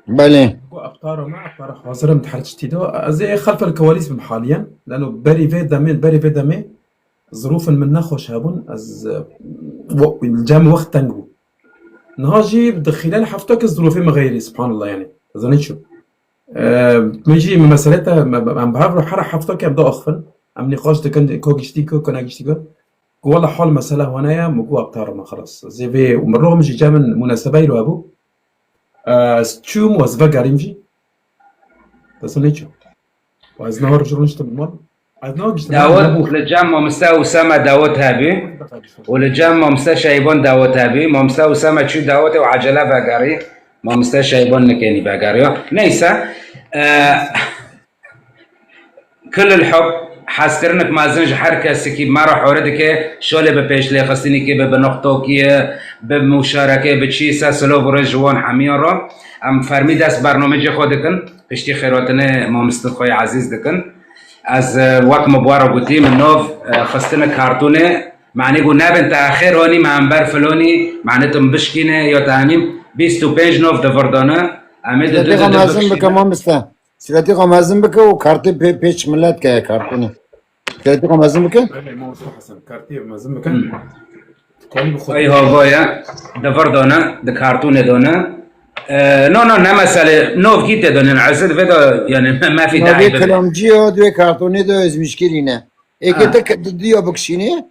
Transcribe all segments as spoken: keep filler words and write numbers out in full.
Belê. Go eptaro me, eptaro hazir im di her tiştî de. Ez ê xelfel kewalîs bim haliyen. Leno berî vê demê, berî vê demê zirûfin min nexweş hebûn. Ez, e, we-, cem wext teng bû. Niha jî di xîlal hefta ke zirûfê me xeyrî, subhanallah yani. Ez ne çû. E, min jî me mesele te, me, me, em bi hev re her hefta ke em diaxivin. Em nîqaş dikin, ko giştî ko, ko negiştî ko. Ku wela hal mesele hane ye, min got eptaro me xelas. Zê vê û min roh min jî cem min munasebeyê re hebû. Ez çûm û ez vegerîm jî. Dest neçû. Û ez nahar ji rûniştim mal. Ez nahar giştim. Dawet li cem mamoste Usame dawet hebî û li cem mamoste Şeybon dawet hebî. Mamoste Usame çû dawetê û ecele vegerî. Mamoste Şeybon nikenî vegeriya. Neyse. E, Kulil hub, hezkirinik mezin ji her kesekî me re hore dike, şolê bi pêşlêxistinîkê, bi binixtokiyê, bi muşarekê, bi çî se silov re ji wan hemiyan re. Em fermî dest bernamecê xwe dikin, piştî xêrotinê mamistê xwe yê ezîz dikin. Ez, e, wek me bi we re gotî, min nov, e, xistine kartûnê, manî ku nebin te xêr honî, me hember filonî, manî tu bişkîne, ya te henî bîst û pênc nov di vir de ne, em ê di du Sîletiqa de mezin bike bikişîne. Mamoste. Sîletiqa mezin bike û kartê pê, pêç milet ke kartûnê. Sîletiqa mezin bike. Belê, Mamoste Hesen, kartê mezin bikin. Kalî bi xwe. Ey hava ye, di vir de ne, di kartûnê de ne. E, no, no, ne mesele, nov kî tê de ne, ez divê de, yani, me, me fî Navê daî bibe. Kilamcî ya, divê kartûnê de ez mişkilî ne. Êkê Ha. te ke-, di diya bikişînê,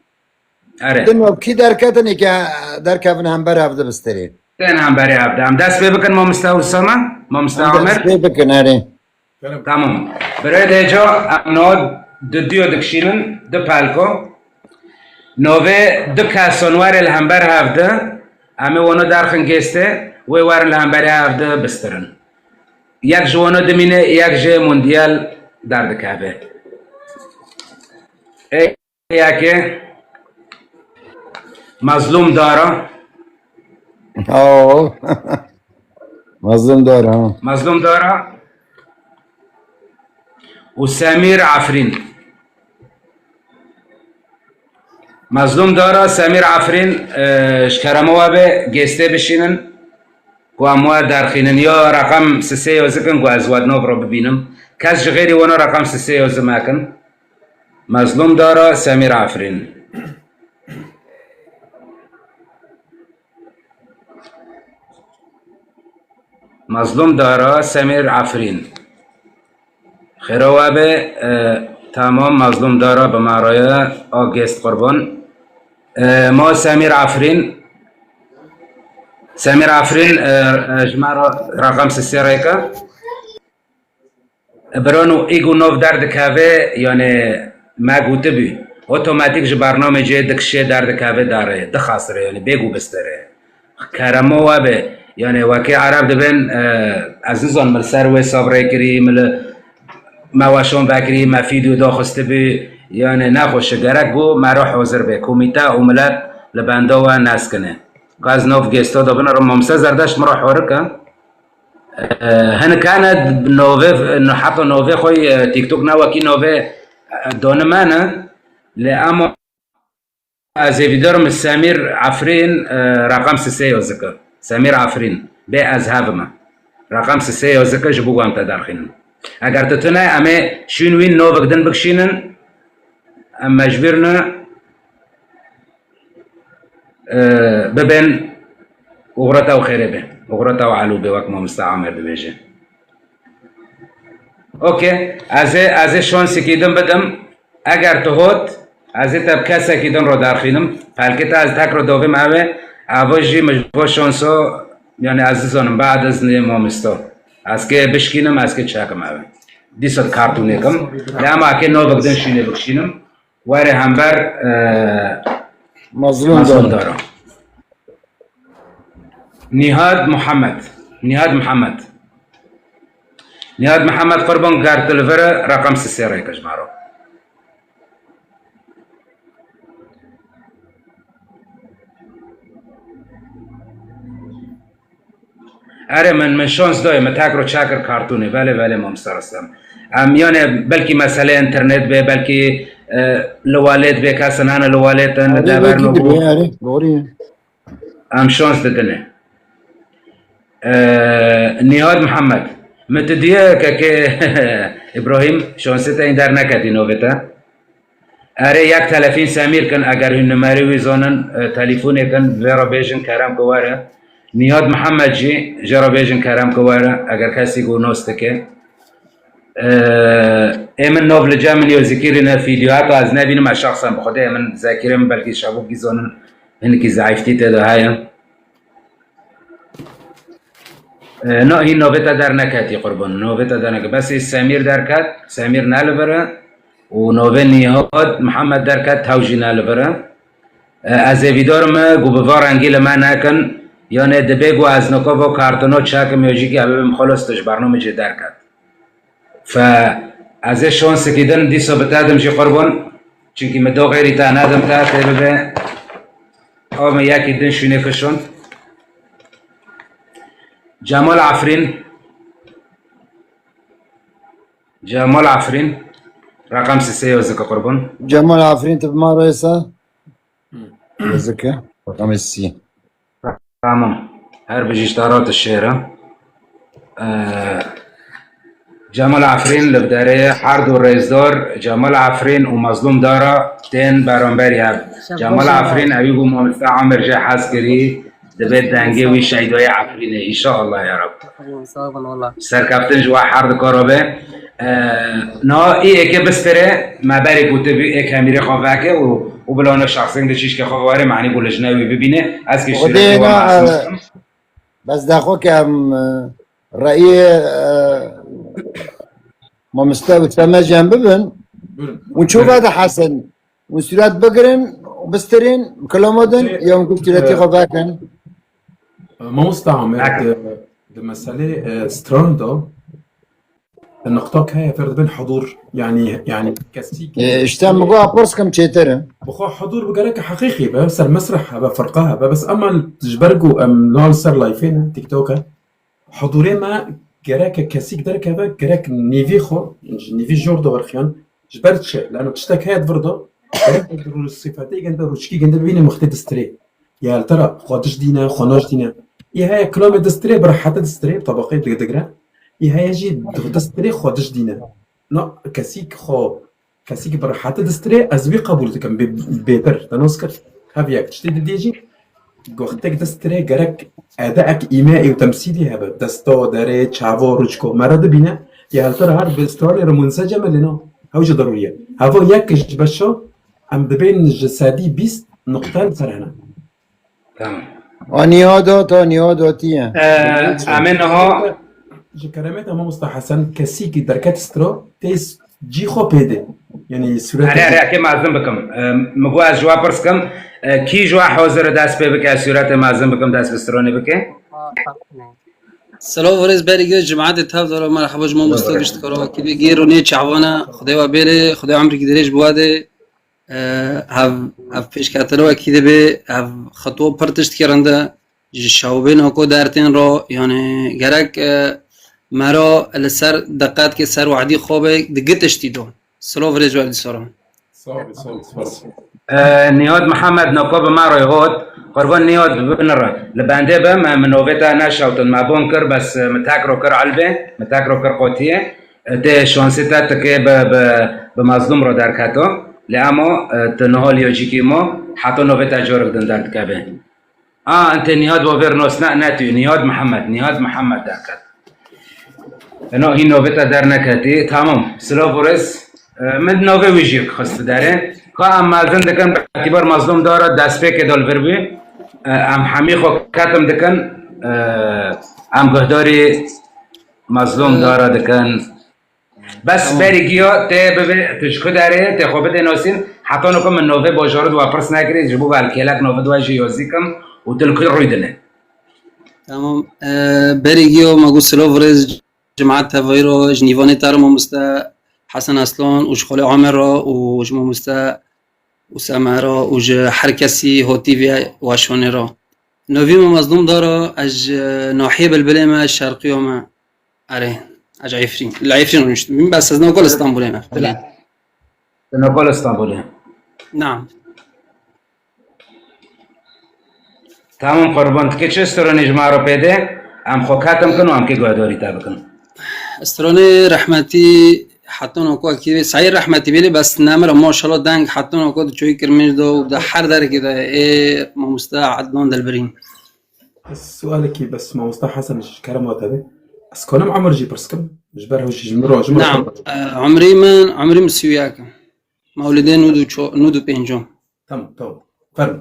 Erê. Di navkî derketin êke derkevin hember hevdi bistirê. Tên hemberê hevdi. Em dest pê bikin mamoste Usame, mamoste Em dest Amer. pê bikin, erê. Tamam. Birê dêca em no di diyo dikişînin, di pelko. Novê du keson were li hember hevdi, em ê wano derxin gêstê, wê werin li hemberê hevdi bistirin. Yek ji wano dimîne, yek jê mundiyal derdikeve. Ê, Yekê Mazlûm Dara. Oo. Mazlûm Dara, ha. Mazlûm Dara û Semîr Efrîn. Mazlûm Dara, Semîr Efrîn, e, ji kerema we be gêstê bişînin ku em we derxînin. Ya reqem sisê yo zikin ku ez we di nov re bibînim. Kes ji xêrî wano reqem sisê yo zimekin. Mazlûm Dara, Semîr Efrîn. Mazlûm Dara, Semîr Efrîn. Xêra we be, e, tamam, Mazlûm Dara bi me re ye, a gêst qurban. E, ma Semîr Efrîn. Semîr Efrîn, e, e, ji me re reqem sisê rêke. Birano î ku nov derdikeve, yani me gotibû, otomatîk ji bernamecê dikişê derdikeve derê, dixasire, yani bê ku bistire. Kerema we be, yani wekî Ereb dibên, e, ez nizanim, min li ser wê sabrê kirî, min li me weşan vekirî, me fîdyo daxistibû, yani nexweş e, gerek bû me re hazir be, komîte û milet li benda we neskine. Ka ez nav gêsta de binirim, Mamse Zerdeşt min re horik e. E, hinek hene navê, heta navê xwe, e, TikTok ne wekî navê, e, donimene, lê ema ez ê vîdar min Semîr Efrîn, e, reqem sisê yo zike. Semîr Efrîn. Bê ez hevime. Reqem sisê yo zike ji bo em te derxînin. Eger tu tune, em ê şûn wîn novik din bikişînin, em mecbûr ne, e, bibên ugreta û xêrê bê. Ugreta û elû bê, wek mamoste Amer dibêje. Okey, ez ê, ez ê şansekî din bidim. Eger tu hot, ez ê te bi kesekî din re derxînim. Pelkê te ez tek re dovim ev e. Eva jî min ji bo şanso, yani ez dizanim, bad iznê mamoste. Ez kê bişkînim, ez kê çekim ev e. Dîsa kartûnê kim. Lê ema kê novik din şînê bikşînim. Were hember, e, Mazlûm Mazlûm Dara. Dara. Nihad Muhammed. Nihad Muhammed. Nihad Muhammed, qurban, ger tu li vir e, reqem sisê rêke ji me re. Erê, min, min şans dayê, min tek ro çekir kartûnê. Belê, belê, mamoste Rostem. Em, yani, belkî mesele internet be, belkî, e, li welêt be, kesin hene li welêt in, li Erê, dever belkî ne dibe, bû. Erê, doğru ya. Em şans didine. E, Nîhat Mihemed, min tu diye kekê Îbrahîm, şansê te hîn derneketî novê te. Erê, yek telefîn Semîr kin, eger hûn numerê wî zanin, e, telefûnê kin, vê re bêjin kerem ku were. Nîhat Mihemed jî, jê re bêjin kerem ku were, eger kesî ku nas dike. E, ê min nav li cem min yo zikirîne vîdeo, heta ez nebînim, ez şexsen bi Xwedê ê min zekirê min belkî şevokî zanin, hinekî zeîftî tê de heye. E, no, hîn novê te derneketî qurban. Novê te derneket. Bes hî Semîr derket, Semîr ne li vir e. Û novê Nîhat Mihemed derket, hew jî ne li vir e. E, ez ê vîdar me, ku bi va rengî li me nekin. Yanê dibê ku ez nokova kartino çekim, ya jî ki ev bim xelas tu ji bernamê jê derket. Fe ez ê şansekî din dîsa bi te dim jî qurban. Çimkî min do xêrî te nedim te tê bibe. Ew me yekî din şûnê kişand. Cemal Efrîn. Cemal Efrîn. Reqem sisê yo zike qurban. Cemal Efrîn, tu bi ma re sa? Yo zike. Reqem sî. Tamam. Her bijî ji te re tu şêr e. Ee, Cemal Efrîn li derê her du rêzdar, Cemal Efrîn û Mazlûm Dara tên beramberî hev. Şevqo Cemal Şevqo. Efrîn, ewî ku mamoste Amer jê hez kirî, dibê dengê wî Şeydayê Efrînê. Înşallah ya Rab. Sağ olun, sağ olun, valla. Serkeftin ji we her du kar re be. Ee, na, î êkê bistirê, me berê ku tu bî, êk hemîrê xwe veke û, û bila ne şexsên de çîşkê xwe were, manî ku lijne wî bibîne. Ez kî Xwedê sûretê we na, mezin e, bikim. Bes daxwe ke em, e, reyê, e, mamoste Usame jî em bibin. Buyurun. Hûn çi Buyurun. Vede Hesen? Hûn sûret bigirin û bistirîn, kilama din, Şey, ya hûn sûretê e, xwe vekin? Mamoste Amer, Ak- di, di meselê, e, stran de, Nuqtak heye, fêr dibin hudûr, yanî, yanî kesî Ê, işte min got, pirs kim çêtir e. Bi xwe hudûr bi gerek heqîqî be, ser mesreh hebe, firqa hebe, bes ema ji ber ku em niha li ser layfê ne, TikTok e, hudûrê me gerek kesîk derkeve, gerek nîvî xwe, ji nîvî jor de werxiyan, ji ber çi? Lano tiştek heye di vir de, gerek rû-, sifetê gende, rûçkî gende bibîne mixtê distirê. Ya li te re xwe dijdîne, xwe najdîne. Ê heye kilamê distirê, bi rehete distirê, bi tebeqê dig-, digre. Ê heye jî di distirê xwe dijdîne. Na, kesî ki xwe, kesî ki bi rehete distirê, ez wî qebûl dikim, bê, bêtir, te nas kir. Hev yek. Tiştê didê jî, wextek distirê gerek edeek îmeî û temsîlî hebe. Desta, derê, çava, rûçko, me re dibîne. Ê hel te re her bi stralê re munseccem e lê na. Hew jî derûrî ye. Heva yek ji beşa, em dibên ji sedî bîst nuqte li ser hene. Tamam. A niha da, ta niha da tiye. Ee, em ê niha Ji keremê te mamosta Hesen, kesî ki derket stro, tê s-, cî xwe pê de. Yanî sûretê Erê, erê, eke mezin bikim. Ee, min got ez ji we pirs kim, ee, kî ji we hazir e dest pê bike, ez sûretê mezin bikim, dest bi stronê bike? Selav û rêz berî giyo cemaetê tev daro, merheba ji mamosta gişt karo, wekî bê gêr û nê çavana, Xwedê we bêrê, Xwedê emrîkî dirêj bi we de. E, hev, hev pêşketina wekî dibe, hev xetwa pir tiştekî rind e. Ji şewbên oko dertên ro, yanî gerek, e, me ro li ser diqet ke ser wehdî xwe be, di gi tiştî do. Silav rêz wer dîsa re. Sağ ol, sağ ol, sağ ol. E, Nîhat Mihemed noko bi me re hot. Qurban Nîhat, binire. Li bendê be, me, min novê te neşewtin, me bon kir, bes, e, min tek ro kir elbê, min tek ro kir qotiye. E, tê şansê te tikê bi, bi, bi Mazlûm re derketo. Lê emo, e, tu niha liyocîkî mo, heta novê te carik din derdikeve. A, entê Nîhat bo vêr nos ne, ne tu, Nîhat Mihemed, Nîhat Mihemed derket. Eno hîn novê te derneketî. Tamam. Silav û rêz. E, min novê wî jî xist derê. Ka em mezin dikin, bi îtîbar Mazlûm Dara destpêkê de li vir bû. E, em hemî xwe ketim dikin. E, em guhdarî Mazlûm Dara dikin. Bes Tamam. Berî giya tê bibe, tu ji ku derê, tê xwe bidê nasîn. Heta noko min novê bajarê di we pirs nekirî, ji bo belkêlek novê di we jî yazî kim û tu li ku rûy dinê. Tamam. Ee, berî giya me got silav rêz cemaet tevayî re, ji nîvanê te re mamoste Hesen Aslan û ji xalê Amer re û ji mamoste Usame re û ji her kesî hotî vê weşanê re. Novî me Mazlûm Dara, ez ji nahiyê Bilbilê me, şerqiya me. Erê, ez ji Efrîn. Li Efrîn rûniştim. Bes ez nava li Stenbolê me. Nava li Stenbolê. Naam. Tamam qurban, dikê çi stronê ji me re pê de? Em xwe ketim kin û em kê guhdarî te bikin. Stronê rehmetî heton ku akî Saîd rehmetî bêlî bes nemir maşallah deng heton ku di çoyî kirmêj de û di her derekê de ê mamoste Ednan Dilbirîn. Ez sualekî bes mamoste Hesen ji kerema te be. Ez kanim emir jî pirs kim? Ji ber hewşî ji min re, ji min re Naam, e, umrî min, umrî min sî û yek e. Mewlidê nûd û ço-, nûd û pêncem. Tamam, tamam. Fermo.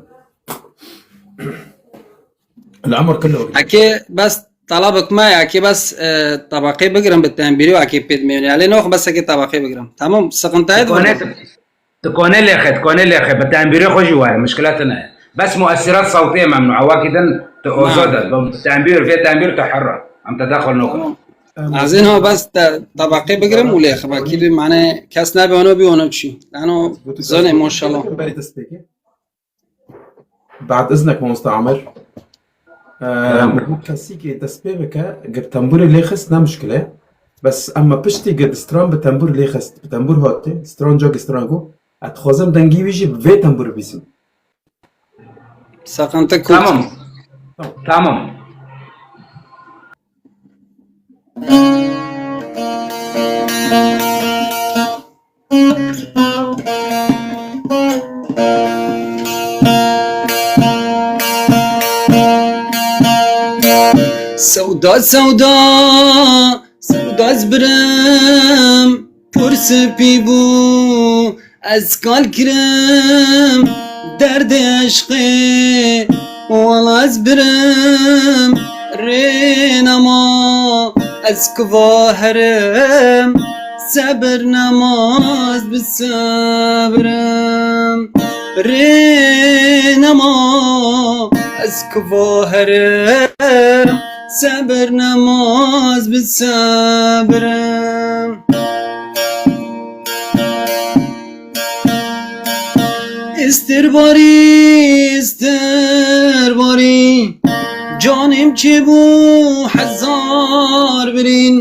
Li emir kilo. Eke bes talabek me, eke bes, e, tabaqê bigirim bi tembîrî û eke pêd meyonê. Elê nox bes eke tabaqê bigirim. Tamam, sıkıntı Tu etme. kone, tu kone lêxe, tu kone lêxe. Bi tembîrê xwe jî were, mişkile tune. Bes muesirat sewtiyê memnû. Ewakî din tu ozod e. Bi tembîr, vê tembîr tu herr e. Em te daxil nokin. Tamam. Ez ê niha bes te tabaqê bigirim û lê xibakî bî, mane kes nebe ono bî ono çî. Lano zanê maşallah. Berê dest pêkê. Bad iznek mamosta Amer. Ee, Tamam. Bu kesî ki dest pê bike, gir tembûrê lê xist ne muşkile. Bes emma piştî gir stran bi tembûr lê xist, bi tembûr hatiye, stran ca gir stran go. Ez dixwazim dengî wî jî bi vê tembûr bîsim. Sakante kurt. Tamam. Tamam. Sewda, sewda, sewda ez birim, pir spî bû. Ez kal kirim derdê eşqê, wala ez birim rê nema, ez kuva herim, sebir nema, ez bi sebirim rê nema, ez kuva herim, sebir nema, ez bi sebirim. Istirbarî, istirbarî, canêm çêbû hezar birîn.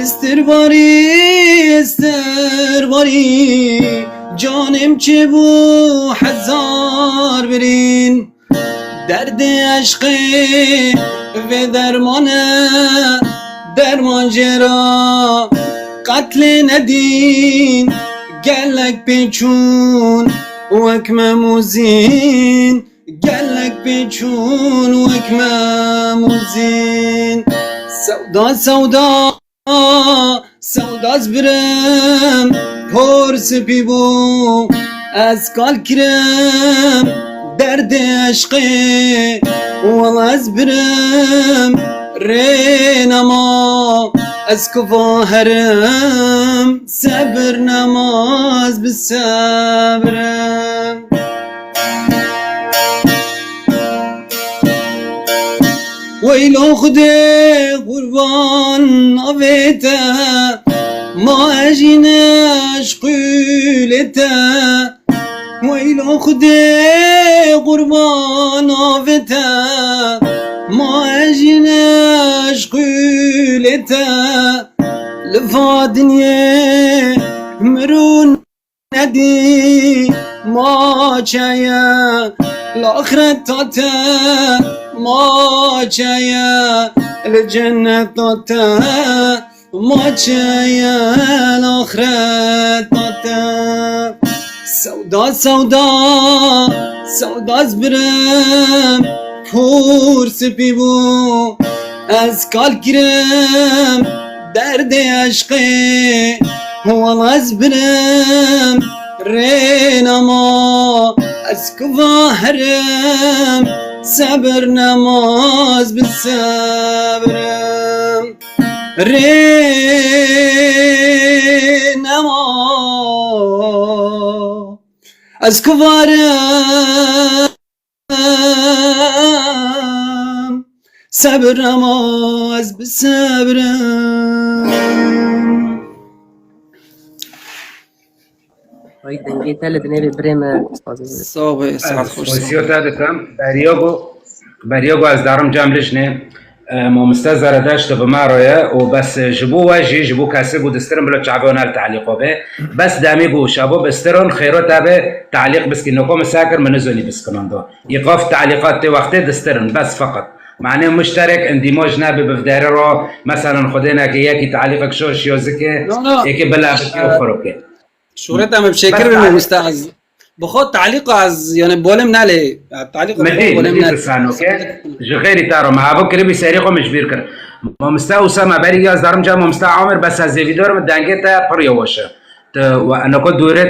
Istirbarî, istirbarî, canêm çêbû hezar birîn. Derdê eşqê vê derman e, derman jê re qetlê nedîn. Gelek pê çûn wek Mem û Zîn, gelek pê çûn wek Mem û Zîn. Sewda, sewda, sewda ez birim, por spî bû, ez kal kirim derdê eşqê, wala ez birim rê nema, ez kuva herim, sebir nema, ez bi sebirim. Weylo Xwedê qurban navê te, ma ejîne ji qûlê te. Weylo Xwedê qurban navê te, ma ejîne ji qûlê te. Li va dinyê mirûn nedî maçeye, li axireta te maçeye, li cenneta te maçeye, li axireta te. Sewda, sewda, sewda ez birim, kûr spî bû. Ez kal kirim derdê eşqê, wala ez birim rê nema, ez kuva herim, sebir nema, ez bi sebirim rê nema, ez kuva herim. Sebir nema, ez bi sebirim. Ay, dengê te li dinê bê birê me. Sağ ol, saet xweş. Sosiyo te dikim, beriyo bû, beriyo bû ez darim cem lijnê. E, mamoste Zeredeşt bi me re ye û bes ji bo we jî, ji bo kesê ku distirin bila çavê wan her tehlîqo be. Bes demî ku şabo bistirin xêro te be tehlîq biskî. Noko min sekir min nizonî biskinan do. Îqaf tehlîqat tê wextê distirin, bes feqet. Mane muşterek endîmoj nebe bi vdere ro, meselan xwedêneke yekî talîqek şoş yo zike, No, no. Êkê bila bike û Ee, xwe ro ke. Şûreta me bi şêkir Bes be, talîq- mamoste ez. Bi xwe talîq ez, yani bolem nalê. Ya, talîq Me ez dî, bolem me dî nalê. Pisano ke. Ji xêrî ta ro me habo kiribî serî xwe min ji bîr kir. Mamoste Usama berî ya zarim ca mamoste Omer bes ez ê vîdeo re min dengê te pir yeweş e. Tu we enoko dûre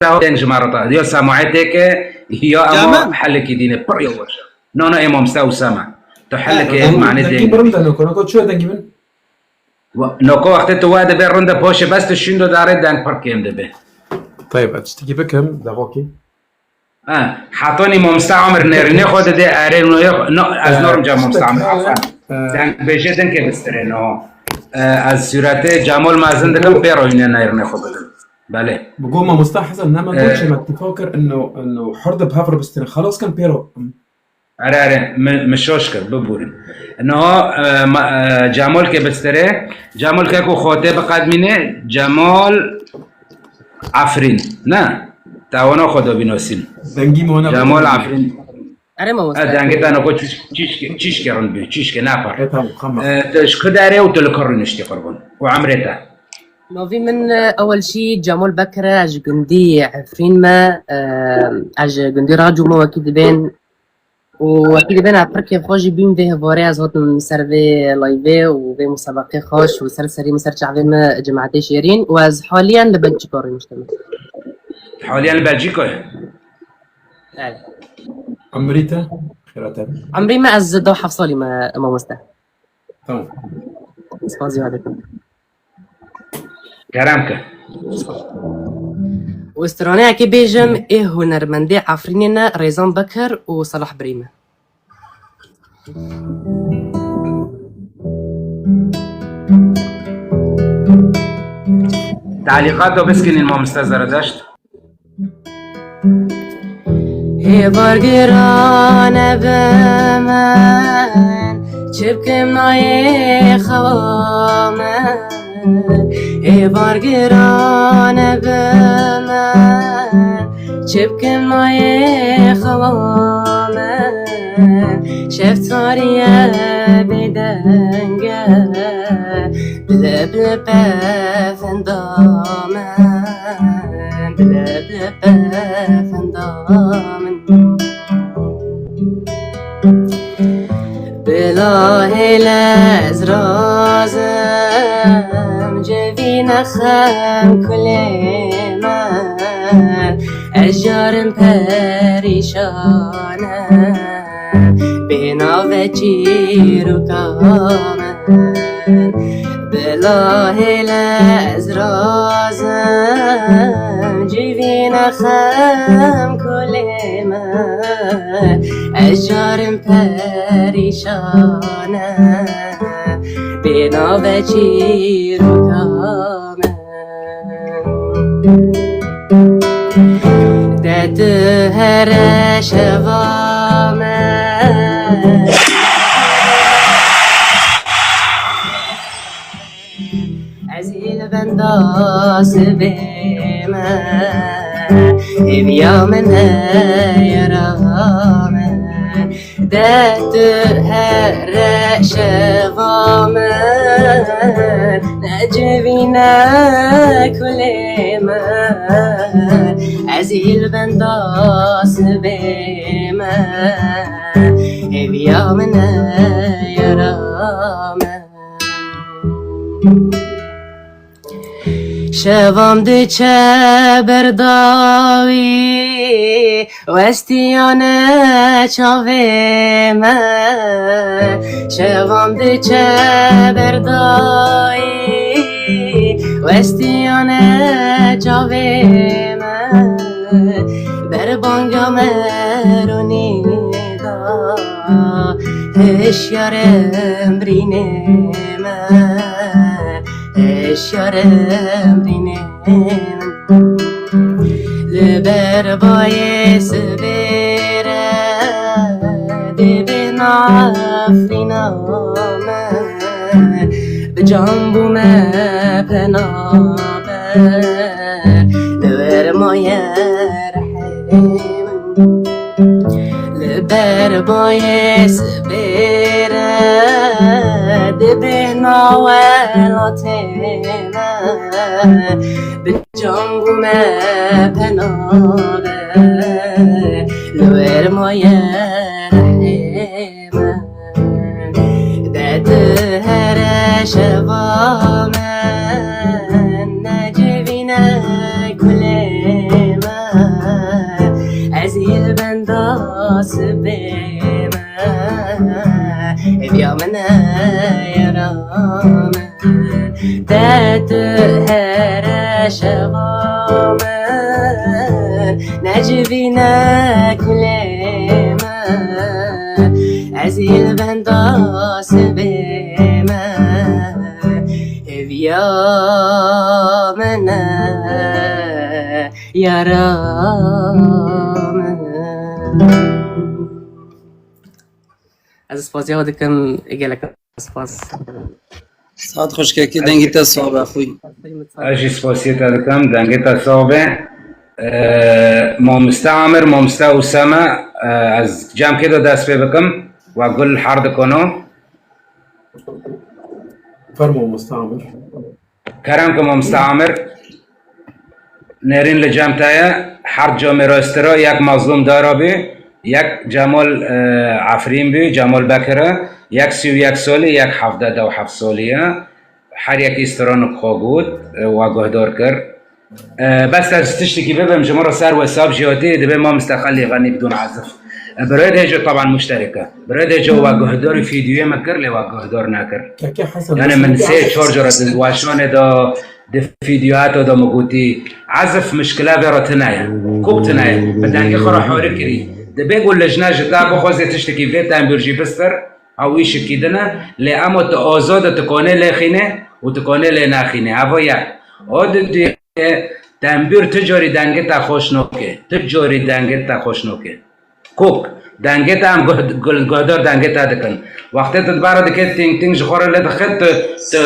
te deng ji me re ta. Ya semaetê ke ya ema Tamam. Helekî dîne pir yeweş e. No, no, ê mamoste Usama. Tu Ha, helekê tamam. Mane Dengî deng. Birin de noko, noko çi dengî bin? Wa-, noko wextê tu we dibe rind e poşê bes tu şûndo dare deng pir kêm dibe. Tayeb, ez tiştekî bikim, dexokî. Ha, hetanî mamoste Omer nêrînê xwe dide, erê noyê xwe, no, ez Ee, norim ca mamoste Omer, tiştekî, afan. Ee, Deng bêjê din ke bistirê, no. Ee, ez sûretê Cemal mezin dikim, pê re hûnê nêrînê xwe bidim. Belê. Bi go mamoste Hesen, nema Ee, go çi me tifa kir, ino, ino hur de bi hev re bistirê. Xelas kin pê re. Erê, erê, min, min şoş kir, biborîn. Niha, e, ma, e, Cemol ke bistirê, Cemol ke ku xotê biqedmîne, Cemol Efrîn, ne? Tawana xwe da bînosîn. Dengî mi wana Cemol bikin. Efrîn. Erê mamoste. E, dengê te nako çîş-, çîşke, çîşke rind bî, çîşke, ne par. E, tamam, tamam. E, tu ji ku derê û tu li ku rûniştî qurbon? Û emrê te? Navî min, e, ewel jî Cemol Bekir e, ez ji gundî Efrîn me, e, ez ji gundî Racû me wekî dibên. Û wekî dibên ez pir kêfxweş jî bûm vê hevarê ez hatim ser vê layvê û vê musebeqê xweş û ser serî min ser çavê min cimetê şêrîn û ez haliyen li Belçîka rûniştime. Haliyen li Belçîka ye? Evet. Emrî te? Xêra te? Emrî me ez da heft salî me mamoste. Tamam. Spas ziyade dikim. Kerem ke. Û straneyekê bêjim ê hunermendê Efrînê ne Rêzan Bekir û Salah Birî me. Talîqato biskinîn mamoste Zeredeşt. Êvar giran e bi min, çi bikim nayê xewa min. Êvar giran e bi min, çi bikim nayê xewa min. Şev tarî ye bêdeng e, bileb li pevenda min, bileb li pevenda min. Bila hêle ez razim, cevîne xem kulê min, ez carim perîşan im, bê navê çîroka min. Bila hêle ez razim, civîne xem kulê min. Ez carim perîşan im, bê navê çîroka min. De tu here şeva min. Ez ê li benda sibê me, hêviya min e yara min. De tu here şeva min, necivîne kulê min. Ez ê li benda sibê me, hêviya min e yara min. Şevam diçe berdawî, westiyane çavê me. Şevam diçe berdawî, westiyane çavê me. Berbanga me ronî da, hişyar emrînê me. Hişyar emrînê min. Li ber bayê sibê re dê bê nafrîna me. Bi can bû me penaber, li wer maye rehê min. Li ber bayê sibê Di bêhna welatê me, bi can bû me pena be, li wer maye rehê me. De tu here şeva min, necivîne kulê me, ez ê li benda sibê me, ev ya min e yara min. De tu here şeva min, necivîne kulê me, ez ê li benda sibê me, ev ya min e yara min. Ez spasiya we dikim, gelek spas. Saet xweş kekê, dengê te sax be xwî. Ez jî spasiyê te dikim, dengê te sax be. Ee, mamoste Amir, mamoste Usame, ee, ez cem kê de dest pê bikim, we gul her dikano. Fermo mamoste Amir. Kerem ke mamoste Amir, nêrîn li cem te ye, her camê rastira yek Mazlûm Dara bî, yek Cemal, e, Efrîn bî, Cemal Bekir e, yek sî û yek salî, yek hevdeh deh û heft salî ye. Her yekî stranik xwe got, e, we guhdar kir. E, bes ez tiştekî bibim, ji min re ser WhatsApp jî hatî, dibê mamoste Xelî Xenî bidûn ezif. E, birayê dê jî taban muşterek e. Birayê dê jî we guhdarî fîdyoyê me kir, lê we guhdar nekir. Kekê Hesen, yani min sê çar cara di weşanê de, di fîdyoyata de min gotî, ezif mişkile vê re tune ye. Kok tune ye. Bi dengê xwe re hore kirî. Dibê ku lijne ji te bixwaze tiştekî vê tembûr jî bistir, ew îşikî din e. Lê ema tu azad e, tu kanê lê xînê û tu kanê lê nexînê. Eva yek. O di Tembûr tu carî dengê te xweş nake. Tu carî dengê te xweş nake. Kok, dengê te em guh-, guh-, guhdar dengê te dikin. Wextê tu dibara dike ting ting ji xwe re lê dixe, tu, tu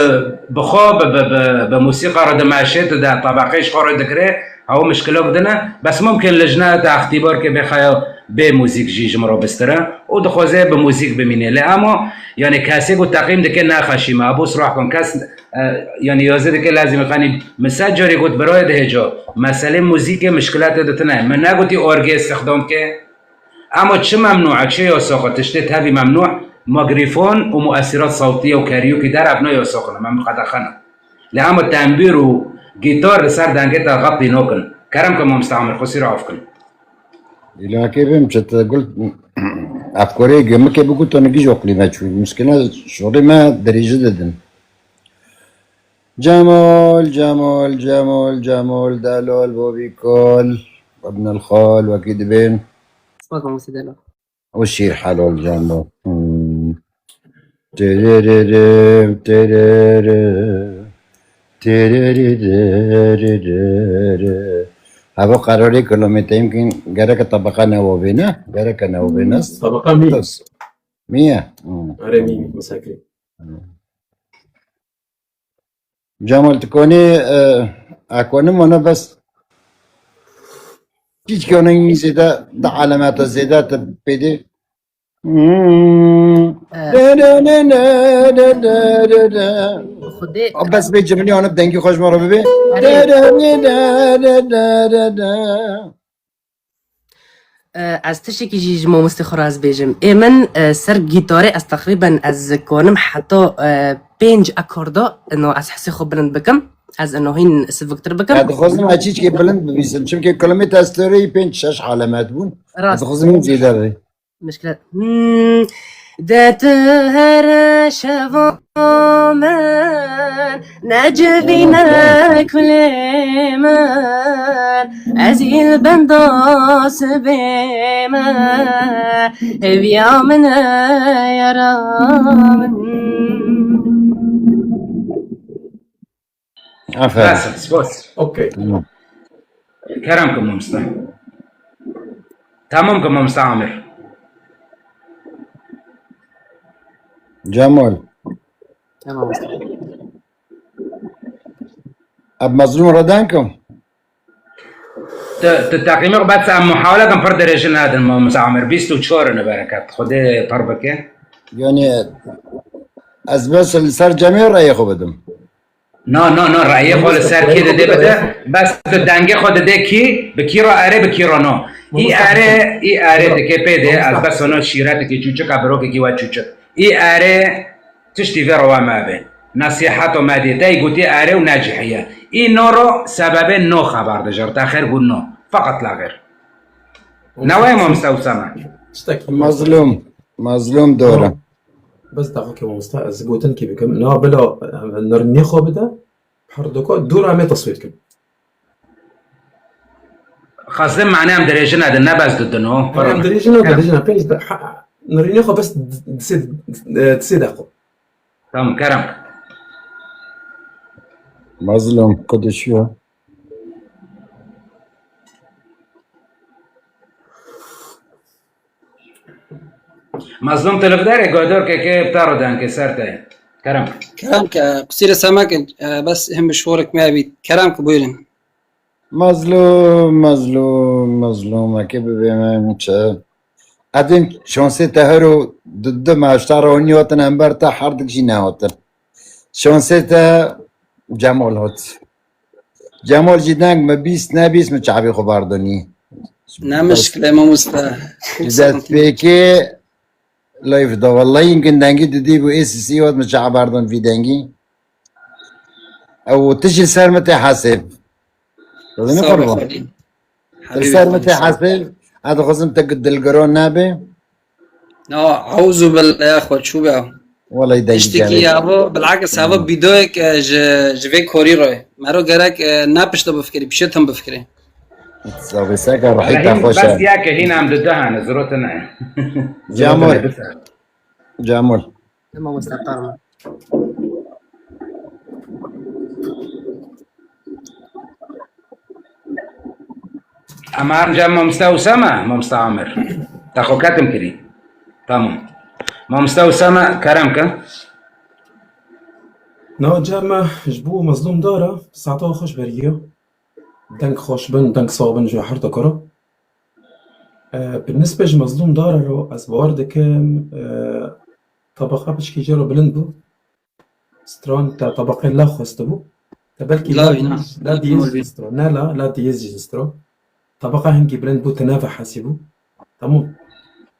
bi xwe, bi, bi, bi, bi mûsîqa re dimeşê, tu de tebeqê ji xwe re digirê, ew mişkilok din e. Bes mumkin lijne te extîbar ke bê xeya bê mûzîk jî ji min re bistire û dixwaze bi mûzîk bimîne. Lê ema, yani kesê ku teqîm dike nexeşîme. Ebu sirah kon kes E, yanî yazê dike lazim e. Xanî min sed carî got, birayê dihêca, meselê muzîkê mişkilete de tune ye. Min negotî orgê îstixdam ke. Ema çi memnû e, çi yasax e, tiştê tevî memnû e, magrîfon û muesirat sewtî û karaoke der, evna yasax in, me miqedexe ne. Lê ema tembûr û gîtar li ser dengê te xetî nakin. Kerem ke mamoste Amir, xwesî re af kin. Îlakê bim çi te gul, efkorê gemikê bigû, tu nigî ji oqlî me çû. Miskine şorê me dirêji didin. Cemal, Cemal, Cemal, Cemal, delal, bavî kal, ibnil xal, wekî dibên. Spas, mamoste delal. O şîr helal Cemal. Hmm. Tererere, terere, tererere. Hava qerarê kilometreyim kin gereke tabaqa newa bêne, gereke newa bêne. Hmm, tabaqa mî. Mî ye? Hmm. Are mî, mî, misakî. Hmm. Cemal, tu konê, e, a konê mane bes. Hiç konê zêde, da alemete zêde te pêdê. Hmm. E. De, de, de, de, de, de, de, de. Xwedê. A bes bê cimilî anib dengî xweş me re bibê. Erê. De, de, de, de, de, de, de, de. E, ez tiştekî jî ji mamostê xwe re ez bêjim. Ê min, e, ser gîtarê ez teqrîben ez konim heta, e, pênc akorda, ino ez hesê xwe bilind bikim. Ez ino hîn siviktir bikim. Ya dixwazim ez çîçkê bilind bibîsim. Çimkî kilometre storeyî pênc şeş alemet bûn. Rast. Ez dixwazim hîn zêde bê. Mişkilet. Hmm. De tu here şeva min, necivîne kulê min, ez î li benda sibê me, hêviya min e yara min. Aferin. Bes, spas. Okey. Tamam. Kerem ke mamoste. Tamam ke mamoste Amir. Cemal. Tamam. Ab Mazlûm re dankim. Tu, tu teqîmê xwe bes em muhawele kim pir dirêj nadin mamoste Amir. Bîst û çar in bereket. Xwedê pir bike. Yani ez bes li ser cemê reyê xwe bidim. Na, na, na, reyê xwe li ser kê didê bide, bes tu dengê xwe didê kî, bi kî re erê, bi kî re no. Î erê, î erê dikê pê de, ez bes ona şîretekî çûçik a birokekî we çûçik. Î erê tiştî vê rewa me be. Nesîheto me dê, dey gotê erê û necihiye. Î no ro sebebê no xeber dijir, te xêr got no. Feqet la xêr. Newe mamoste Usame. Mazlûm, mazlûm dora. Bes daxikê mamoste, ez gotinkê bikim. Na bila, em, nirnê xwe bide, her dika dûra me teswîr kim. Xastim mane em dirêjine de, ne bes didin o. Em dirêjine, dirêjine, pênc de, ha, nirnê xwe bes di, di sê, di sê deqo. Tamam, kerem. Mazlûm, qidişiyo. Mazlûm, tu li vê derê guhdar ke, ke bi te re dengê ser te ye. Kerem. Kerem ke, qusîrê semeke, e, bes him bi şorek me bît. Kerem ke, buyurun. Mazlûm, mazlûm, mazlûm, eke bibê me çi? Edin şansê te her û du, du me hişta re hûn hatin hember te, herdik jî nehatin. Şansê te Cemal hat. Cemal jî deng me bîst nebîst, min çavê xwe berdinî. Ne mişkile mamoste. Ji destpêkê live da, wellahî yimkin dengî didî bû, ê sisî hat min çav berdin vî dengî. Ew tu jî li ser min tê hesêb. Dizanî qurban. Tu li ser min tê hesêb, ez dixwazim te dilgiran nebe. Ya, euzu billah ya xwe, çû be. Wallahî dengî. Tiştekî ya bo, bilakis hava bîdoyek, e, ji, ji vê korî re. Mero gerek, e, ne pişta bifikirî, pişê tim bifikirî. Zavê seka ruhî te xweş e. Bes ya ke hîn em di du hene, zirotine. Cemal. Cemal. Mamoste, pardon. Em her cem mamoste Usame, mamoste Amir. Te xwe ketim kirî. Tamam. Mamoste Usame, kerem ke. Na cem, ji bo Mazlûm Dara, saeta xweş beriya. Deng xweş bin, deng sax bin ji her dikara. E, bi nisbê ji Mazlûm Dara re ez bawer dikim, e, tebeqa piçkî jê re bilind bû. Stran te tebeqê la xwestibû. Te belkî la, la diyez jî stran. Ne la, la diyez jî stran. Tebeqa hingî bilind bû, te neve hesîbû. Tamam.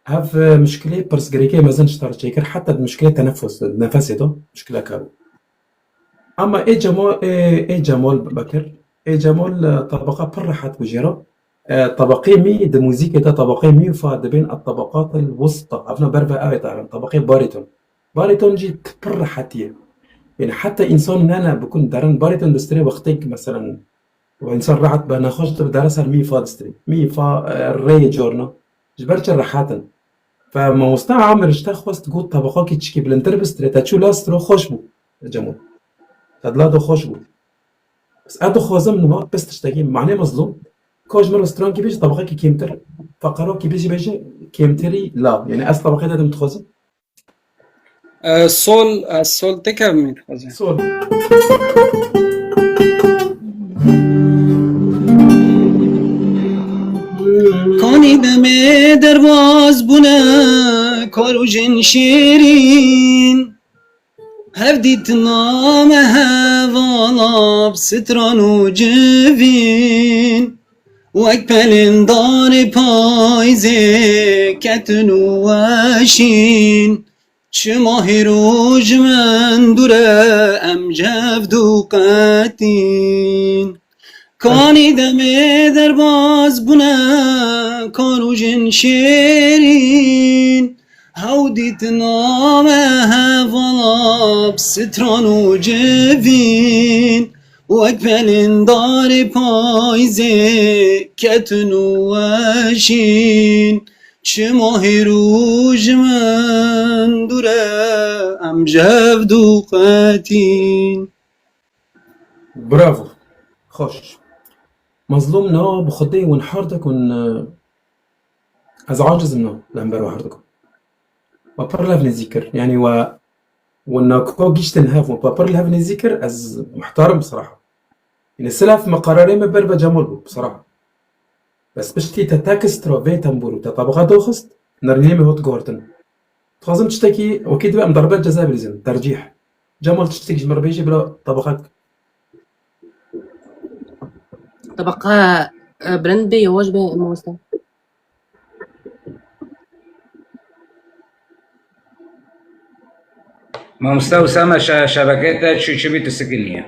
Ev, e, muşkilê pirsgirêkê mezin ji te re çêkir, heta di muşkilê tenefus, nefesê de muşkileke bû. Ama ê Cemal, ê, ê Cemal Bekir, ê Cemal, e, tebeqa pir rehet bû jê re. E, tebeqê mî, di muzîkê de tebeqê mî û fa dibên et-tebeqat el-wusta. Evna ber ve ew ê darin, tebeqê bariton. Bariton jî pir rehetî ye. Yani heta însan nene bikun derin bariton distirê wextêk, meselen, û însan rehet be nexweş dibe dere ser mî fa distirê. Mî fa, e, rê carna. Ji ber çi rehet in. Fe mamoste Amir ji te xwest got tebeqakî çikî bilindtir bistirê, te çû la stro xweş bû. Cemo. Te dila do xweş bû. Bes ez dixwazim niha bes tiştekî, manê Mazlûm, ka ji min re strankî bêje tebeqekî kêmtir, feqerakî bêjî bêje kêmtirî la. Yani ez tebeqê te dim dixwazim. E, sol, e, sol tekevimê dixwazim. Sol. Kanî demê derbaz bûne kar û jin şêrîn. Hevdîtina me hevala bi stran û civîn, wek pelên darê payzê ketin û weşîn. Çima hêro ji min dûr e em ji hev dû qetîn. Kanî demê derbaz bûne kar û jin şêrîn. Hew dîtina me hevala bi stran û civîn. Wek pelên darê payzê ketin û weşîn. Çima hêro ji min dûr e em ji hev dû qetîn. Bravo. Xweş. Mazlûm na bi Xwedê hûn her dikin, e, ez aciz im na li hember we her dikin. We pir li hev nêzîk kir. Yanî we, we nako giştin hev, we pir li hev nêzîk kir, ez muhtarim bi siraha. Yanî silaf me qerarê me ber ve Cemal bû, bi siraha. Bes piştî te tekst re vê tembûr û te tabiqa doxist, nerînê me hot guhartin. Tu Dixwazim tiştekî wekî dibe em darbe ceza bilîzin. Tercîh. Cemal tiştekî ji min re bêjî bila tabaqek. Tabaqa, e, bilind be, yavaş be, mamoste. Mamoste Usame, şe-, şebekê te çû çi bî, tu sikiniye.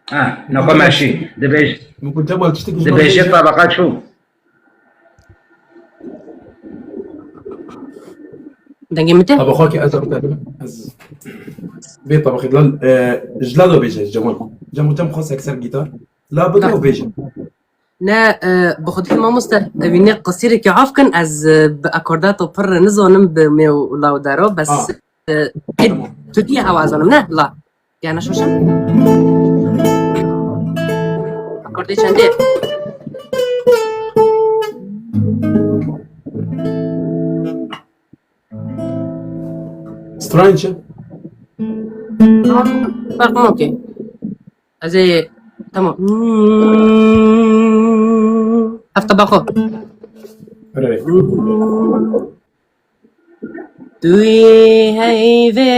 Ha, nako meşî. Dibêj-, Min ku Cemal tiştekî ji min re dibêje bêje. Tabaqa çû. Dengê min te? Tabaxa ki ez ez bê tabaxê lan, e, ji lado bêje Cemal. Cemal cem xwest ek ser gîtar. La bide û bêje. Ne, e, bi xwedî mamoste, evî ne qisîrekî af kin, ez, e, bi akordato pir nizanim bi me û la û dero, bes, Ah, e, ed, tamam. Tu diye hewa zanim, ne? La. Yani şoşa? Akordê çendê? Strange. Tamam, okey. Ez ê, tamam. Hafta baxo. Right. Tu yî heyvê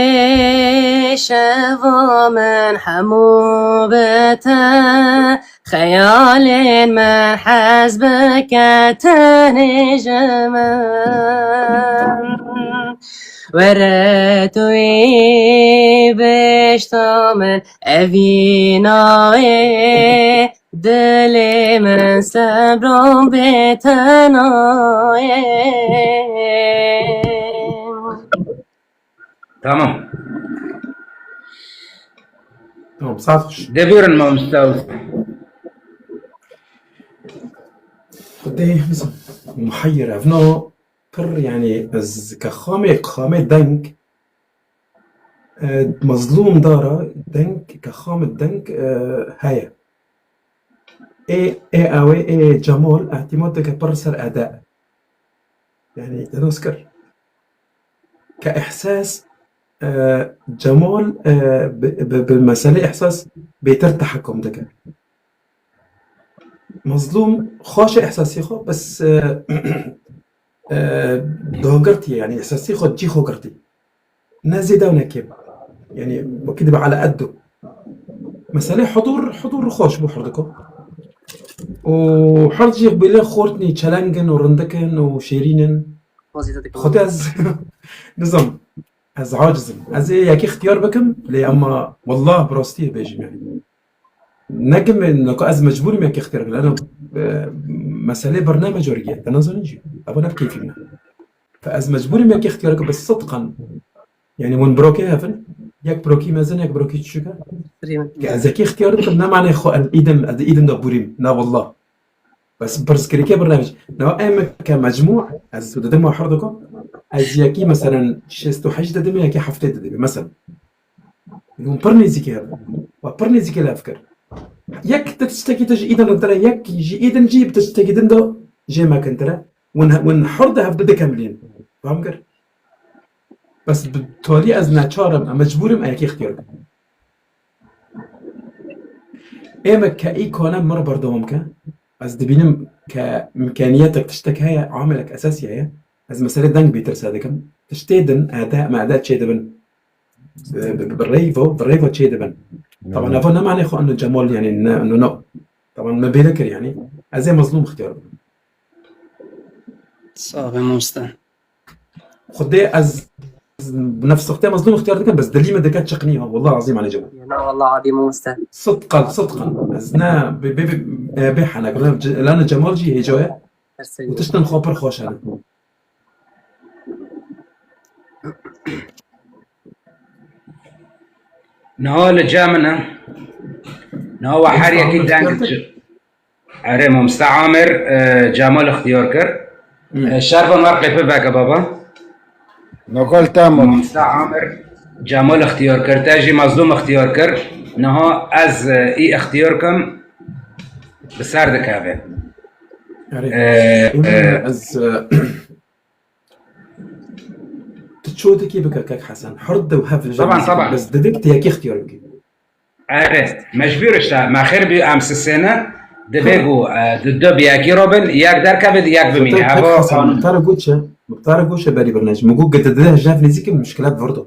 şeva min hemû bi te, xeyalên min hez bike tenê ji min. Were tu yî bêşta min evîna wê, dilê min sebran bê te nayê. Tamam. Tamam, saet xweş. Debûrin mamoste. Xwedê, mesela, muheyir evno pir, yani, ez ke xamê, xamê deng, e, mezlûm dara deng, ke xamê deng, e, heye. Ê, ê, ew ê, ê Cemal, ihtimal dike pir ser ede. Yani, denos kir. Ke ihsas, e, Cemal, e, bi, bi, bi mesele ihsas bêtir tehekum dike. Mezlûm xweş e ihsasê xwe, bes, e, e, dagirtî, yani ihsasê xwe cî xwe girtî. Ne zêde û ne kêm. Yani, wekî dibe ala eddu. Mesele hudûr, hudûr xweş bû hurdiko. Û hurd jî bêle xortnî çelengin û rindikin û şêrînin. Xwedê ez, nizam, ez aciz im. Ez ê yekî ixtiyar bikim, lê ema wallah bi rastî bêjim yani. Nekim, naka ez mecbûr im yekî ixtiyar bikim. Lano, e, meselê birname corî ye. Te nazanin jî. Eva ne bi keyfî min e. Fe ez mecbûr im yekî ixtiyar bikim, bes sidqan. Yani hûn birokê hevin, yek birokî mezin, yek birokî çûçik e. Birî min. Ke ez yekî ixtiyar bikim, ne manê xwe ez îdim, ez îdim de bûrîm. Na wallah. Bes pirsgirêkê birname. Newa em ke mecmû, ez didim we hurdiko, ez yekî meselen şêst û heşt didim, yekî heftê didim. Meselen. Hûn pir nêzîkî hev. We pir nêzîkî lev kir. Yek ti tiştekî tu ji îdin re, yek ji îdin jî bi tiştekî din de jê mekin tire. Win, win hurd de hev dikemilîn. Fam kir? Bes bi tolî ez neçar im, em mecbûr im, em yekî ixtiyar bikin. Ê me ke î kane min re berdewam ke, ez dibînim ke îmkaniyetek tiştek heye, amilek esasî heye. Ez meselê deng bêtir se dikim. Tiştê din, ede, me ede çê dibin. Bi, bi, bi rêvo, bi rêvo çê dibin. Taban, eva ne manê xwe eno Cemal, yani, ne, no, no. Taban, me bêle kir, yani. Ez ê mezlûm ixtiyar bikim. Sax be, mamoste. Xwedê ez, ez bi nefsixtê mezlûm ixtiyar dikim, bes dilî me dike çiqnî ha. Wallah azîm, anê Cemal. Na, wallah adî mamoste. Sidqan, sidqan. Ez ne, bê, bê, bê, e, bê henek. Ne, Ce-, Lana Cemal jî hêca ye. Her sey. Û tiştin xwe pir xweş hene. Niha li cem min e. Niha we her yekî deng diçi. Erê, Mamoste Amir, e, Cemal ixtiyar kir. Hmm. E, Şervan, wer qêpê veke baba. Nokal tamam. Mamoste Amir, Cemal ixtiyar kir. Te jî Mazlûm ixtiyar kir. Niha ez, e, î ixtiyar kim, bi ser dikeve. Erê. E, Ê, e, ez, e, Tu ço dikî bike kek Hesen. Hurd de û hev li Taban, jemî taban. Bes divik tu yekî ixtiyar bikî. Erê, mecbûr işte. Me xêr bî em sisêne. Divê Ha. ku, e, di du bi yekî robin, yek derkeve, di yek bimîne. Zaten kek Hesen, qanûn. Te re got çi? Muxtar goşe berî birnejî. Min got gete dide hejdev nêzîk e, muşkilat virdo.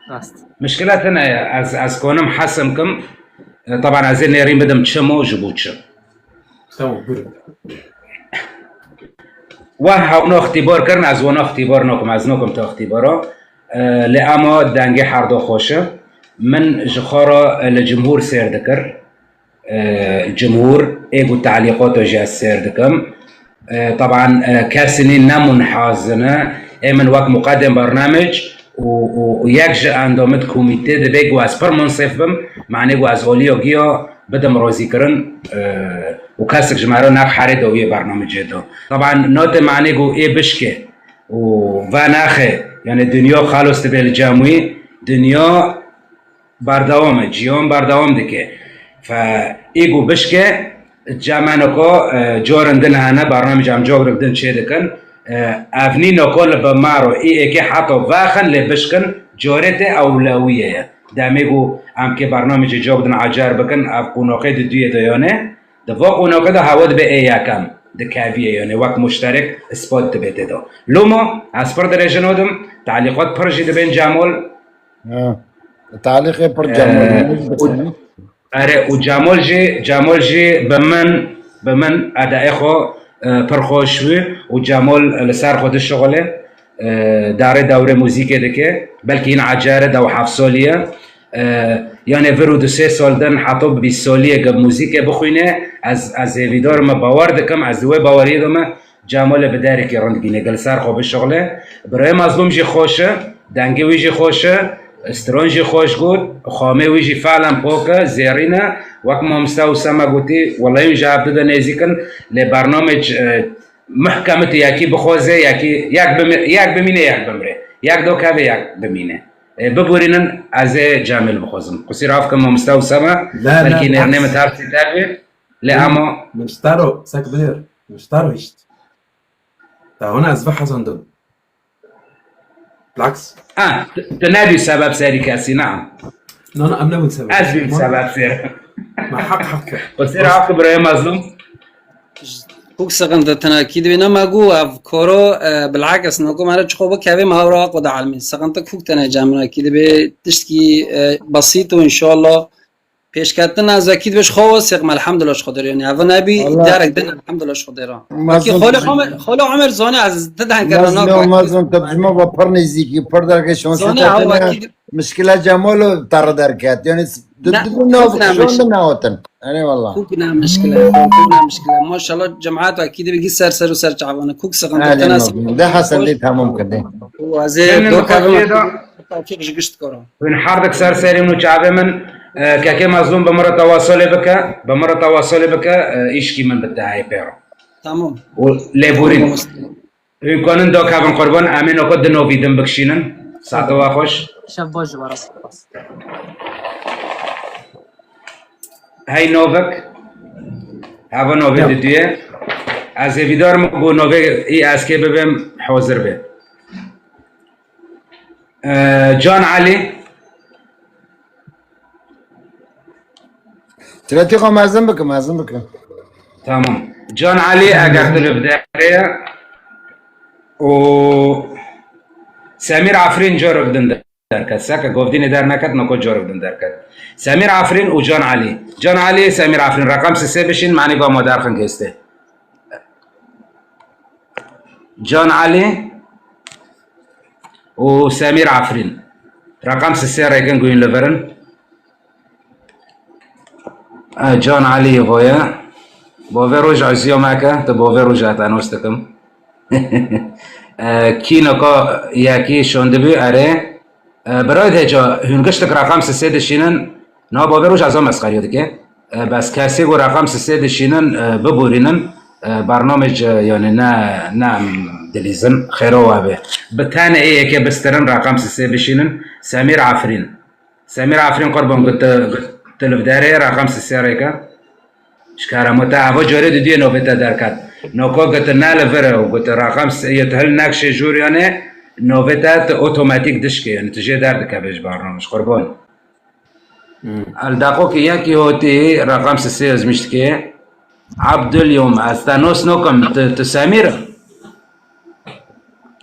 Rast. Muşkilat hene ye. Ez, ez konim hesim kim. E, taban ez ê nêrîn bidim çi mo ji bo çi. Tamam, buyurun. Weh hewno ixtîbar kirin, ez wano ixtîbar nakim, ez nakim te ixtîbara. E, lê ema dengê herdo xweş e. Min ji xwe re, e, li cumhûr sêr dikir. E, cumhûr, ê ku telîqata jî ez sêr dikim. E, taban, e, kesî nî ne munhazin e. Ê min wek muqedem barnamij û, û, û yek ji endamit komîtê dibe ku ez pir munsif bim, manê ku ez oliyo giya bidim rozîkirin, e, û kesik ji me re nex herê dawiyê bernamicê de. Taban, nate manê ku ê bişke û venaxe, yani dinya xelos dibe li cem wî, dinya berdewam e, cîhan berdewam dike. Fe ê ku bişke, camenoko, e, carin din hene, barnamij em carik din çê dikin. E, ev nî noko li bi me ro, ê êkê heta vexin lê bişkin, carê te ewlewiye ye. Demê ku em kê barnamijê cak din ecer bikin, ev qonaxê di duyê de yane, di va qonaxê de hewa dibe ê yekem, di keviyê yane, wek muşterek ispat dibe tê de. Loma, ez pir dirêjin odim, telîqat pir jî dibên Cemal, Ha. Talîxê pir Cemal Ee, Dîmir û, bikin. Erê, û Cemal jî, Cemal jî bi min, bi min edayê xwe, e, pir xweş bû û Cemal li ser xwe dişixule, e, darê dewrê muzîkê dike. Belkî hîn ecare dew heft salî ye. E, yanê vir û du sê sal din heta bi bîst salî ye ku muzîkê bixwîne. Ez, ez hêvîdar me, bawer dikim, ez di wê baweriyê de me. Cemalê bi derekî rind bîne, gel ser xwe bişixle. Birayê Mazlûm jî xweş e, dengê wî jî xweş e, stran jî xweş got, xamê wî jî felen pok e, zêrîn e. Wek mamoste Usame gotî, wela hûn ji hev dide nêzîk in, lê bernamê, e, mihkem e, tu yekî bixwaze, yekî, yek bimi-, yek bimîne, yek bimre. Yek dokeve, yek bimîne. E, biborînin, ez ê Cemil bixwazim. Qusîr af ke mamoste Usame, La, la, belkî nêrnê min bilaks. Tersî te bê. Lê ama Min ji te re sek binêr. Min ji te re hişt. Te hona ez vehezandim. Bilaks. Ah, tu, tu nebî sebeb serî kesî, na. Na, na, em nebûn sebeb. Ez bîm sebeb ser. Ma heq heq e. Qusîr af ke birayê Mazlûm. Kuk sıkıntı tına kî dibê nema gu ev koro, e, bilakis noko mara çiqo bu kevê ma hawra qo da almî. Sıkıntı kuk tına camına kî dibê tiştkî, e, basit û inşallah. Pêşketina zekî dibe ji xwe wesêqim, elhamdulillah, ji xwe derê. Yani, ev nebî, Allah. Derek din, elhamdulillah, ji xwe derê. Wekî Mazlum, Xolê Omer, Xolê Omer zone ez didehn kera Mazlum, nak. Mazlum, te ji me ve pir nêzîkî, pir dergê şansê Zone te ew tine. Wekî di- Mişkila Cemal te re derket. Yani, s-, du, Ne, du, du, ne, kuk ne şon miş-, de ne otin. Yani, wallah. Kuk ne mişkile, kuk ne mişkile. Maşallah, cemaat wekî dibe gî ser ser û ser çavane. Kuk sıkıntı Hadi tına Mazlum. De Hasan de tamam kırdı. Û ez ê Senin do kavim Xwediyê de. Tevfîq ji gişt koro. Hûn herdik ser serê min û çavê min, e, kekê Mezlûm bi min re tewasolê bike, bi min re tewasolê bike, e, îşkî min bi te heye pê re. Tamam. Û lêborîn. Tamam, usta. Hûn kanin dakevin qurban, em ê noko di novî din bikişînin. Saete we xweş. Şev baş ji we re spas. Hey novik. Hava novê Ya. Didiye. Ez hêvîdar me ku novê î eskê bibêm hazir be. Ee, Can Ali. Trafîka mezin bikim, mezin bikim. Tamam. Can Ali, eger tu li vê derê ye û Semîr Afrîn carek din derket. Seke govdînê derneket, noko carek din derket. Semîr Afrîn û Can Ali. Can Ali, Semîr Afrîn, reqem sisê bişîn, manî gama derxin gêste. Can Ali û Semîr Afrîn. Reqem sisê rêkin guhîn li vir in. E, Can Ali voye. Bovê roj eziyo meke, tu bovê roj e, te nos dikim. E, kî noko yekî şondibî, erê. E, birayê hêca, hûn giştik reqem sisê dişînin, niha bavê roj ez mesxeriya dike. E, bes kesê ku reqem sisê dişînin, e, biborînin, e, bernamê ci, yani ne, ne em dilîzin, xêra we be. Bi tenê ê yekê bistirin reqem sisê bişînin, Semîr Afrîn. Semîr Afrîn qurban ku tu, tu li vê derê reqem sisê rêke. Ji kerema te eva carê didiyê novê te derket. Noko ku tu ne li vir e û ku tu reqem s-, yê tu hil nekşê jûr yanê, novê te tu otomatîk dişkê, yani tu jê derdikevê ji bernamê, ji qurban. Hmm. El daqokê yekî hotî reqem sisê ezmîştikê. Abdul Yom, ez te nos nokim, tu, tu Semîr e?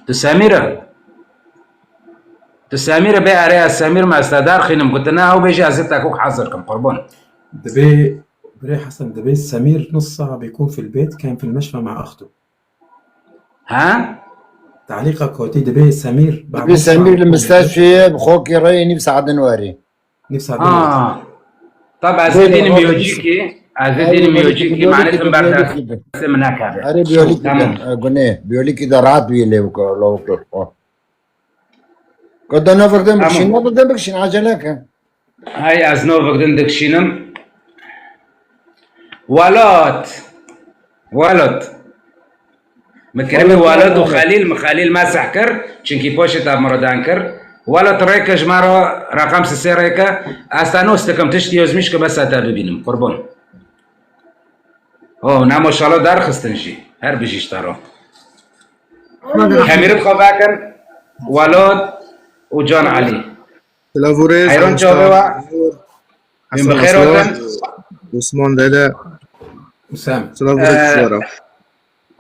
Tu Semîr e? Tu Semîr e, bê erê ez Semîr me, ez te derxînim, ku tu ne ew bêjî, ez ê tekok hezir kim, qurban. Dibê, birê Hesen, dibê Semîr nus sa'a bêkûn fil bêt, kem fil meşfe ma axtu. Ha? Te'lîqa kotî dibê Semîr, Dibê Semîr li mistesfê ye, bi xokê re yê nîv saet din werî. Nîv saet Ha. Tab ez ê dînim biyolojîkî, ez ê dînim biyolojîkî, mane tim berdest min nekare. Erê biyolîkî Tamam. de, e, gunê, biyolîkî de rahat bûye lê bike, lawik. Ka da navek din Tamam. bikişîn, navek din bikişîn, acele ke. Hay ez navek din dikişînim. Welat. Welat. Min kirimî Welat û Xelîl, min Xelîl mesih kir, çunkî paşê te min re deng kir. Welat rêke ji me re, reqem sisê rêke. Ez te nos dikim, tiştî yozmîş ke bes ez te bibînim. Qurban. Oh, ne maşallah derxistin jî. Her bijî ji te re. Kemîrit xwe vekin, Welat û Can Elî. Silav û rêz, Heyran mamosta. Çavê we. Hûn bi xêr hatin. Osman dede. Husam. Silav û rêz Ee, ji we re.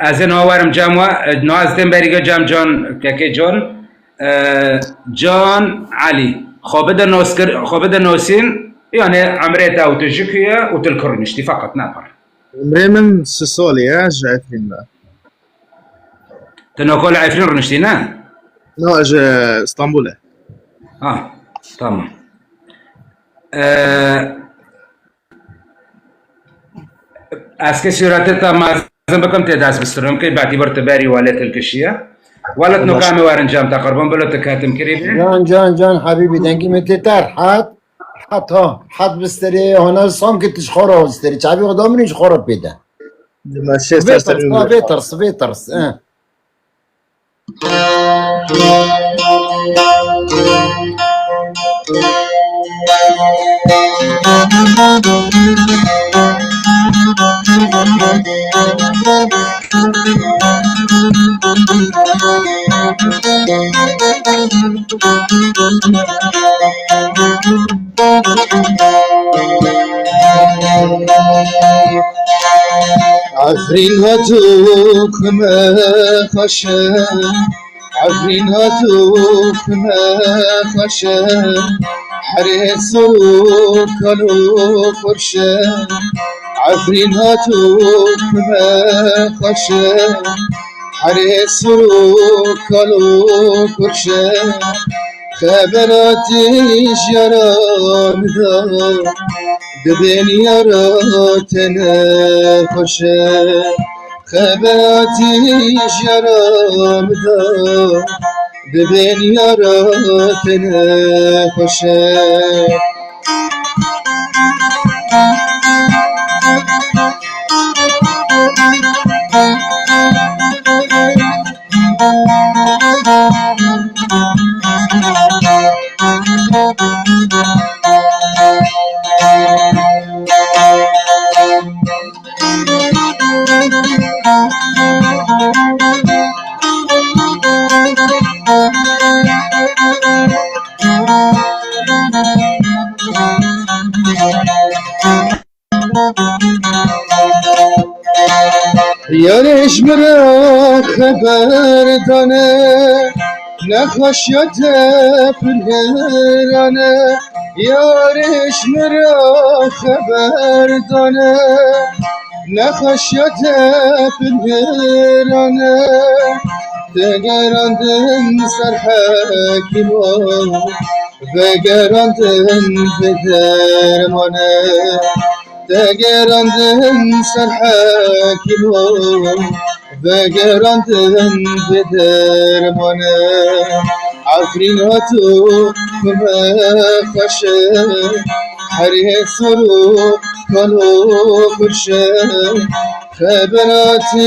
Ez ê niha werim cem we, niha ez tên berî ge cem Can, kekê Can. Ee, Can Elî. Xwe bide noskir, xwe bide nosîn, yani emrê te û tu ji ku ye û tu li ku rûniştî feqet ne pir. Emrê min si salî ye, ji Efrîn me. Tu naka li Efrîn rûniştî, ne? Na, ji Stenbolê. Ha, tamam. Ee, ez ke sûretê te mezin bikim tê dest bistirim, ke betî bir tu berî welê tu li kişiye. Welat Baş. Naka em ê werin cem te qurban, bilo tu ketim kirî bî. Can, can, can, Habîbî, dengî min tê te rehet, rehet ha, rehet bisterê, hona sam ke tu ji xwe re bisterê, çavê xwe da min ê ji xwe re pê de. Di meşê Vê ser ters, serî ha, vê ters, vê ters, eh. Efrîn hatûk me xweş e, Efrîn hatûk me xweş e, herê sor û kal û xurş e. Efrîn hatûk me xweş e, herê sor û kal û xurş e. Xebera te ji yara min de, dibên yara te ne xweş e. Xebera te ji yara min de, dibên yara te ne xweş e. Yarê ji min re xeber dane, nexweşiya te pir giran e. Yarê ji min re xeber dane, nexweşiya te pir giran e. Te gerandin ser hekîman, vegerandin vê dermanê. Te gerandin ser hekîman, vegerandin vê dermanê. Efrîn hatûk me xweş e, herê sor û kal û xurş e. Xebera te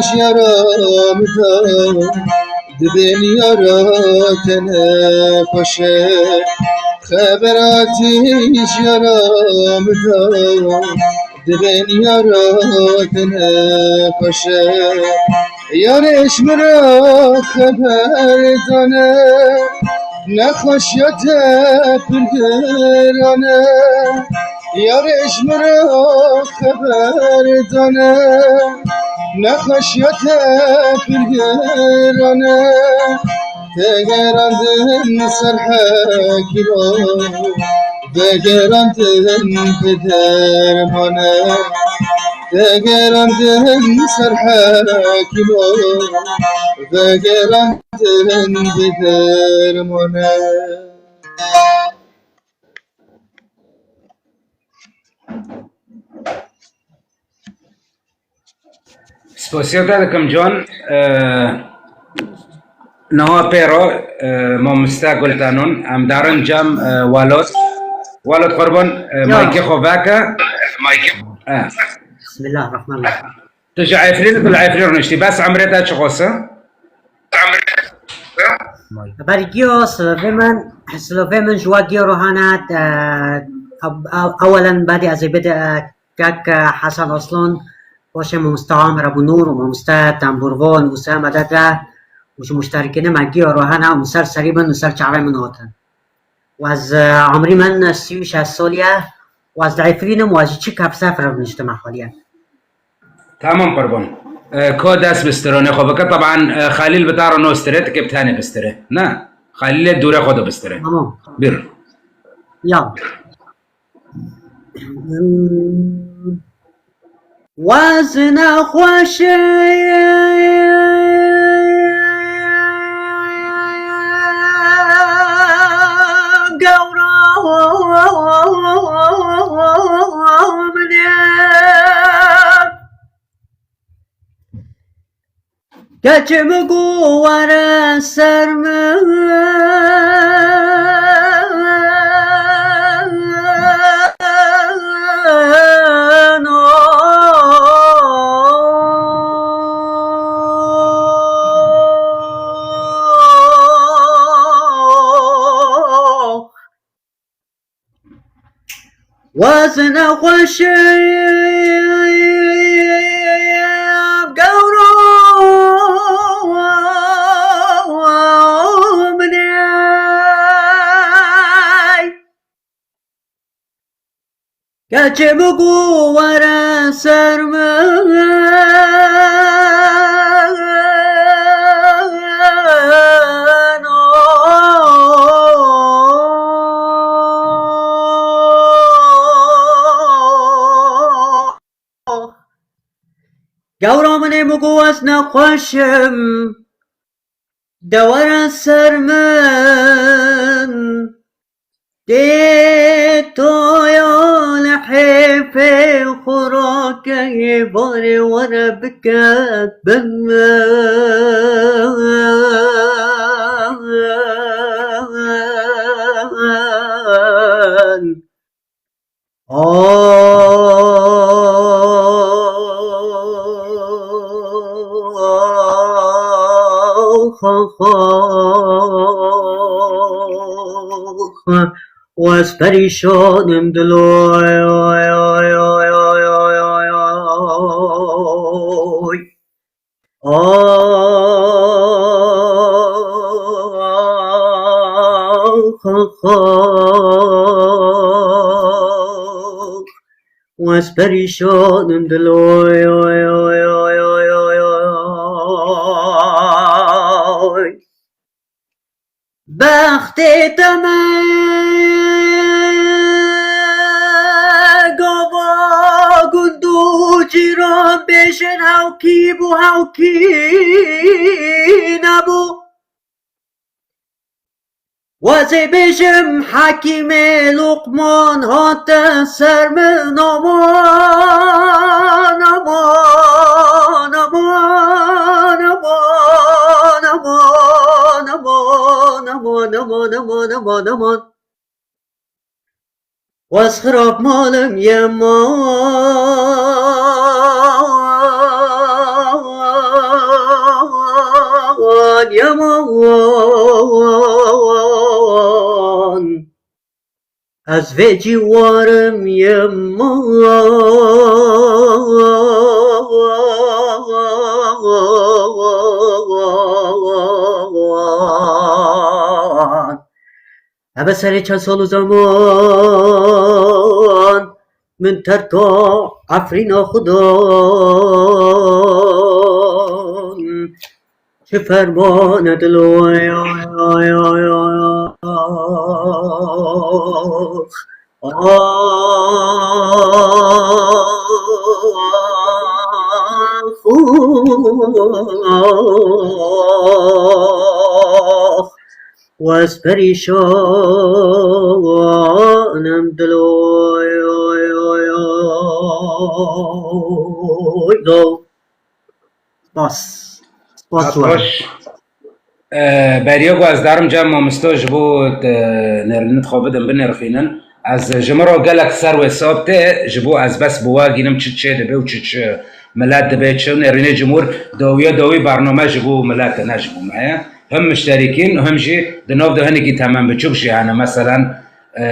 ji yara min de, dibên yara te ne xweş e. Xebera te ji yara min de, dibên yara te ne xweş e. Yarê ji min re xeber dane, nexweşiya te pir giran e. Yarê ji min re xeber dane, Nexweşiya te pir giran e, tê gerandin ser hekîman, tê gerandin bi derman e, tê gerandin ser hekîman, tê gerandin bi derman e. Spasiya te dikim Can. Niha pêro, e, mamoste Gultanon, em darin cem, e, Walot. Walot Qurban, e, Ya. Maykê xwe veke. E. Bismillahirrahmanirrahim. Tu ji Efrîn, tu li Efrîn rûniştî. Bes emrê te çiqas e? Bergiyo, silovê min, silovê min ji we giyo rohana, e, ew-, ew-, ewelen badî ez ê bide, e, kek, e, Hesen Aslan, poşê mamoste Amer Ebû Nûr û mamoste Tembûrvan û Usame Dede û ji muşterikînê me giyo rohana û ser serî min û ser çavê min hatin. Û ez, e, emrî min sî û şeş solî ye û ez li Efrîn im û ez ji çi kefsef re niştime haliye. Tamam Qurban. E, ko dest bi stranê xwe bike. Taban, e, Xelîl bi te re nostire, tu kê bi tenê bistire. Ne. Xelîlê dûrê xwe de bistire. Tamam. Bir. Ya. Wezne xweş e, gewra min e. Keçê min got were ser min. Wezne xweş e, gewra min e. Keçê min got were ser min. Gewra min ê min got ez nexweş im, de were ser min. Tê toya li hêfê xurake barê were biket bin min. Wez perîşan im diloy. Ax, ax, ax. Wez perîşan im diloy. Bextê te me gava gund û cîran bêjin hewkî bû, hewkî nebû. Wezê bêjim hekîmê Luqman hate ser min, aman, aman, aman. Wez xirab malim yeman, yeman. Ez vê cî warim yeman. Eve serê çend sal û zeman min terka Efrîna xwe da. Çi fermane dilo. Wes perîşanim dilo. Spas. Spas. Xweş. E, beriya ku ez darim cem mamosto ji bo, e, nêrînit xwe bidin, binirxînin. Ez ji min re gelek ser wê sab tê, ji bo ez bes bi we gînim çi çê dibe û çi, çi milet dibe, çi nêrînê cumhur dawiya dawî bername ji bo milet e, ne ji bo me ye. Him mişterîkîn, him jî di nav de hinekî temen biçûk jî hene. Meselen, e,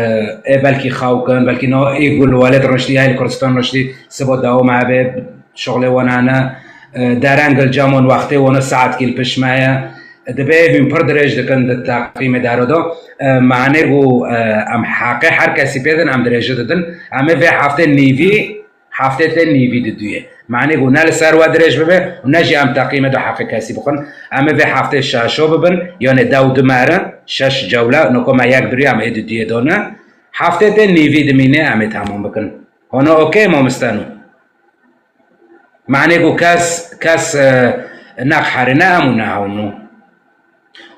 ê belkî xew kin, belkî na ê ku li welêt riştî, ya li Kurdistan riştî, siba dewam hebe, şuxlê wan hene, e, dereng li cem wan wextê wan saetkî li pişt me ye. Dibe hûn pir dirêj dikin di teqîmê daro de. E, manê ku, e, em heqê her kesî pê din, em dirêji didin. Em ê vê heftê nîvî, heftê te nîvî di duyê. Manê ku ne li ser we dirêj bibe û ne jî em teqîmê de heqê kesî bixwin. Em ê vê heftê şeşo bibin, yanê dew du merin, şeş cewle, noko me yek diriya, em ê di duyê done. Heftê te nîvî dimîne, em ê temam bikin. Hona okey, mamosteno? Manê ku kes, kes, e, neqherî, ne em û ne ew nû.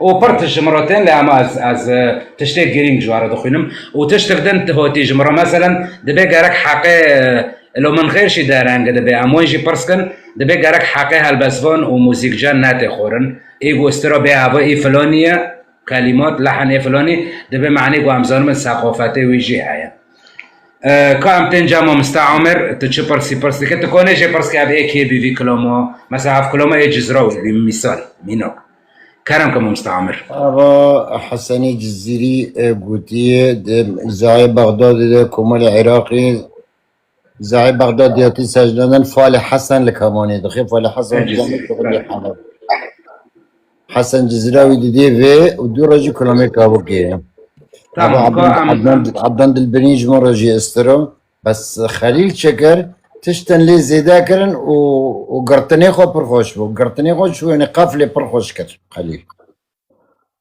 Û pir tişt ji min re tên, lê ama ez, ez, e, tiştê girîng ji we re dixwînim. Û tiştek din hotî ji min re, meselen, dibe gerek heqê, e, lo min xêr jî dereng dibe, em wan jî pirs kin, dibe gerek heqê helbestvan û muzîkcan netê xwarin. Ê ku stira bê ava, ê filanî ye, kelîmat, lehenê filanî, dibe manê ku em zanin min seqafetê wî jî heye. E, ka em tên cem mamosta Omer, tu çi pirsî pirs dike? Tu konê jê pirs ke ev ê kê bî vî kilamo? Mesela ev kilamo ê Cizra wî bî, mîsal, mînak. Kerem ke mamosta Omer. Ava Hesenê Cizîrî, e, gotiye, di Zayê Bexdadê de komelê Iraqê, Zayê Bexdadê hatî secdandin, falê Hesen li Kamanê dixê, falê Hesen Ê Cizîrî, şuxulê belê. Hesen. Hesen Cizîra wî didê vê û du rojî kilamê kabûkê. Tamam, Ava ka Adnan, em Adnan, Adnan Dilbirîn ji min re jî istiro. Bes Xelîl çi kir? Tiştin lê zêde kirin û, û girtinê xwe pir xweş bû. Girtinê xwe çû, yanî qeflê pir xweş kir Xelîl.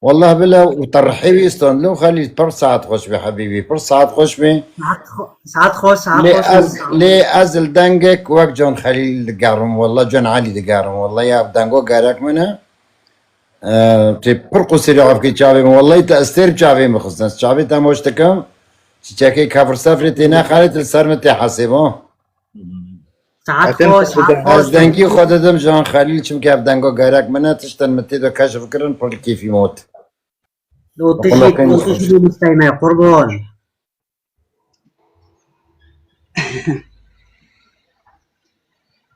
Wallah bila û te rihê wî stand lo Xelîl, pir saet xweş be hebîbî, pir saet xweş be. Saet xwe-, saet xweş, saet Lê xweş ez, be. Lê ez li dengek wek Can Xelîl digerim, wallah Can Elî digerim, wallah ya dengo gerek min e. Ee, tê pir qusîrê afkê çavê min. Wallahî te ez têr çavê min xistin. Ez çavê te moş dikim. Çiçekê kefir sefrê tê nexerê, li ser min tê hesêba. Saet Hatim xweş, saet xweş. Ez dengî xwe didim Can Xelîl, çimkî ev dengo gerek min e, tiştên min tê de keşf kirin, pir li kêfî min ot. Dotişî, dotişî, dotişî, misteyme, qurban.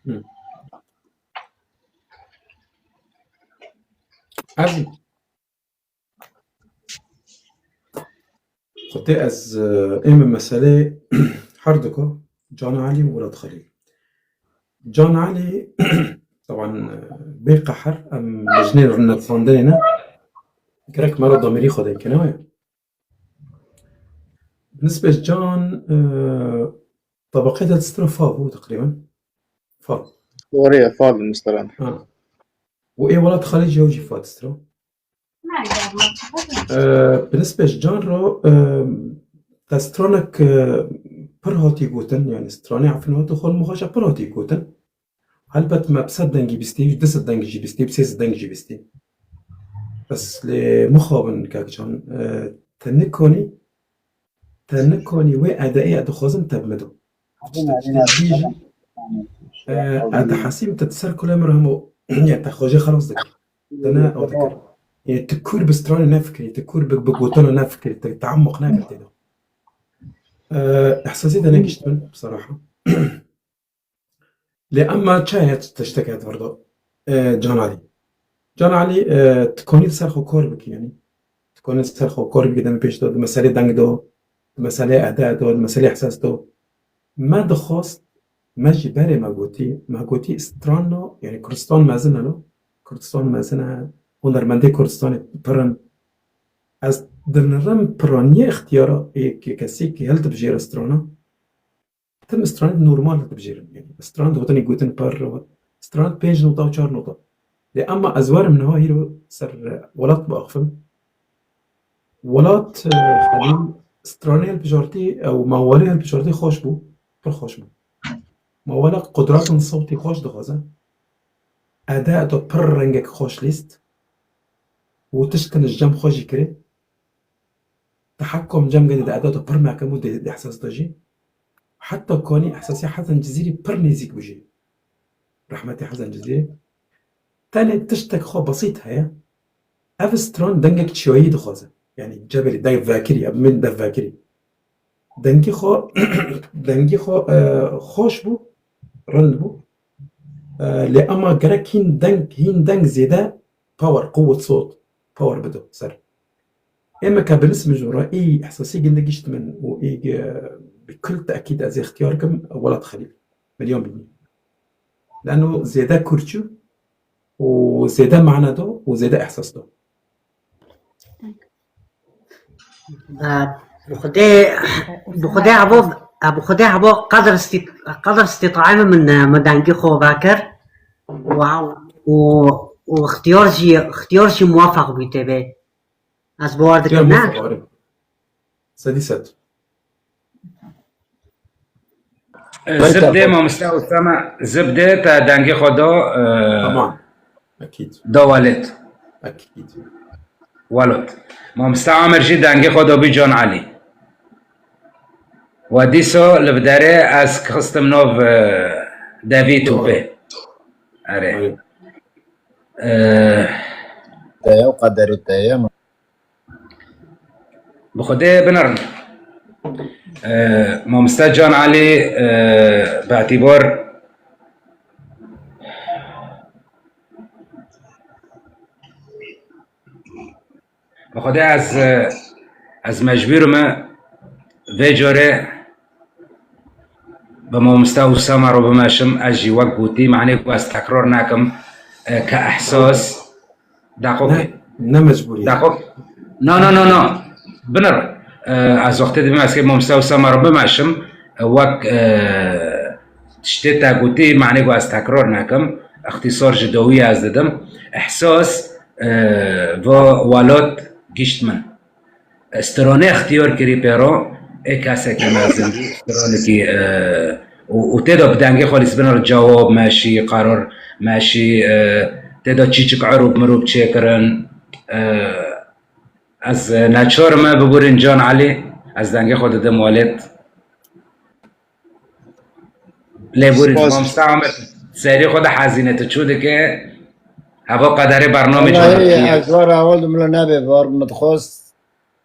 Hı. Ez, xwetê ez, e, ê min meselê her duka Can Elî û Murat Xelîl. Can Elî, taban, e, bê qeher, em li jinê netxandinê ne. Gerek me re damirî xwe derkene wê. Nisbet Can, e, tabaqê de distira fav bû teqrîben. Fav. Orê fav distiran. Ha. Û ê welat Xalî jî ew jî fav distira. E, bi nisbet Can ro, e, te stranek, e, pir hatî gotin, yani stranê Efrîn hate xwe li Mixaşa pir hatî gotin. Helbet me bi sed dengî bîstî, bi du sed dengî jî bîstî, bi sê sed dengî jî bîstî. Bes lê mixabin kek Can, e, te nikanî, te nikanî wê edeyê ez dixwazim te bi min do. Tiştekî te dî jî, e, ez dihesîm te di ser kulê min re hemû, ya te xwe jê xelas dikir. Te ne ew dikir. Ê, tu kûr bi stranê nefikirî, tu kûr bi, bi gotana nefikirî, tu teemuq nekir tê de. E, ihsasê te negişt min, bi seraha. Lê ema çaye tiştek hat vir do, e, Can Alî. Can Alî, e, tu konî li ser xwe kor bikî, yanî. Tu konî li ser xwe kor bikî, demê pêş do, di meselê deng do, di meselê ede do, di meselê ihsas do. Me dixwest, me jî berê me gotî, me gotî stran no, yanî Kurdistan mezin e no. Kurdistan mezin e, hunermendê Kurdistanê pir in. Ez dinirim piraniyê ixtiyara ê ke-, kesî ke hildibijêre strana. Tim stranê normal dibijêrin. Yanî stran di gotinê gotin par re, stran pênc nota û çar nota. Lê ema ez werim niha hîro ser, e, welat biaxivim. Welat, e, Xelîl, stranê hilbijartî, ew mawalê hilbijartî xweş bû, pir xweş bû. Mawala qudratin sewtî xweş dixwaze. Eda eto pir rengek xweş lîst û tiştin ji cem xwe jî kirê. Tehekkum cem gelê de eda eto pir mekem û dê, dê ehsas de jî. Heta kanî ehsasî Hesen Cizîrî pir nêzîk bû jî. Rehmetê Hesen Cizîrî. Tenê tiştek xwe besît heye. Ev stran dengek çiyayî dixwaze. Yanî cebelî dev vekirî, ev min dev vekirî. Dengî xwe, dengî xwe, e, xweş bû, rind bû. E, lê ema gerek hîn deng, hîn deng zêde power, quwwet sot, power bido ser. Ê me ke binismin ji ra, ê ehsasî ginde gişt min û ê ge-, bi kul tekîd ez ê ixtiyar kim, Welat Xelîl. Milyon bînî. Leno zêde kurçû û zêde mane do û zêde ehsas do. Bi Xwedê, bi Xwedê hebo, bi Xwedê hebo qedr istî-, qedr istîtayê min, min dengî xwe vekir. Wow. Û, û ixtiyar jî, ixtiyar jî muwefeq bû tê bê. Ez bawer dikim, ne? Muwefeq, erê. Sedî sed. Zibdê mamoste Usame, zibdê te dengê xwe da, e, Tamam. Ekîd. Da Walid. Ekîd. Walot. Mamoste Amer jî dengê xwe da bî Can Elî. Wa dîso li bi derê ez xistim nav, e, devî tûpê. Erê. Erê. E, Te ye, qederê te ye. Bi Xwedê binerin. E, Mamoste Can Elî, e, bi etîbar bi Xwedê ez, e, ez mecbûr me vê carê bi Mamoste Usame re bimeşim, ez jî wek gotî, manê ku ez tekrar nekim, e, ke ehsas, Daqokê. Ne, ne mecbûrî. Daqok. No, no, no, no. Binir. E, ez wextê dibim ez kê Mamoste Usame re bimeşim. E, wek, e, tiştê te gotî, manê ku ez tekrar nekim. Îxtîsar ji dawî ez didim. Ehsas, e, va welat gişt min. Stranê ixtiyar kirî pê re, ê kesekî mezin bû, stranekî, e, û, û tê de bi dengê xwe lîsbina re cewab meşî, qerar meşî, e, tê de çîçik erûb mirûb çêkirin. E, ez, e, neçar me biborîn Can Elî, ez dengê xwe didim welêt. Lê borî, Spas. Mamoste Amer, serî xwe de hezîne tu çû dike, heva qederê bernamê Wallahî, Can Elî. Ez war awal dimle nebe var, min dixwest.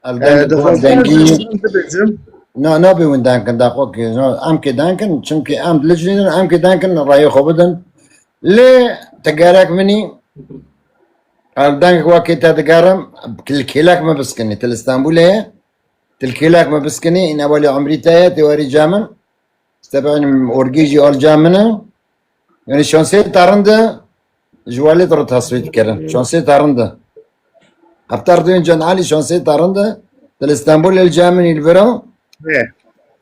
Ev Eh, deng, dixwazim dengî. Bibêjim. Na, nabê win denkin, daqokê. Na, em kê denkin, çimkî em dilicnînin, em kê denkin, rayê xwe bidin. Lê te gerek minî, ev deng wekê te digerim, kil-, kêlek me biskinî. Til Stenbulê ye, til kêlek me biskinî, îne welî umrî te ye, tê werî cem min. Stebeynim orgî jî al cem min e. Yani şansê te rind e, ji welêt re teswît kirin. Şansê te rind e. Hevtar duyun Can Elî şansê te rind e. Til Stenbul el cem min îl bira. Ê.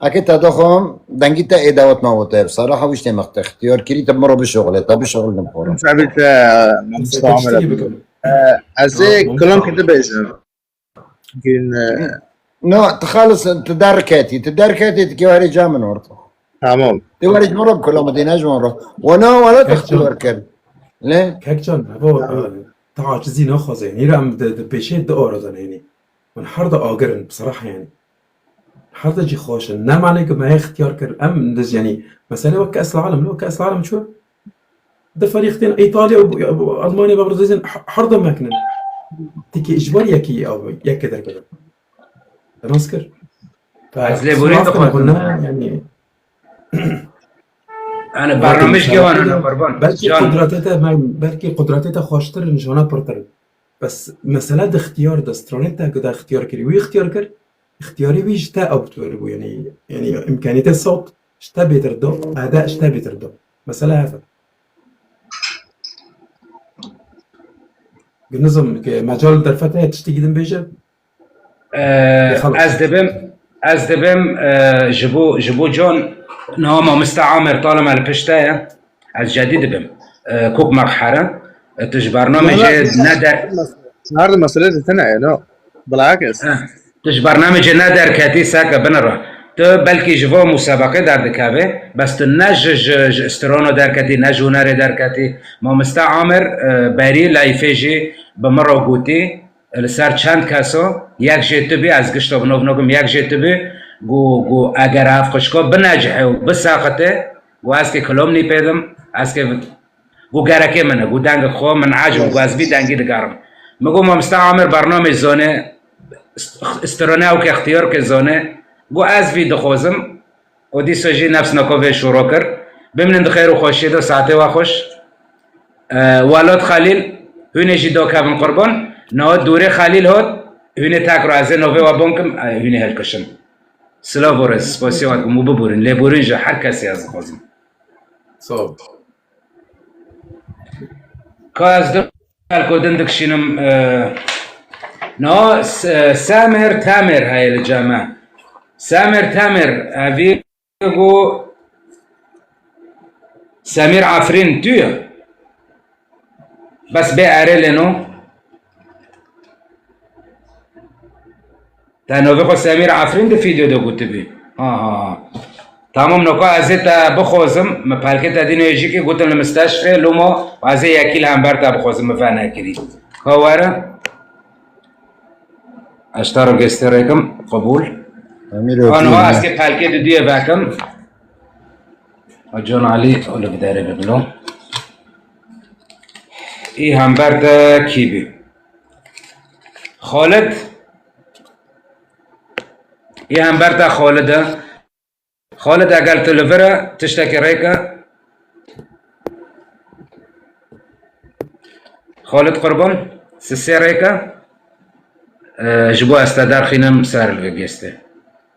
Eke te daxwam dengî te ê dawet ma wote. Sara hewiştê mexte ixtiyar kirî te min re bişoxile. Te bişoxil dim xora. Sabit, e, Mamoste Amer. Tiştekî bikim. E, ez ê Tamam, kilam tamam. ki dibêjim. Gün, e, No, tu xalis, tu derketî, tu derketî, tu kêwarê ca min orta. Tamam. Tu warê ji min re bi kulamê dê, ne ji min re. Wana, wana tu Kek can. Xtiyar kir. Ne? Kek can, evo, Tamam. e, tu acizî naxwaze. Nîra em di, di pêşê di ora de neyni. Hûn her de agir in, bi seraha yani. Her de cî xweş in. Ne mane ku me yê xtiyar kir. Em diz yani. Mesele wek esla alem, wek esla alem çû. Di ferîqtên Îtalya û, û Almanya ve dizin her de meknin. Tikê ji bar yekî ew, yekê derkevin. Nas kir. Ez lê borî Maaf dixwazim. Kir, ne, yani. Ani Belkî barnamej gewan qudratê te, qurban. Belkî Can. Qudratê te, belkî qudratê te xweştir in, ji wana pirtir in. Bes mesele di ixtiyar de, stranê te ku da ixtiyar kirî, wî ixtiyar kir, ixtiyarê wî ji te ew bû, yani, yani imkaniyetê sewt ji te bêtir do, eda ji te bêtir do. Mesele hev e. Nizam ke mecal derfet heye tiştekî din bêje? Ee, Xelas. Ez dibim, ez dibim, e, ji bo, ji bo Can, niha mamoste Amer Talim el pişt te ye. Ez cedî dibim. E, kok merxere. Tu ji bernamê jê ne der. Her di mesele di tine ye, no. Bilakis. Eh, tu ji bernamê jê ne derketî seke binira. Tu belkî ji vo musebeqê derdikevê, bes tu ne ji, ji, ji strano derketî, ne ji hunerê derketî. Mamoste Amir, e, berî layfê jî bi min re gotî, li ser çend keso, yek jê tu bî, ez gişto bi nov nogim, yek jê tu bî, gu, gu eger ev xwişko binecihê û biseqitê, gu ez kê kilomnî pê dim, ez kê Gu gerekê min e, gu dengê xwe min ecib, gu ez vî dengî digerim. Min got, Mamoste Amir bernamê zone, ist-, istironeya weke ixtiyar ke zone, gu ez vî dixwazim, û dîsa jî nefs nako vê şûro kir. Bimînin di xêr û xweşiyê de, saetê we xweş. E, Welat Xelîl, hûnê jî dakevin qurban. Niha dûrê Xelîl hat, hûnê tek re ez ê novê we bon kim, e, hûnê hilkişin. Silav û rêz, spasiya we dikim û bibûrin, lêbûrin ji her kesê ez dixwazim. Sağ ol. Ka ez du pelko din dikişînim, e, no, S-, Semir Temir heye li cem me. Semir Temir, evî ku Semîr Afrîn tu ye. Bes bê erê lê no. Te novê xwe Semîr Afrîn di fîdyo de gotibî. Ha, ha, ha. Tamam, noka ez ê te bixwazim, min pelkê te dînê jî kî gotin li misteşfê, loma ez ê yekî li hember te bixwazim, min venekirî. Ka were? Ez te re gestê rêkim, qebûl. Semîr Afrîn. Aniha ez kê pelkê di duyê vekim. Can Alî, o li bi derê bibilo. Î hember te kî bî? Xalid. Î hember te Xalid e. Xalid, eger tu li vir e, tiştekî rêke. Xalid Qurban, sisê rêke. E, ji bo ez te derxînim ser li vê gestê.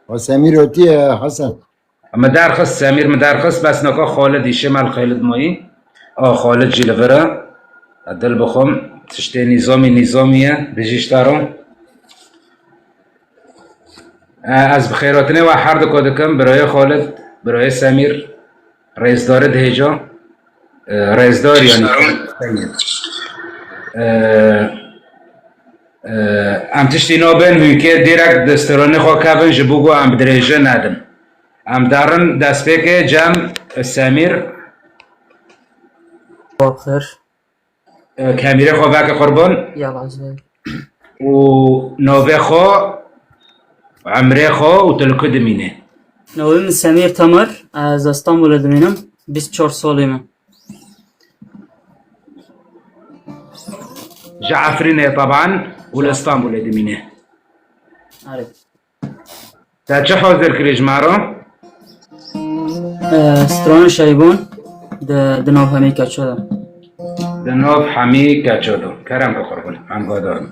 O Semîr oti ye, Hasan. Me derxist, Semîr me derxist, bes naka Xalid îşê me li Xalid mayî. A Xalid jî li vir e. Dil bixwim, tiştê nîzamî, nîzamî ye, bijî ji te re. E, ez bi xêrhatinê we her du ka dikim, birayê Xalid, birayê Semîr, rêzdarî dihêja. E, rêzdar yanî. E, e, em tiştî nabin, hûn kê direkt di stranê xwe kevin, ji bo ku em bi dirêje nedin. Em derin destpêkê cem Semîr. Xêr. E, kemîrê xwe veke qurban. Ya lazim. Û navê xwe, emrê xwe û tu li ku dimînê? Navê min Semîr Temir, ez Stenbolê dimînim, bîst û çar salê min. Ji Efrînê taban û li Stenbolê dimînê. Erê. Te çi hazir kirî ji me re? Stranê Şeybûn di, di nav hemî keça de. Di nav hemî keça de. Kerem be qurban. Em guhdar in.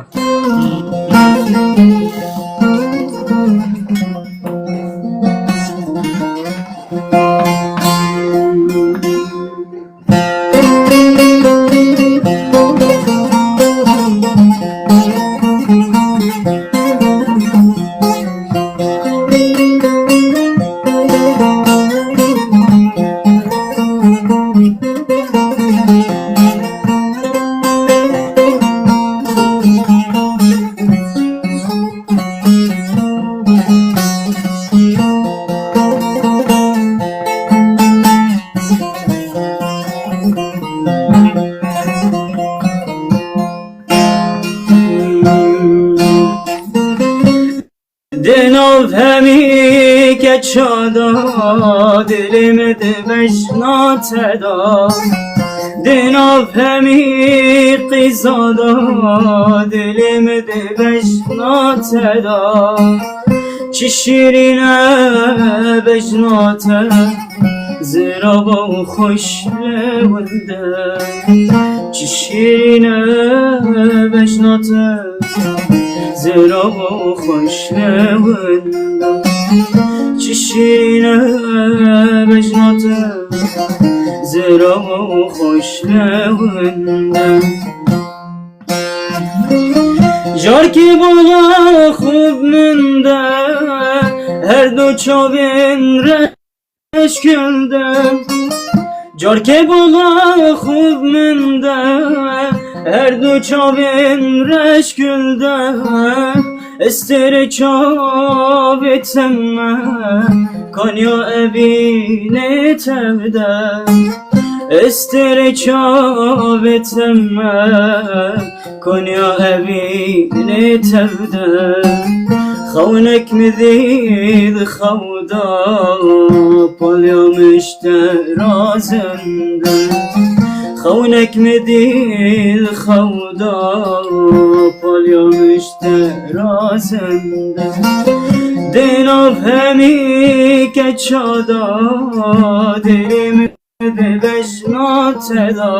Di nav hemî keça de dilê min dibejna te de. Di nav hemî qîza de dilê min dibejna te de. Çi şîrîn e bejna te, zirava û xweş li winda. Çi şîrîn e bejna te, zirava û xweş li winda. Çi şîrîn e bejna te, zirava û xweş li winda. Jarkî bala xwe bi min de, her du çavên reş gul de. Carkê bala xwe min de, her du çavên reş gul de, estere çavê teme, kanya evînê tev de, estere çavê teme, Konya evînê tev de, xewnek min dî di xew de, palya min ji te razend e. Xewnek min dî di xew de, palya min ji te razend e. Di nav hemî keça de, dilê min di bejna te de,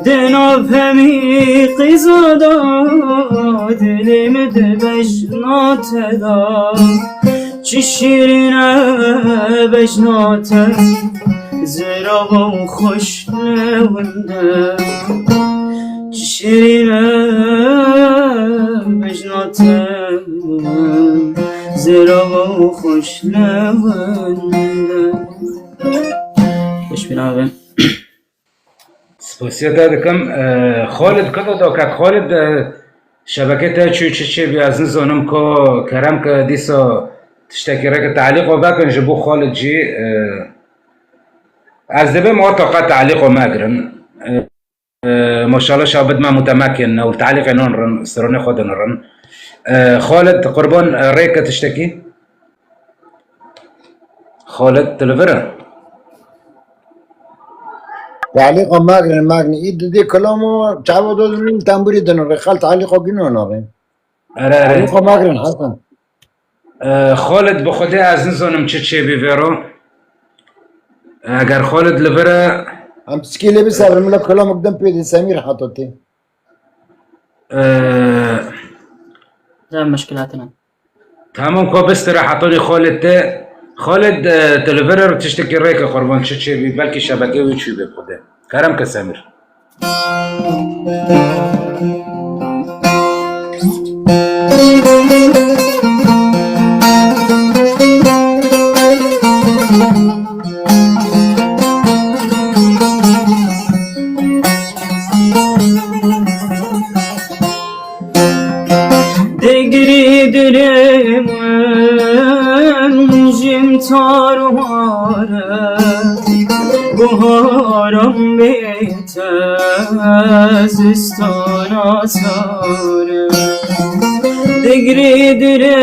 di nav hemî qîza de, dilê min di bejna te de. Çi şîrîn e bejna te, zirava û xweş lewinde. Çi şîrîn e bejna te, zirava û xweş lewinde. Piştî navê. Spasiya te dikim. E, Xalid, kito doket Xalid, e, şebeke te çû çi çê bî, ez nizanim ku kerem ke dîsa tiştekî reke te'lîqo vekin ji bo Xalid jî, e, ez dibêm o toqe te'lîqo megirin. E, E, maşallah şabit me mutemekin û te'lîqê nan rin, stranê xwe din rin. E, Xalid, qurban, e, rêke tiştekî? Xalid, tu li vir e? Te'lîqa megirin, megirin. Î didê kilamo çava do din tembûrî din rê. Xal te'lîqa gîno nabê. Erê, erê. Te'lîqa megirin, Hesen. E, Xalid, bi Xwedê ez nizanim çi çêbî vêro. Eger Xalid li vir e. Em pisikê lê bisevirin, mila kelamok din pê dê Semîr heta tê. E, Zaf mişkilat hene. Tamam, ku bistire hetanî Xalid tê. Xalid, e, tu li vir e, tiştekî rêke qurban çi çêbî, belkî şebekê wî çûbê bi Xwedê. Kerem ke Semîr. Digirî dilê min jî tar û mar e, buharan bê te zistana sar e. Digirî dilê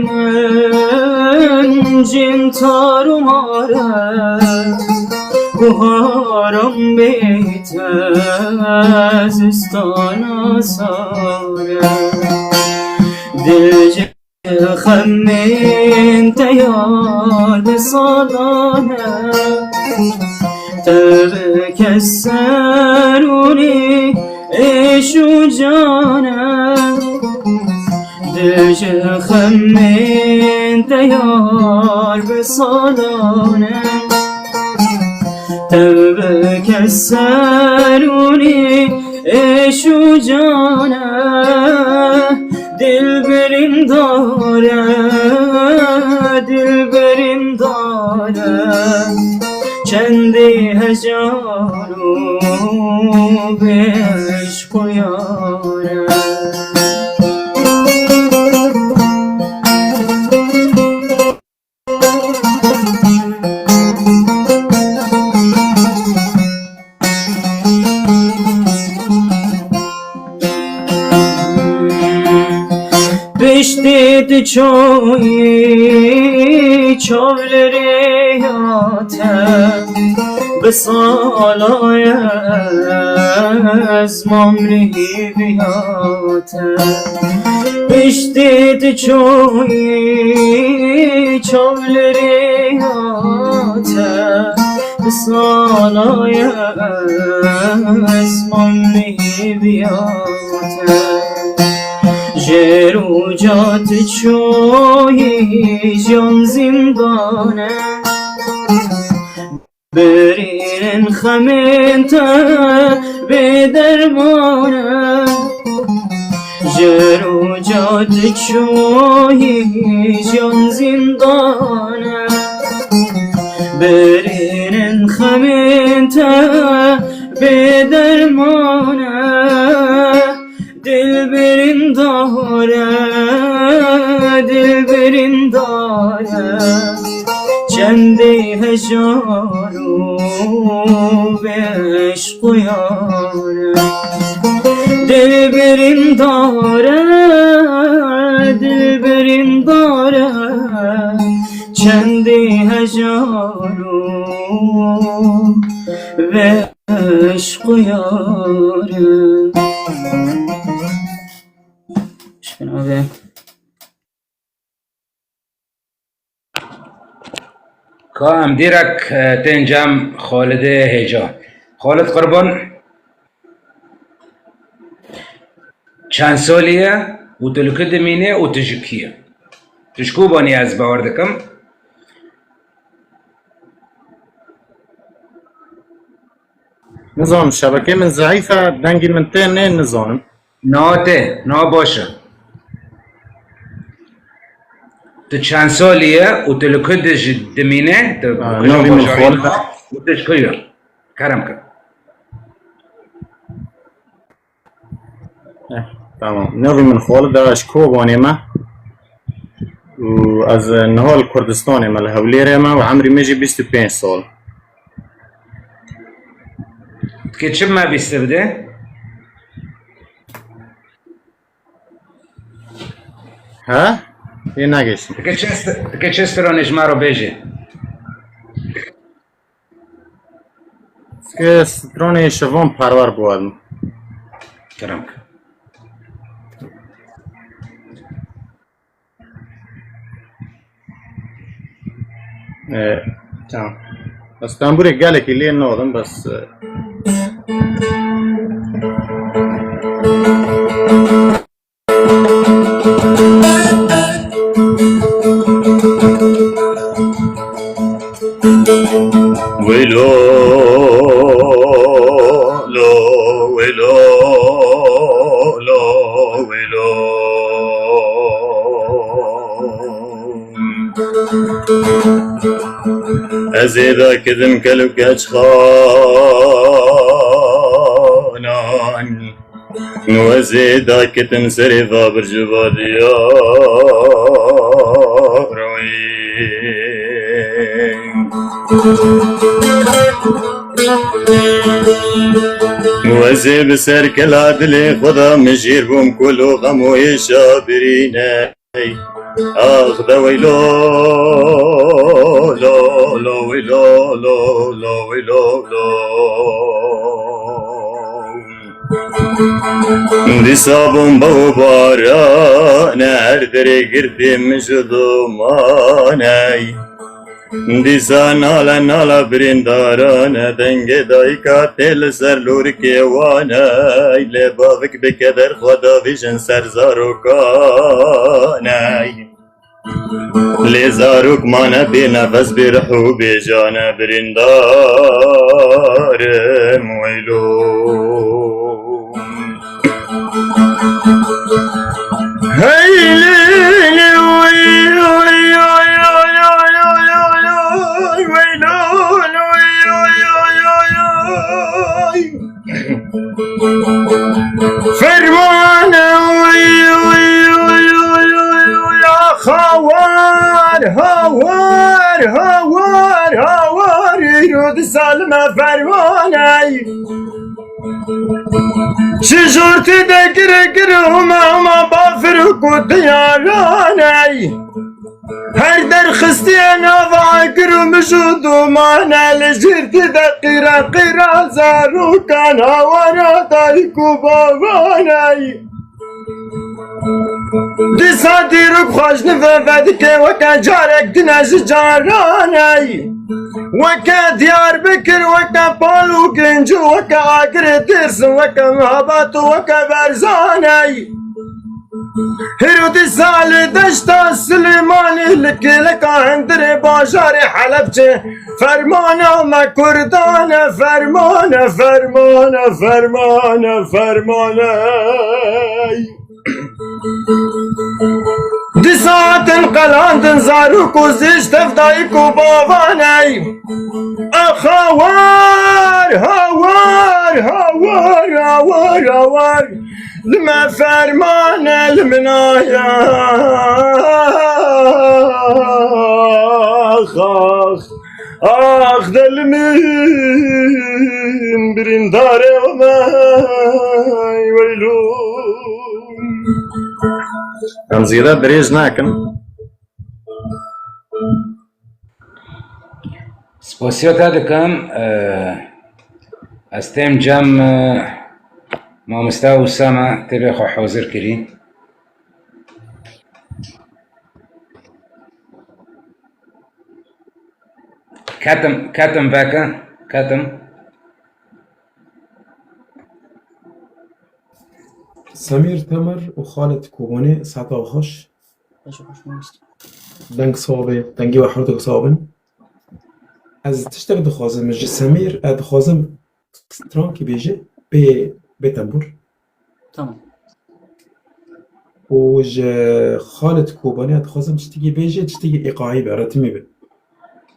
min jî tar û mar e, buharan bê te zistana sar e. Dil ji xemên te yar bi salan e. Te bi kes serûnê êş û can e. Dil ji xemên te yar bi salan e. Tev bi kes serûnê êş û can e, dilberîm dar e, dilberîm dar e. Çendî hejar û bêş xuyar e. Piştî tu çûyî çavlerê ya te, bi sala ye ez mamlî viya te. Piştî tu çûyî çavlerê ya te, bi sala ye ez mamlî viya te. Ji roja tu çûyî jiyan zîndan e. Birînin xemên te bê derman e. Ji roja tu çûyî jiyan zîndan e. Birînin Min te bê derman e, dilberîn dare, dilberîn dare. Çendî hejar û bê eşq û yare. Dilberîn dare, dilberîn dare. Çendî hejar û bê eşq û yare. Şikina be. Ka em dîrek, e, tên cem Xalidê hêja. Xalid Qurban, çend salî ye û tu li ku dimîne û tu ji kî ye? Tu ji ku banî ye, ez bawer dikim. Nizanim, şebekê min zeîf e, dengê min tê nê, nizanim. Na tê, na baş e. Tu çend salî ye û tu li ku di-, ji dimîne, tu Ha, kujam navê min bajarî Xalid e. Û tu ji ku ye? Kerem ke. Eh, tamam. Navê min Xalid e, ez ji Kobanê me. Û ez, eh, niha li Kurdistanê me, li Hewlêrê me û emrî min jî bîst û pênc sal. Dikê çi me bîst bide? He? Ê negihiştim. Dikê çi st-, dikê çi stranê ji me re bêjê? Ke stranê Şevan Perwer biwadim. Kerem ke. Ee, tamam. Ez tembûrê gelekî lê nadim, bes, e, Wêlo, lo, wêlo, lo, wêlo. Ez ê dakidim kel û keçxanan. Û ez ê daketim serê va bircivadiya rewî. Û ez ê bi ser kela dilê xwe de mijîr bûm ku lo xem û êşa birîne. Ax de weylo, lo, lo, weylo, lo, lo, weylo, lo. Dîsa bomba û baran e, her derê girtê min ji doman e. Dîsa nala nala birîndaran e, dengê dayika tê li ser lûrikê wan e. Lê bavik bi keder xwe davîjin ser zarokan e. Lê zarok mane bê nefes, bê rih û bê can e, birîndar im weylo. Hey lê lê, oy, oy, oy, weylo, oy, oy, oy, oy, oy. Fermane, oy, oy, oy, oy, oy, oy, ah, hawar, hawar, hawar, hawar, îro di salime fermane. Çi jor tê de gire gire, huma huma bafir û ku diyaraney. Her derxistiye nava agir û mij û domane, li jêr tê de qîra qîra zarokan, hawara dayik û bavaney. Dîsa dîrok xwe ji nû ve vedike weke carek din e ji caraney. Weke Diyarbekir, weke Pal û Genco, weke Agirê Dêrsim, weke Mehabad û weke Berzaney. Hêro dîsa li deşta Silêmanê, li kêleka hundirê bajarê Helebçê, fermana me Kurdan e, ferman e, ferman e, ferman e, ferman e. Di saetin qelandin zarok û zij tev dayik û bavan ey. Ax hawar, hawar, hawar, hawar, hawar. Li me ferman e, li min aya. Ax, ax. Ax, de li min birîndarê Omey weylûn. Em zêde dirêj nakin. Spasiya te dikim. Eh, ez têm cem, eh, mamoste Usame tê bê xwe hazir kirî. Ketim, ketim veke, ketim. Semîr Temir û Xalid Kobanê, saeta xweş. Deng sawa be, dengê we her du sawa bin. Ez tiştek dixwazim ji Semîr, ez dixwazim strankî bêje, bê, bê tembûr. Tamam. Û ji Xalid Kobanê dixwazim tiştekî bêje, tiştekî îqayî be, ritmî be.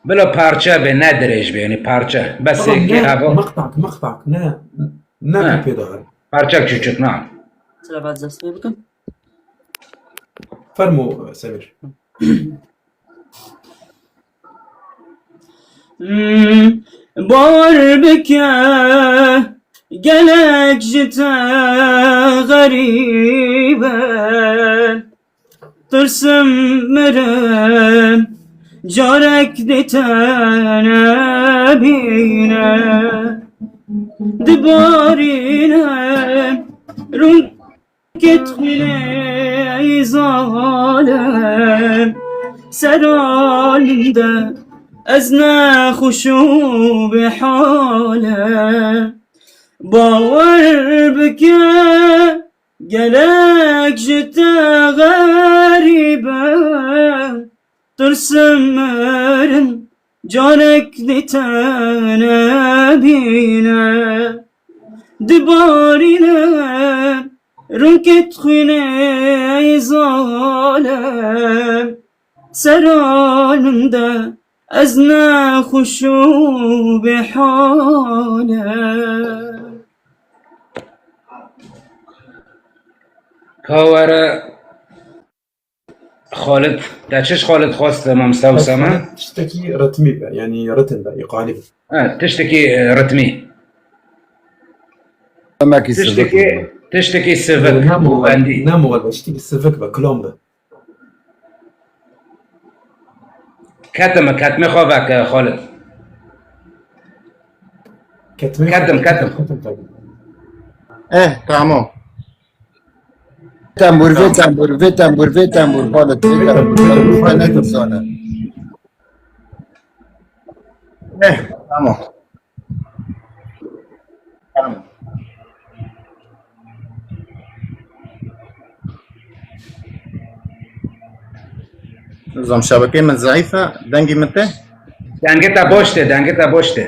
Bila parçe be, ne dirêj be, yanî parçe. Bes. Tamam, êkê ne, heva. Maqtak, maqtak, ne, ne. Ha. Pê dahil. Parçek çûçik, na. Selavat destê bikin. Fermo, Semîr. Hmm, bawer bike, gelek ji te xerîb e. Tirsim mirim, carek dê te nebîne. Dibarîne, rûn Kêt xwînê ey zalim, ser alinde ez nexweş û bêhal im. Bawer bike, gelek ji te xerîb im. Tirsim mirin, carek dî te nebîne. Dibarîne rûnkê xwînê ey zalim. Ser alinde ez nexweş û bêhal im. Ka were Xalid, te çi ji Xalid xwest, mamoste Usame? Tiştekî ritmî be, yanî ritim be, îqalî be. Ha, tiştekî, e, ritmî. Demekî sivik. Tiştekî, tiştekî sivik, ne muxal-, bendî. Ne muxal be, tiştekî sivik be, kilom be. Ketime, ketmê xwe veke, Xalid. Ketmê xwe. Ketim, ketim. Ketim, ketim. Eh, tamam. Tembûr, vê tembûr, vê tembûr, vê tembûr, Xalid, vê tembûr, Xalid, ne dizane. Eh, tamam. Tamam. Nizam, şebekeyê min zeîf e, dengê min tê? Dengê te baş tê, dengê te baş tê.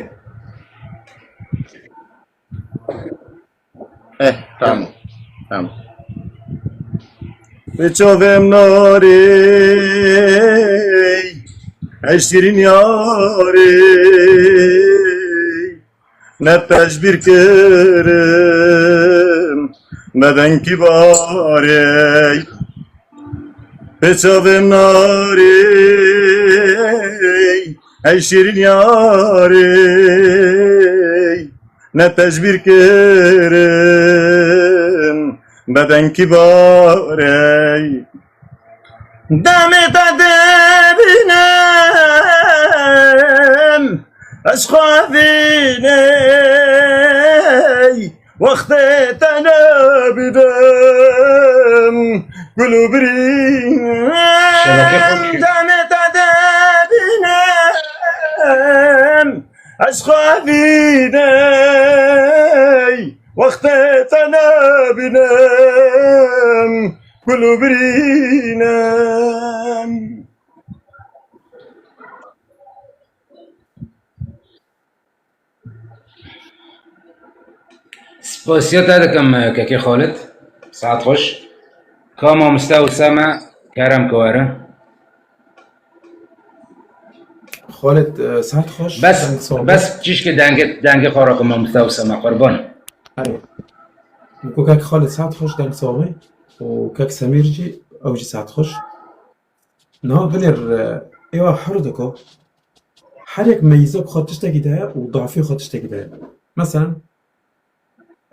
Eh, tamam. Tamam. Bi çavêm narê, ey şîrîn yarê, ne pejbîr kirim, ne dengî barê. Bi çavêm narê, ey şîrîn yarê, ne pejbîr kirim, be dengkî barey. Demê te dibînim, ez xwevîney, wextê te nebînim, gul û birî. Şebeke xweş. Demê te dibînim, ez xwevîney, wextê te nebînim, gul û birînim. Spasiya te dikim, kekê Xalid. Saet xweş. Ka mamoste Usame, Kerem ku were. Xalid, e, saet xweş. Bes, deng sor. Bes çişkê dengê, dengê xwe rakim mamoste Usama, qurban. Erê. Ku kek Xalid saet xweş, deng sor. Û kek Semîr jî, ew jî saet xweş. Niha binêr, e, êwa her diko. Her yek meyzek xwe tiştekî de heye û dafê xwe tiştekî de heye. Mesela,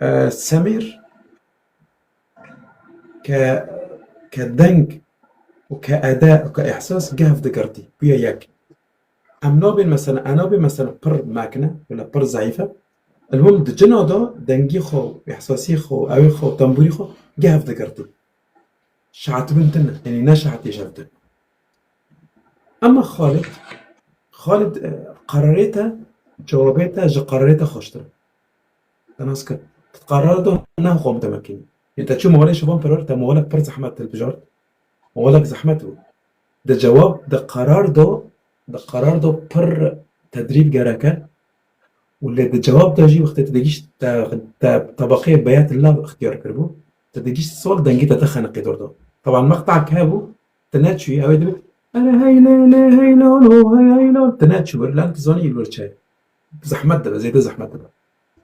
e, Semîr ke, ke deng û ke ede û ke îhsas geh digirtî, bûye yek. Em nabên mesela, e nabên mesela pir mekine, wala pir zeîf e. Elwem di cina de dengî xwe, îhsasî xwe, ewê xwe, tembûrî xwe geh digirtî. Şahtibûn tune, yanî ne şahtî ji hev tune. Ema Xalid, Xalid, e, qerarê te, cewabê te ji qerarê te xweştir e. Te nas kir. Tu qarar da ne xwe bide mekinî. Yanî te çû mewalê şivan perwer, te mewalek pir zehmet hilbijart. Mewalek zehmet bû. Di cewab, di qarar da, di qarar da pir tedrîb gerek e. Û lê di cewab de jî wextê tu digihîşt te, te tebeqê beyat la ixtiyar kiribû, tu digihîşt sol dengê te te xeniqê dor da. Teban meqtak hebû, tu neçûyî, ew ê dibê, "Ere hey lê lê hey lolo, hey hey lol." Tu neçû wir, lan tu zanî îl wir çi ye. Zehmet dibe, zêde zehmet dibe.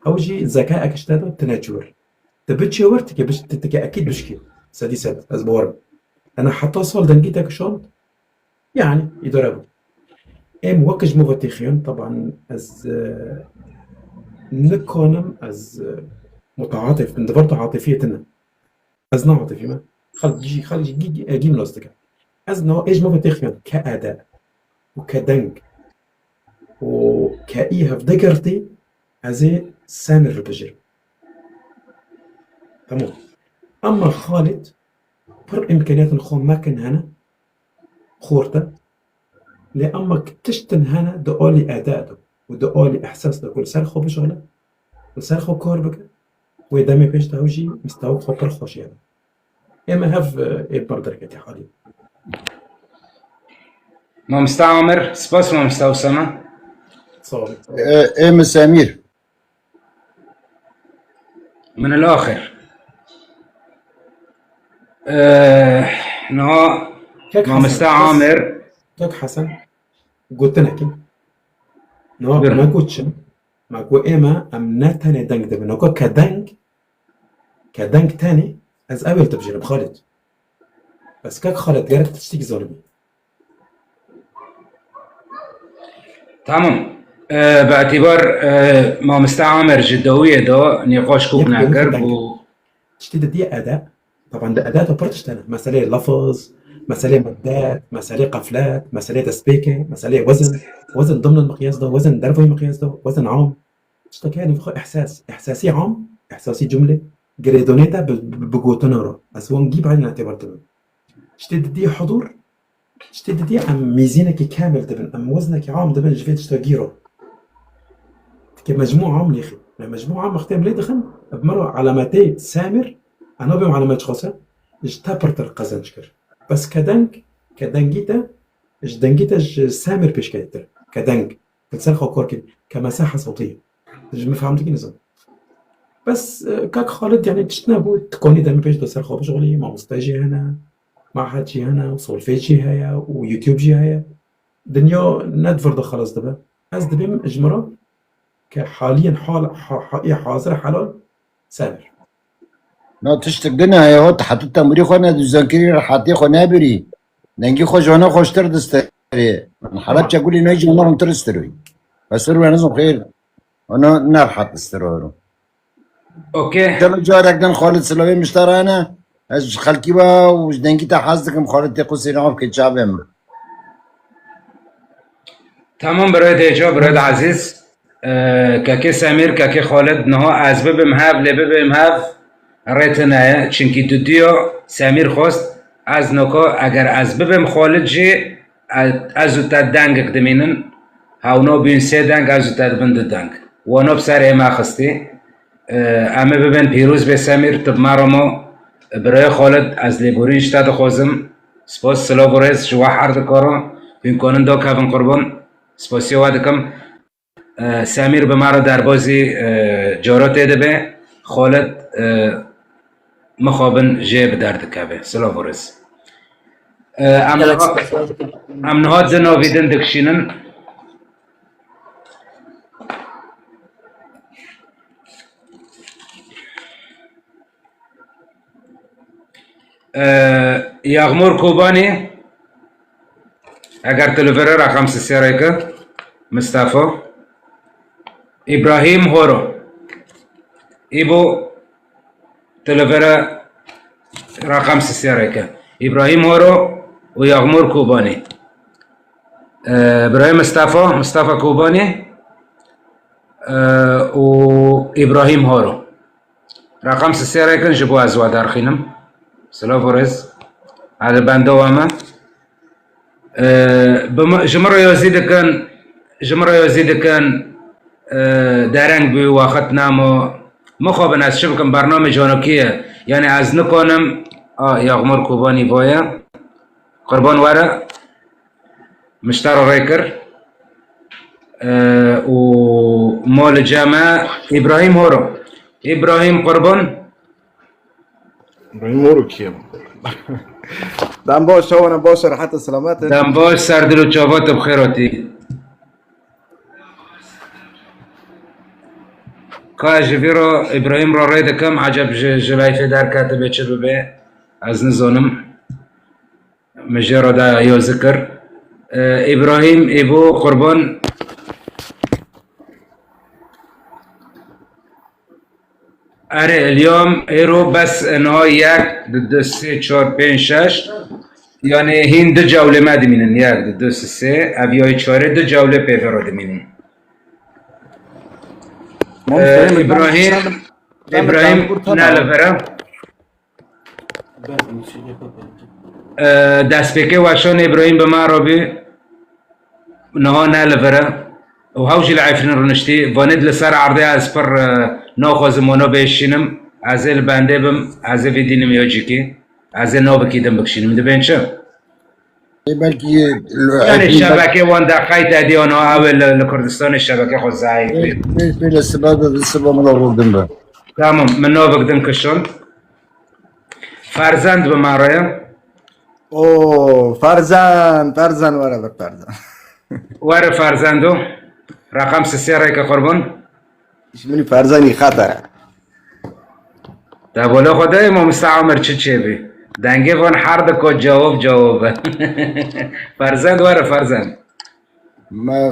Ew jî zeka ek ji te de, tu neçû wir. Tu biçî wir, tu ke biş-, tu, tu ke ekîd bişkî. Sedî sed, ez bawer im. Ena heta sol dengî te kişand, Yani, îdare bû. Em wek ji min ve têxiyan, teban ez, e, nikanim, ez, e, mutaatif bin, di vir tu atifiyê tune. Ez ne atifî me. Xelk jî, xelk jî gî, gî, gî nas dike. Ez na, ê ji min ve têxiyan, ke ede û ke deng û ke î hevde girtî, ez ê Semîr bibijêrim. Tamam. Ama Xalid, pir îmkaniyatên xwe mekin hene, xort e. Lê ema tiştin hene di alî eda de û di alî ihsas de ku li ser xwe bişixile, li ser xwe kar bike, wê demê pêş de ew jî mistewa xwe pir xweş hebe. Ê me hev, e, ê pir derketî halî. Mamoste Amir, spas mamoste Usama. Sağ olun. E, ê min Semîr. Min el axir. Eh, niha Kek Mamoste Hesen, Amir. Kek Hesen, gotinekî. Niha Bira. Me got çi? Me got ê me em ne tenê deng dibin. Eko ke deng, ke deng tenê, ez ew ê dibijêrim Xalid. Bes kek Xalid, gerek tiştekî zanibî. Tamam. E, bi îtibar, e, mamoste Amer ji dawiyê de nîqaş kok nekir û tiştê didî ede, taban di ede de pir tişt hene. Meseleyê lafz, meseleyê middet, meseleyê qeflet, meseleyê destpêkê, meseleyê wezin, wezin dimnin miqyas de, wezin dervayî miqyas de, wezin am. Tiştekî hene xwe ihsas, ihsasî am, ihsasî cumle, girêdonê te bi, bi, bi gotina re. Ez wan gî bihîna tê berdimin. Tiştê didî hudûr, Tiştê didî em mîzînekî kamil dibin, em weznekî am dibin ji vê tişta gîro. Dike mecmû am lêxî. Me mecmû am wextê em lê dixin, bi min re alametê Semîr, ana bêm alamet çi xwese, ji te pirtir qezenc kir. Bes ke deng, ke dengî te, ji dengî te ji Semîr pêşketîtir. Ke deng, ke ser xwe kor kir, ke mese hesotî. Ji min fehm dikî nizam. Bes, e, kak Xalid, yani tişt nebû, tu konî demê pêş de ser xwe bişixulî, mamoste jî hene. Mahed jî hene, solfej jî heye û YouTube jî heye. Dinya ne di vir de xelas dibe. Ez dibêm ji min re ke haliyên hal, ha, ha, ê hazir helal Semîr. Na tiştek din heye, hot, hetû temurî xwe nedûzan kirî, rehetiyê xwe nebirî. Dengî xwe ji wana xweştir disterê. Min Helebçe gulî ney ji wana hûntir istirûy. Bes vir we nizim xêr. Wana ne rehet istiroro. Okey. Dema carek din Xalid silavê min ji te re hene. Ez ji xelkî ve û ji dengî te hez dikim, Xalid tê qusî nav ke çavê min. Tamam, birayê Dêca, birayê Ezîz. Ee, kekê Semîr, kekê Xalid, niha ez bibim hev, lê bibim hev, rê tune ye. Çimkî duduya Semîr xwest, ez noko, eger ez bibim Xalid jî, ez, ez û te dengek dimînin. Hewno bûn sê deng, ez û te dibin du deng. Wano bi ser ê me xistî. Em ê bibin pîroz bê Semîr, tu bi me re ma. Birayê Xalid, ez lêborîn ji te dixwazim. Spas, silav û rêz ji we her dikara. Hûn kanin dakevin qurban. Spasiya we dikim. Semîr bi me re derbazî cara tê dibe. Xalid mixabin jê bi derdikeve. Silav û rêz. Ee, em niha, em niha di navî din dikişînin. Ee, Yaxmûr Kobanî, eger tu li vir î, reqem sisê rêke, Mistefa. Îbrahîm Horo. Îbo, tu li vir î, reqem sisê rêke. Îbrahîm Horo û Yaxmûr Kobanî. Ee, birayê Mistefa, Mistefa Kobanî, ee, û Îbrahîm Horo. Reqem sisê rêkin, ji bo ez we derxînim. Silav û rêz. Ez li benda we me. Ee, bi mi-, ji min re yazî dikin, ji min re yazî dikin, ee, dereng bû, wexit namo. Mixabin ez çi bikim, bername canokî ye. Yanî ez nikanim, a, Yaxmûr Kobanî vaye. Qurban were. Min ji te re rê kir. Ee, û ma li cem e Îbrahîm Horo. Îbrahîm Qurban. Îbrahîm Horo kî ye? Dem baş, çawa ne, baş e, rehet e, selamet e? Dem baş, ser dil û çava te bi xêr hatî. Ka ji vî re Îbrahîm re rê dikim, eceb ji, ji layfê derketibe çi bibe, ez nizanim. Min jê re da yazî kir. Ee, Îbrahîm, Îbo, Qurban. Erê, Elyam, êro bes niha yek, du, du, sê, çar, pênc, şeş. Yanî hîn du cewlê me dimînin. Yek, du, du, sê, sê. Ev yayê çarê du cewlê pê ve re dimînin. Ee, Îbrahîm, Îbrahîm ne li vir e. Ee, destpêkê weşanê Îbrahîm bi me re bî. Niha ne li vir e. Û hew jî li Efrîn rûniştî. Vanê di li ser erdê ez pir, e, naxwazim wana bêşînim. Ez ê li bendê bim. Ez ê vî dînim ya cîkî. Ez ê navekî din bikişînim. Dibên çi? Ê, belkî li Yanî Efrîn belkî şebekê wan de qeyt edî wana ew ê li, li Kurdistanê şebekê xwe zayîf bê. Pê, pê, pê li sibe de, di sibe min re rû din be. Tamam, min navek din kişand. Ferzend bi me re ye. Oo, Ferzend, Ferzend, were vir Ferzend. Were Ferzendo. Reqem sisê rêke qurban. Ji min Ferzendî xeter e. Te bola xwe de mamoste Amir çi çêbî? Dengê van her di ko cewab cewab e. Ferzend were Ferzend. Me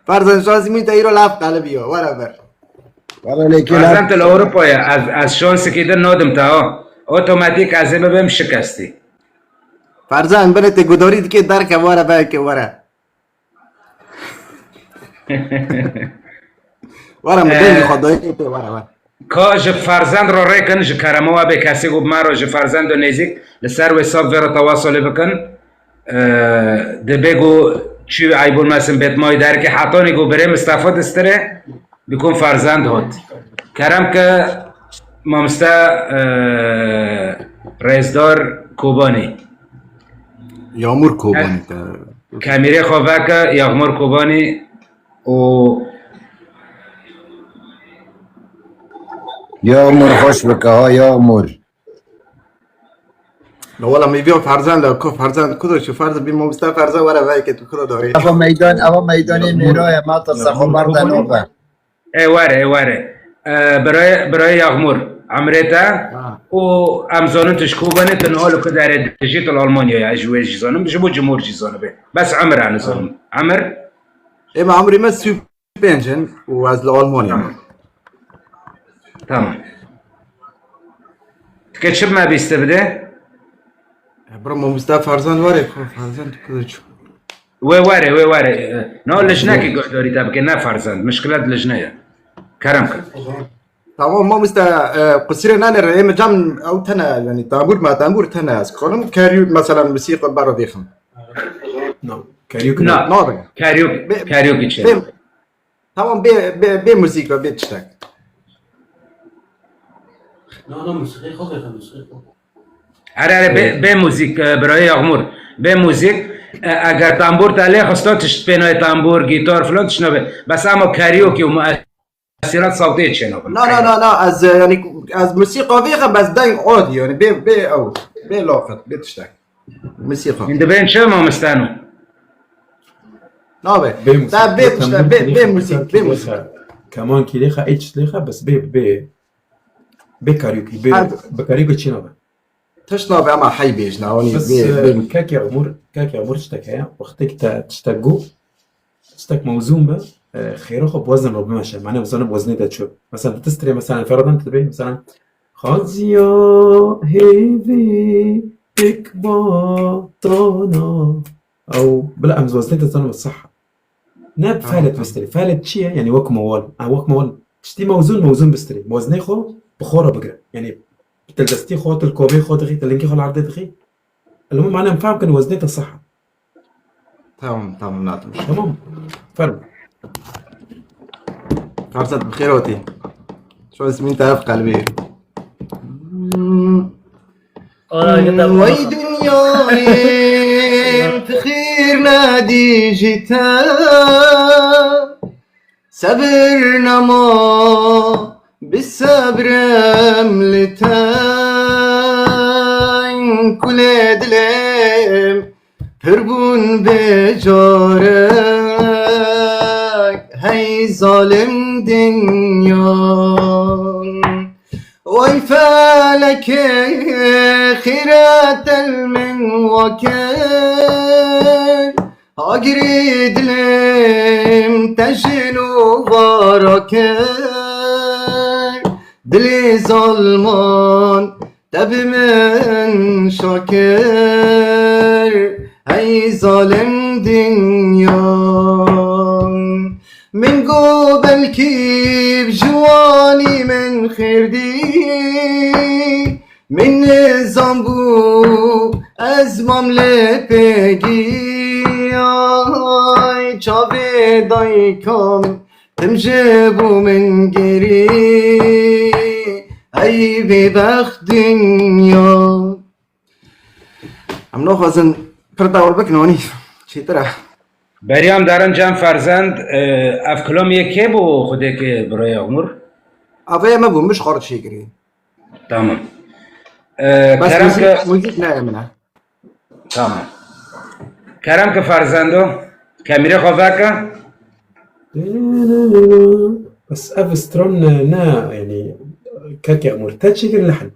Ferzan şansî min te îro laf qelibî yo. Were ver. Were lê kê laf Ferzan tu li Ewropa ye. Ez, ez şansikî din nadim te ha. Otomatîk ez ê bibim şikestî. Ferzan binê te gudarî dike derke were belke were. Were mi dengê Ee, xwe dayê te were were. Ka ji Ferzend re rêkin, ji kerema we bê kesê ku bi me re ji Ferzendo nêzîk, li ser wê saf vê re tewasûlê bikin. Ee, dibê ku çi eybûn mesin bêt mayî derkê hetanî ku birê Mistefa distirê, bikun Ferzend hot. Kerem ke mamoste, ee, rêzdar Kobanî. Yağmur Kobanî te. Kemîrê xwe veke, Yağmur Kobanî û Yağmur xweş bike ha, Yağmur. La wala me vîya Ferzan la, ku Ferzan, ku da şu Ferzan, bir mamoste Ferzan were veke tu ku da darê. Ava meydan, ava meydanê mêra ye, ma ta sexo barda nova. Ê were, ê were. Ee, birayê, birayê Yağmur, emrê te Ha. û em zanin tu ji ku benê, tu niha li ku derê dijî, tu li Almanya ye, ji wê jî zanim, ji bo cumhur jî zanibe. Bes emir e nizanim. Emir? Ê me emrê me sî û pênc in û ez li Almanya me. Tamam. Dike çi me bîste bide? E, bro, mamoste Ferzan were, ko Ferzan tu kuda çi? Wê were, wê were. E, no, lijnekî guhdarî te bike, ne Ferzan. Mişkilet lijne ye. Kerem kir. Tamam, mamoste, e, qusîrê nanêre, ê me cam ew tene, yani tambur ma tambur tene ez. Xanim kerî, mesela, musîqî baro vêxim. No, karaoke No. no. Nabe. Karaoke, Be- karaoke çi? be- Tamam, bê, bê, bê muzîk ve bê tiştek. Na, na, musîqî xwe vêxe, musîqî xwe. Here, here, bê, bê muzîk, e, birayê Yağmur. Bê muzîk, e, eger tambur te lê xista, tişt pênayê tambur, gîtar filan tişt nabe. Bes ama karaoke û muesîrat sawtê çê nabin. Na, na, na, na, ez, e, yani, ez musîqa vêxe, bes deng odî, yani, bê, bê ew, bê laqet, bê tiştek. Misî xwe. Hûn dibên çi mamostano? Nabe. Bê Te musîk, bê bê pişte, tembûr bê, bê kîlêxa, musîk, gitar bê musîk. Kîlêxa, keman kîlêxa, ê çi lêxa, bes bê, bê, bê karaoke, bê, Her bi karaoke çi nabe? Tişt nabe, ama hey bêjna, wanî Bes, bê, e, bê. Kekê Umur, kekê Umur tiştek heye. Wextê ki te tiştek got, tiştek mewzûn be, e, xêra xwe bi wezin re bimeşe. Mane bizane bi wezinê te çi. Mesela, tu strê, mesela, feradan tu dibê, mesela, Xaziya hêvî tek batana. Ew, bila em wezinê te zanin bi sah. Ne felet Aha. Bistrê. Felet çi ye? Yani wek mewal. Ha, wek mewal. Tiştî mewzûn, mewzûn bistrê. Wezinê xwe bi xwe re bigire. Yani til destî xwe, til kovê xwe dixî, til lingê xwe li erdê dixî. Elmû mane em fehm kin wezinê te sah. Tamam, tamam, nadim. Tamam. Ferm. Ferzend, bi xêr hatî. Şu ismin taraf kalbi. Hmm. Aa, git abi. Vay dünyayê, tu xêr nedî ji te. Sebir nema, bi sebrem li te. Kulê dilê Pir bûn bêcarek, hey zalim dinya. Way felekê xîret el min wakir. Agirî dilim te jin û vara kir. Dilê zalman Te bi min şakir, hey zalim dinya. Min got belkî bi ciwanî min xêr dî, min nizanbû ez mam lê pêgî. Ay çavê dayika min, Tim ji bo min girî, ey bêbext dinya. Em naxwazin pir dewr bikin, wanî çêtir e. Beriyam derin cem Ferzend, e, ev kilam yê kê bû xwedê ke biraya Umur? Avê me bû, min ji xwe re çêkirî. Tamam. E, Bes kerem muzîk, ke muzîk ne min e. Tamam. Kerem ke Ferzendo, kemîrê xwe veke. Bes ev stran ne, ne, yani, keke Umur, te çi kir lehn?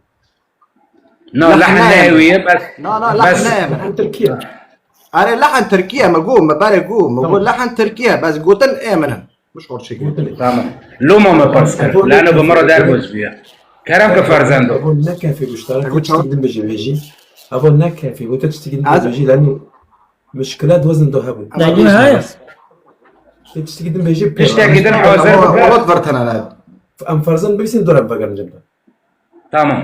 Na, Lehn lehn ne ne ew ye, bes, Na, na, lehn bes ne ye. Lehn Tirkiye. Are lehn Tirkiye, me got, me bare got, me got Tamam. Lehn Tirkiye, bes gotin ê min in. Min ji xwe re çêkirî. Gotin. Tamam. Loma me pirs kir. Lano bi min re dergoz bûye. Kerem ke Ferzendo. Evo ne kefê goşdara, Evo te çaw- tiştek din bêjî, bêjî. Evo ne kefê, evo te tiştek din Ez- bêjî, lano mişkila di wezin do hebûn. Dengê heye? Te tiştek din bêjî, pê- Tiştek din hazir Ama bike. Welat vertene ne. Em Ferzend bibîsin, dora vegerin cem de. Tamam.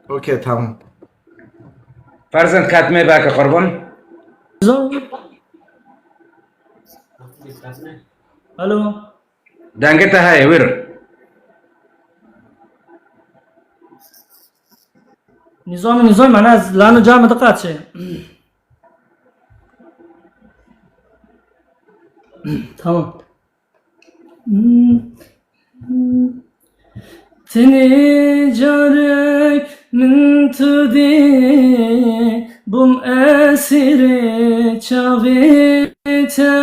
Okey, tamam. Ferzend, ketmê veke qurban. Zor. Alo. Dengê te heye, wir. Nizam, nizam, mana ez lano came diqaçe. Tamam. Tenê carek min tu dî, bûm esîrê çavê te.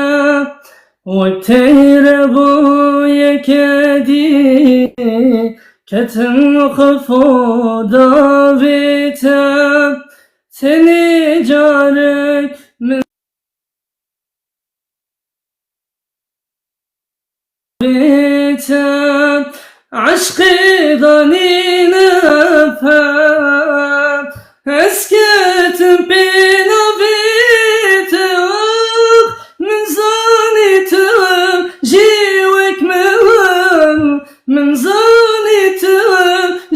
Wek teyre bû yeke dî, ketim xif û davê te. Tenê carek min Bê te eşqê danîne pê, ez ketim pê navê te, ax, min zanî tu jî wek min, min zanî tu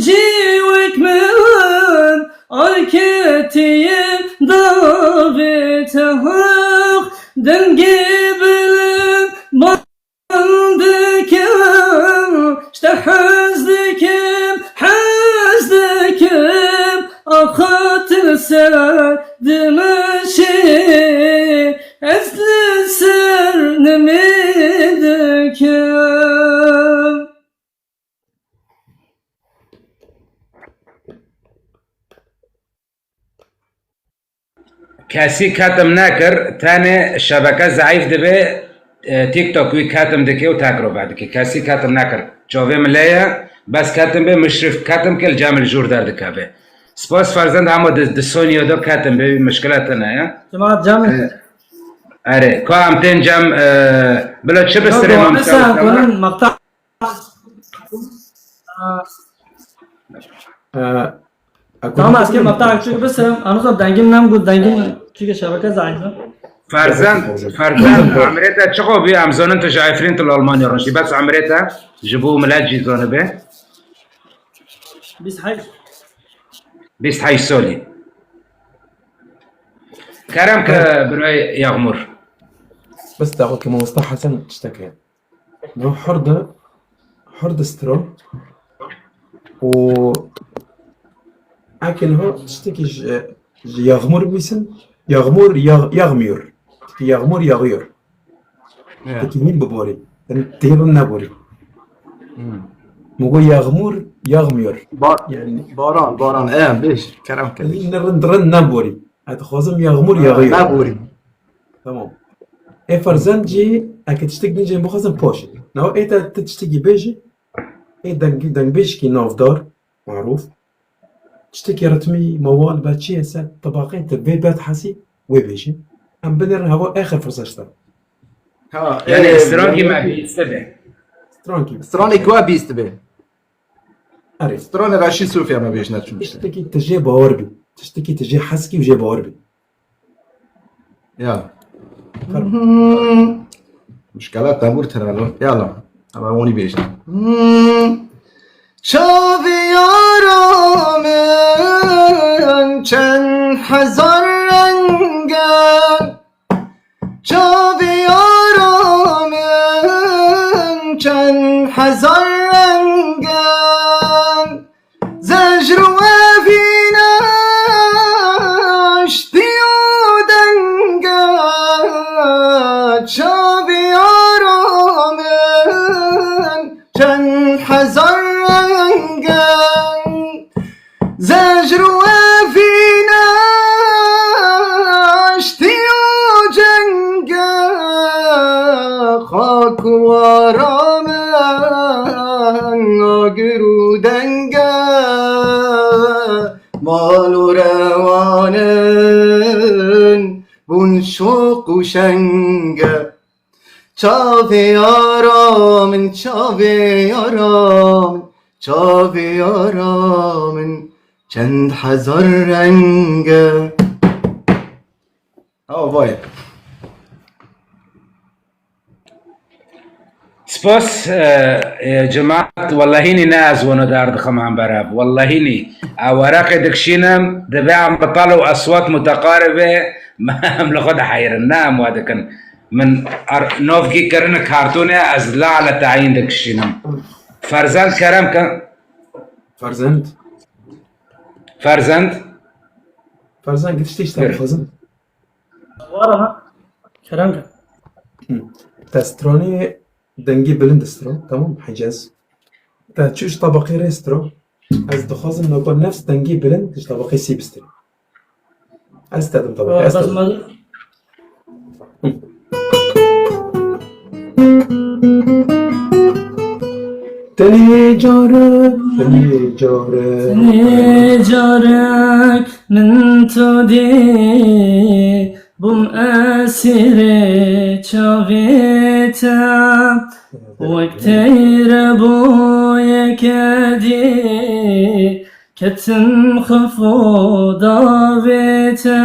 jî wek min, arketiyê davê te, ax, dengê bilind Hez dikim, işte hez dikim, hez dikim, axa tu ser dimeşî, ez li ser nimê dikim. Kesî ketim nekir, tenê şebeke zeîf dibe, e, TikTok wî ketim dike û tekrove dike. Kesî ketim nekir. Çavê min lê ye, bes ketim bê, mişrif ketim ke li cem li jûr derdikeve. Spas Ferzend, hema di, di soniye de ketim bê, wî mişkile tune ye. Cemaat cem. E, erê, ka em tên cem, e, bila çi bistirê mam? Maqta. Ee, Tamam, ez kê mefta küçük bisirim. Anuzam dengim nem got, dengim çünkü şebeke zayıf. Ferzend, Ferzend, emrê te çiqo bî? Em zanin tu ji Efrîn tu li Almanya rojî. Bes emrê te ji bo milet jî zanibe. Bîst heşt. Bîst heşt salî. Kerem ke birayê Yağmur. Bes daxil ke mamosta Hesen tiştek heye. No hurda, hurda stro. Û eke niha tiştekî ji, ji Yağmur bîsin. Yağmur yağ-, yağmıyor. Tiştekî Yağmur yağıyor. Evet. Tiştekî hîn biborî. Yani têbim neborî. Hmm. Min got Yağmur yağmıyor. Ba-, Yani baran, baran. E, bêj, kerem ke. Hîn rind, rind neborî. Ez dixwazim Yağmur Ha, yağıyor. Neborî. Tamam. Ê Ferzend jî, eke tiştek din jî bixwazim poşê. Naw ê te, te tiştekî bêjî, ê deng-, dengbêjkî navdar, marûf. Tiştekî ritmî, mewal be çi ye ser, tebaqê te vê bet hesî, wê bêjî. Em binêrin heva êxe firsa ji te. Ha, Yani e, strongî me bî, sebe. Strongî. Stranê ku bîst be. Erê. Stranê Reşîd Sûfî me bêjne çûn işte. Tiştekî tu jê bawer bî. Tiştekî tu jê hez kî û jê bawer bî. Ya. Muşkela tebûr tira lo. Yala. Ama onu bêjin. Çavê yara min çend hezar reng e. Çavê yara min çend hezar reng e. Zejr û evîn, aştî û deng e, çavê yara min çend hezar reng e. Zejr û evîn, aştî û ceng e, xak û wara min agir û deng e, mal û rewanin bûn şoq û şeng e. Çavê yara min, çavê yara min, çavê yara min çend hezar reng e. Awa vay. Spas, e, e, cemaat, wellahînî ne ez wano derdixim hember ev. Wellahînî, e, weraqê dikişînim, dibe em bi tal û eswat muteqarib e, em li xwe diheyirin, ne em wa dikin. Min ar-, navgî kirine kartonê, ez la le tayîn dikişînim. Ferzend kerem ke. Ferzend. Ferzend. Ferzend, gidişte işte Buyurun. Ferzend. Wara ha. Kerem ke. Hı. Te stranê dengê bilind stro, tamam, Hicaz. Te çi ji tabaqê rê stro. Ez dixwazim noko nefs dengê bilind ji tabaqê sî bistînim. Ez te dim tabaqê, ez te dim. Tenê carek, tenê carek. Tenê carek min tu dî, bûm esîrê çavê te. Wek teyr bû yeke dî, ketim xif û davê te.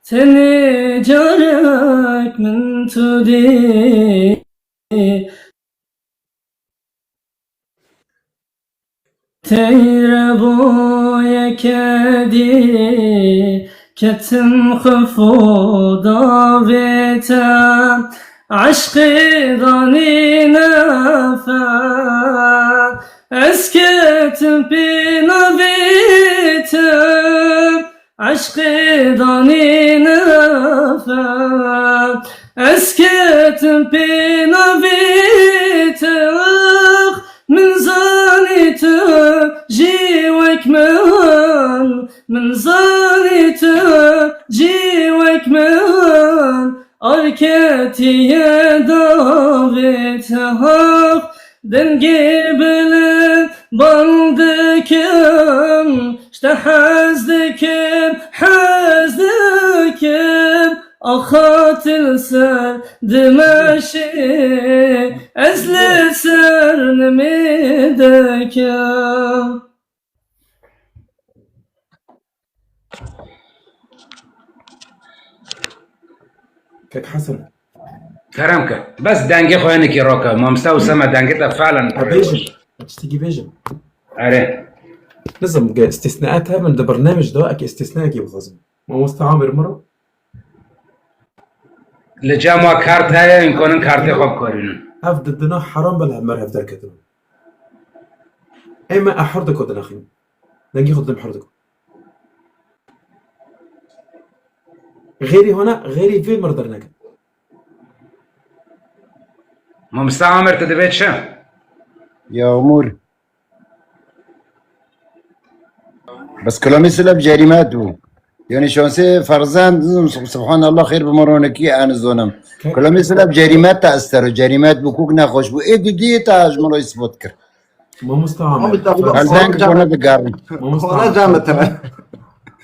Tenê carek min tu dî, teyr bû yeke dî, ketim xif û davê te. Eşqê danî nefe, ez ketim pê navê te. Eşqê danî nefe, ez ketim pê navê te. Min zanî tu jî wek min, min zanî tu jî Ketiye davêt haq, dengê bilind bang dikim, ji te hez dikim, hez dikim. Axat li ser dimeşê, ez li ser nimê dekim. Kek Hesen. Kerem ke. Bes dengê xwe hinekî roke. Mamoste Usame dengê te felen pir e. Bêjim. Tiştekî bêjim. Erê. Nizam, ge istisnaat hebin, di birnamej de, eke istisnayekî bixwazim. Mamoste Amir Miro. Li cem wa kart heye, hûn konin kartê xwe bikarînin. Ev di dina heram be li hember hev derketin. Ê me ehir diko dinaxin. Dengê xwe didim hir diko. Xêrî hona, xêrî vê mir derneke. Mamoste Amer, tu divê çi? Yağmur. Bes kelamê Silab cerîmet bû. Yani şansê Ferzend, subhanallah, xêr bi me ronekî, ez nizanim. Ke- Kelamê Silab cerîmet te estero, cerîmet bû, kuk nexweş bû. Ê didiyê te ji min re îsbat kir. Mamosta Amer. Mamosta Amer. Elden ki kona digerin. Mamosta Amer.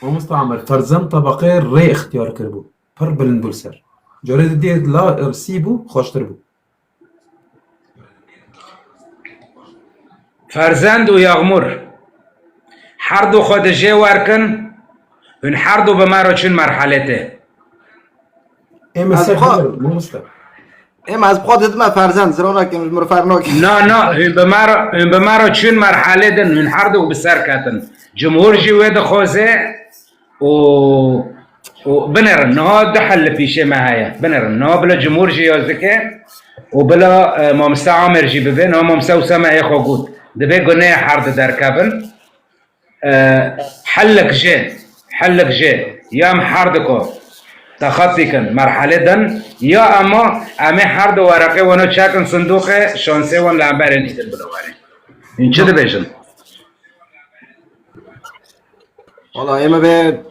Mamosta Amer, Ferzend tabaqê rê ixtiyar kiribû. Pir bilind bû li ser. Carê didiyê la sî bû, xweştir bû. Ferzend û Yaxmûr, herdu xwe di jê wer kin, hûn herdu bi me re çûn merhelê tê. Ê me Ez ser xwe- hever, mamoste. Ê me ez bi xwe didime Ferzend, zira nakim ji min re ferq nake. Na, na, hûn bi me re, hûn bi me re çûn merhelê din, hûn herdu bi ser ketin. Cumhûr jî wê dixwaze, û, û binêrin, niha du hel li pîşê me heye. Binêrin, niha bila Cumhûr jî yaz dike û bila, e, Mamoste Amer jî bibe. Niha Mamoste Usame ê xwe got. Divê guneyê herdu derkevin. E, helek jê, helek jê. Ya em herdu ku texetî kin, merhelê din, ya ema em ê herdu wereqê wana çekin sindoqê, şansê wan li hemberên îdin bila werê. Hûn çi dibêjin? Wala ê me be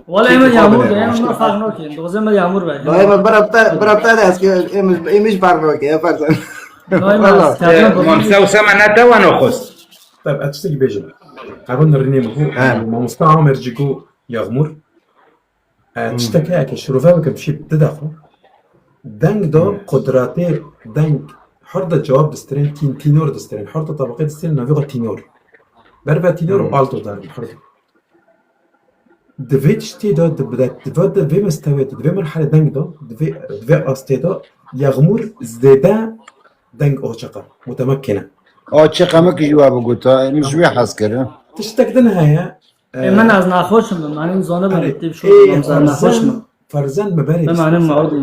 Wala ê me Yağmur be, ê me ferq nake. Dozê me Yağmur be. La ê me bira te, bira te de ez ki ê me, ê me ji ferq nake, ya Ferzend. Wala. Mamoste Usame ne te wan xwest. Tab, ez tiştekî bêjim. Evan rînê min bû. He. Mamoste Amer jî got Yağmur. E, tiştek heye ke şirove bikim, şî dide xwe. Deng de qudratê deng her de cewab distirên, tîn-, tînor distirên, her de tabaqê distirên, navê xwe tînor. Berve tînor û alto derin, her de. Di vê tiştê de, di, di, di, di vê mistewê de, di vê merhelê deng de, di vê, di vê astê de, Yağmur zêde deng oçiq e, mutemekkine. Oçiq e, min jî wa bigota, min ji wê hez kir. Tiştek din heye, Ê, min ez naxweş im, min zanibin, erê, tê bi şûr ê, em zan naxweş Ferzend, im. Ferzend mi berê Min bistî. Anim mawdî.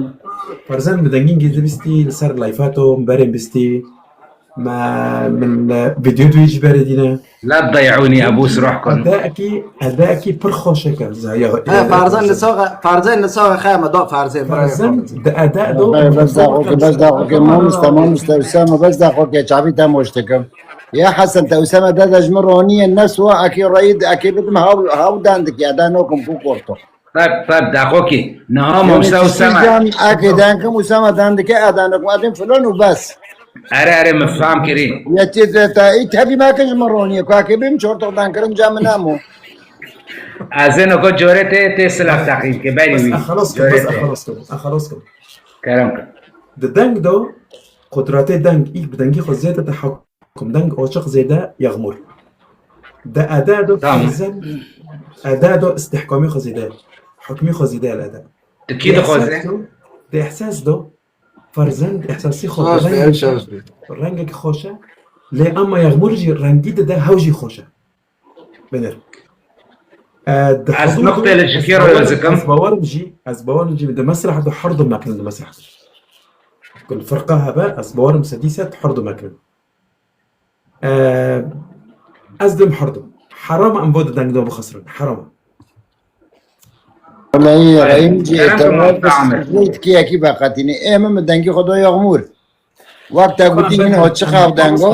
Ferzend mi dengîn gê bistî, li ser layfa to, mi berê bistî. Me, min, e, vîdeo duyî ji berê dîne. La tdeyûnî Ebû Sirûh kun. Edekî, edekî pir xweşek e, zaya. He, Ferzend li saxe, Ferzend li saxe xe me da Ferzend. Ferzend di ede do. Bes daxoke, bes daxoke, mamoste, mamoste, Usame, bes daxoke, çavî te moş dikim. Ya Hesen, te Usame de de ji min ronî ye, ne suwa, ekê rayî, ekê bidim, haw, haw dan dike, eda nokim ku korto. Tab, tab, daxokî. Niha Mamoste Usame. Can, ekê dan kim, Usame dan dike, eda nokim, edin filan û bes. Erê, erê, min fam kirî. Yetî de te, î tevî me kin ji min ronî ye, ku ekê bim çortoq dan kirin, ca min namo. Ez ê noko corê tê, tê silav teqîm ke, berî wî. Bes, xelas kim, bes, xelas kim, xelas kim. Kerem kin. Di deng de, qudratê deng, î bi dengî xwe zêde de Hukm deng oçiq zêde Yağmur. De ede do Tamam. Ferzend, ede do istihkamê xwe zêde. Hukmî xwe zêde el ede. Tu kî dixwaze? De ihsas do, de ihsas do. Ferzend ihsasî xwe Saz de, rengekî, saz de. Rengekî xweş e. Lê ama Yağmur jî rengî dide hew jî xweş e. Binêr. E, di Ez hezûr nuqtê de li ji kê re ez bawer, ez bawerim jî, ez bawerim jî di mesreh de her du mekirin di mesreh de. Kul firqa hebe, ez bawerim sedî sed her du mekirin. E, ez dim her du. Heram em bo di deng de bixisirin. Heram. Welayi, Erê, em jî kerem te ki, Mamoste Amer. Tikiyekî veqetînî. Ê min, min dengî xwe da Yağmur. Wek te gotî, min oçiq ew dengo,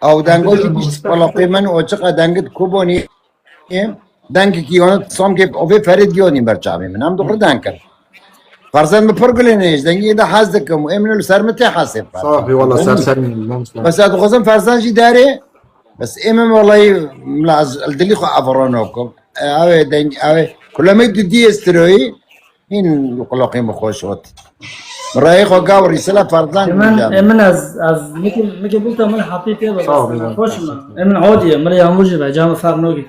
ew dengo jî gişt palaqê min oçiq e, dengit ku bonî, dengekî yanit samkê ovê Ferîd Giyonî ber çavê min. Em dixwe deng kir. Ferzan min pir gulê ne, ji dengê de hez dikim û ê min li ser min tê hesê. Sağ ol, valla ser ser min, mamoste. Bes ez dixwazim Ferzan jî derê, bes ê min wellahî min ez li dilî xwe avro nakim. E, ew ê deng, ew ê kulemê didiyê steroyî, hîn li qulaqê min xweş got. Min rayê xwe gav rîsela Ferzan Ê min, ê min ez, ez, mike, mike bulta min hapî tê be, Sağ ol, bes ya. Xweş min. Ê min odî ye, min rê yağmur jî be, ca min ferq nokî.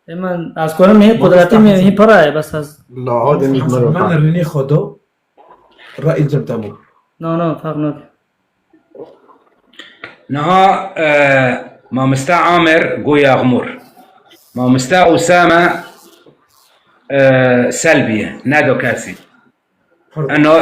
Ê min, ez konim hîn qudretî min hîn pira ye, bes ez. La, hadi Hasan, min rînê xwe do, rayî cem temû. No, no, ferq nake. Niha, e, mamoste Amer go Yağmur. Mamoste Usame, e, Selbiye, nedo kesî. Pardon. Eno,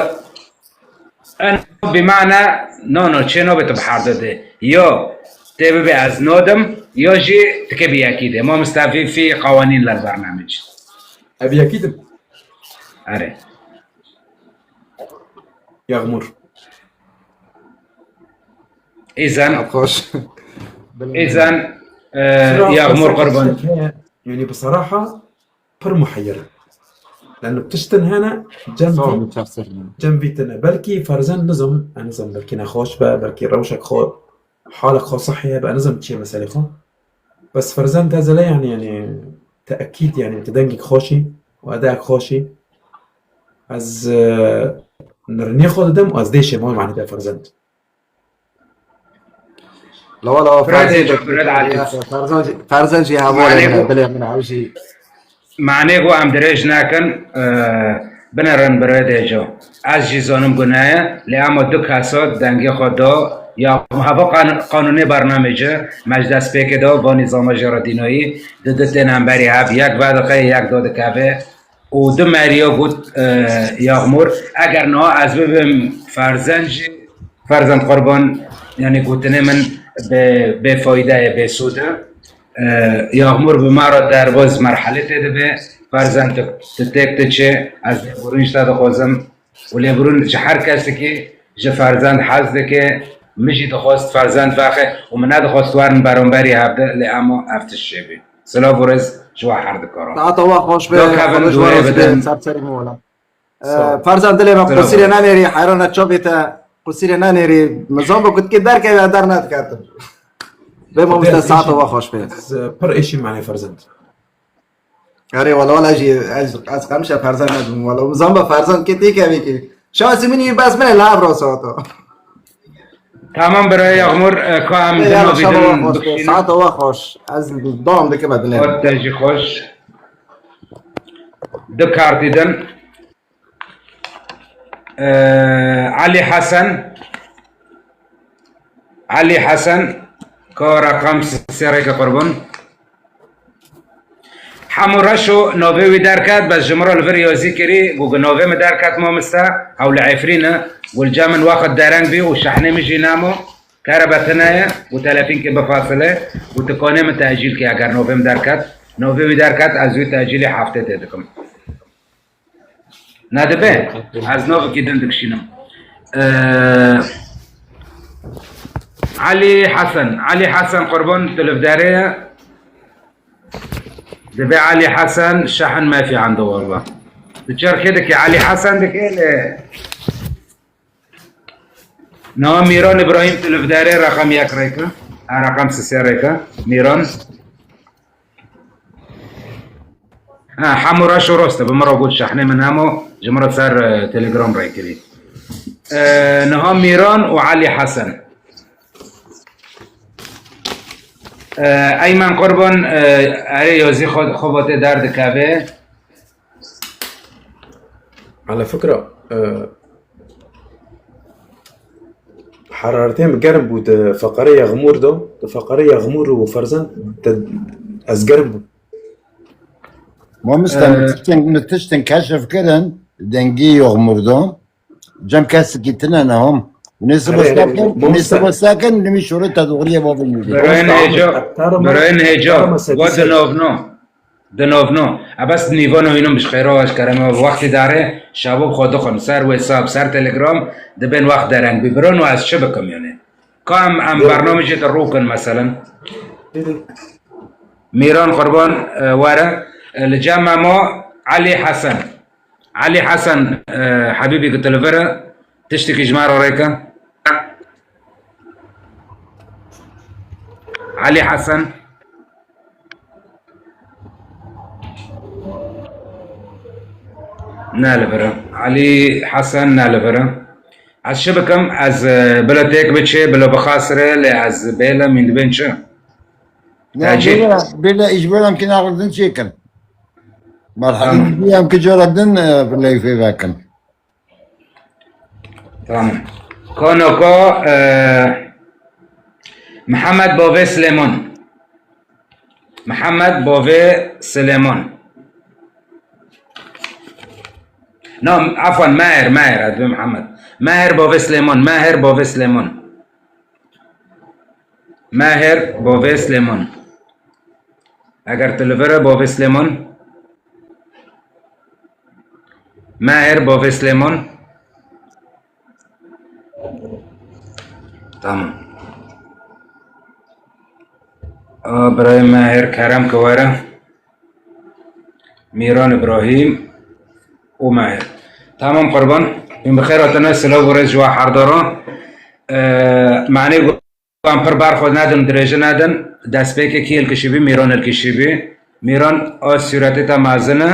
eno bi mana, no, no, çê nabe tu bi her de de. Yo, tê bibe ez nodim, yo jî tike bi yekî de. Mamoste vî fî qawanîn ler bername çi. Ev yekî dim. Erê. Yağmur. Îzen. Xweş. Îzen, e, Yağmur qurban. Yani bi saraha pir muheyir. Lano tiştin hene cem Sağ vî, olun, çaksir. Cem vî tine. Belkî Ferzan nizam, ez nizam belkî nexweş be, belkî rewşek xwe, halek xwe sihî hebe, ez nizam çi ye meselê xwe. Bes Ferzan te zele yani, yani teekîd yani, te dengek xweşî û edayek xweşî. Ez, e, nirnê xwe didim û ez dê şêma manî te Ferzan. La wala Fred Ferzan Êco, jî, Fred Alî. Ferzan jî, Ferzan jî hevalê Mane min e, go-, dilê min e, ew jî. Mane go em dirêj nakin, e, binerin Fred Êco. Ez jî zanim gune ye, lê ema du kesa dengê xwe da, ya heva qan-, qanûnê bernamê ci, me ji destpêkê da, va nîzama jê re dînayî, di du tên hemberî hev, yek vediqe, yek dadikeve. Û du meriya got, e, Yağmur, eger niha ez bibim Ferzan jî, Ferzan qurban, yani gotinê min bê, bêfayde ye, bêsûd e. E, Yağmur bi me re derbaz merhelê tê dibe. Ferzan tu, tu têk diçe, ez lêborîn ji te dixwazim. Û lêborîn ji her kesekî ji Ferzan hez dike. Min jî dixwest Ferzan vexe û min nedixwest werin beramberî hevde, lê ema ev tişt çêbî. Silav û rêz ji we her dikaran. Saeta we xweş be, Xwedê ji we razî be, ser serê min wela. Sağ ol. Ferzan dilê me qusîrê nenêrî, heyran e çavê te qusîrê nenêrî. Min zan bo kutikê derkeve, dernediketim. Bê mamoste, saeta we xweş be. Ez, e, pir êşî manê Ferzan. Erê wala, wala jî ez, ez qemişa Ferzan nedim wala. Min zan bo Ferzan kê têkevê kê. Şansî min î bes min e, li hev re saeta. Tamam birayê Yağmur, e, ka em Ê, di ya, navî şeva din we xweş be, bişînin. Saeta we xweş. Ez dawam dikim, e, dinê. Ot te jî xweş. Du kartî din. E, Elî Hesen. Elî Hesen, ka reqam sê rêke qurban. Hemû reş û navê wî derket, bes ji min re li vir yazî kirî, got, navê min derket mamoste, ew li Efrîn e, got, li cem min wext dereng bî û şehnê min jî nemo, kerebe tune ye, got, telefîn ke bifasile, got, tu kanê min tecîl ke eger navê min derket, navê wî derket, ez wî tecîlê heftê tê dikim. Nedibe? Ez navekî din dikişînim. Ee, Elî Hesen. Elî Hesen qurban tu li vdare ye. Dibe Elî Hesen şehin mefî endo walla. Tu çerxê dike Elî Hesen dike lê. Niha Mîran Îbrahîm tu li vdare reqem yek rêke. Ha, reqem sisê rêke. Mîran. Ha, hemû reş û rost e. Bi min re got şehnê min hemo, ji min re ser, e, Telegram rê kirî. E, niha Mîran û Elî Hesen. E, Eymen Qurban, e, erê yazî xwe, xwe bo te derdikeve. Ala fikra, e, heraretê min germ bû di feqerê Yexmûr de, di feqerê Yexmûr û Ferzan de ez germ bûm. Mamoste, Ee, min tiştin, min tiştin keşif kirin, dengî Yexmûr de. Cem kesekî tine ne hom. Nêsibo Erê, erê, sakin, mamoste. Nêsibo sakin, nimî şoro te doğruya babin yürü. Birayên Mamoste, hêca, Ahmet, Tarama, birayên hêca, Tarama wa Sedîse. Di navno, di navno. Ebes nîvano hînum bi xêra, ez kerem, wextî dare, şabo bi xwe dixwin, ser WhatsApp, ser Telegram, dibên wext dereng bî. Birano ez çi bikim yani? Ka em, em Yok. Bernamecê te rûkin, meselen. Didi. Mîran Qurban, e, were, e, li cem me ma Elî Hesen. Elî Hesen, e, Hebîbî, ku tu li vir e, tiştekî ji me re rêke. Elî Hesen. Ne li vir e. Elî Hesen ne li vir e. Ez çi bikim? Ez, e, bila têk biçe, bila bixasire, lê ez bêle min dibên çi? Ne, Tacî. Bêle, bêle, îş bêle em kê naxwe din çêkin. Merhebî Tamam. Em ki cara din, e, bila fê vekin. Tamam. Konoko, e, Mihemed Bovê Silêmon. Mihemed Bovê Silêmon. No, afwan, Maher, Maher, ez dibêm Mihemed. Maher Bovê Silêmon, Maher Bovê Silêmon. Maher Bovê Silêmon. Eger tu li vir e, Bovê Silêmon. Maher Bovê Silêmon. Tamam. A, birayê Maher, kerem ke were. Mîran Îbrahîm û Maher. Tamam qurban. Hûn bi xêr hatine, silav û rêz ji we her du re. Ee, manê Em pir ber xwe nedin, dirêji nedin. Destpêkê kî hilkişîbî? Mîran hilkişîbî. Mîran a sûretê te mezin e.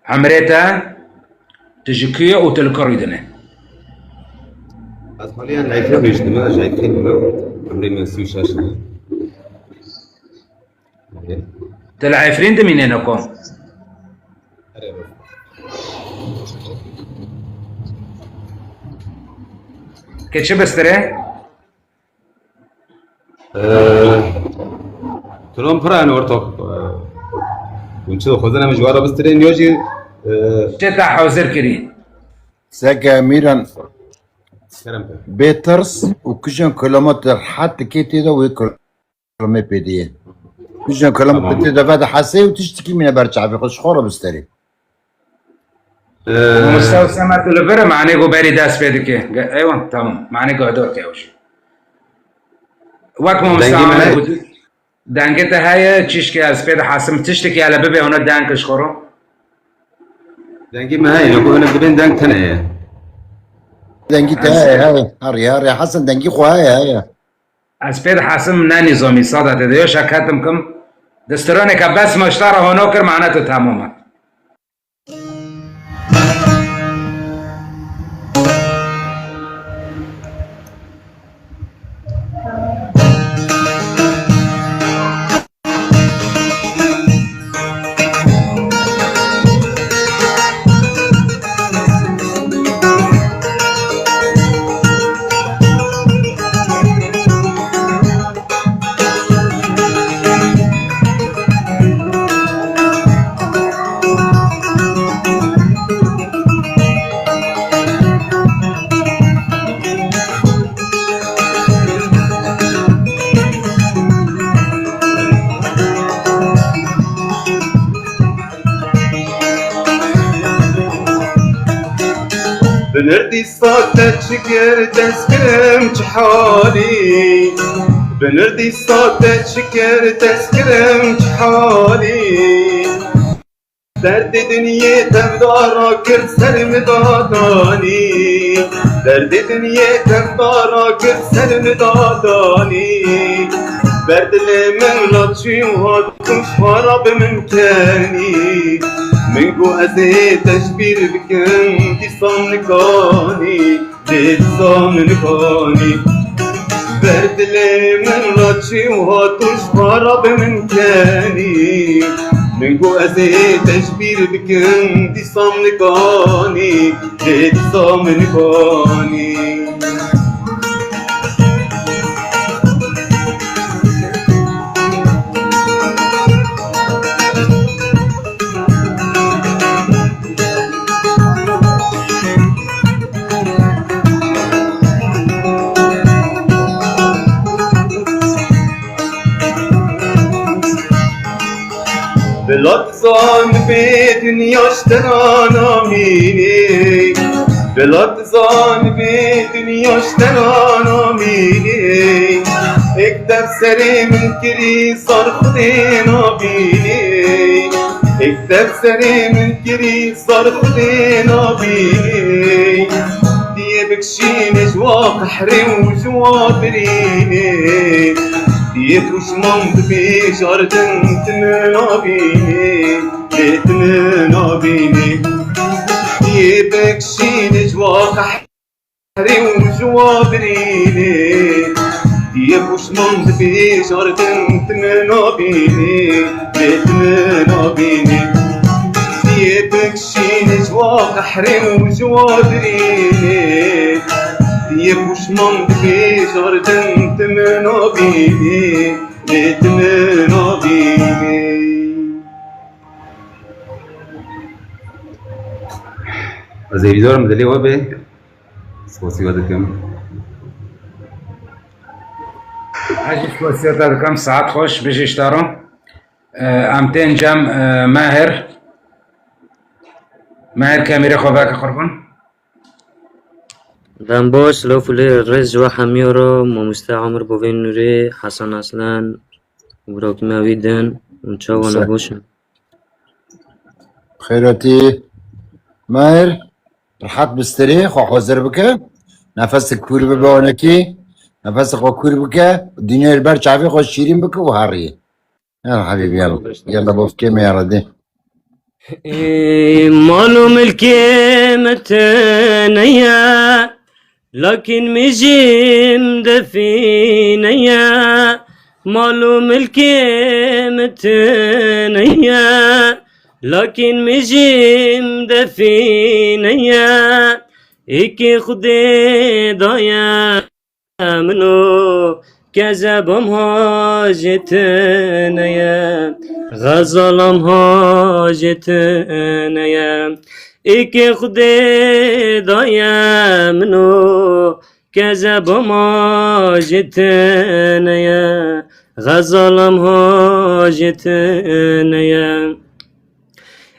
Emrê te, tu ji kû yî û tu li ku rûdinê? Ez haliyan Efrîn rûdinime, ez ji Efrîn me. Emrê min sî û şeş e. Tu li Efrîn dimînî ne ku? Ke çi bistirê? Ee, Trump pir yani ortak. Ee, Hûn çi dixwazin em ji we re bistirên ya jî, ee, Çi te hazir kirî? Seke Mîran kerem ke. Bê tirs û kijan kilometre rehet dikê tê de wê kilometre pê diyê. Kijan kilometre Tamam. Tê de vede hesê û tiştekî mîne ber çavê xwe ji xwe re bisterê. Ee, Mustafa Semet li vir e, manê ku berî dest pê dike. Ge-, eywa, tamam. Manê guhdar ke ew jî. Wek Dengê Mustafa me Semet heye. Got, dengê te heye, çişkê ez pê dihesim, tiştekî hele bibe ona deng ji xwe re. Dengê me heye, ku hûn dibên deng tune ye. Dengî te heye, heye. Heriya, heriya. Hesen dengî xwe heye, heye. Ez pê dihesim ne nîzamî, Sadat, de yo şeketim kim. Di straneke bes me ji te re hono kir, mane tu temam e. Binir dîsa te çi kir, destkirim çi halî? Binir dîsa te çi kir, destkirim çi halî? Derdê dinyê tevdara kir ser min dadanî. Derdê dinyê tevdara kir ser min dadanî. Ber dilê min re çû hat û ji xwe re bi min kenî. Min got ez ê te ji bîr bikim, dîsa min nikanî. Dê dîsa min nikanî. Ber dilê min re çû hat û ji xwe re bi min kenî. Min got ez ê te ji bîr bikim, dîsa min nikanî. Dê dîsa min nikanî. Bila tu zanibê dinya ji te re namînê. Bila tu zanibê dinya ji te re namînê. Êk dev serê min kirî, sar Xwedê nabînê. Êk te bi serê min kirî, zar Xwedê nabînî. Diyê bikşînê ji wa qehrê û ji wa birînê. Diyê pûşman dibê, jardin tu min nabînî. Lê tu min nabînî. Diyê bikşînê ji wa qehrê Herê û ji wa birînê, diyê pûşman dibê, jardin tu min nabînî, lê tu min nabînî. Diyê bikşînê ji wa qehrê û ji wa birînê, diyê pûşman dibê, jardin tu min nabînî, lê tu min nabînî. Ez ê vîdeo min dilê we bê. Spasiya dikim. Ez jî spasiya te dikim. Saet xweş, bijî ji te re. Em tên cem, e, Mehir. Mehir, kemîrê xwe veke qurban. Dem baş, silav û rêz ji we hemiya re, mamoste Amir Bavên Nûrê, Hesen Aslan, Burak Mewî din, hûn çawa ne, baş in? Xêretî. Mehir. Rehet bistirê, xwe hazir bike. Nefesek kûr bibe, onekî. Nefesek xwe kûr bike. Dinyayê li ber çavê xwe şîrîn bike û heriyê. Ya hebîb, yalla. Yalla, bofkê me, yalla, dê. Ê, mal û milkê min tune ye, lakin mijîm defîne ye. Mal û milkê min tune ye, lakin mijîm defîne ye. Êkê Xwedê daye min û kezebam ha jê tune ye, xezalam ha jê tune ye. Êkê Xwedê daye min û kezebam ha jê tune ye, xezalam ha jê tune ye.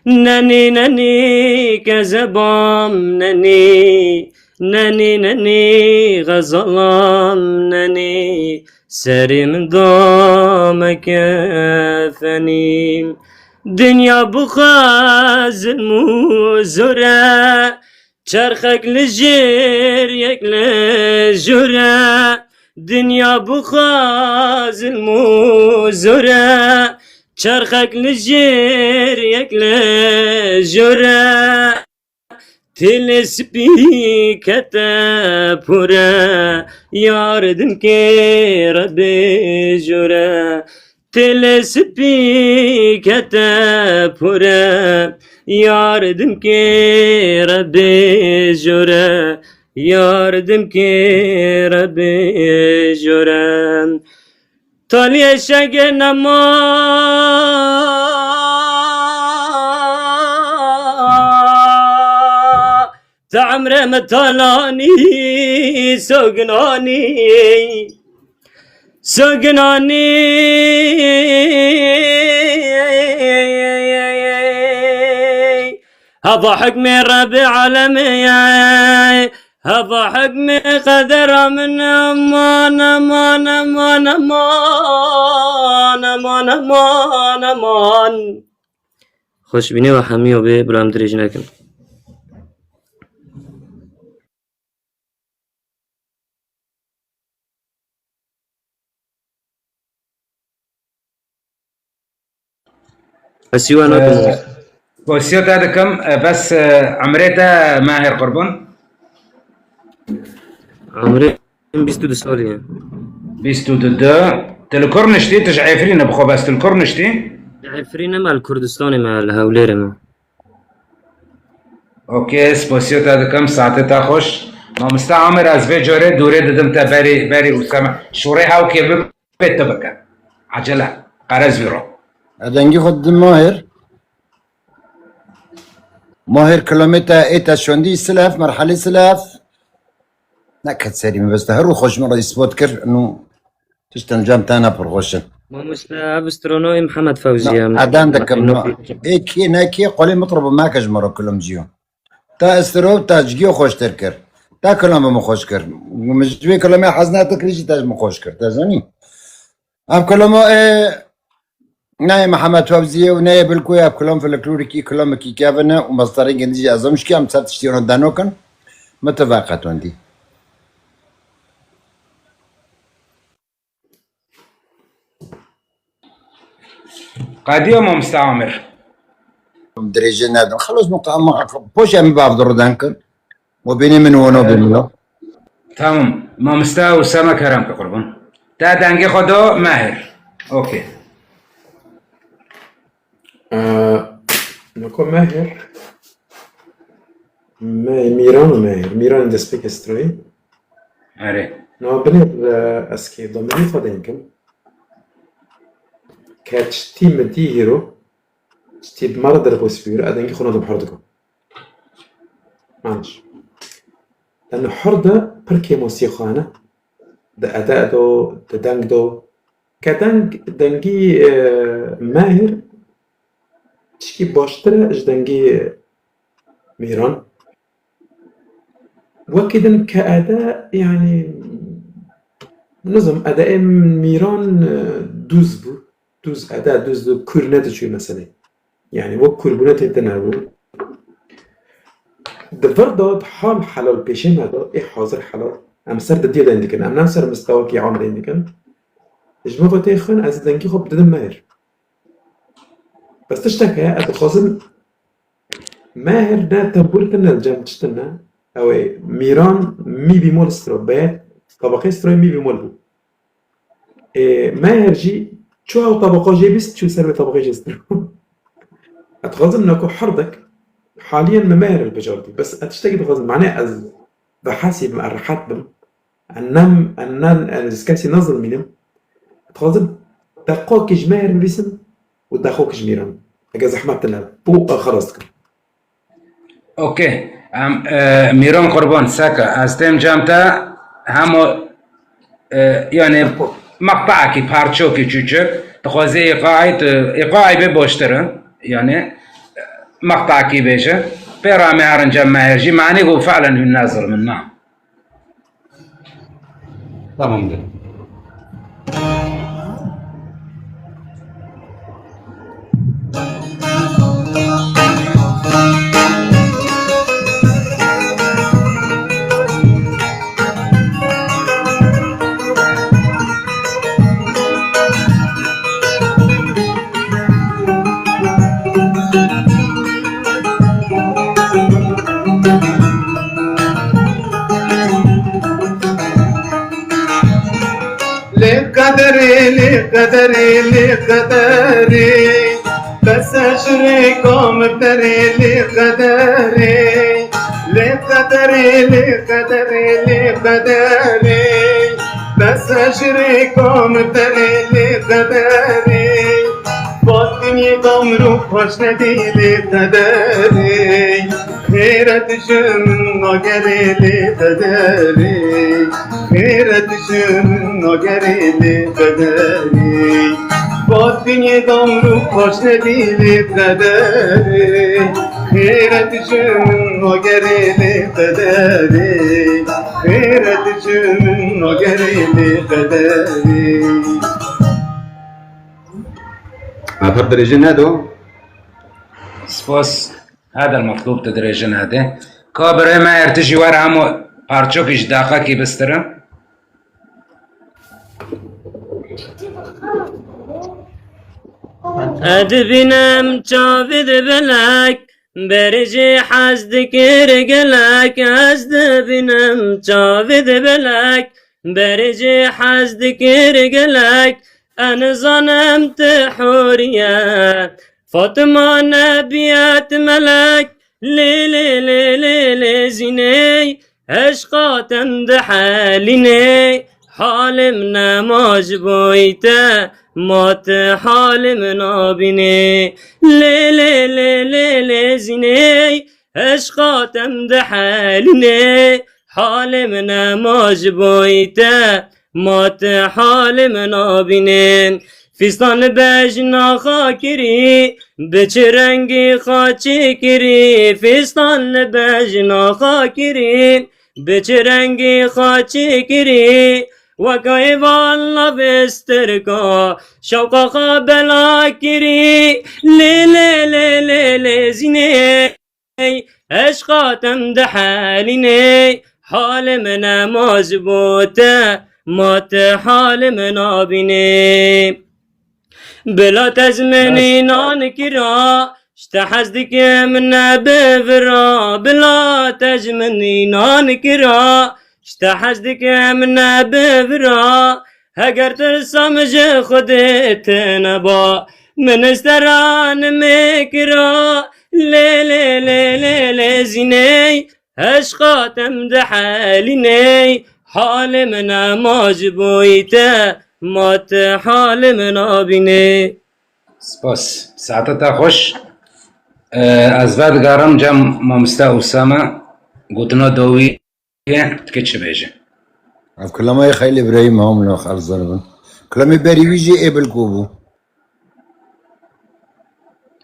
Nenî, nenî, kezebam, nenî. Nenî, nenî, xezalam, nenî. Serê min da me kefenî. Dinya bi xwe zilm û zor e. Çerxek li jêr yek li jor e. Dinya bi xwe zilm û zor e. Çerxek li jêr yek li jor e. Têlê spî kete pore, yar dimkê re bêjore. Têlê spî kete pore, yar dimkê re bêjore. Yar dimkê re bêjore. Taliyê şegê nema, te emrê min talanî, soginanî, soginanî. Heva hikmê Rebê alemê ye. Heva hikmê qedera min, aman, aman, aman, aman. Xweşbînê we hemiya bê, bila em dirêj nekin. Ez siwa nakim. Ee, Spasiya te dikim, e, bes, e, emrê te Mahir qurban. Emrê min bîst û du salî ye. Bîst û du. Tu li kur niştî, tu ji Efrînê bixwe, bes tu li kur niştî? Li Efrînê me, li Kurdistanê me, li Hewlêrê me. Okey, spasiya te dikim, saetê te xweş. Mamoste Amir, ez vê carê dûrê didim te berî, berî û seme. Şûrê hewkê bibe. Pê tu bike. Acele. Qerez vîro. E, dengî xwe didin Mahir. Mahir, kilometre ê te şondî silef, merhelî silef. Neket serî min, bes te her û xweş min re îspat kir. Nû tiştin cem te ne pir xweş in. Mamoste, ev strona ê Mihemed Fewzî ye. Eden dikim. Ê kê ne kê, qolê min re bi meke ji min re kilomciyo. Ta estiro, ta ji giyo xweştir kir. Ta kilama min xweş kir. Min ji vê kilama hez natekirî jî ta ji min xweş kir. Te zanî? Ev kilama, e, Neyê Mihemed Fevziyê û neyê Bilkoyê, ev kilam folklorikî, kilamekî kevin e û mestarên gindî jî ez em şikî em ser tiştî hûn denokin. Mitefeqet hûn dî. Qediya mamoste Amir. Dirêjê nedim. Xelas, min qa-, min qa-, poşa min bav dirudan kir. Û bînî min û no bînî no. Tamam. Mamoste Usame, kerem ke qurban. Te dengê xwe da Mehir. Okey. Ee, Nako Mehir. Me-, Mîran û Mehir. Mîran destpêkê stroyê. Erê. No binê, e, ez kê domenî xwe deng kim. Ke tiştî min dî hîro, tiştî bi me re derxwest bû hîro, ez dengê xwe nadim hor dikim. Manş. Em hor de pir kêmosî xwe hene. Di ede do, di deng do. Ke deng, dengî, e, Mehir tişkî baştir e ji dengî Mîran. Wekî din ke ede, yanî, nizim, ede ê Mîran, e, dûz bû. Dûz ede, dûz, dûz kûr nediçû meselê. Yanî wek kûrbûne tê tine bû. Di vir de, di hal helal pêşê me de, ê hazir helal. Em ser didiyê deyn dikin. Em ne ser mistewekî am deyn dikin. Ji min ve tê xwin, ez dengî xwe bididim Mehir. Bes tiştek heye, ez dixwazim Mehir ne tembûr tine, cem tiştin ne. Ew ê Mîran mî bîmol stro, be tabaqê stroyê mî bîmol bû. Ê, Meher jî çû ew tabaqa jê bîst, çû ser vê tabaqê jê stir. Ez dixwazim nako herdek haliyen me Meher hilbijartî. Bes ez tiştekî dixwazim, mane ez bi hesî bim, ez rehet bim. Ez nem, ez ne, ez ji kesî nezilmînim. Ez dixwazim deqokî ji Meher bibîsim û deqokî ji Mîran. Eger zehmet tine, bo xelas dikim. Okey. Em, e, Mîran Qurban, seke. Ez têm cem te hemo, e, yani, meqtaekî, parçokî çûçik. Dixwazî îqaî, tu, îqaî bê boştir e. Yani, meqtaekî bêje. Pê re me herin cem Meher jî. Manî ku fe'len hûn nezilmin, na. Tamamdır. Lê qederê, lê qederê, lê qederê, bes e ji rêka min derê, lê qederê. Lê qederê, lê qederê, lê qederê, bes e ji rêka min derê, lê qederê. Vat dinyê damro xweş nedî, lê qederê. Xêret ji min nagerê, lê qederê. Xêret ji min nagerê, lê qederê. Vat dinyê damro xweş nedî, lê qederê. Xêret ji min nagerê, lê qederê. Xêret ji min nagerê, lê qederê. Afer dirêjî nedo. Spas. Hada el-metlûb, tu dirêjin hade. Ka birê me, êr tu jî were hemo parçokî ji daqekî bistire. Ez dibînim çavê di belek, berê jê hez dikir gelek. Ez dibînim çavê di belek, berê jê hez dikir gelek. Ez nizanim tu hûrî ye, Fatima nebiyet melek. Lê, lê, lê, lê, lê, zînê, eşqa te min dihelînê. Halê min nema ji bo te, ma tu halê min nabînê. Lê, lê, lê, lê, lê, zînê, eşqa te min dihelînê. Halê min nema ji bo te, ma tu halê min nabînê. Fîstan li bejna xwe kirî, bi çi rengî xwe çêkirî? Fîstan li bejna xwe kirî, bi çi rengî xwe çêkirî? Weka êvan lavê stirka, şewqa xwe bela kirî. Lê, lê, lê, lê, lê, zînê, eşqa te em dihelînê. Halê min e ma ji bo te, ma te halê min nabînê. Bila te ji min înan kira, ji te hez dikim nebivira. Bila te ji min înan kira, ji te hez dikim nebivira. Heger tirsa min ji Xwedê tune ba, min ji te re nimê kira. Lê, lê, lê, lê, lê, zînê, eşqa te em dihelînê. Halê min e ma ji bo te, ma te halê min nabînê. Spas. Saeta te xweş. Ee, ez vedigerim cem mamoste Usame, gotina dawî ye, dike çi bêje? Ev kilameyê Xelîl Îbrahîm Hamlo xelzan bin. Kilamê berî wî jî ê bilkû bû.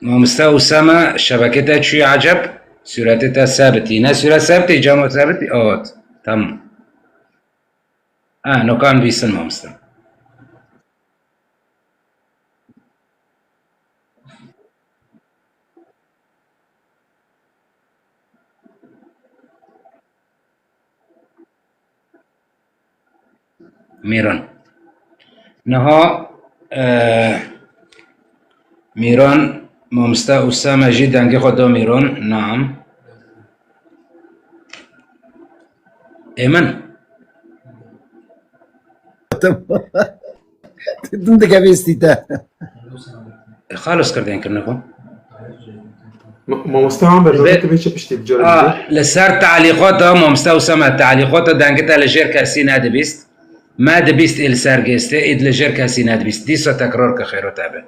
Mamoste Usame, şebekê te çûye eceb? Sûretê te sebitî. Ne sûret sebitî, camo sebitî? Ot. Tamam. Ha, nokan bîsin mamoste. Mîran. Niha, e, Mîran, mamoste Usame jî dengê xwe da Mîran. Naam. Ê min. Din dike bêstî te. Xalos kirdên kirine xwe. Ma-, mamoste Amer, Be- navê te bê çi piştî bi cara A, didê? Li ser talîqata, mamoste Usame, talîqata dengê te li jêr kesî nedibîst. Me dibîst ê li ser gêstê, êd li jêr kesî nedibîst. Dîsa tekrar ke xêro te be.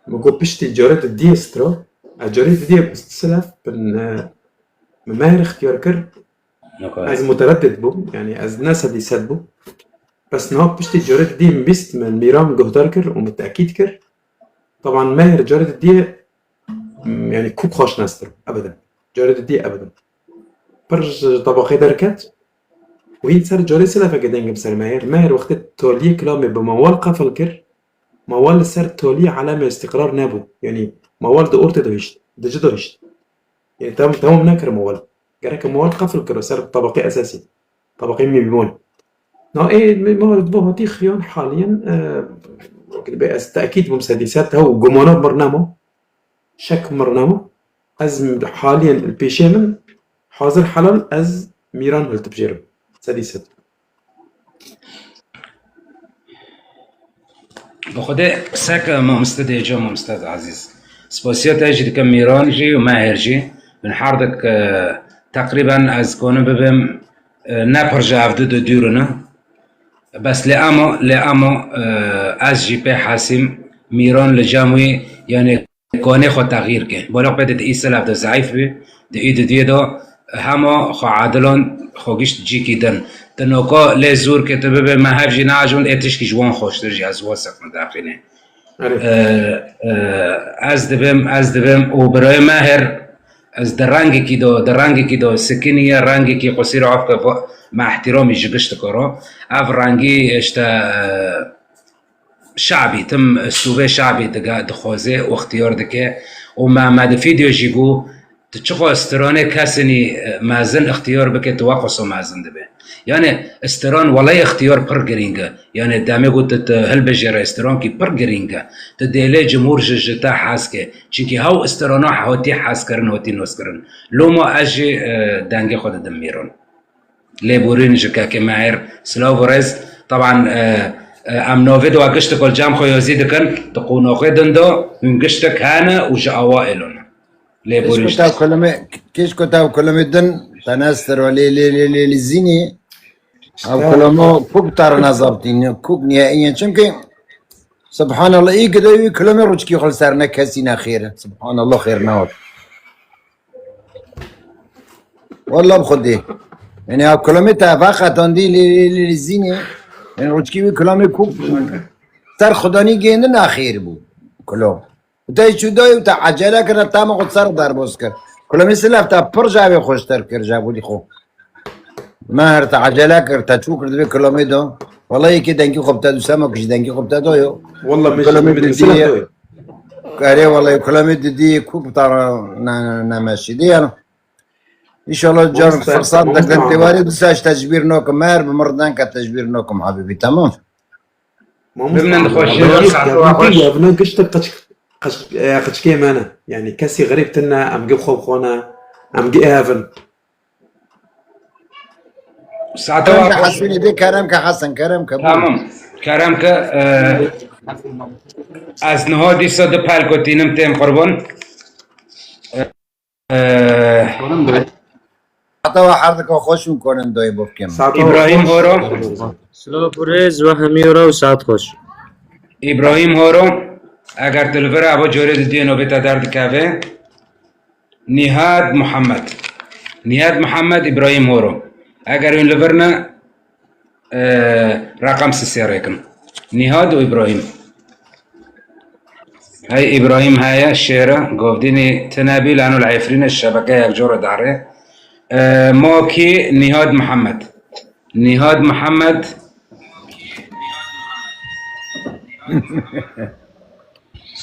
Min got piştî carê didiyê stra, ez carê didiyê silef bin, e, min meher ixtiyar kir. Nokare. Ez mutereddid bûm, yani ez ne sedî sed bûm. Bes niha piştî carê didiyê min bîst, min Mîran guhdar kir û min tekîd kir. Taban meher carê didiyê, m, yani kûk xweş nestir, ebeden. Carê didiyê ebeden. Pir ji tabaqê derket û hîn ser carê silefeke dengim ser meher. Meher wextê taliyê kilamê bi mawal qefil kir, mawal li ser taliyê alemê îstîqrar nebû. Yani mawal di ortê de hişt, di cida hişt. Yani tam, tamam nekir mawal. Gerek mawal qefil kir ser tabaqê esasî. Tabaqê mîbûn. Na ê, me, me, bo hatî xiyan haliyen, e, wekî be ez tekîd bûm sedî sed, hew gumana mir nema. Şek mir nema. Ez haliyen li pêşê min hazir helal ez Mîran hiltibjêrim. Sedî sed. Bi Xwedê sek mamoste dê ca mamoste ezîz. Spasiya te jî dikim Mîran jî û Meher jî. Min herdik, e, teqrîben ez konim bibim, e, ne pir ji hevdu de dûr in. Bes lê ema, lê ema, e, ez jî pê hesîm Mîran li cem wî, yani konê xwe texyîr ke. Baloq pê di î silef de zeîf bî, di î didiyê de hema xwe adilan xwe gişt cîkî din. Di noka lê zûr ke tu bibê me hev jî neajond ê tişkî ji wan xweştir jî ez wan seq min daqînê. Erê. E, e, ez dibim, ez dibim û birayê Meher, ez di rengekî de, di rengekî de sikiniye, rengekî qusîr afke va-, me ihtiramî ji giştike re. Ev rengî işte, e, şabî, tim stûvê şabî dige, dixwaze û ixtiyar dike. Û me, me di fîdyo jî got, tu çiqas stranê kesinî, e, mezin ixtiyar bike, tu weqas o mezin dibe. Yani stran welay ixtiyar pir girîng e. Yani demê got tu, tu hilbijêre strankî pir girîng e. Tu dêlê cumhur ji, ji te hez ke. Çinkî hew strana hotî hez kirin, hotî nos kirin. Loma ez jî, e, dengê xwe didim Mîran. Lêborîn ji kekê Meher, silav û rêz. Taban, e, e, em navê di wekişt kol cem xwe yazî dikin, di qonaxê din de hûn giştek hene û ji awa êlon e. Lêborîn Keşko ji tav kulumê, keşko tav kulumê din, te nestir o lê, lê, lê, lê, lê zînî. Ev kulamo kuk tar nezabtîn, kuk niye iyen. Çimkî, subhanallah, iyi ki de wî kulumê ruçkî xwe li ser ne kesî ne xêr. Subhanallah, xêr ne ot. Wallah bi Xwedê. Yani ev kulamê te veqetandî lê, lê, lê, lê zînê. Yani ruçkî wî kulamê ku ser xudanî gêndi naxêr bû. Kulam. Û te çû dayê û te ecele kir, te ma xwe ser derbas kir. Kulamê silef te pir ji evê xweştir kir, ji evûdî xwe. Meher, te ecele kir, te çû kir di vê kilamê de. Wala yekê dengî xwe bi te dû, Sema kişî dengî xwe bi te dayo. Wala min jî Kilamê min didî. Silah doyo. Erê wala kilamê didî, ku bi te re ne, ne, nemeşî dî yani. Înşallah car Mamoste, firsat mamoste derdin Ahmet. Têwarê dîsa ji te ji bîr nakim, Meher, bi min re denke te ji bîr nakim, Habîbî, temam. Mamoste Bimnin Ahmet, xweşî, ev saet û yek xweş. Evine gişt qiç-, qiç-, e, qiçkê me ne. Yani kesî xerîb tune, em gi xwe bi xwe ne, em gi ev in. Saeta Kerem wa ke xweş. Hesûnê dê, kerem ke Hesen, kerem ke. Tamam. Kerem ke, e, ez niha dîsa di pelko tînim, têm qurban. E, e, Saeta wa her dika xweş û konin doyê bo bikim. Saeta wa Îbrahîm xweş. Horo. Silav û rêz we hemî ora û saet xweş. Îbrahîm Horo, eger tu li vir ava corê di duyê nobê te derdikeve. Nihad Muhammed. Nihad Muhammed, Îbrahîm Horo. Eger hûn li vir ne, e, reqem sisê rêkin. Nihad û Îbrahîm. Hey Îbrahîm heye, şêre, govdînî tine bî, lano li Efrîne şebeke yek cor e dare. E, ma kî Nihad Muhammed. Nihad Muhammed.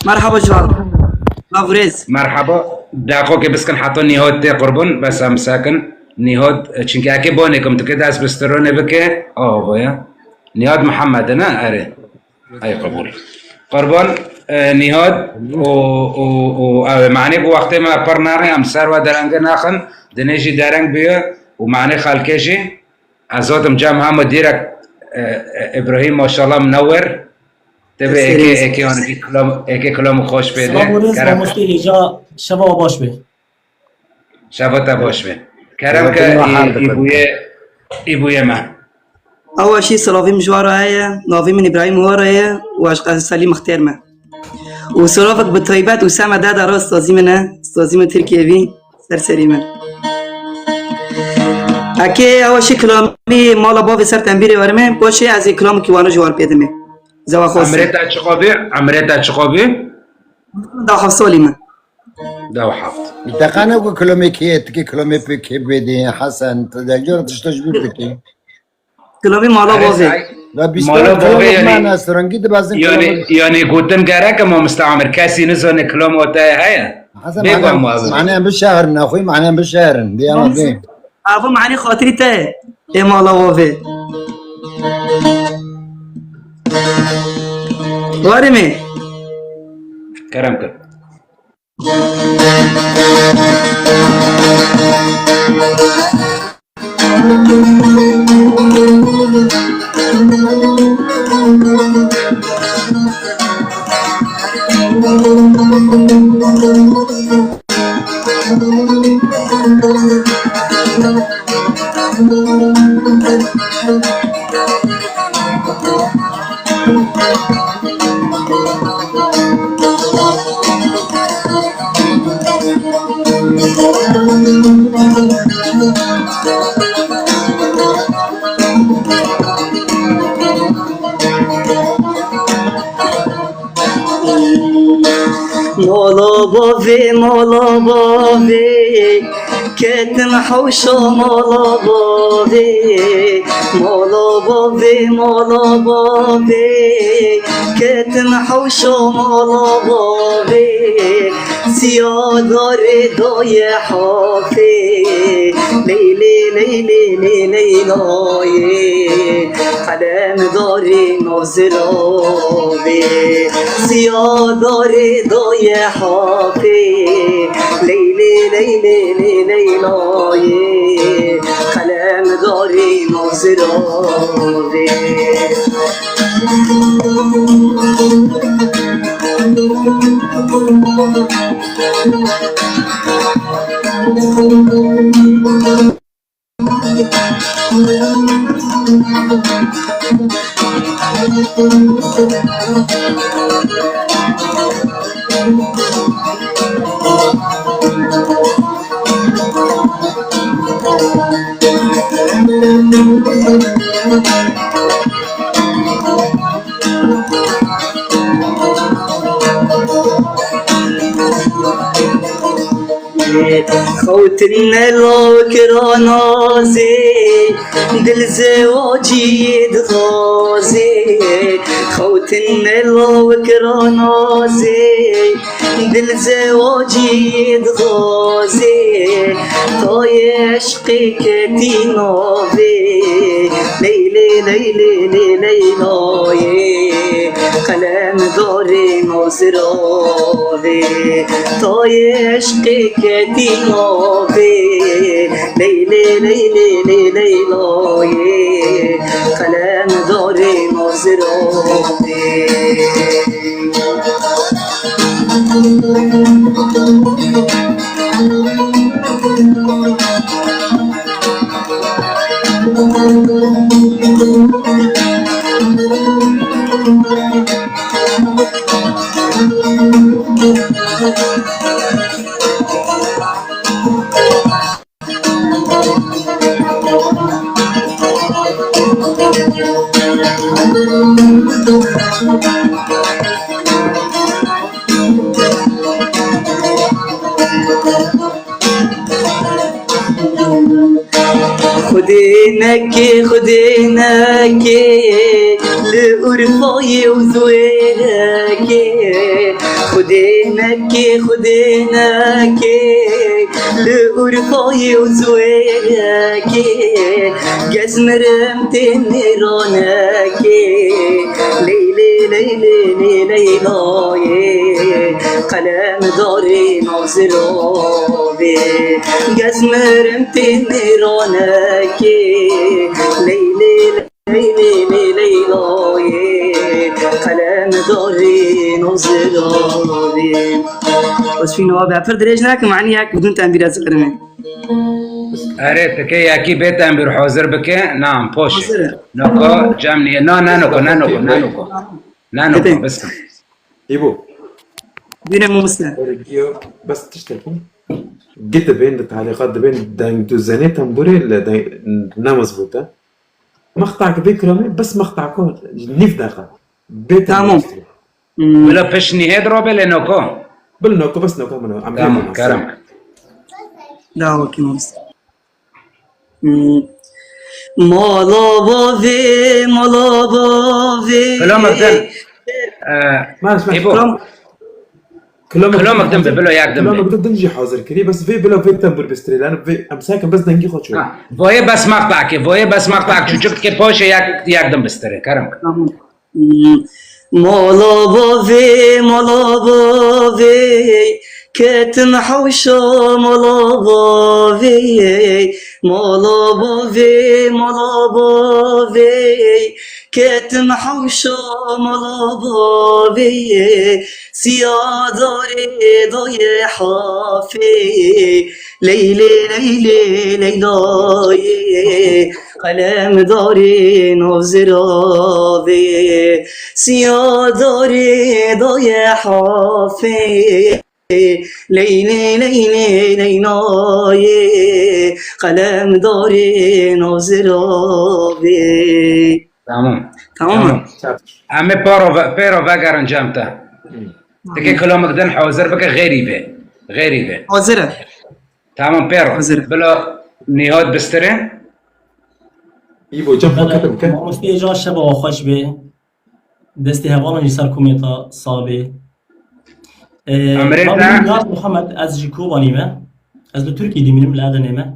Merhaba Ciwan. Lavrêz. Merhaba. Daqokê biskin heta Nihad tê qurbun, bes em sekin. Nihad, çinkî ekê banê kum tu kê dest bi stironê bike, ava ya. Nihad Muhammed ne? Erê. Ay qebûl. Qurban, e, Nihad û, û, û ew ê manê ku wextê me pir naxin, em ser we derenge naxin, dinê jî dereng bûye û manê xelkê jî. Ez zotim cem hema dîrek, e, e, Îbrahîm maşallah min newer. Tevê êkê, êkê anî kilam, êkê kilam xweş bê de. Silav û rêz, kerem. Mamoste hêja şeva baş be. Şeva te baş be. Kerem ke î, î bûye, î bûye me. Ew şî silavî min ji we re heye, navî min Îbrahîm Hore ye û ez ji Qeselî Mixtêr me. Û silavek bi taybet û seme de de re stazî min e, stazî min Tirkiye bî, ser serî min. Ekê ew şî kilamî mala bavê ser tembîrê werime, paşê ez ê kilamekî wana ji wan pê dime. Zewa xwestin. Emrê te çiqa bî? Emrê te çiqa bî? Da heft salî me. Da heft. Deqane ku kilomê kê ye, tikê kilomê pê kê bê dê, Hesen, tu de cor tişta ji bîr dikî. Kilomê mala bavê. La bîst mala bavê, yani, yani, gotin gerek e, mamoste Amir, kesî nizane kilom o te heye? Hasan, bê mane, mane bişehirin, nexwî mane bişehirin. Dê ama bê. Ava mane xatirî te, ê mala bavê. Warê me. Kerem kir. Mola bavê, mola bavê, ketim hewşa mola bavê. Mola bavê, mola bavê, ketim hewşa mola bavê. Siya darê daye hafê, leylê, leylê, lê, leylayê. Qelem darê naziravê, siya darê daye hafê. Leylê, leylê, lê, leylayê. Qelem darê naziravê. Xewtin ne lawik ra nazê, dil zewacî dixwazê. Xewtin ne lawik ra nazê, dil zewacî dixwazê. Tayê eşqê ketî navê, Leylê, Leylê, lê Leylayê. Qelemdarê naziravê, tayê eşqê ketî navê. Leylê, Leylê, lê Leylayê, qelemdarê naziravê. Xwedê nekê, Xwedê nekê, li Urfayê û Zuwêrekê. Xwedê nekê, Xwedê nekê, li Urfayê û Zuwêrekê. Gez mirim tê mêranekê. Leylê, Leylê, lê Leylayê, qelemdarê naziravê. Gez mirim tê mêranekê. Leylê, Leylê, lê Leylayê, qelemdarê naziravê. Osfîno abi, pir dirêj nakim, anî yek bidûn tenbîr ez kirimê. Erê, tikê yekî bê tenbîr hazir bike. Na, poşê. Hazir e. Noko, cem niye. Na, ne noko, ne noko, ne noko. Ne noko, Gidin. Bes. Îbo. Bîne mamoste. Erê, giyo, bes tiştekî. Git dibên, di talîqat dibên, deng tu zenê tembûrê li deng, ne mezbût e. Mextak vê kiramê, bes mextako nîv deqa. Bê Tamam. tembûrê. Hmm. Bila pişt nihêd robe lê noko. Bil noko, bes noko min o. Em Tamam, bê kerem. Dawa ki mamoste. Hmm. Mala bavê, mala bavê. Kilomek din. Eh, Maş, maş. Ebo. Kilomek Kilomek din be, bilo yak din be. Kilomek din jî hazir kirî, bes vê bilo vê tembûr bistirê, lan vê em sakin bes dengî xwe çû. Ha, voyê bes maqtakê, voyê bes maqtak çûçik ke poşê yak, yak din bistirê, kerem. Tamam. Mala bavê, mala bavê, ketim hewşa mala bavê. Mala bavê, mala bavê, ketim hewşa mala bavê. Siya darê dayê hafê. Leylê, Leylê, Leylayê, qelemdarê nav ziravê. Siya darê dayê hafê. Leylê, Leylê, Leylayê, qelemdarê nav ziravê. Tamam. Tamam mı? Tamam. Em ê paro ve-, pêro vegerin cem te. Hı. Tikê kilomek din hazir bike, xêrî vê. Xêrî vê. Hazir e. Tamam, pêro. Hazir. Bila Nîhat bistirê. Îbo, cem xwe ketin bike. Mamostê Êcan, şeva we xweş bê. Destê hevalan jî ser komê te sax bê. Ee, Emrê navê te? Min Niyaz Muhammed, ez ji Kobanî me. Ez li Tirkiyê dimînim, li Edenê me.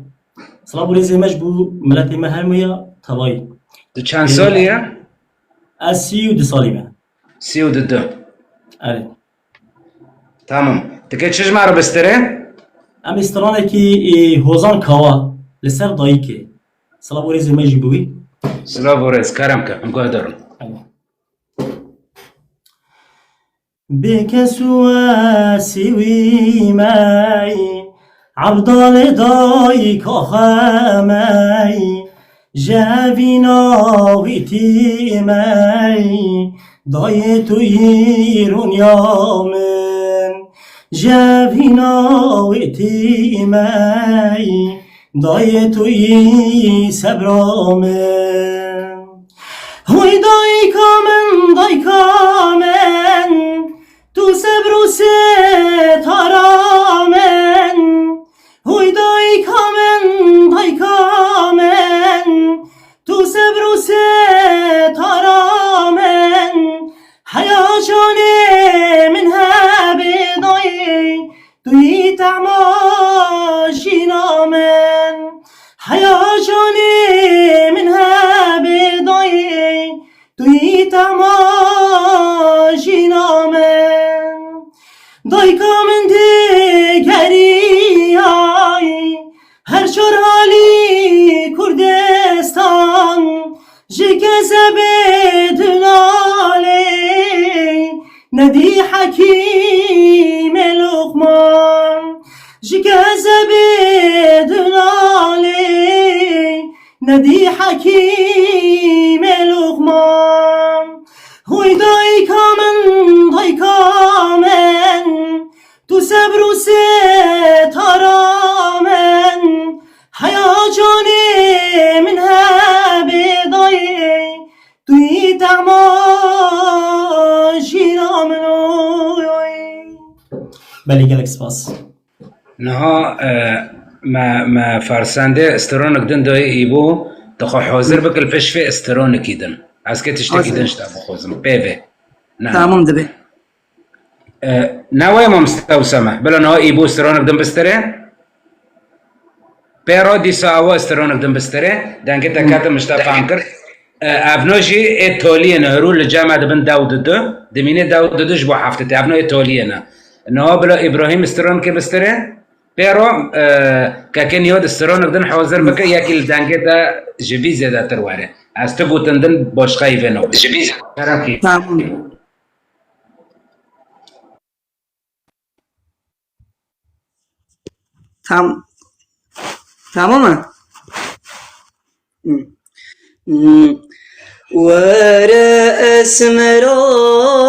Silav û rêzê me ji bo miletê me hemû ya tevayî. Tu çend salî ye? Ez sî û du salî me. Sî û du. Erê. Tamam. Dike çi ji me re bistirê? Em ê stranekî, ê, Hozan Kawa li ser dayikê. Silav û rêzê me jî bi wî. Silav û rêz, kerem ke, em guhdarin. Erê. Bêkes û esî wî me, Evdalê dayika xwe me, ji evîna wî tî me, dayê tu yî rûnya min, ji evîna wî tî me, dayê tu yî sebra min. Hoy dayika min, dayika min, tu sebr û sitara min, Hoy dayka min, dayka min, tu sebr û setara min, heya canê min hebê dayê, tu yî tehma jîna min. Heya canê min hebê dayê, tu yî tehma jîna min. Dayka min digeriyayî her çar halî Kurdistan, ji kezebê dinalê nedî Hekîmê Luqman, ji kezebê dinalê nedî Hekîmê Luqman. Hoy dayka min, dayka min, tu sebr û setara min, heya canê min hebê dayê, tu yî tehma jîna min oy. Belê, gelek spas. Niha, e, me, me fersendê steronek din dayê Îbo, tu xwe hazir bike li pêş vê steronekî din. Ez kê tiştekî Hazir. din ji te bixwazim. Pê vê. Ne. Tamam dibe. E, ne wê mamoste Usame? Bila niha Îbo steronek din bistirê? Pê re dîsa ewa steronek din bistirê. Dengê te ketim ji te fam kir. E, evno jî ê toliyê ne, hûrû li cem e dibin dew didu. Dimînê dew didu ji bo heftê tê. Evno ê toliyê ne. Niha bila Îbrahîm steronkê bistirê. Pê re, e, kekê niha di steronek din hazir bike, yekî li dengê te ji vî zêdetir were. Ez tu gotin din başqeyî vê nabê. Ji vî zêdetir. Kerem kî. Tamam. Tam, tamam mı? Hı. Hı. Were esmera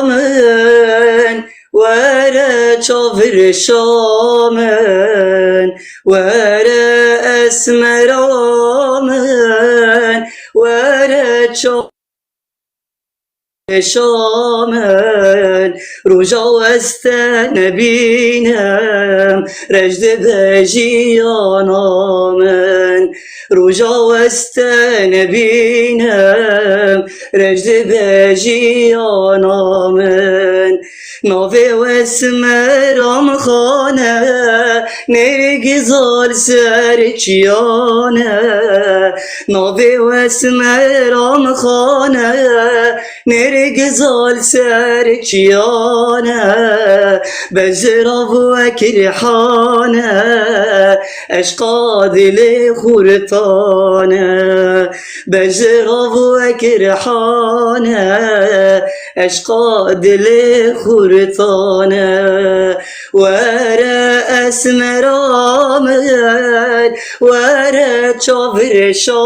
min, were çavrêşa min, were esmera min, were ça- Şamin, roja weste nebînim, rej dibe jiyana min. Roja weste nebînim, rej dibe jiyana min. Navê we Smeram Xan e, Nêrgizal ser çiyan e. Navê we Smeram Xan e, Nêrgizal ser çiyan e. Bezirav wek rihan e, eşqa dilê xurtan e. Bezirav wek rihan e, eşqa dilê xurtan e. Were esmera min, were çavrêşa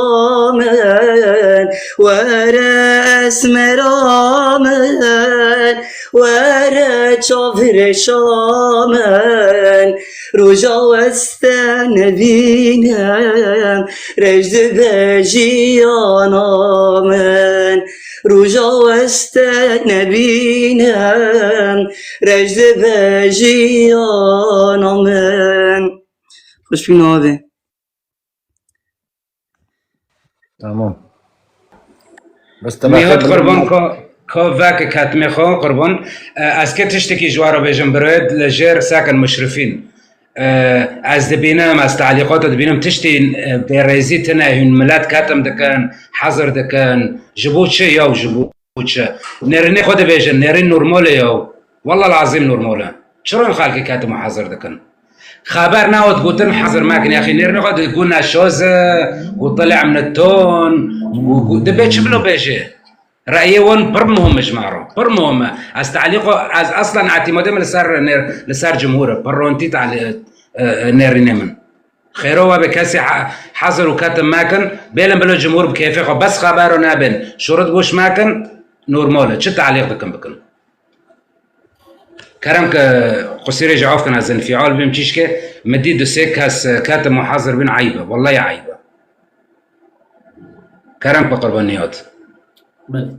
min, were esmera min, were çavrêşa min. Roja weste nebînim, rej dibe jiyana min. Roja weste nebînim, rej dibe jiyana min. Xweşbîn abi. Tamam. Bes te Nihat bexê qurban, ka, ka veke ketmê xwe qurban. E, ez kê tiştekî ji we re bêjim, birayê li jêr sekin muşrifîn. E, ez dibînim, ez talîqata dibînim, tiştî, e, bêrêzî tine, hûn milet ketim dikin, hezir dikin. Ji bo çi yaw, ji bo çi? Nêrînê xwe dibêjin, nêrîn normal e yaw. Wallahil azîm normal e. Çira hûn xelkê ketim û hezir dikin? Xeber nehat gotin hezir mekin, yaxî nêrînê xwe digot ne şoz e, got tile min ton, got, got, dibê çi bilo bêjê? Reyê wan pir muhim e ji me re, pir muhim e. Ez talîqo, ez eslen îtîmadê min li ser nêr-, li ser cumhur e, pir rontî talî-, e, e, nêrînê min. Xêro we be kesê he-, hezir û ketim mekin, bêlin bilo cumhur bi kêfê xwe, bes xebero nebin, şurut goş mekin, normal e, çi talîq dikin bikin. Kerem ke qusîrê ji af kin, ez înfial bîm, çîşkê min dî du sê kes, e, ketim û hezir bin, eyb e, wellahî eyb e. Kerem ke qurbaniyat. Belê.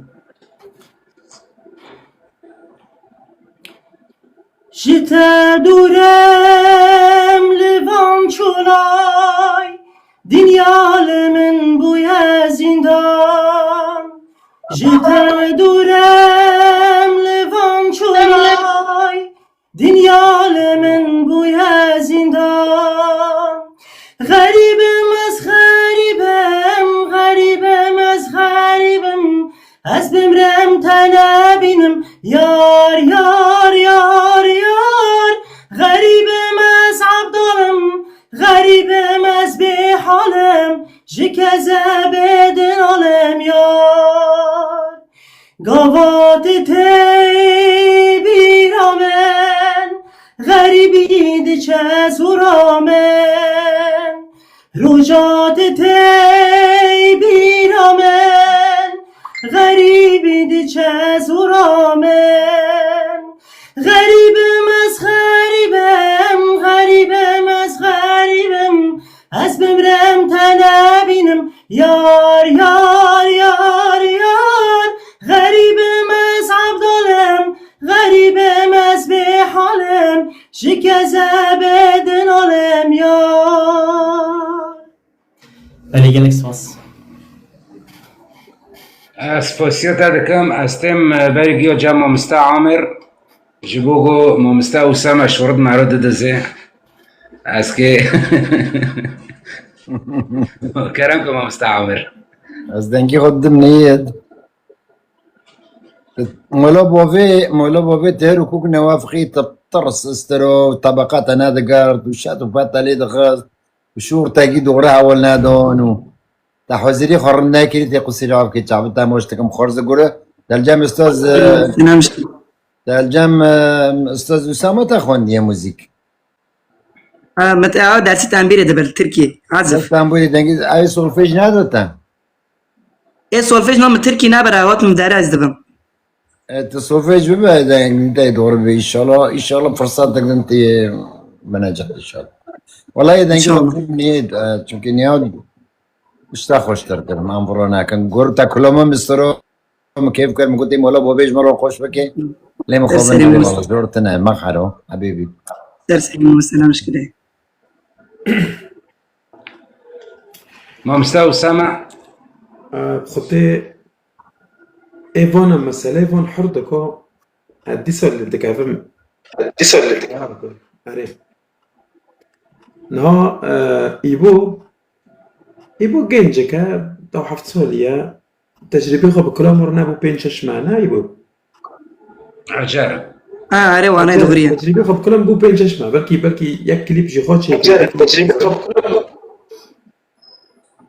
Ji te dûr em li van Çolay, dinya li min bûye zîndan. Ji te dûr em li van çolay, dinya li min bûye zîndan. Xerîb im ez, xerîb im, xerîb im ez, xerîb im. Ez bimrim te nebînim, yar, yar, yar, yar. Xerîb im ez, ebdal im, xerîb im ez, bêhal im, ji kezebê dinal im, yar. Gava tu tey bîra min, xerîbî diçe zora min. Roja tu tey bîra min, xerîbî diçe zora min. Xerîb im ez, xerîb im, xerîb im ez, xerîb im. Ez bimrim te nebînim, yar, yar, yar, yar. Xerîb im ez, ebdal im, xerîb im ez, bêhal im, ji kezebê dinal im, yar. Belê, gelek spas. Ez spasiya te dikim, ez têm, e, berî giya cem mamoste Amir, ji bo ku mamoste Usame şorit mero didizê. Ez kê-, kerem ku mamoste Amir. Ez dengê xwe didim neyê. Mola bavê, mola bavê teher û kûk newa fiqî tip tirs istiro, tebeqa te nedigert û şet û pete lê dixist. Û şûr tekî dûre hewl nedon û te hozirî xwe rind nekirî, tê qusîra avkê çavê te moş dikim xorz gure. Delcem ustaz, e, Sinem şi. Delcem, e, ustaz Usama te xwendiye muzîk? Ha, mit-, ew dersî tembîrê dibir, Tirkî, azif. Ders tembûrê dengî, ew solfej nade te? Ê solfej na min Tirkî nabere, hat min dere ez dibim. E, tu solfej bibe, deng te doğru be inşallah. İnşallah fırsat degdin te binecek inşallah. Vallahi dengî İnşallah. Niyet, e, çünkü niye işte hoştur derim, em vura nakin. Gur te kulama mistero, min keyf kir, min gotê mola bobê ji min re xweş bike. Lê min xwe Serserî bin Musa. Zor tine, me xero, habibi. Serserî Musa, selam şikide. Mamoste Usame. E, Xwedê ê vana meseleyê van hir diko, e, dîsa li dikevim. Dîsa li dikevim. Erê. Niha, e, Îbo, Îbo gencek e, da heft salî ye. Tecrîbê xwe bi kilamê re nebû pênc şeş me, ne Îbo? Ecel. Ha, erê, wane Ecel, dogriye. Tecrîbê xwe bi kilam bû pênc şeş me. Belkî, belkî yek klîp jî xwe çêkir. Ecel, tecrîbê xwe bi kilam.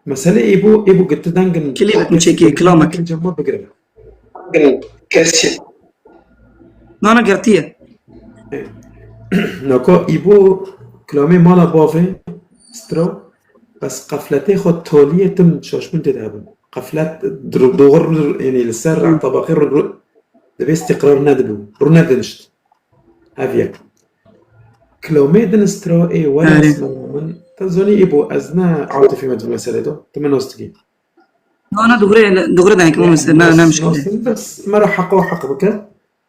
Mesele Îbo, Îbo gitti dengin. Klîp mi çêkir, kilamek. Cema bigirin. Kesî. Nana girtiye. Nako Îbo kilamê mala bavê stro, bes qefletê xwe toliyê tim şaşbûn tê de hebin. Qeflet dur-, doğru, yani li ser Hı. Tabaqê ru-, ru-, dibê istiqrar nedibû, rûnedinişt. Ev yek. Kilomê din stro ê were Erê. Esma min, te zanî Îbo, ez ne atifî me di meselê de, tu min nas dikî. Na, na, dogre, dogre dayik, Mamoste, na, na, muşkil. Nas, nas, nas, me re heqa heq bike.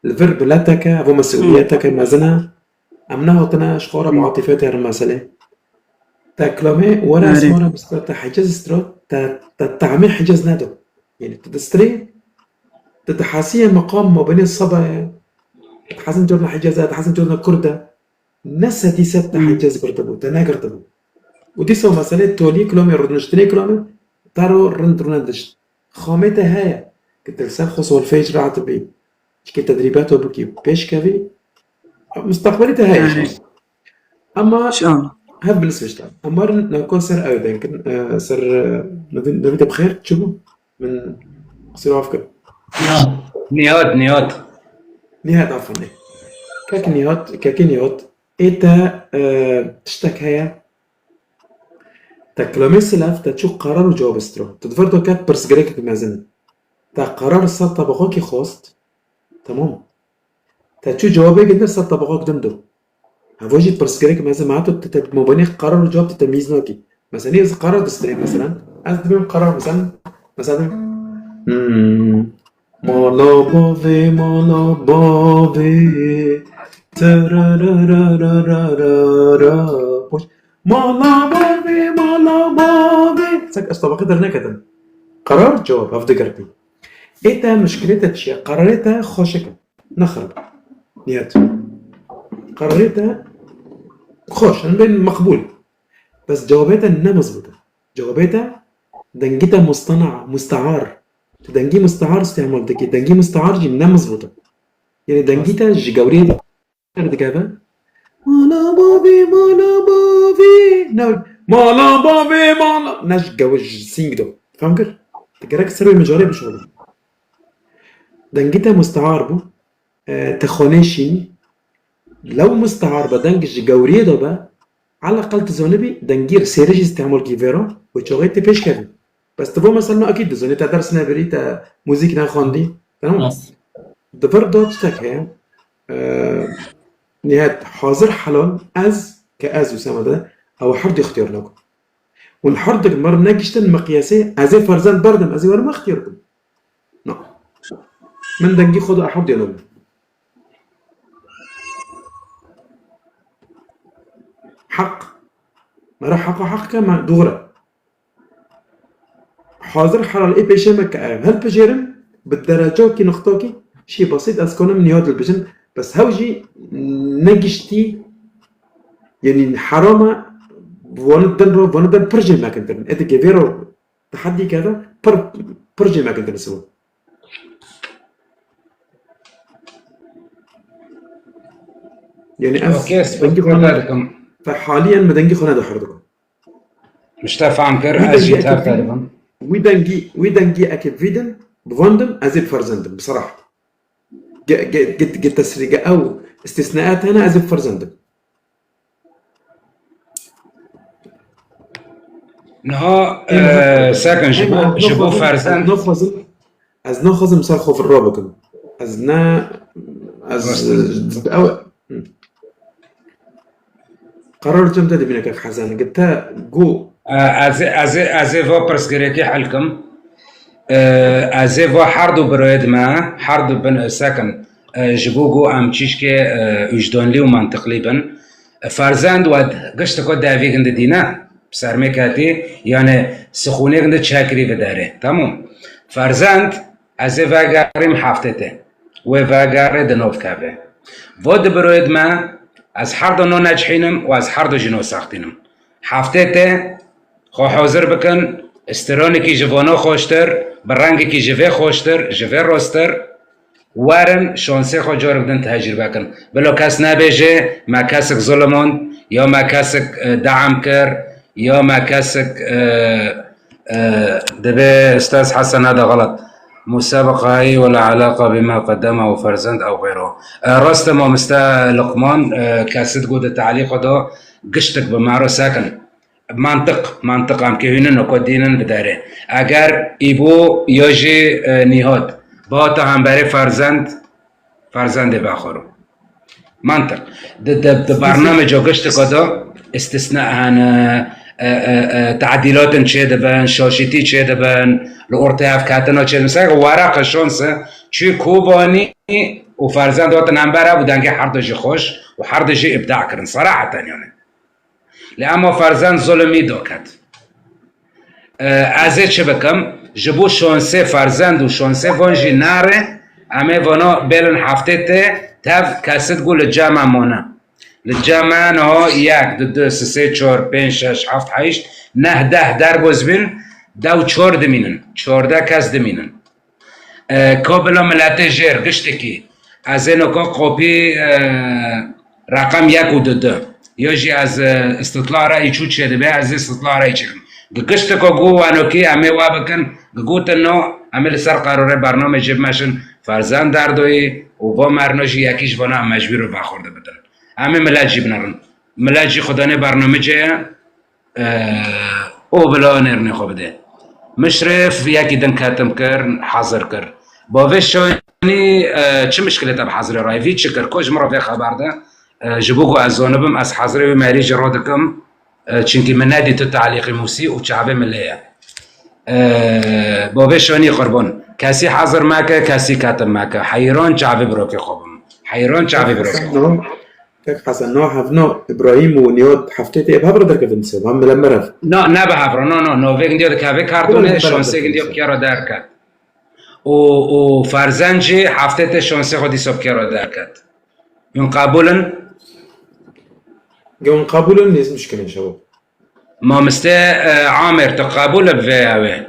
Li vir bileteke, evo mesûliyeteke mezin e. Em nehatine ji xwe re bi atîfê têrin meselê. Te kilamê were Erê. Esma re bistro, te Hicaz stro, te, te tahmê Hicaz nedo. Yani tu distrê, tu dihesiyê meqam mabênê seba ye, tu dihesîn corna Hicaz e, tu dihesîn corna Kurd e. Ne sedî sed te Hicaz girtibû, te negirtibû. Û dîsa meselê tolî kilamê, rûniştinê kilamê, te ro rind rûnedişt. Xamê te heye, ki tu li ser xwe solfej rahat bî. Çikê tedrîbet we bikî, pêş kevî, mustaqbelê te heye. Erê. Ama hev bi nisbet. Ama rin nako ser ew denkin, e, ser, e, nevî-, nevî de bi xêr çi bû? Min qisî af kir. Nihat, Nihat. Nihat, afirîn. Kek Nihat, kekê Nihat. Ê te, e, tiştek heye. Te kilamê silav, te çû qerar û cewab stro. Tu di vir de ket pirsgirêkek mezin. Te qerar ser tabaqokî xwest. Tamam. Te çû cewabê gindir ser tabaqok din do. Heva jî pirsgirêk mezin me hato, te, te mabênê qerar û cewab te temyîz nakî. Mesela, ez qerar distrêm, mesela. Ez dibêm qerar, mesela, mesela, hmm, mala bavê, mala bavê, tarararararara, boş. Mala bavê, mala bavê. Sek ez tabaqê dernekete. Qerar, cewab, hevdigertî. Ê te mişkilê te çi ye? Qerarê te xweşik e. Ne xerib. Niyet. Qerarê te xweş, em bên meqbûl. Bes cewabê te ne mizbût e. Cewabê te dengî te mustena, mustehar. Tu dengî mustehar îstîmal dikî. Dengî mustehar jî ne mizbût e. Yanî dengî te ji gewriyê derdikeve. Mala bavê, mala bavê. Ne, mala bavê, mala. Ne ji gewr, ji sîng do. Fem kir? Tu gerek ser wê mijarê bişolî. Dengî te mustehar bû. E, te xwe nêşînî. Lew mustehar be, deng ji gewriyê de be, eleqel tu zanibî dengî sêrê jî îstîmal kî vêra û çaxê tê pêş kevî. Bes tu va mesela akîd dizanî, te ders nebirî, te muzîk nexwendî. Tamam. Rast. Di vir de tiştek heye. E, nihayet hazir helal ez ke ez û Sema de ew her du ixtiyar nakim. Hûn her du mir negiştin miqyasê ez ê ferzend berdim, ez ê werim ixtiyar kim. Na. Min dengî xwe da her du nakim. Heq. Mera heqa heq ke me doğru. Hazir helal ê pêşê me ke ev hilpijêrim, bi derecakî, nuqtakî, şî basît ez kanim nîha dilbijin, bes hew jî negiştî, yanî herama vani din ro, vani din pir jê mekintirin. Ê dike vê ro tehedî keve pir, pir jê mekintirin siwo. Yanî ez Okey, dengî xwe spor ne-, dikim. Fe haliyen me dengî xwe neda her dikim. Mişte fam kir, Wî ez jî dengî tev eke te dibim. Wî dengî, wî dengî eke vîdin, bi van din, ez ê bi ferzendim, bi serah. Ge, ge, ge, ge tesrî, ge ew istisnaat hene, ez ê bi ferzendim. Niha, Em, e, sekin ji em, bo, ez ji bo naxwazim, ferzend. Ez naxwazim, ez naxwazim ser xwe firro bikim. Ez ne, ez, Rast e. ew, hı. Qerar cem te dibîne kek Hesen. Gi te got. E, ez ê, ez ê, ez ê va pirsgirêkê hel kim. E, ez ê va her du birayê me, her du bin, e, sekin, e, ji bo ku em çîşkê, e, wijdanlî û mantiqlî bin. E, ferzend we giştiko devî gindi dîne, bi sermê ketî, yani sixûnê gindi çekirî vidarê. Tamam. Ferzend, ez ê vegerîm heftê te. Wê vegerê di nov keve. Vo di birayê me, ez her du no necihînim û ez her du jî no sextînim. Heftê te xwe hazir bikin, istironekî ji vano xweştir, bi rengekî ji vê xweştir, ji vê rostir, werin şansê xwe carek din tecrîbe kin. Bila kes nebêje, me kesek zulmand, ya me kesek, e, deam kir, ya me kesek, e, e, dibê Ustaz Hesen hada xelat. مسابقة هاي ولا علاقة بما قدمه فرزند أو غيره. E, rast e, mamoste Luqman, e, kesit got di talîqa da giştik bi me re sekin. Mantiq, mantiq em kê hûn in, ko dînin bi derê. Eger Îbo ya jî, e, Nîhat bihata hemberê ferzend, ferzendê vexwero. Mantiq. Di, di, di bername cogiştiko de istisna hene, e, e, e, tadilatin çêdibin, şaşîtî çêdibin, li ortê hevketina çêdibin. Mesela weraqe şanse çû Kobanî û ferzend hatin hember ev û dengê her du jî xweş û her du jî îbda kirin. Seraheten yani. Lê ema ferzend zulmî doket. E, ez ê çi bikim? Ji bo şonsê ferzend û şonsê van jî nare, em ê vana bêlin heftê te tev kesit ku li cem me mane. Li cem me niha yek, du, du, sê, sê, çar, pênc, şeş, heft, heşt, neh, deh derboz bin, dew çar dimînin. Çardeh kes dimînin. E, ka bila miletê jêr giştikî. Ez ê noka kopî, e, reqem yek û du du. Yo jî ez, e, istitla re îçû çêdibe, ez ê istitla re îçêkim. Gi giştiko gu wenokî em ê we bikin, gi gotin no, em ê li ser qerorê bername jê bimeşin, ferzend derdoyî û va merno jî yekî ji vana em mecbûr û vexwerde bidin. Em ê milet jî binerin. Milet jî xudanê bername cê ye. E, û bila nêrînê xwe bidê. Mişrif yekî din ketim kir, hazir kir. Bavê Şanî, e, çi mişkilê te bi hazirê rayî vî çi kir? Ko ji min re vê xeber de, e, ji bo ku ez zonibim, ez hazirê wî merî jî ro dikim, e, çinkî min nedî tu talîqî musî û çavê min lê ye. E, bavê Şanî qurban. Kesî hazir meke, kesî ketim meke. Heyran çavê birokê xwe bim. Heyran çavê birokê xwe bim. Kek Hesen, no hev, no Îbrahîm û Niyad heftê tê bi hev re derkevin dîsa, bi hev milember ev. No, ne bi hev re, no, no, no, vê gindiya dikeve kartonê, şansê gindiya bi kê re derket. Û, û Ferzend jî heftê tê şansê xwe dîsa bi kê re derket. Hûn qebûl in? Ge hûn qebûl in, nêz mişkilin şewa. Mamoste, e, Amir, tu qebûl e vê ew ê?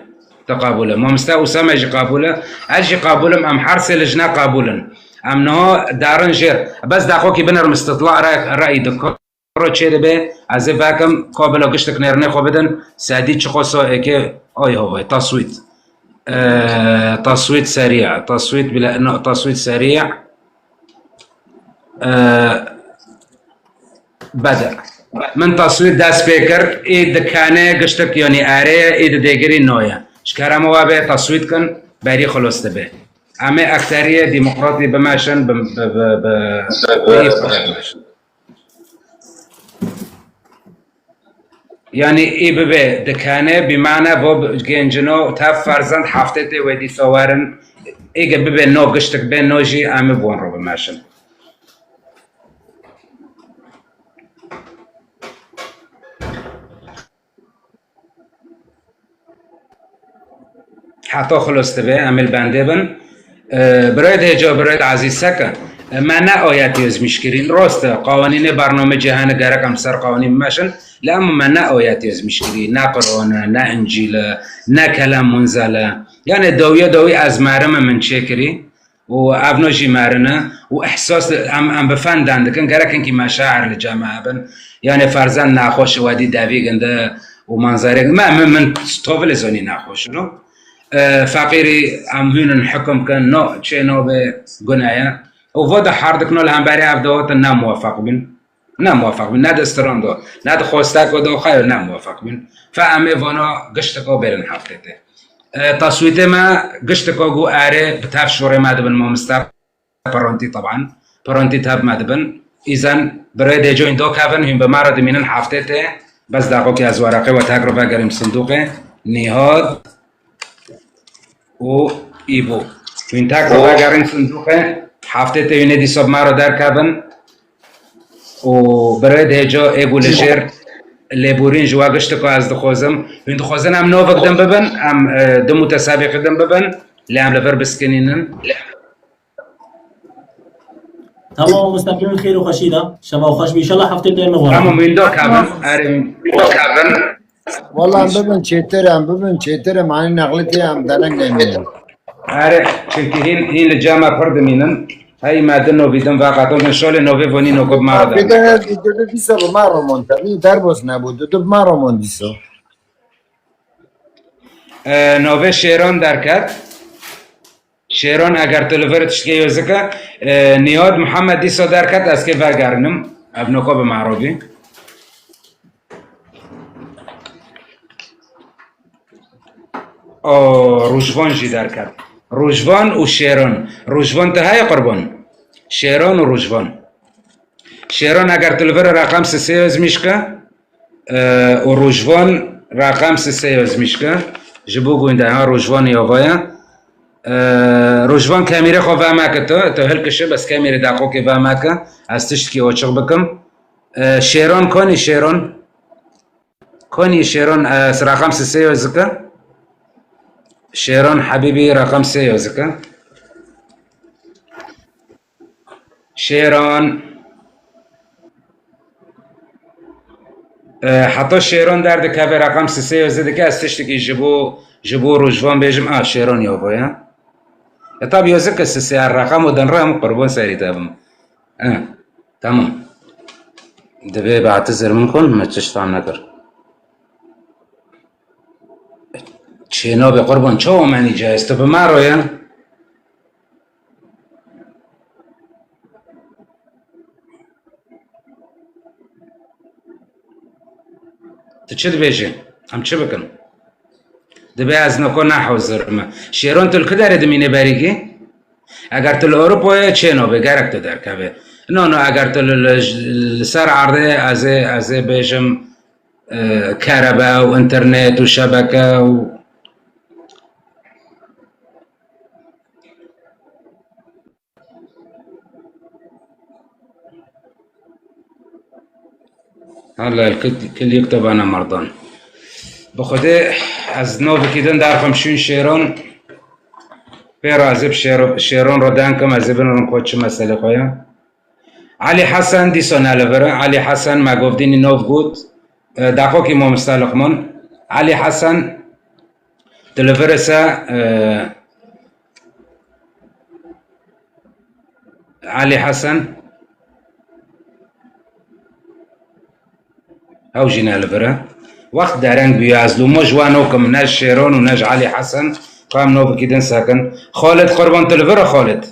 Tu qebûl e. Mamoste Usame jî qebûl e. Ez jî qebûl im, em her sê lijne qebûl in. Em niha derin jêr. Bes deqokî binêrim, istitla re-, reyî dikaro çê dibe. Ez ê vekim, ka bila giştik nêrînê xwe bidin. Sedî çiqo so êkê, ay havay, taswît. E, taswît serî, taswît bile, no, taswît serî. E, Bede. Min taswîr dest pê kir, ê dikane giştik, yanî erê ye, ê di dêgirî no ye. Ji kerema we bê taswîr kin, berî xilos dibe. Em ê ekteriyê demokratî bimeşin, bi, bi, bi, bi, bi xwe bimeşin. Yanî ê bibe dikane, bîmane bo gencino, tev Ferzend heftê tê wê dîsa werin, ê ge bibe no giştik bê no jî, em ê bi wan re bimeşin. Heta xilos dibe, em ê li bendê bin. E, birayê hêca, birayê ezîz seke. E, me ne ayetî ezmîş kirîn. Rast e, qawanînê bername cihane gerek em ser qawanîn bimeşin. Lê em me ne ayetî ezmîş kirî, ne Quran e, ne Încîl e, ne kelam munzel e. Yani dawiye dawî ez merime min çêkirî. û evno jî merine û ihsas em, em bi fen den dikin, gerek hinkî meşair li cem me hebin. Yani Ferzend nexweş e, wedî devî ginde û manzerê me, min, min tovilê zonî nexweş ino. E, feqîrî em hûnin hukum kin, no, çê nabe gune ye. Û vo de her dikno li hemberî ev de hatin ne muwefeq bin. Ne muwefeq bin, ne di strando, ne di xwesteko de xeyo ne muwefeq bin. Fe em ê vana giştiko bêrin heftê tê. E, taswîtê me giştiko ku erê bi tev şûrê me dibin mamoste, perontî teban. Perontî tev me dibin. Îzen birê dêcoyên do kevin, hûn bi me re dimînin heftê tê. Bes daxokî ez wereqê we tek re vegerîm sindoqê. Nîhat û Îbo. Hûn tek re vegerîn sindoqê. Heftê tê hûn ê dîsa bi me re derkevin. û birê dihêco ê ku li jêr lêborîn ji we giştiko ez dixwazim. Hûn dixwazin em novik din bibin, em, e, du mutesabîqî din bibin, lê em li vir biskinînin. Tamam, mustaqîmin xêr û xweşî de. Şeva xweş bî. Înşallah heftê dê me were. Tamam, hûn do kevin. Erê, hûn do kevin. Wala em bibin çêtir, em bibin çêtir, em anî nexlitê em dereng nemînin. Erê, çimkî hîn, hîn li cem me pir dimînin. Hey me di novî din veqetin, hûn şolê novê vonî noko bi me re derket. Bide ez dudu dîsa bi me romon te. Vî derbos nebû, dudu bi me romon dîsa. E, novê Şêron derket. Şêron eger tu li vir tiştê yozike, e, Niyad Mihemed dîsa derket, ez kê vegerînim. Ev noko bi me re bî. O, Rûjvan jî derket. Rûjvan û Şêron. Rûjvan tu heye qurban? Şêron û Rûjvan. Şêron eger tu li vir reqem sisê ezmîş ke, e, û Rûjvan reqem sisê ezmîş ke, ji bo gundê ha Rûjvan yava ye. E, Rûjvan kemîrê xwe vemeke tu, tu hilkişe, bes kemîrê daqokê vemeke, ez tiştkî oçiq bikim. E, Şêron konî Şêron? Konî Şêron, e, s-, reqem sisê yo zike. Şêron Hebîbî reqem sê yo zike. Şêron. E, heta Şêron derdikeve reqem sisê yo zidike, ez tiştekî ji bo, ji bo Rûjvan bêjim, a, Şêron yo bo ya. E, tabi yo zike sisê her reqem û din re hemû qurban serî te bim. E, tamam. Divê beatizir min kon, me çiş fam nekir. Çê nabê qurban, çawa menî cayez? Tu bi me re ye? Tu çi dibêjî? Em çi bikin? Dibe ez noko nehozir me. Şêron tu li ku derê dimîne berî kî? Eger tu li Ewropa ye, çê nabê, gerek tu derkevê. No, no, eger tu li, li, li ser erdê, ez ê, ez ê bêjim, e, kerebe û înternet û şebeke û Hela el kil-, kil yek tebana merdan. Bi Xwedê ez novikî din derxim şûn Şêron. Pê re ez ê bi Şêro-, Şêron re deng kim, ez ê binirim xwe çi meselê xwe ye. Elî Hesen dîsa ne li vir e. Elî Hesen me govdînî nov got. E, daqokî mamosta Luqman. Elî Hesen tu li vir e se, e, Elî Hesen. Ew jî ne li vir e. Wext dereng bûye, ez lûmo ji we nokim, ne ji Şêron û ne ji Elî Hesen, ka em novikî din sekin. Xalid Qurban, tu li vir e Xalid?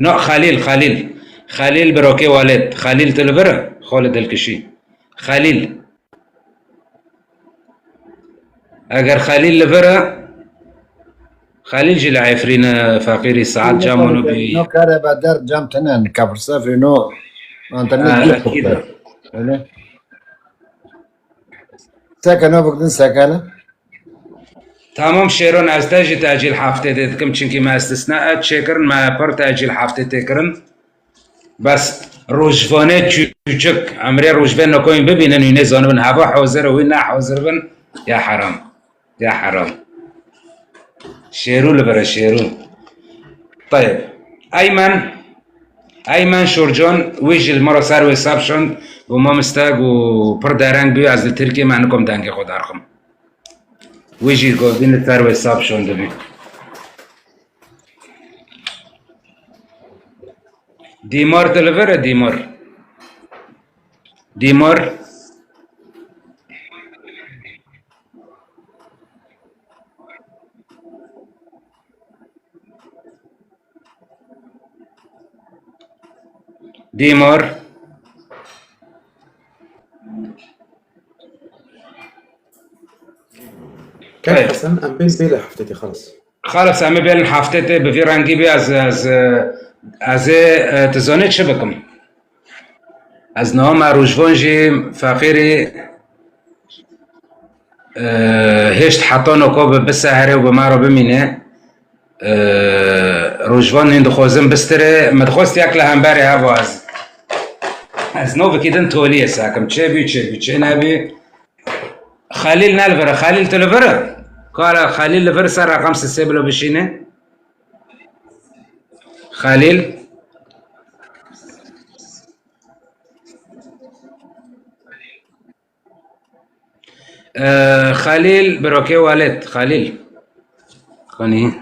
Na, Xelîl, Xelîl. Xelîl birokê Walid. Xelîl, tu li vir e? Xalid Dilkişî. Xelîl. Eger Xelîl li vir e, Xelîl jî li Efrîn e, feqîrî saet cam û nû bî. No kare be der cam tinen, kafir sefrî no. Internet Ha, yok ekîd e. Öyle. Seke no bikdin sekene. Tamam Şêron, ez te jî tecîl heftê dê dikim, çimkî me istisna et çêkirin, me pir tecîl heftê tê kirin. Bes rojvanê çûçik, emrê rojvê nekoyên bibînin, wî nêzanibin heva hazir û wî ne hazir bin, ya heram. Ya heram. Şêrû li vir e, Şêrû. Tayeb. Eymen, Eymen Şorcan, wî jî li me re ser wê sap şand, û mamoste û pir dereng bû, ez li Tirkiyê me nikom dengê xwe derxim. Wî jî govdîn li ser wê sap şand dibî. Dîmar tu li vir e, Dîmar? Dîmar. Dîmar. Kek Hesen, em bên bêle heftetê, xelas. Xelas, em ê bêlin heftetê, bi vî rengî bî, ez, ez, ez ê, e, tu zanî çi bikim? Ez niha me Rojvan jî feqîrî, e, hêşt heta noka bi, bisehere û bi me re bimîne. E, Rojvan hîn dixwazim bistirê, min dixwest yek li hemberê heva ez. Ez novikî din toliyê sekim. Çê bî, çê bî, çê nebî. Xelîl ne li vir e. Xelîl tu li vir e? Kara Xelîl li vir ser reqem sisê bilo bişîne. Xelîl. Ee, Xelîl, birokê Welêt, Xelîl. Konî.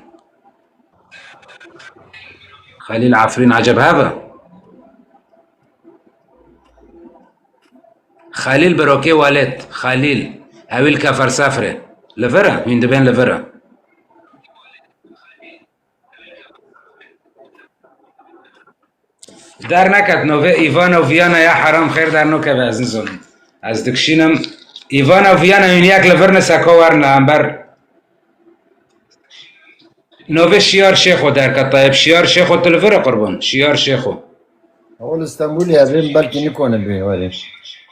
Xelîl Efrîn, eceb heve? Xelîl, birokê Welêt, Xelîl. Ewî li Kefer Sefrê. Li vir e, hûn dibên li vir e. Derneket nove Ivana Viyana ya heram xêr dernokeve ez nizanim. Ez dikşînim. Ivana Viyana hûn yek li vir ne seko werne hember. Nove Şiyar Şêxo derket Tayeb. Şiyar Şêxo tu li vir e qurban? Şiyar Şêxo. Ol Stenbulê ez ê belkî nikone bê werê.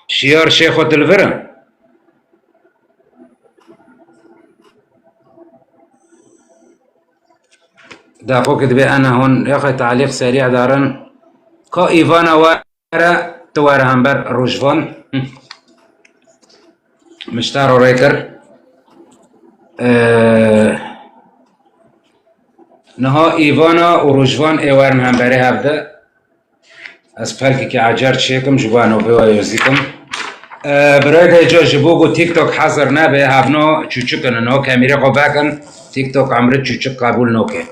Şiyar Şêxo tu li vir e? Daqokê dibe ene hûn yexê talîq serî darin. Ka Îvana were, tu were hember Rojvan. Miştaro rê kir. Ee, niha Îvana û Rojvan ê werin hemberê hevde. Ez pelkekî ecer çêkim, ji bo navê we yozî kim. E, birayê Deco, ji bo ku TikTok hezir nebe, hevno çûçik in, no kemîrê xwe vekin, TikTok emri çûçik qebûl noke.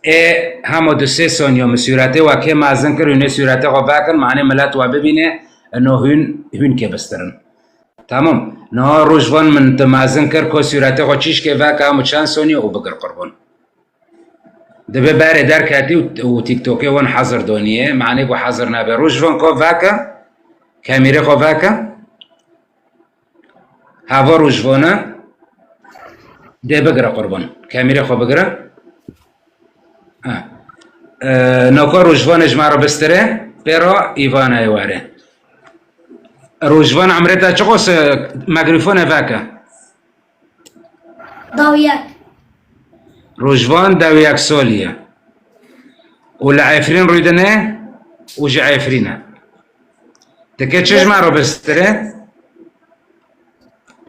Ê hema du sê saniya min sûretê we kê mezin kir, hûn ê sûretê xwe vekin, manê milet we bibîne, no hûn, hûn kê bistirin. Tamam. Niha Rojvan min tu mezin kir, ku sûretê xwe çîşkê veke, hemû çend saniye û bigir qurban. Dibe berê derketî û, û TikTokê wan hezir doniye. Manê ku hezir nebe. Rojvan ka veke. Kemîrê xwe veke. Hava Rojvana. Dê bigire qurban. Kemîrê xwe bigire. Ha. E, naka Rojvanê ji me re bistire. Pê re Îvanayê were. Rojvan emrê te çiqos e, mikrofone veke. Dawiyek. Rojvan dawiyek solî ye. Û li Efrîn rûdine û ji Efrîn e. Tike çi ji me re bistirê?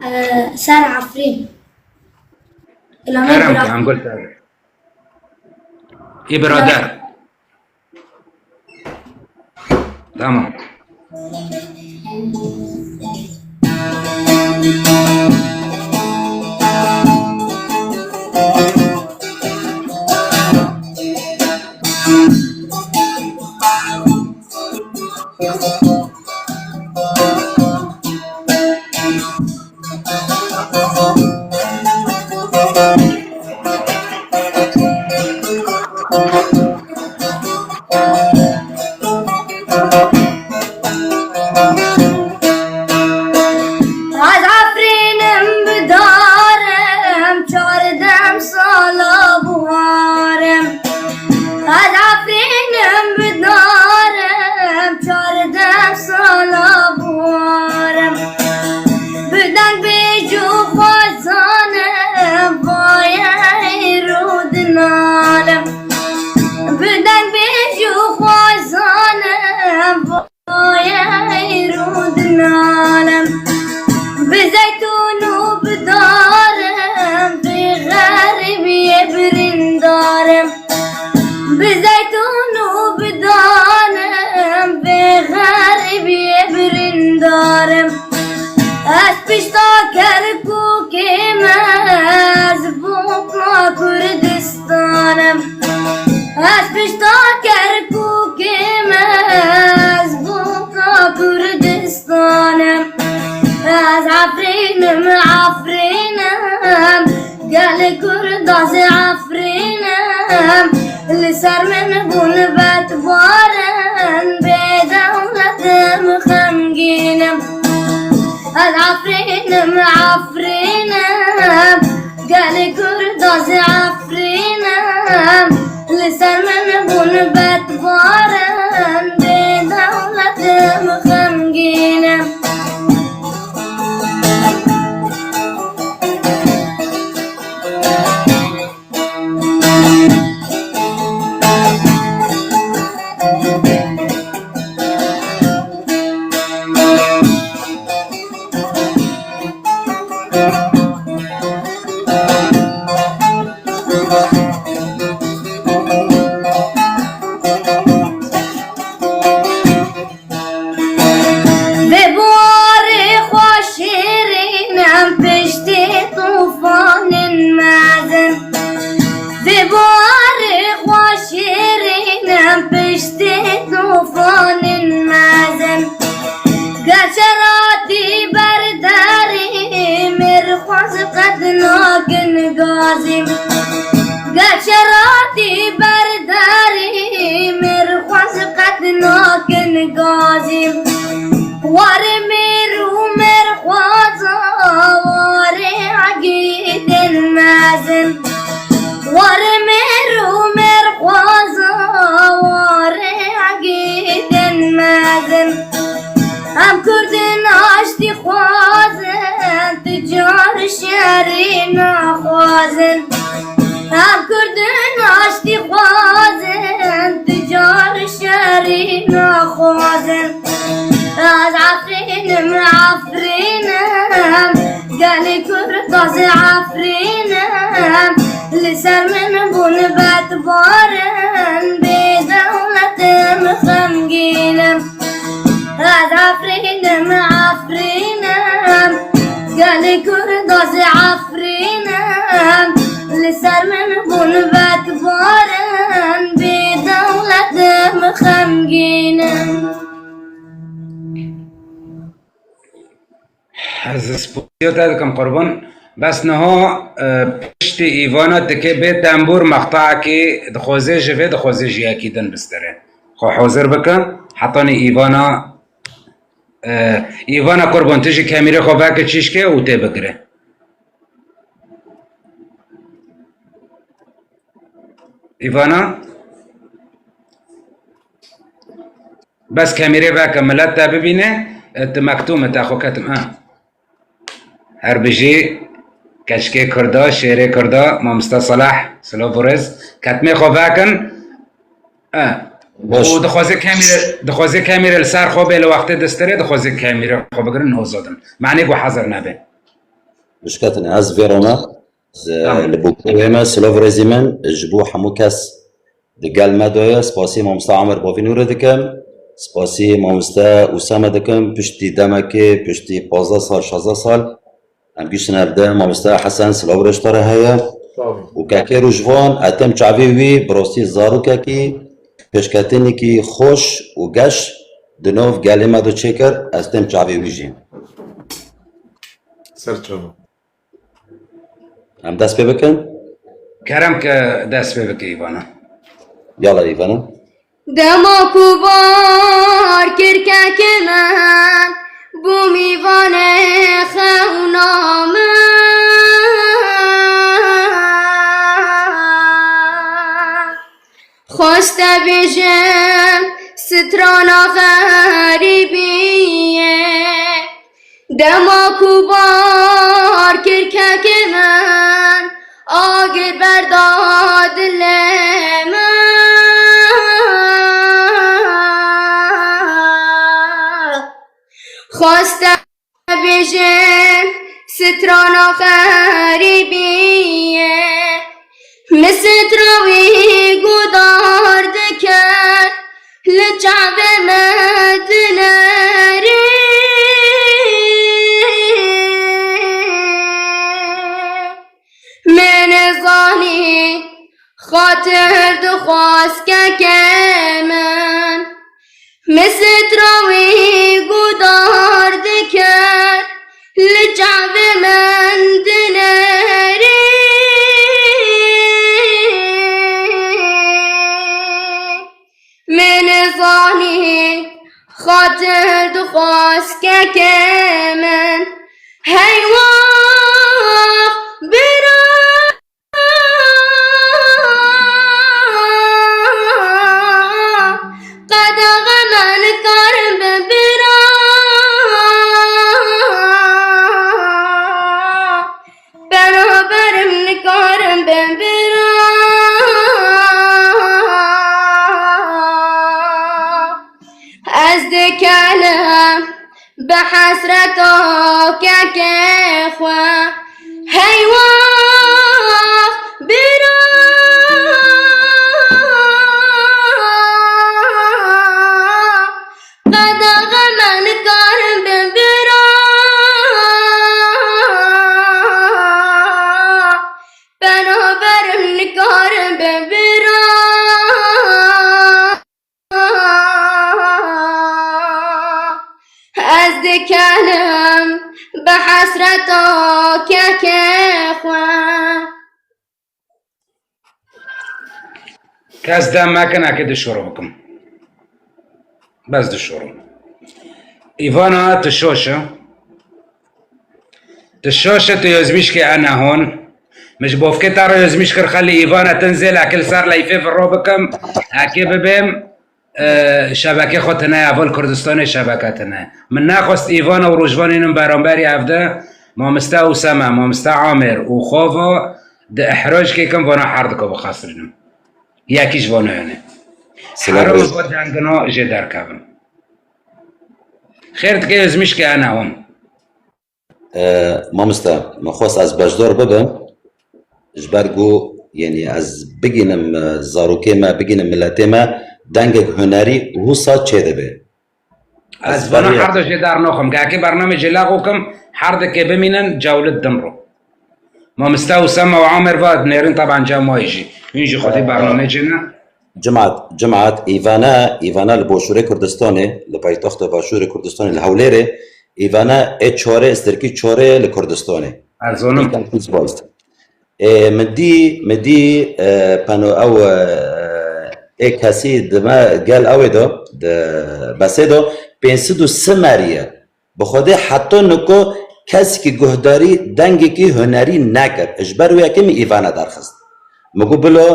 Ee, ser Efrîn. Îlamê Kerem bira- ki, em gul te. Î birader. Tamam. Ez Efrînim bi darim, çardeh sala buharim. Ez Efrînim bi darim, çardeh sala buharim. Bi dengbêj û xwezanim, vayê êro dinalim. Bi dengbêj û xwezanim, vayê êro dinalim. Bi zeytûn û bi darim, bi xerîbiyê birîndarim. Bi zeytûn û bi danim, bi xerîbiyê birîndarim. Ez pişta Kerkûkê me, ez boka Kurdistanim. Ez pişta Kerkûkê me, ez boka Kurdistanim. Ez Efrînim, Efrînim. Gelê Kurd ez ê Efrînim, li ser min bûn betbarin, bêdewletim, xemgînim. Ez Efrînim, Efrînim, gelê Kurd ez ê Efrînim, li ser min bûn betbarin, bêdewletim, xemgînim. Vê buharê xwe şêrîn em piştî tufanên mezin. Vê buharê xwe şêrîn em piştî tufanên mezin. Gerçe ratî ber derî mêr xwaz qet nakin gazî. Gerçe ratî ber derî mêr xwaz qet nakin gazî. Warê mêr û mêr xwaza, warê egîdên mezin. Warê mêr û mêr xwaza, warê egîdên mezin. Em Kurdin aştî xwazin, tu car şerî naxwazin. Em Kurdin aştî xwazin, tu car şerî naxwazin. Ez Efrînim, Efrînim, gelê Kurd ez ê Efrînim. Li ser min bûn betbarin, bêdewletim, xemgînim. Ez Efrînim, Efrînim, gelê Kurd ez ê Efrînim. Li ser min bûn betbarin, bêdewletim, xemgînim. Ez spasiya te dikim qurban. Bes niha, e, piştî Îvana dike bê tembûr mextaekî dixwaze ji vê, dixwaze ji yekî din bistire. Xwe hazir bike. Hetanî Îvana, e, Îvana qurban, tu jî kemîrê xwe veke çîşkê û tê bigire. Îvana? Bes kemîrê veke, milet te bibîne, e, tu mektûm e, te xwe ketim, ha. Her bijî keçikê Kurda, şêrê Kurda, mamoste Salah, silav û rêz. Ketmê xwe vekin. E. Baş. Û dixwaze kamîre, dixwaze kamîre li ser xwe bê li wextê distirê, dixwaze kamîre xwe bigirin, nozodin. Manê ku hezir nebe. Bişketin, ez vê roma, z-, Tamam. li bo kurê me, silav rêzî min, ji bo hemû kes di gel me de ye. Spasî mamoste Amer Bavî Nûrê dikim. Spasî mamoste Usame dikim. Piştî demekê, piştî pazdeh sal, şazdeh sal, em giştine evde mamoste Hesen, silav reştare heye. Sağ olun. Û kekê Rojvan, etem çavê wî, bi rastî zarokekî, pêşketinekî xweş û geş di nav gelê me de çêkir, ez têm çavê wî jî. Ser çava. Em dest pê bikin? Kerem ke dest pê bike Îvana. Yala Îvana. Dema ku bar kir kekê min, bû mîvanê xewna min. Xweste bêjim strana xerîbiyê. Dema ku bar kir kekê min, agir berda dilê min. Xweste bêjim strana xerîbiyê. Min sitra wî godar dikir, li çavê min dinerî. Min nizanî xatir dixwaz kekê min. Min sitra wî godar dikir, li çavê min dinerî. Min nizanî xatir dixwaz kekê min. Hey wax bira. Qedaxa me nikarin bin bira. Beraberim nikarin bin bira. Ez dikelim bi hesreta kekê xwe. Hey wax bira. Qedaxa me nikarin bin bira. Beraberim nikarin bin bira. Ez dikelim bi hesreta kekê xwe. Kes dem mekin, eke dişoro bikim. Bes dişorim. Îvana, tu şoş e. Tu şoş e, tu yozmîşkê ene hon. Min ji bofkê te re yozmîş kir, xelî Îvana, tin zêl eke li ser leyfê viro bikim, eke bibêm, e, şebekê xwe tine, Heval Kurdistanê şebeke tine. Min nexwest Îvana û Rojvan înin beramberî evde, mamiste Usame, mamiste Amêr û Xova di ihrockê kin vana herdika bixesirînim. Yekî ji vana hene. Silav Heram rêz- va dengina jê derkevin. Xêr dike, yozmîşkê ene hon. E, mamoste, min xwest ez beşdar bibim, ji ber ku, yanî ez bigînim, e, zarokê me, bigînim miletê me, dengek hunerî wisa çêdibe. Ez Ez vana beriya- herdo jê dernaxim. Gehkê bernamê jê lexo kim, herdikê bimînin, cewlit din ro. Mamiste Usame û Amer va nêrin taban cem wayî jî. Hûn jî xwedî bernamê cê ne. Cimat, cimat, Îvane, Îvane li Başûrê Kurdistanê, li paytexta Başûrê Kurdistanê, li Hewlêrê, Îvane ê çarê, stirkî çarê li Kurdistanê. Ez zonim. Îkan kî spayst. Ê, min dî, min dî, e, peno ew, e, ê kesî dime gel ew ê do, di besê do, pênc sed û si meriye. Bi Xwedê heta niko kesekî guhdarî dengekî hunerî nekir. Ji ber wê yekê min Îvana derxist. Min got, bila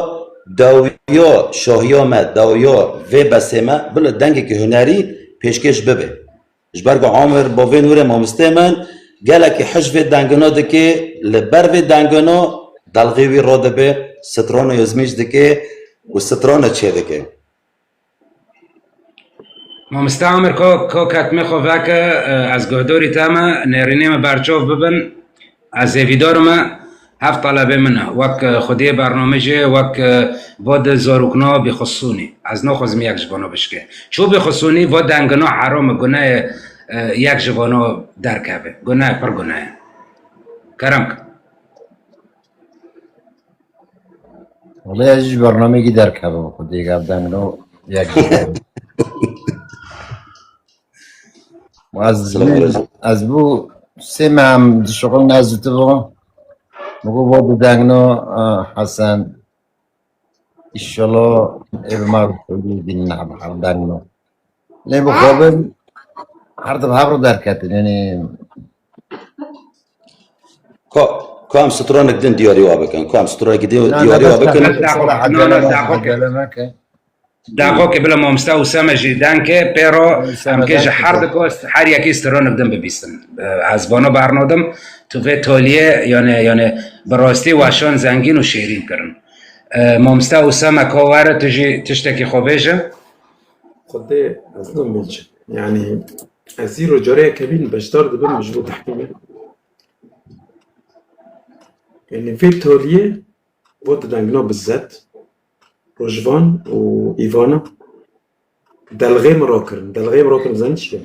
dawiya şahiya me, dawiya vê besê me, bila dengekî hunerî pêşkêş bibe. Ji ber ku Amir Bavê Nûrê mamostê min gelekî hij vê dengina dike, li ber vê dengina delxê wî radibe, strana yozmîş dike û strana çêdike. Mamoste Amir, ko, ko ketmê xwe veke, e, ez guhdorî te me, nêrînê me berçav bibin. Ez hêvîdar me, heft telebê min e. Wek, e, xwediyê bernamê jê, wek, e, va di zarokna bêxisûnî. Ez naxwazim yek ji vana bişke. Ço bêxisûnî, va dengina heram e, gune ye, e, yek ji vana derkeve. Gune ye, pir gune ye. Kerem ke. Wele ez ji bernameyekî derkevim, xwedî gavdeng no yek. Ez, Selam aleyküm. Ez bû sê meh em dişuxulin ez û tu bû. Min got, "Bo bideng no, eh, Hesen. Înşallah ê bi me bînin, hevdeng no." Lê bi xwe bin, her di hev re derketin, yanî Ka, ka em stranek din diyarî wa bikin. Ka em stranek din Na, na, diyarî wa bes, bikin. Bes, bes, daxo, bes, na, na, bes, daxo ke. Bes, bes, bes. Daxo ke bila mamoste Usame jî deng ke, pêro Usame em ke ji deng her ke. Diko, her yekî stranek din bibîsin. Eh, ez vano bernadim, tu vê toliyê, yani, yani, bi rastî weşan zengîn û şêrîn kirin. Eh, mamoste Usame ka were, tu jî tiştekî xwe bêje. Xwedê ez nabêjim. Yani, ez îro careyeke bîn beşdar dibim ji bo tehkîmê. Yanî vê toliyê bo di dengna bizet, Rojvan û Îvana delxê min rakirin. Delxê min rakirin, zanî çi ye?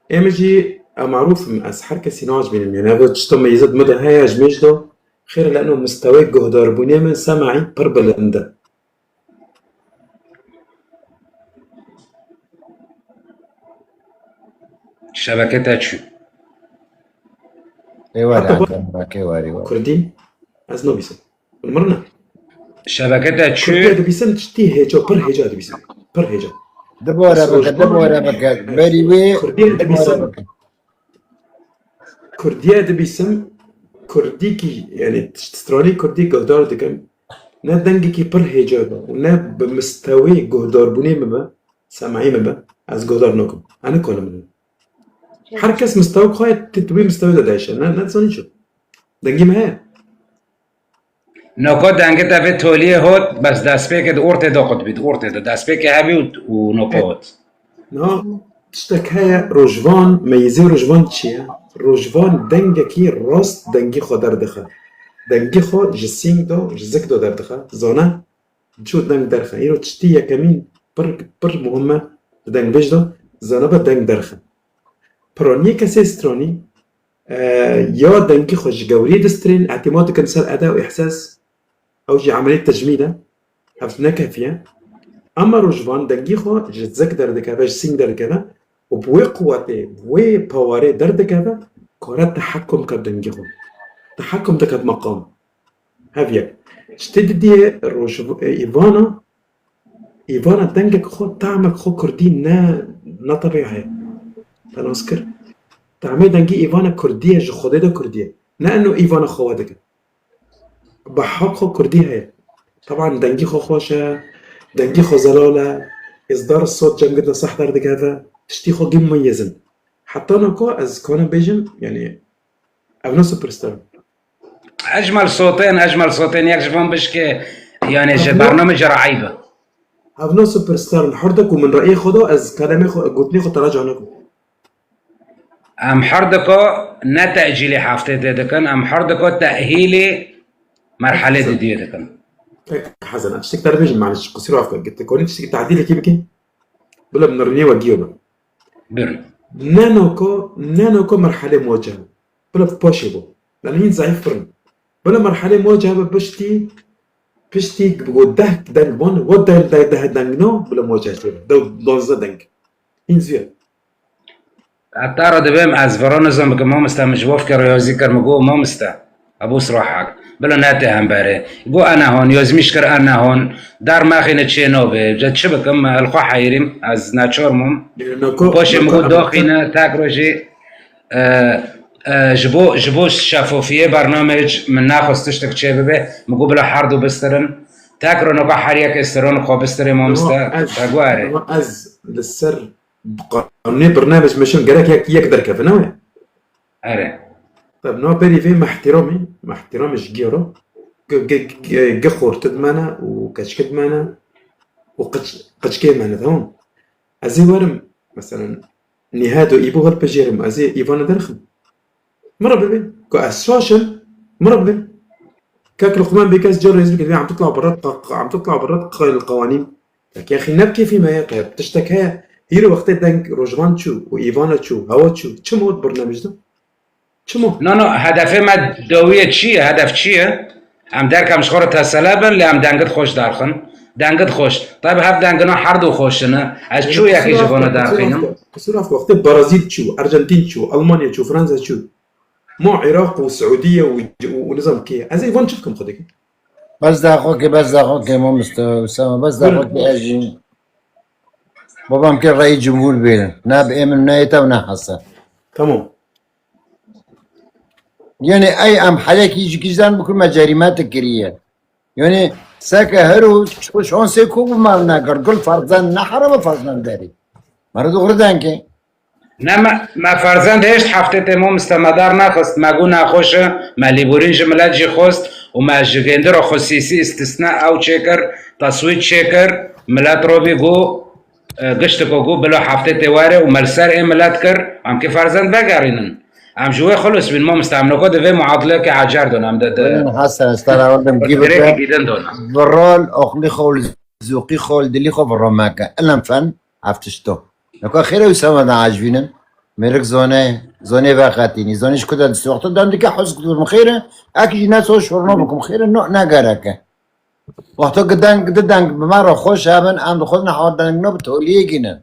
Ê min jî, em marûf in, ez her kesî nacibînim. Yanî ev tişta meyzet min de heye, ji min jî de xêr e, leno mistewê guhdarbûnê min sema'î pir bilind e. Şebeke te çû. Ê were, Heta Ankara, ke warî were. Kurdî, ez nabîsim. Mirna. Şebeke te çû. Kurdî dibîsim, tiştî hêca, pir hêca dibîsim. Pir hêca. Dibore bike, dibore bike. Berî wê Kurdî dibîsim. Kurdîye dibîsim, kurdîkî, yani stranî kurdî guhdar dikim. Ne dengekî pir hêca be û ne bi mistewê guhdarbûnê min be, sema'î min be, ez guhdar nakim. Ene kanê min. Her kes mistewa xwe ye, tu, tu wî mistewê de deşe. Ne, ne zanî çi. Dengî min heye. Noko dengê te vê toliyê hot, bes destpêkê di ortê de qut bî, di ortê de. Destpêkê hebî û, û noko hot. Na, tiştek heye, Rojvan, meyizê Rojvan çi ye? Rojvan dengekî rast dengî xwe derdixe. Dengî xwe ji sîng de, ji zik de derdixe. Zane, çi deng derxe. Îro tiştî yekemîn pir, pir muhim e, di dengbêj de, zane be deng derxe. Piraniyê kesê stranî, E, ya dengî xwe ji gewrî distrên, îtîmat dikin ser eda û îhsas, ew jî emelî tecmîl e, ev ne kefî ye. Ema Rojvan dengî xwe ji zik derdikeve, ji sîng derdikeve û bi wê quwetê, bi wê pawarê derdikeve, kare tehekum ke bi dengî xwe. Tehekum dike bi meqam. Hev yek. Ji tê didiyê Roj-, e, Îvana, Îvana dengek xwe, tamek xwe kurdî ne, ne tebî heye. Te nas kir. Tamê dengî Îvana kurdî ye, ji Xwedê de kurdî ye. Ne eno Îvana xwe we dike. Bi heq xwe kurdî heye. Teban dengî xwe xweş e, dengî xwe zelal e, îzdar sot cem girde seh derdikeve, tiştî xwe gî mumeyez in. Heta noko ez kanim bêjim, yanî, ev ne superstar in. Ecmel sotên, ecmel sotên, yek ji van bişke, yani ji bername cera eyb e. Ev ne superstar in, her de ku min reyê xwe da, ez kelemê xwe, gotinê xwe teraca nakim. Em her de ku ne tecîlê heftê dê dikin, em her de ku tehîlê merhelê didiyê dikin. Pek Hesen, tiştek te bêjim, maliş, qusîr afke, gitti konî tiştek tadîlekî bikin. Bila min rînê we giyo be. Birin. Ne noko, ne noko merhelê moce. Bila paşê bo. Lano hîn zayîf pir in. Bila merhelê moce be piştî, piştî ku deh deng bon, we deh, deh, deh deng no, bila moce çê. Dew, duwazdeh deng. Hîn zû ye. Heta re dibêm ez vira nizam bikim, mamoste, min ji bo fikir riyazî kir, min got, mamoste, Ebû Sirahak, bila netê hemberê. Got, ene hon, yazmîş kir, ene hon, der mexîne çê nabê. Ji çi bikim, ez li xwe heyirîm, ez neçar mûm. Paşê min got, daxîne, tek rojî, e, e, ji bo, ji bo şefofiyê bernamej min nexwest tiştek çê bibe. Min got, bila her du bistirin. Tek ro noko her yekê stiron xwe bistirê, mamoste. Te guherê. Ez li ser Qanûnê birnamej meşin gerek yek, yek derkeve, ne wê? Erê. Tab, no berî vê mehtiramî, mehtiramî ji gêro, gi, gi, gi, gi xortid mene û keçkid mene û qiç, qiçkê mene, tamam. Ez ê werim, meselen, Nîhedo îbû hilpijêrim, ez ê îvana derxim. Min re bibin. Ku ez şaş im, min re bibin. Kek Luqman bê kes car rêz bikir, vê em tutla birret, qa-, qa-, em tutla birret, qal qawanîn. Kek yaxî ne bi kêfî me ye, qe tiştek heye. Hîro wextê deng Rojvan çû û Îvana çû, hewa çû. Çi mod birne bijde? Çima? No, no, hedefê me dawiyê çi ye? Hedef çi ye? Em derkem ji xwe re tesele bin, lê em dengit xweş derxin. Dengit xweş. Tabi hev dengina her du xweş in. Ez çû yekê ji vana derxînim. Qisûr ev wextê Brazîl çû, Arjantin çû, Almanya çû, Fransa çû. Ma Iraq û Siûdiye û, û, û nizam kê. Ez ê van çi bikim xwedê? Bes daxokê, bes daxokê, mamoste Usama, bes daxokê ez jî. Babam kê reyî cumhur bê. Ne bi ê min, ne ê te û ne Hesen. Tamam. Yani ey em helekî ji kîjan bikin me cerîme te kiriye. Yani seke her û şansê ku bi me nekir. Gul Ferzend ne hereme Ferzend derî. Mara doğru denke. Ne me, me Ferzend hêşt heftê tê mamoste me dar nexist. Me got nexweş e, me lêborîn ji milet jî xwest û me ji gêndi re xusîsî îstisna ew çêkir, teswît çêkir, milet robî got, e, giştiko ku bila heftê tê were û me li ser ê milet kir, em kê Ferzend vegerînin. Em ji wê xulus bîn, mamoste, em noko di vê muadilekê ecer don, em de, de Hesen, ez te re awerdim, gî bike. Bi rol, oxlî xwe, zûqî xwe, dilî xwe bi ro meke. Ilm fen, ev tişto. Noko xêre wî sema de ecibînin. Mêrik zone, zonê veqetînî. Zonê ji ku de distê wexta dem dike hoz ku xêre, ek jî ne so şorno bikim, xêre no, ne gereke. Wexto ki deng, di deng bi me re xweş hebin, em dixwazin hewa deng no bi toliyê gînin.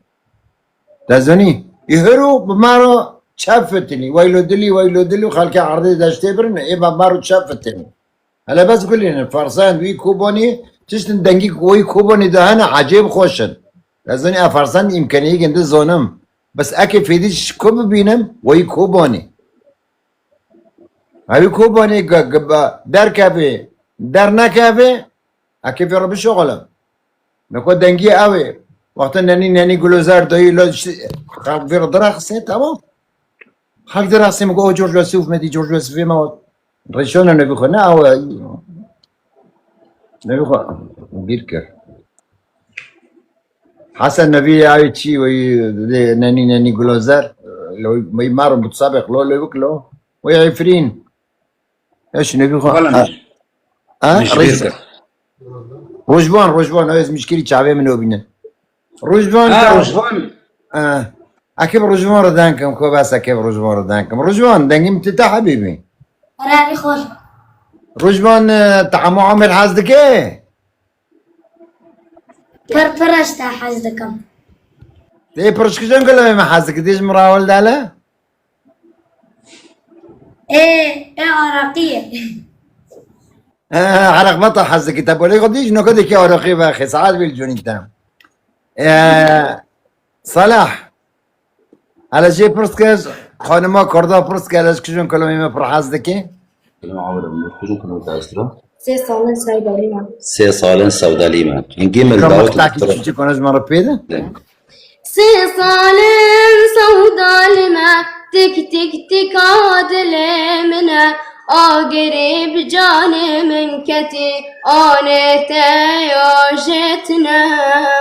Dezanî, î hiro bi me re çev fitinî, weylo dilî, weylo dilî, xelkê erdê deştê birin, ê bi me re çev fitinî. Hele bes gulînin, Ferzend wî Kobanî, tiştin dengî ku wî Kobanî de hene, ecêb xweş in. Dezanî, ev Ferzend îmkaniyê gindi zonim. Bes eke fêdî ji ku bibînim, wî Kobanî. Hevî Kobanê ge-, ge-, be-, derkevê, dernekevê, eke vê re bişoxile. Niko dengî ew ê. Wexta nenî, nenî gulozer dayî lo şi-, xelk vê re diraxisê, tamam. Xelk diraxisê min got, "O George West û Mehdi George West vê me." Rêşona nevî xwe, ne ew e. Nevî xwe bîr kir. Hesen Nevî ya wî çî, wî dê nenî, nenî gulozer, lo, wî mar mutsabek lo, lo wik lo. Wî Efrîn. Eş Nevî xwe. Wala ha. Ha? Min ji bîr kir. Rojvan, Rojvan, ez mişkilî çavê min obînin. Rojvan Ha, ta- Rojvan. Ha. Ekib Rojvan re denkim, ko bes ekib Rojvan re denkim. Rojvan, dengim ti te hebîbî. Erê xol. Rojvan, e, tahmo Amir hez dike? Pir pir ez te hez dikim. Tê pirşkijan gula me hez dike, dêj mirawil dale? Ê, ê araqî ye. He, he, araqbata hez dike. Te bolê xwe dî, ji noka dikê araqî vexê. Saet bil cûnî te. E, Salah. Hele jê pirs ke, xanima Kurda pirs ke, hele ji kijin kilamê me pir hez dike? Sê salin sewdalî me. Sê salin sewdalî me. Hingî min Ka dawet mixtakî dikir. Çiçî konuşma re pê de? De. Sê salin sewdalî me, tik tik tika dilê min e, agirê bi canê min ketî, anê te ya jê tine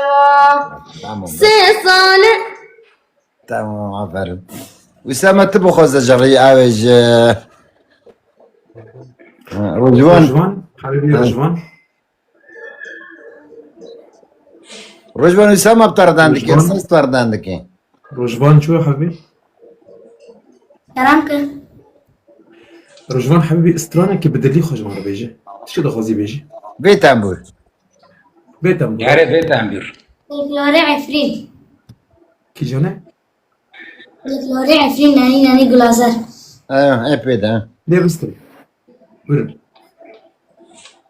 wa. Tamam, Sê salin Tamam, aferin. Wisa me tu bixwaze ji rî ew ê ji, ha, Rojvan. Rojvan, Habibî Ha. Rojvan. Rojvan, wisa me bi te re dan dike, Rojvan. Ses te re dan dike. Rojvan çû Habibî? Selam ki. Rojvan Habibî stranekî bi dilî xwe ji me re bêje. Tiştê dixwazî bêjî? Vê tembûr. Bê tembûr. Erê vê tembûr. Folklorê Efrîn. Kîjan e? Folklorê Efrîn, Nenî Nenî Gulazer. Eyo, ê pê de. Lê bistê. Buyurun.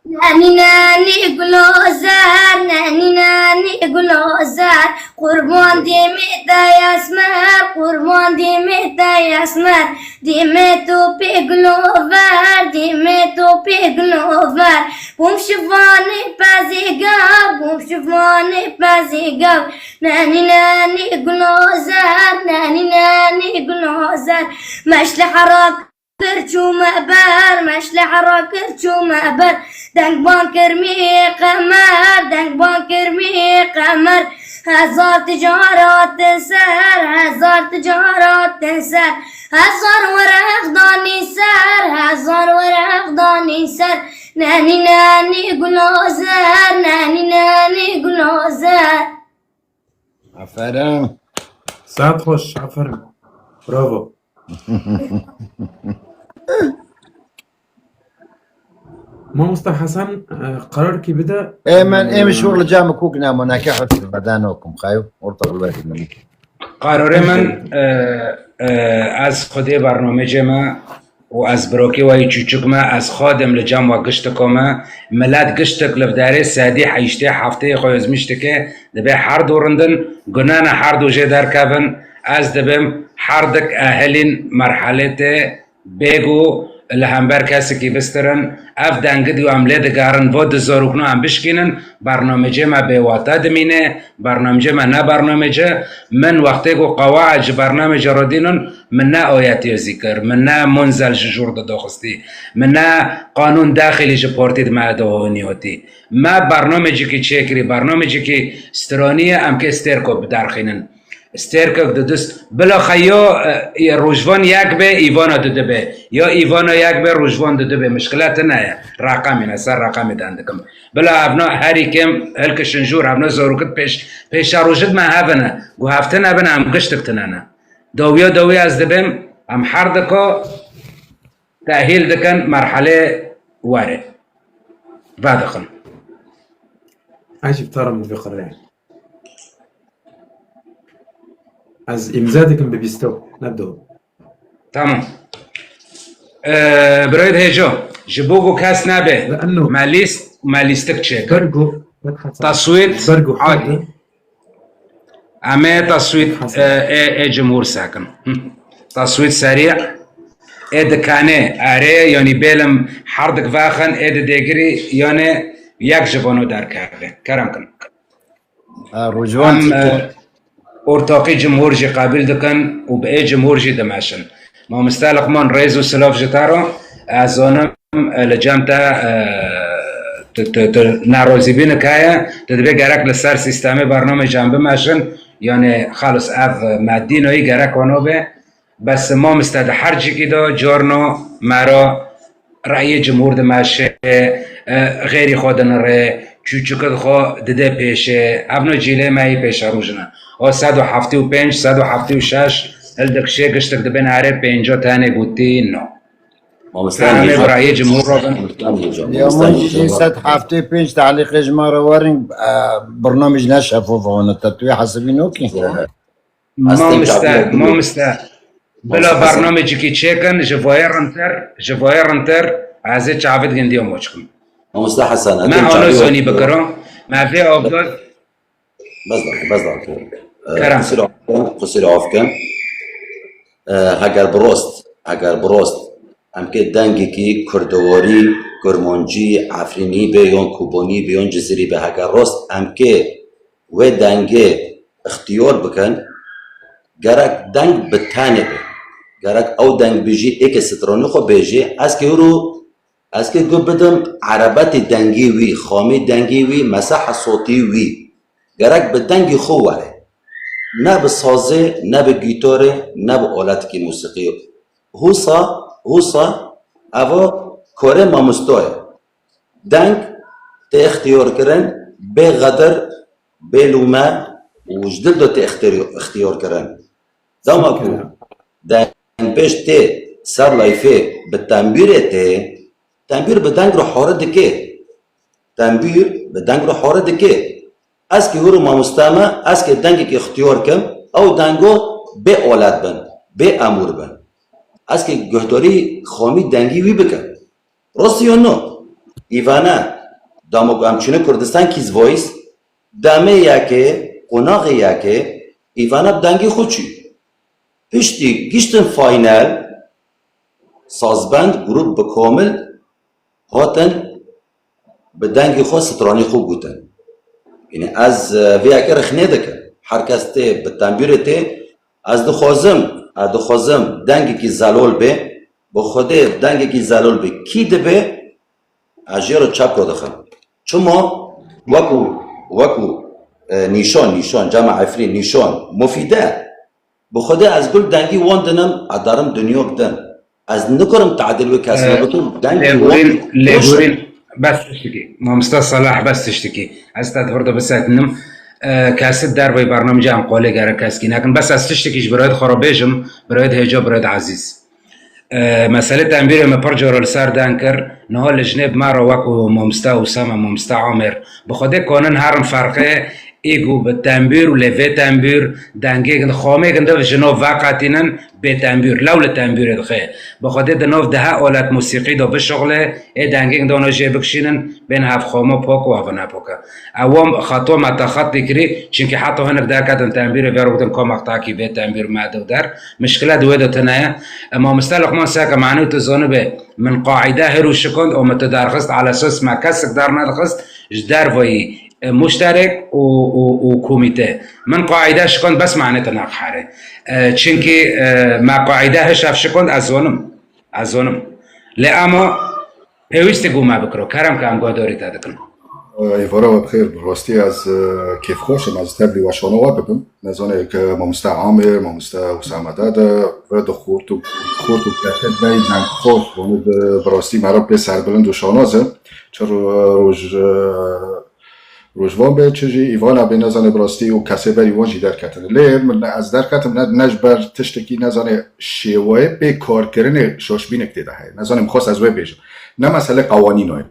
Nenî nenî gulozer, nenî nenî gulozer, qurban dîmê te esmer, qurban dîmê te esmer, dîmê tu pê gulover, dîmê tu pê gulover, bûm şivanê pezê gev, bûm şivanê pezê gev, nenî nenî gulozer, nenî nenî gulozer, meşle herak. Kir çûme ber, meşle hera kir çûme ber. Deng ban kir mî qemer, deng ban kir mî qemer. Hezar ticaretin ser, hezar ticaretin ser, hezar wereq danî ser, hezar wereq danî ser. Nenî nenî gulazer, nenî nenî gulazer. Aferin. Saet xweş, aferin. Bravo. Mamosta Hesen, e, qerar kî bide? Ê min, ê min şûr li cem kûk ne, moneke hut bedeno kum xeyo, orta xulwet min. Qarorê min, e, e, ez xwedê bernamecê me û ez birokê we yî çûçik me, ez xwe dim li cem we giştiko me, milet giştik li vderê sedî heştê heftê xwe ozmîş dike, dibê her du rindin, gunane her du jê derkevin, ez dibim her dik ehelîn merhelê tê, bêgo li hember kesekî bistirin, ev dengidî û em lê digerin, vo di zarokno em bişkînin, bernamecê me bêwate dimîne, bernamecê me ne bernamece, min wextê ku qewaid ji bernamecê re dînin, min ne ayetiyê zîkir, min ne munzel ji jûr didoxistî, min ne qanûn dexilî ji portî di me dihoniyotî. Me bernamecekî çêkirî, bernamecekî stranî ye, em kê stêrko biderxînin. Stêrkek didist. Bila xeyo, e, Rojvan yek be, Îvana dudu be. Ya Îvana yek be, Rojvan dudu be. Mişkile tune ye. Reqemî ne, ser reqemî den dikim. Bila evna herî kêm hilkişin jûr, evna zorokit pêş, pêşerojit me hevine. Ku hev tune bin, em giştik tune ne. Dawiya dawî ez dibim, em her dika tehîl dikin merhelê were. Vedixin. Ecîb, tarim vê qirê. Ez îmza dikim bi bîsto, ne bi do. Tamam. Ee, birayê hêjo, ji bo ku kes nebe, Li enno me lîst, me lîstik çêkir. Bergo, Taswît, Bergo, hadi. Em ê taswît, Hasan. e, ê, ê cumhur sekin. Hı. Taswît serî. Ê dikane, erê, yanî bêlim her dik vexin, ê di dêgirî, yanê yek ji vano derkeve. Kerem kin. Ha, Rojvan Em, çi e, kir? Ortaqî cumhur jî qebîl dikin û bi ê cumhur jî dimeşin. Mamoste Luqman, rêz û silav ji te re. Ez zanim, e, li cem te, e, tu, tu, tu nerazîbînik heye, tu dibê gerek li ser sîstemê bernamê cem bimeşin, yanê xelis ev, e, medînayî gerek wano be. Bes mamoste di her cikî de carna me re reyê cumhur dimeşe, e, xêrî xwe dinire, çûçikid xwe dide pêşê. Evno cîlê me yî pêşerojine. O sed û heftê û pênc, sed û heftê û şeş, hildikşê giştik dibên erê pênca tenê gotî no. Mamoste Em ê Nîhat. Bi rayê cumhur robin. Mamoste Nîhat. Ya Mamoste min jî Nîhat. Sed heftê pênc tehlîqê ji me re werin, e, bernamê jî ne şefof hone te tu yê hesibî nokî. Mamoste, mamoste. Bila bernamecikî çêkin, ji vayê rintir, ji vayê rintir, ez ê çavit gindiya moçkim. Mamoste Hesen, me ana zonî bikirin, me vê avdar. Bes dakika, bes dakika. Kerem. Qusîra afkin, qusîra afkin. E, heger bi rost, heger bi rost, em kê dengekî kurdewarî, kurmancî, efrînî be, yon kobanî be, yon cizirî be, heger rost, em kê wê dengê ixtiyar bikin, gerek deng bi tenê be. Gerek ew dengbêjî êkê stranê xwe bêjê, ez kê hûrû, ez kê guh bidim erebetê dengê wî, xamê dengê wî, meseha sotî wî. Gerek bi dengê xwe were. Ne bi sazê, ne bi gîtarê, ne bi aletekî mûsîqî. Husa, husa, eva korê mamostoye. Deng tê ixtiyar kirin, bê xedir, bê lûme û ji dil de tê ixtiyar, ixtiyar kirin. Dema ku dengbêj tê ser layfê bi tembûrê tê, tembûr bi deng re hare dike. Tembûr bi deng re hare dike. Ez kê hûr û mamoste me, ez kê dengekê ixtiyar kim, ew dengo bê alet bin, bê emûr bin. Ez kê guhdarî xamî dengî wî bikim. Rastî ya no? Îvane, dama ku em çûne Kurdistan Kids Voice, demê yekê, qonaxê yekê, îvane bi dengê xwe çû. Piştî giştin final, sazbend, grûp bi komil hatin bi dengê xwe stranê xwe gotin. Yanî ez, e, vê yekê rexnê dikim. Her kes tê bi tembûrê tê, ez dixwazim, ez dixwazim dengekî zelal bê, bi Xwedê dengekî zelal bê. Kî dibe, ez jê re çepko dixim. Çima? Wekû, wekû E, nîşan, nîşan, cema Efrîn, nîşan. Mufîde. Bi Xwedê ez gul dengî wan dinim, ez darim dinyok din. Ez nikarim tadil wê kesê Ee, bikim, dengî wan lêborîn, lêborîn, bes tiştekî. Mamosta Salah, bes tiştekî. Ez te hurda bisektinim. Ee, kesî dervey bernamecê em qolê gerek keskî nekin. Bes ez tiştekî ji birayet xwe re bêjim, birayet hêca, birayet ezîz. E, meselê tembûrê me pir cara li ser deng kir. Niha lijnê bi me re wek ku mamoste Usame, mamoste Amêr, bi Xwedê konin herin ferqê ê ku bi tembûr û lê vê tembûr dengê gund, xamê gund ji nav veqetînin bê tembûr. Lew li tembûrê dixe. Bi Xwedê di nav dehe alet musîqî de bişuxle, ê dengê gund ana jê bikişînin, bên hevxama pak û hevnepak e. Ew wan xeta me te xet dikirî, çimkî heta hinek derketin tembûrê vê re gotin ka mextakî bê tembûr me de der. Mişkile di wê de tune ye. E, mamoste Luqman seke mane tu zanibe, min qaîde hir û şikand û min tu derxist, ala esas me kesek dernedixist, ji dervayî, e, muşterek û, û, û komîte. Min qaîde şikand bes mane tu neqhere. E, çimkî, e, me qaîde hiş ev şikand ez zonim. Ez zonim. Lê ema pêwîst e ku me bikiro. Kerem ke em guhdarî te dikin. Êvara we bi xêr, bi rastî ez, e, kêfxweş im, ez tevlî weşana we bibim. Nezane ke mamoste Amir, mamoste Usame Dede ve di xort û, xort û kete dey dengxweş, yani di, bi rastî me re pê serbilind û şanaz e. Çi ro-, roj, e, Rojvan be, çi jî Îvana be, nezane bi rastî û kesê berî wan jî derketin. Lê min, ez derketim ne, ne ji ber tiştekî, nezane şêweyê pê karkirinê şaşbînek tê de heye. Nezane min xwest ez wê bêjim. Ne mesele qewanîna ye.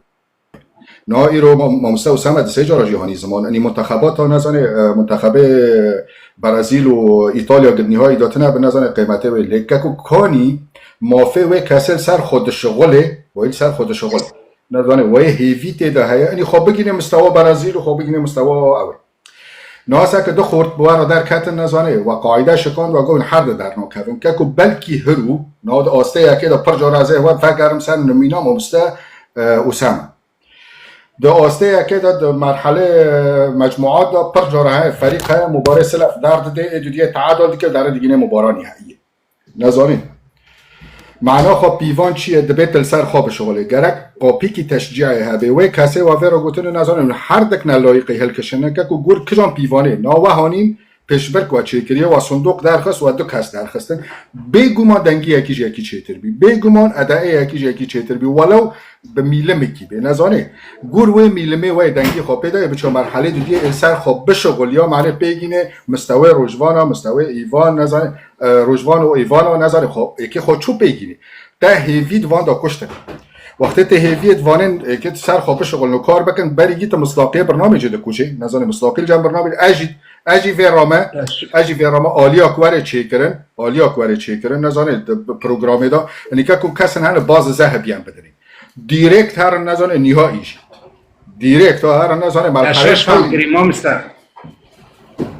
Niha îro ma-, mamoste Usame di sê cara jî hanî ziman. Enî muntexebata, nezane, e, muntexebê Brezîl û Îtalya gidnîha îdatine bi, nezane qîmetê wê. Lê keko kanî mafê wê kesê li ser xwe dişixulê, wê li ser xwe dişixulê. Nezane, wê hêvî tê de heye. Enî xwe bigîne mistewa Brezîl û xwe bigîne mistewa ew ê. Niha seke du xort bi we re derketin, nezane, we qaîde şikand, we got her di dernakevin. Keko belkî hirû, niha di asteyekê de pir cara ez ê we vegerim ser nimîna mamoste, e, Usame. Di asteyekê de di merhelê, e, mecmuat de pir cara heye, ferîq heye, mubarê silef derdidê, ê dudiyê teadul dike, dere digîne mubaranî heye. Nezanî. Mana xwe pîvan çi ye? Dibê tu li ser xwe bişixulê. Gerek qapîkî teşciyayê hebe. Wê kesê we vê re gotine, nezanî, her dik ne layiqî hilkişine. Keko gur kijan pîvanê? Na we hanîn pêşbirk we çêkiriye, we sindoq derxist, we du kes derxistin. Bêguman dengiyekî ji yekî çêtir bî. Bêguman edeyekî ji yekî çêtir bî. Welew bi mîlimekî bê. Nezanî. Gur wê mîlimê we dengî xwe pê dayê biçe merhelê dudiyê ê li ser xwe bişixuliya, mane pêgînê mistewê Rojvana, mistewê Îvan, nezanî. E, Rojvan û Îvano, nezanî xwe, êkê xwe çû pêgînî. Te hêvî di van de kuştin. Wextê te hêviyê di vanên êkê di ser xwe bişixulin û kar bikin, berî gî tu misdaqiyê birnamê jê dikujê. Nezanî misdaqî li cem birnamê, ez jî, ez jî vê rame, ez jî vê rame aliya ku were çêkirin, aliya ku were çêkirin, nezanî di, bi programê de, enî keko kesin hene baz zehibiyên bidinî. Direkt herin nezanî nîha îş. Direkt o herin nezanî merhele. Te şaş fam kirî, mamoste.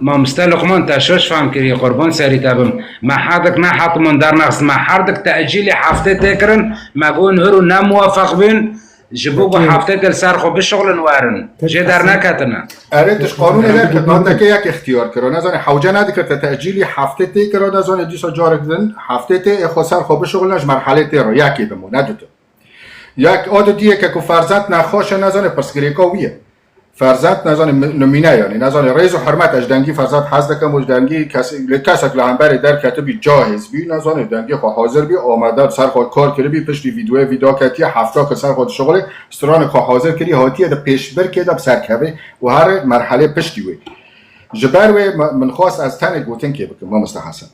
Mamoste Luqman, te şaş fam kirî, qurban serî te bim. Me herdik nehatiman dernexist, me herdik tecîlê heftê tê kirin, me got hiro ne muwefeq bûn, ji bo ku heftê tê li ser xwe bişixulin werin. Jê derneketine. Erê, tu ji qanûnê derket, na te kê yek îxtiyar kiro, nezanî hewce nedikir, te tecîlî heftê tê kiro, nezanî dîsa carek din heftê tê ê xwe ser xwe bişixulin, ji merhelê tê re, yekê bimo, ne dutin. Yek, o didiyeke ku Ferzend nexweş e, nezanê pirsgirêka wî ye. Ferzend nezanê mi-, nimîne, yanî nezanê rêz û hurmet, ez ji dengî Ferzend hez dikim û ji dengî kes-, lê kesek li hemberê derketibî cahêz bî, nezanê dengê xwe hazir bî, amade li ser xwe kar kiribî, piştî vîdeoyê vî daketiye, hefta kir ser xwe dişixulê, stranê xwe hazir kirî, hatiye di pêşbirkê de bi ser kevê û her merhelê piştî wê. Ji ber wê me-, min xwest ez tenê gotinkê bikim, mamoste Hesen.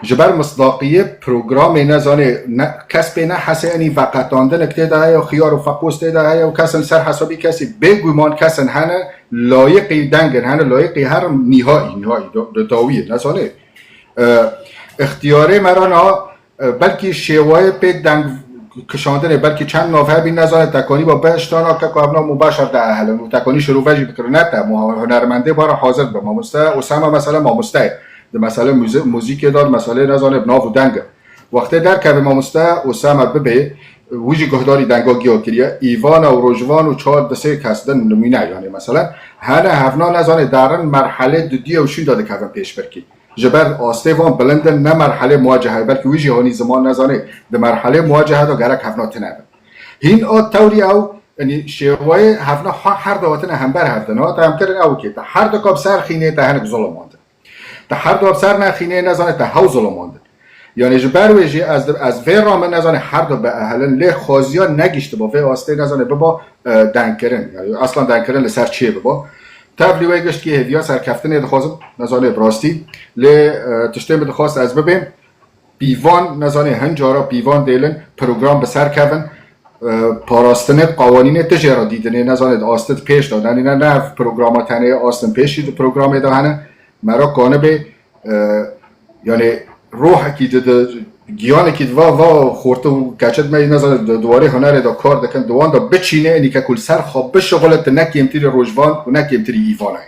Ji ber misdaqiyê programê nezanê, ne, kes pê nehese, enî veqetandinek tê de heye, xiyar û feqûs tê de heye û kesin ser hesabî kesî bêguman kesin hene, layiqî dengin hene, layiqî herin nîhaî, nîhaî do-, di dawiyê, nezanê. E, îxtiyarê me re na, e, belkî şêwayê pê deng kişandinê, belkî çend nav hebî, nezanê, tekanî ba beş tana keko evna mubeşer de ehelin û tekanî şirove jî bikirin, ne te, mu-, hunermendê ba re hazir be, mamoste Osama mesela mamoste ye. Di mesele muzî-, muzîkê de, di meselê, nezanê, bi nav û deng e. Wextê derkeve mamoste Osame bibê, wî jî guhdarî denga giya kiriye. Îvana û Rojvan û çar di sê kes din nimûne, yanî meselen, hene hevna, nezanê, derin merhelê dudiye û şûnda dikevin pêşbirkî. Ji ber astê van bilind in, ne merhelê muwacehe, belkî wî jî hanî ziman, nezanê, di merhelê muwacehe de gerek hevna tune bin. Hîn a tewrî ew, Yanî şêweyê hevna ha her de hatine hember hevdin. Hata em kirin ew kê. Te her dika bi ser xînê te hinek zulm andin. Te her dika bi ser nexînê nezane te hew zulm andin. Yanî ji ber wê jî ez, ez vê ramin nezane her du bi ehelin lê xwaziya negiştiba vê astê nezane biba, e, dengkirin. Yanî aslan dengkirin li ser çê biba. Tevlî wê giştkî hêviya serkeftinê dixwazim, nezane bi rastî. Lê, e, tiştê min dixwast ez bibêm. Pîvan, nezanê hin cara pîvan dêlin, program bi ser kevin, e, parastinê qewanînê tijê re dîdinê, nezanê di astin pêş de, yanî ne, ne ev programa tenê astin pêşî di programê de hene, mera kanibê, e, yanî rohekî di, di giyanekî di va, va xorte û keçet me, nezanê di, di warê hunerê de kar dikin, di wan de biçîne, enî ke ku li ser xwe bişixule, tu ne kêmtirî rojvan û ne kêmtirî îvan e.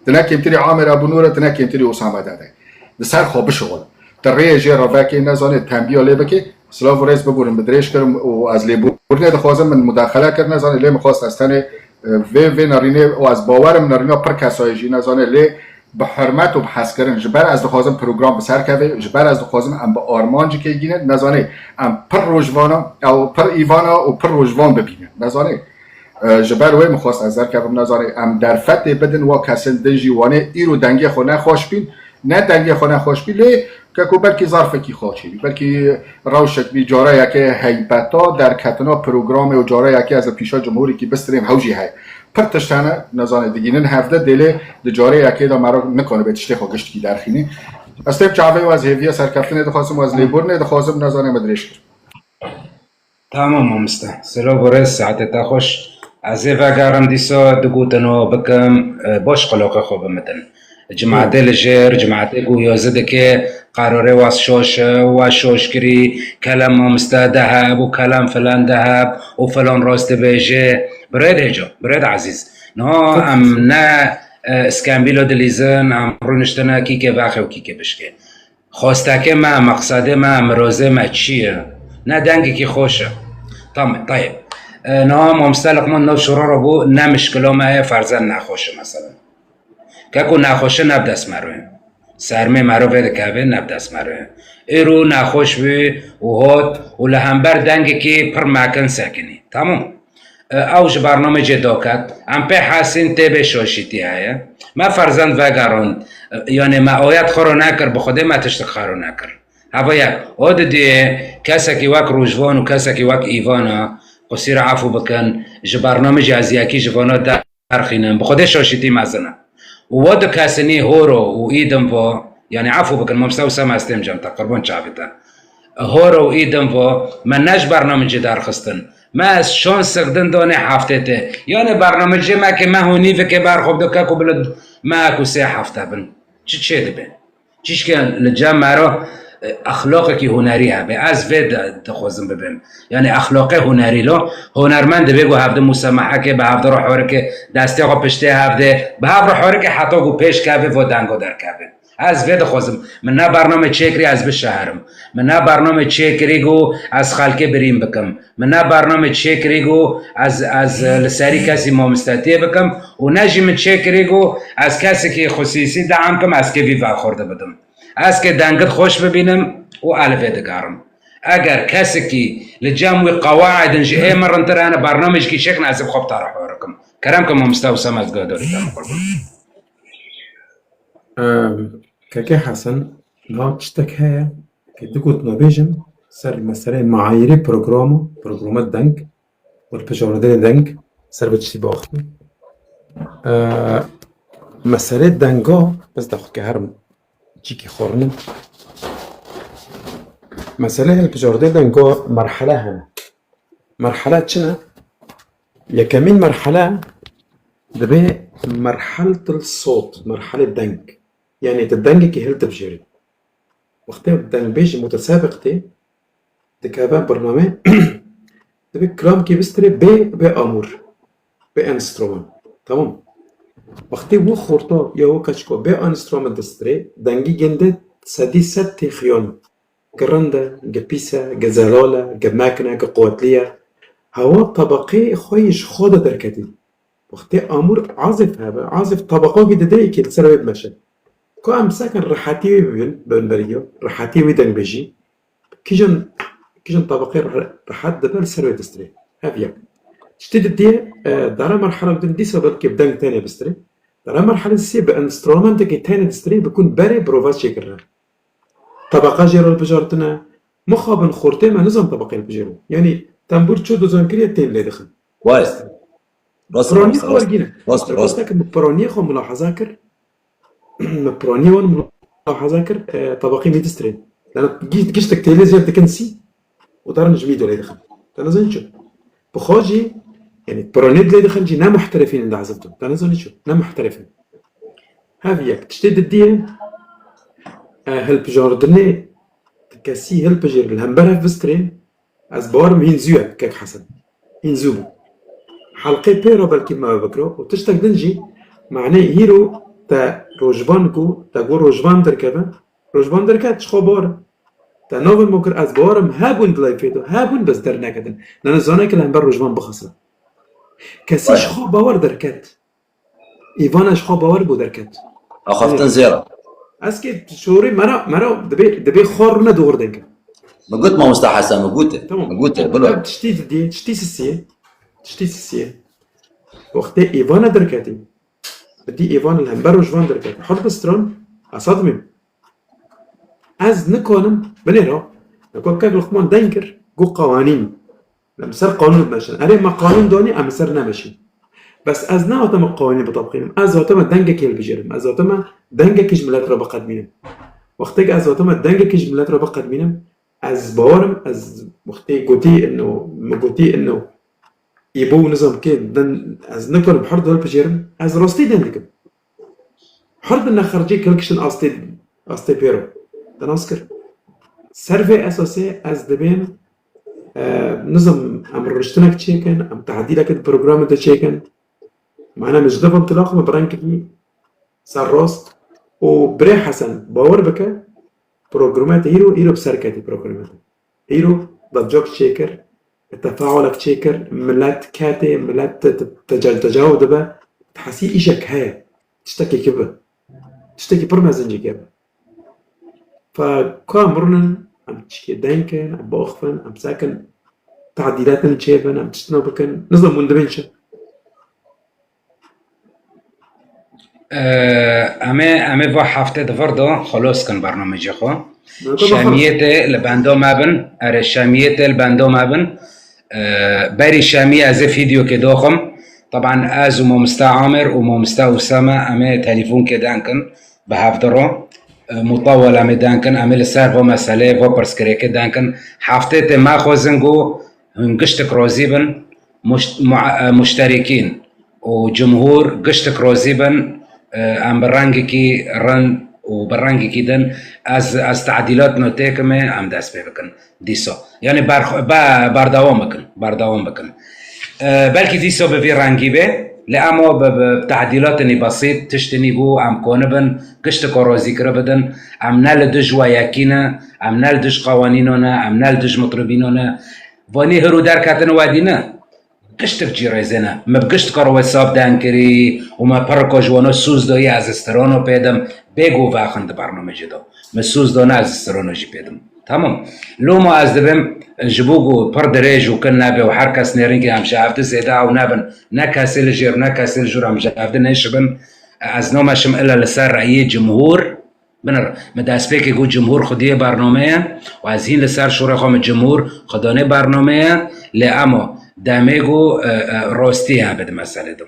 Di ne kêmtirî Amêra Binûre, di ne kêmtirî Osame Dede. Di ser xwe bişixul. Di rêyê jê re vekê nezanê tembiya lê bikê. Silav û rêz biborin, bi dirêj kirim û ez lêborînê dixwazim, min mudaxele kir nezanê lê min xwest ez tenê, e, vê, vê nerînê û ez bawerim nerîna pir kesayê jî nezanê lê bi hurmet û bi hezkirin ji ber ez dixwazim program bi ser kevê, ji ber ez dixwazim em bi armancikê gînin nezanê em pir rojvana, ew pir îvana û pir rojvan bibînin nezanê. E, ji ber wê min xwest ez derkevim, nezanê em derfetê bidin wa kesên din jî wanê îro dengê xwe nexweş bîn, ne dengê xwe nexweş bî, lê keko belkî zarfekî xaçî bî, belkî rewşek bî, cara yekê heybeta derketina programê û cara yekê ez li pîşa cumhûrîkî bistirêm hew jî heye. Pir tişt hene, nezanê digînin hevde dêlê di carê yekê de mero nikanibe tiştê xwe giştkî derxînî. Ez têm çavê û ez hêviya serkeftinê dixwazim û ez lêborînê dixwazim, nezanê me dirêj kir. Tamam mamoste. Silav û rêz, saetê te xweş. Ez ê vegerim dîsa du gotin û bikim, e, baş qulaqê xwe bimidin. Cemaetê li jêr, cemaetê ku yazî dike, qerarê waz şaş e, waz şaş kirî, kelem mamoste deheb û kelem filan deheb û filan rast dibêje. Birêd hêca, birêd ezîz. Niha em ne, e, iskembîlo dilîzin, em rûniştine kîkê vexê û kîkê bişkê. Xwestekê me, meqsedê me, mirozê me çi ye? Ne dengekî xweş e. Tam, tayeb. E, niha mamoste Liqman nav şûra re bû, ne mişkila me ye, ferzen nexweş e, meselen. Keko nexweş e, ne bi dest me re ye. Sermê mero vê dikeve, ne bi dest me re ye. Îro nexweş bû û hot û li hember dengekî pir mekin sekinî. Tamam. E, ew ji bernamecê daket. Em pê hesîn tê bê şaşîtî heye. Me ferzend vegerand. E, yanê me oyet xwe ro nekir, bi Xwedê me tiştik xwe ro nekir. Heva yek. O didiyê kesekî wek Rojvan û kesekî wek Îvana, qusîra efû bikin, ji bernamecê ez yekî ji vana derxînim. Bi Xwedê şaşîtî mezin e. Û we du kesinî Horo û Îdin va, yanî efû bikin, mamoste Usame ez têm cem te, qurban çavê te. Horo û Îdin va, me ne ji bernamecê derxistin. Me ez şansek din danê heftê tê. Yanê bernamecê me ke me hûnî vike ber xwe bide keko bile me eku sê hefte bin. Çi çê dibe? Çişke li cem me re, e, exlaqekî hunerî hebe. Ez vê di-, dixwazim bibim. Yanî exlaqê hunerî lo, hunermend divê ku hevdi musemeheke, bi hevdi re horike, destê xwe piştê hevdê, bi hev re horike heta ku pêş keve vo dengo derkeve. Ez vê dixwazim. Min ne bername çêkirî ez bişeherim. Min ne bername çêkirî ku ez xelkê birîn bikim. Min ne bername çêkirî ku ez, ez li serî kesî mamostetiyê bikim û ne jî min çêkirî ku ez kesekî xusîsî dehem kim, ez kê vî vexwerde bidim. Ez kê dengit xweş bibînim û ez li vê digerim. Eger kesekî li cem wî qewaidin ji ê min rintir hene, bernamecekî çêkin, ez ê bi xwe bi te re horikim. Kerem ke mamoste Usame ez guhdarî te qurban. Em, Keke Hesen, niha tiştek heye ke du gotina bêjim ser meseleyê meayîrê programa, programa deng, û li pejardê deng, ser bi tiştî biaxivim. E, meseleyê denga, bes daxike herim cîkî xorinim. Meseleyê li pejardê denga merhele hene. Merhele çi ne? Yekemîn merhele dibe merheletul sot, merhele deng. Yanî tu dengekî hildibijêrî. Wextê dengbêj mutesebiq tê, dikeve bername, dibe kilamkî bistirê bê, bê amûr, bê enstrûman. Tamam. Wextê wi xorta ya wi keçika bê enstrûman distirê, dengî ginde sedî sed tê xiyan. Gi rind e, gi pîs e, gi zelal e, gi mekin e, gi quwetlî ye. Hewa tebeqê xwe yî ji xwe de derketî. Wextê amûr azif hebe, azif tebeqa wî dide yekê li ser wê bimeşe. Ku em sekin rihetî wî bibin, bibin beriya, rihetî wî dengbêjî. Kîjan, kîjan tebeqê re-, rihet dibe li ser wê distirê. Ev yek. Tiştê didiyê, e, dara merhala din dîsa belkî bi deng tenê bistirê. Dara merhala sê bi enstrumentekê tenê distirê bikun berê bi rova çêkirine. Tebeqa jê re hilbijartine. Mixabin xortê me nizam tebeqê hilbijêrin. Yanî tembûr ço dozan kiriye tên lê dixin. Wayest. Rast Piranî rast xwe rast. Wergîne. Rast rast. Rasteke min piraniyê xwe milahaza kir. Min piraniyê wan milahaza kir, e, tebeqê min distirê. Lana gi-, giştek têlê zêr dikin sî û darin ji mî dolê dixin. Te nizanî çi? Bi xwe jî, yanî piranî dilê dixin jî ne muhterefîn in diheziftin. Te nizanî çi? Ne muhterefîn. Hev yek. Tiştê didiyê, e, hilpijardinê kesî hilpijêr li hember hev bistirê, ez bawerim hîn zû ye, kek Hesen. Hîn zû bû. Helqê pê re belkî me bikiro û tiştek din jî, manê hîro te rojvan ku, te got rojvan derkeve, rojvan derket, ji xwe bawer e. Te navê me kir, ez bawerim hebûn di leyfê de, hebûn bes derneketin. Nane zaneke li hember rojvan bixistin. Kesî Wayne. Ji xwe bawer derket. Îvana ji xwe bawer bû derket. Axaftin zêra. Ez kê şorî mera, mera dibê, dibê xwe rûne doğru denge. Min got mamosta Hesen, min gote. Tamam. Min gote, bilo. Ev tiştî didî, tiştî sisiyê. Tiştî sisiyê. Wextê Îvana derketî. Bidî Îvan li hember rojvan derket. Hol bi stran, ez dimêm. Ez nikanim, binêra. Niko kek Luqman deng kir, got qawanîn. Em ser qanûn meşin. Erê me qanûn danî, em ser nemeşin. Bes ez nehatime qanûnê bitabqînim. Ez hatime dengekê hilbijêrim. Ez hatime dengekê ji milet re biqedmînim. Wextê ku ez hatime dengekê ji milet re biqedmînim, ez bawerim, ez wextê gotî ino, min gotî ino, îbo û nizam kê din, ez nikarim her du hilbijêrim, ez rastî din dikim. Her du nexercî hilkiştin astê, astê pêro. Te nas kir. Ser vê esasê ez dibêm, e, nizam em rûniştinek çêkin, em tehdîleke di programê de çêkin. Mana min ji devon tila xwe bi rengekî serrast û birê Hesen bawer bike, programê te îro, îro bi ser ketî programê te. Îro da cok çêkir, tefaulek çêkir, milet ketê, milet te, te, tecel tecaw dibe, hesî îşek heye, tiştekî kibe, tiştekî pir mezin jî kibe. Fe ku em rûnin, em çikê deng kin, em biaxivin, em sekin, tadîletin çêbin, em tiştina bikin, nizam hûn dibên çi? Ee, em ê, em ê va heftê di vir de xelos kin bernamecê xwe. Şemiyê tê li benda me bin, erê, şemiyê tê li benda me bin. Ee, berî şemiyê ez ê fîdyokê doxim. Taban ez û mamosta Amir û mamosta Usame em ê telefon kê denkin bi hevdi ro. Ee, mutawel em ê denkin, em ê li ser va meseleyê, va pirsgirêkê denkin. Heftê tê me xwezin ku hûn giştik rozî bin. Muşt-, mua-, e, muşterîkîn û cumhûr giştik rozî bin, e, em bi rengekî rind û bi rengekî din ez, ez tadîlat notêkimê em dest pê bikin dîsa. Yanî ber-, be-, berdewam bikin, berdewam bikin. E, belkî dîsa bi vî rengî bê, lê ema bi, bi tadîlatinî besît, tiştinî ku em konibin giştiko rozîkiri bidin, em ne li dij we yekî ne, em ne li dij qewanîno ne, em ne li dij mitribîno ne, Vanî hir û derketin wedî ne. Giştik cî rêzê ne. Me bi giştika re WhatsApp deng kirî û me piriko ji wana sûz doyî ez strano pê dim. Bêgo vexin di bernamecê de. Me sûz dane ez strano jî pê dim. Tamam. Loma ez dibêm ji bo ku pir dirêj û kin nebe û her kes nêrîn ke em ji hevdi zêde ew nebin. Ne kesê li jêr, ne kesê li jûr em ji hevdi nêşibin. Ez nomeşim ila li ser reyê cumhûr. Binir, min destpêkê got cumhûr xwediyê bername ye û ez hîn li ser şûrê xwe min cumhûr xwedanê bername ye, lê ema demê got, e, e, rostî hebe di meselê de.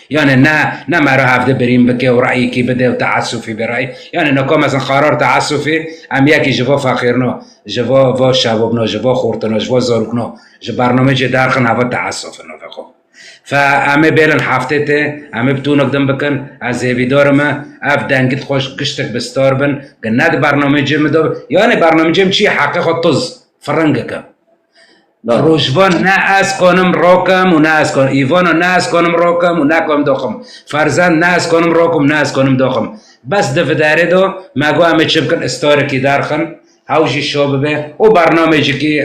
Yani ne, ne mera hevde birîn bike û reyekî bide û teessufî bi rey. Yani ne kom ez in qarar teessufî, em yekî ji vo feqîrno, ji vo, vo şebabno, ji vo xortino, ji vo zarokno, ji bernamecê derxin heva teessufino vexwe. Fe em ê bêlin heftê tê, em ê bi tûnek din bikin, ez hêvîdar me, ev dengit xweş giştek bi star bin, ki ne di bernamecê min de, yani bernamecê min çi heqê xwe tuz, firingeke. Rojvan ne ez konim rokim û ne ez konim, Îvana ne ez konim rokim û ne konim doxim. Ferzend ne ez konim rokim, ne ez konim doxim. Bes di vidarê de, me got em ê çi bikin, istorekî derxin, hew jî şo bibe, û bernamecekî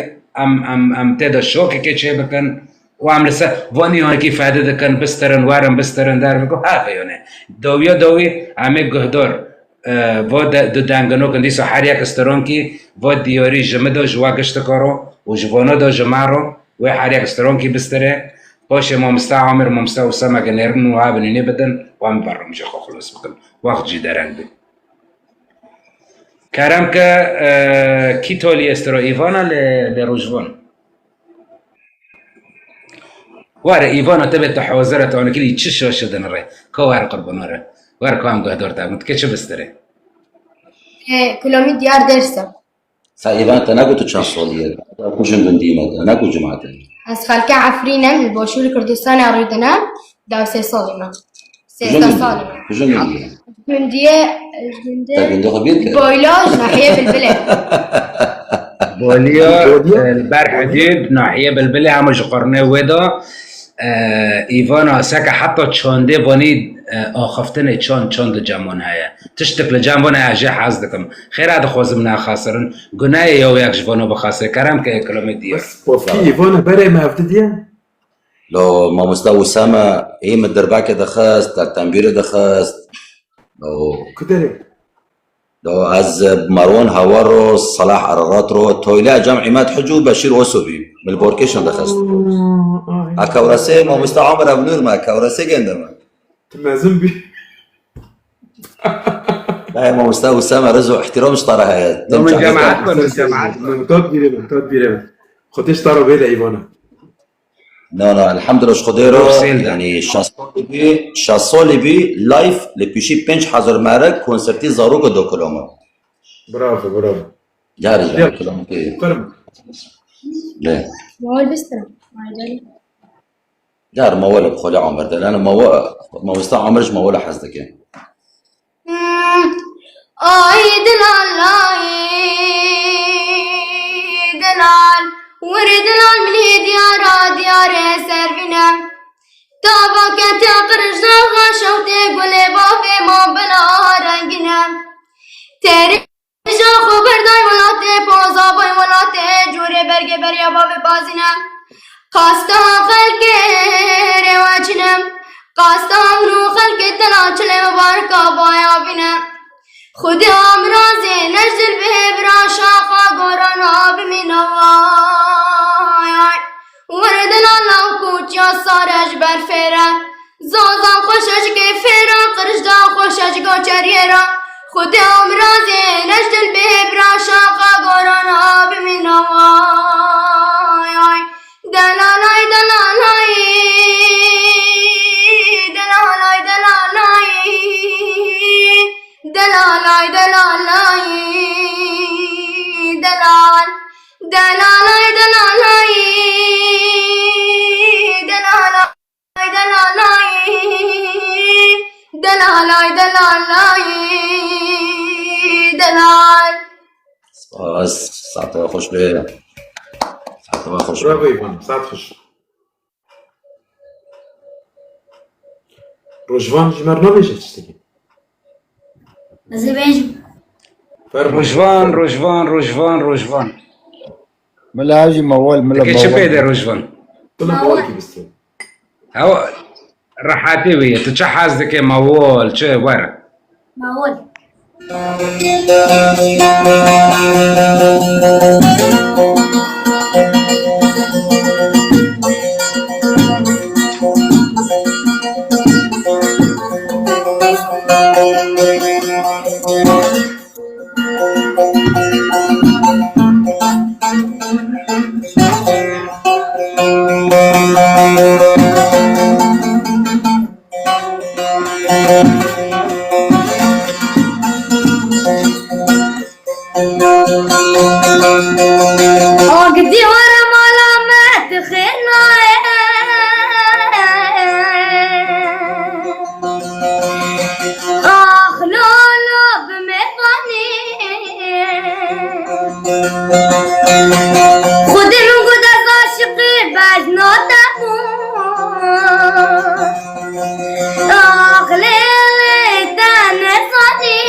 em, em, em tê de şokekê çê bikin, û em li ser vanî yanekî fedî dikin, bistirin, werin, bistirin, derbikin, ha vê yone. Dawiya dawî, em ê guhdar, e, vo de, du denginokin, dîsa her yek stirankî, vo diyarî ji min de, ji we giştika ro, û ji vana de ji me ro, wê her yek stirankî bistire, Paşê mamoste Amir, mamoste Usame genêrin û ha binînê bidin, wan berrûmjê xwe xilos bikin. Wext jî dereng bû. Kerem ke, e, kî tolî estiro Îvana lê, lê Rojvan. Were Îvana, te bê tu hazir e, tu anekilî çi şaşe dinire. Ka were qurbana re. Were ka em guhdar te, min dike çi bistire. E, Kulomî diyar derse. Sa Îvan, te negot tu çend salî ye? Ku jin gundî me, te negot cemaetê. Ez xelkê Efrîn im, li Başûrê Kurdistanê rûdine, da sê salî me. Sêzdeh salî me. Ku jin gundî ye? Gundiyê, gundê Te gundê xwe bîr kir? Boyla, ji nahiyê Bilbilê. Boliya, Boliya? E, li ber Hudûd, nahiyê Bilbilê, hema ji qurnê wê de. E, Îvana, seke heta çandê vanî, e, axiftinê çand, çand li cem wan heye. Tiştek li cem wan heye, ez jê hez dikim. Xêr e, dixwazim nexesirin. Guneh ye ya wek ji vano bixesire. Kerem ke, Kulomî diyar. Bes, pofkî Îvana berê me hevdi diye? Lo, mamoste Usame, ê min dirbekê dixist, te tembîrê dixist. Lo. Ku derê? Do ez Marwan Hawar ro, Salah Ararat ro, Toyle Cem Îmed Hic û Beşîr Oso bî. Min li Borkêşan dixist. Aa, ay. A kewresê mamoste Amir Evnûr me, kewresê gende me. Tu mezin bî. Dayê mamoste Usame, riz û ihtiram ji te re heye. Min cemaet me, min cemaet me. Min tat bîrê min, tat bîrê min. Xwedê ji te re bê de Îvana. Na, na, elhamdulillah, ji Xwedê re, Ruh sêl de. Yanî şeş salî bî, şeş salî bî, live li pêşî pênc hezar merek konsertî zarok û dokulama. Bravo, bravo. Carî Şiya. Dokulama kê. Qirm. Lê. Mawal bistira. Mawal. Car mawal bi xwelê Amir de. Yani mawa-, mamoste Amir ji mawala hez dike. Ay delal, ay delal, were delal min ê diyara diyarê ser bîne. Tava kete qirij daxa şewtê gulê bavê ma bila rengîne. Terê ja xwe berday welatê, poza bay welatê, cûrê bergê beriya bavê bazîne. Qasta xelkê rêwecine, qasta min û xelkê te la çilê mibareka baya bîne. Xwedê amrazê nejdil bihê bira şaxa gorana bimîne vay. Were delala kuçya sare ji ber fêre. Zazan xweş e ji kêfê re, qirişdan xweş e ji goçeriyê re. Xwedê amrazê nejdil bihê bira şaxa gorana bimîne vay. Delalay, delalay, delalay, delalay, delalay, delalay, delal, delalay, delalay, delalay, delalay, delalay, delalay, delal. Spas, saete we xweş be. Saete we xweş be. Bravo Îvan, saet xweş. Rojvan ji me re nabêje tiştekî. Ez ê bêjim. Fermo. Rojvan, Rojvan, Rojvan, Rojvan. Mila jî mawal, mila Dike çi mawal. Pê de Rojvan? Mila mawal kî bistî. Hewa rehetê wê ye. Tu çi hez dike mawal, çi were? Mawal. Ak dîwara mala me dixê nayê. Ax lolo bi mêvanî. Xwedê min got ez aşiqî bejna te bûm. Aqlê te nezanî.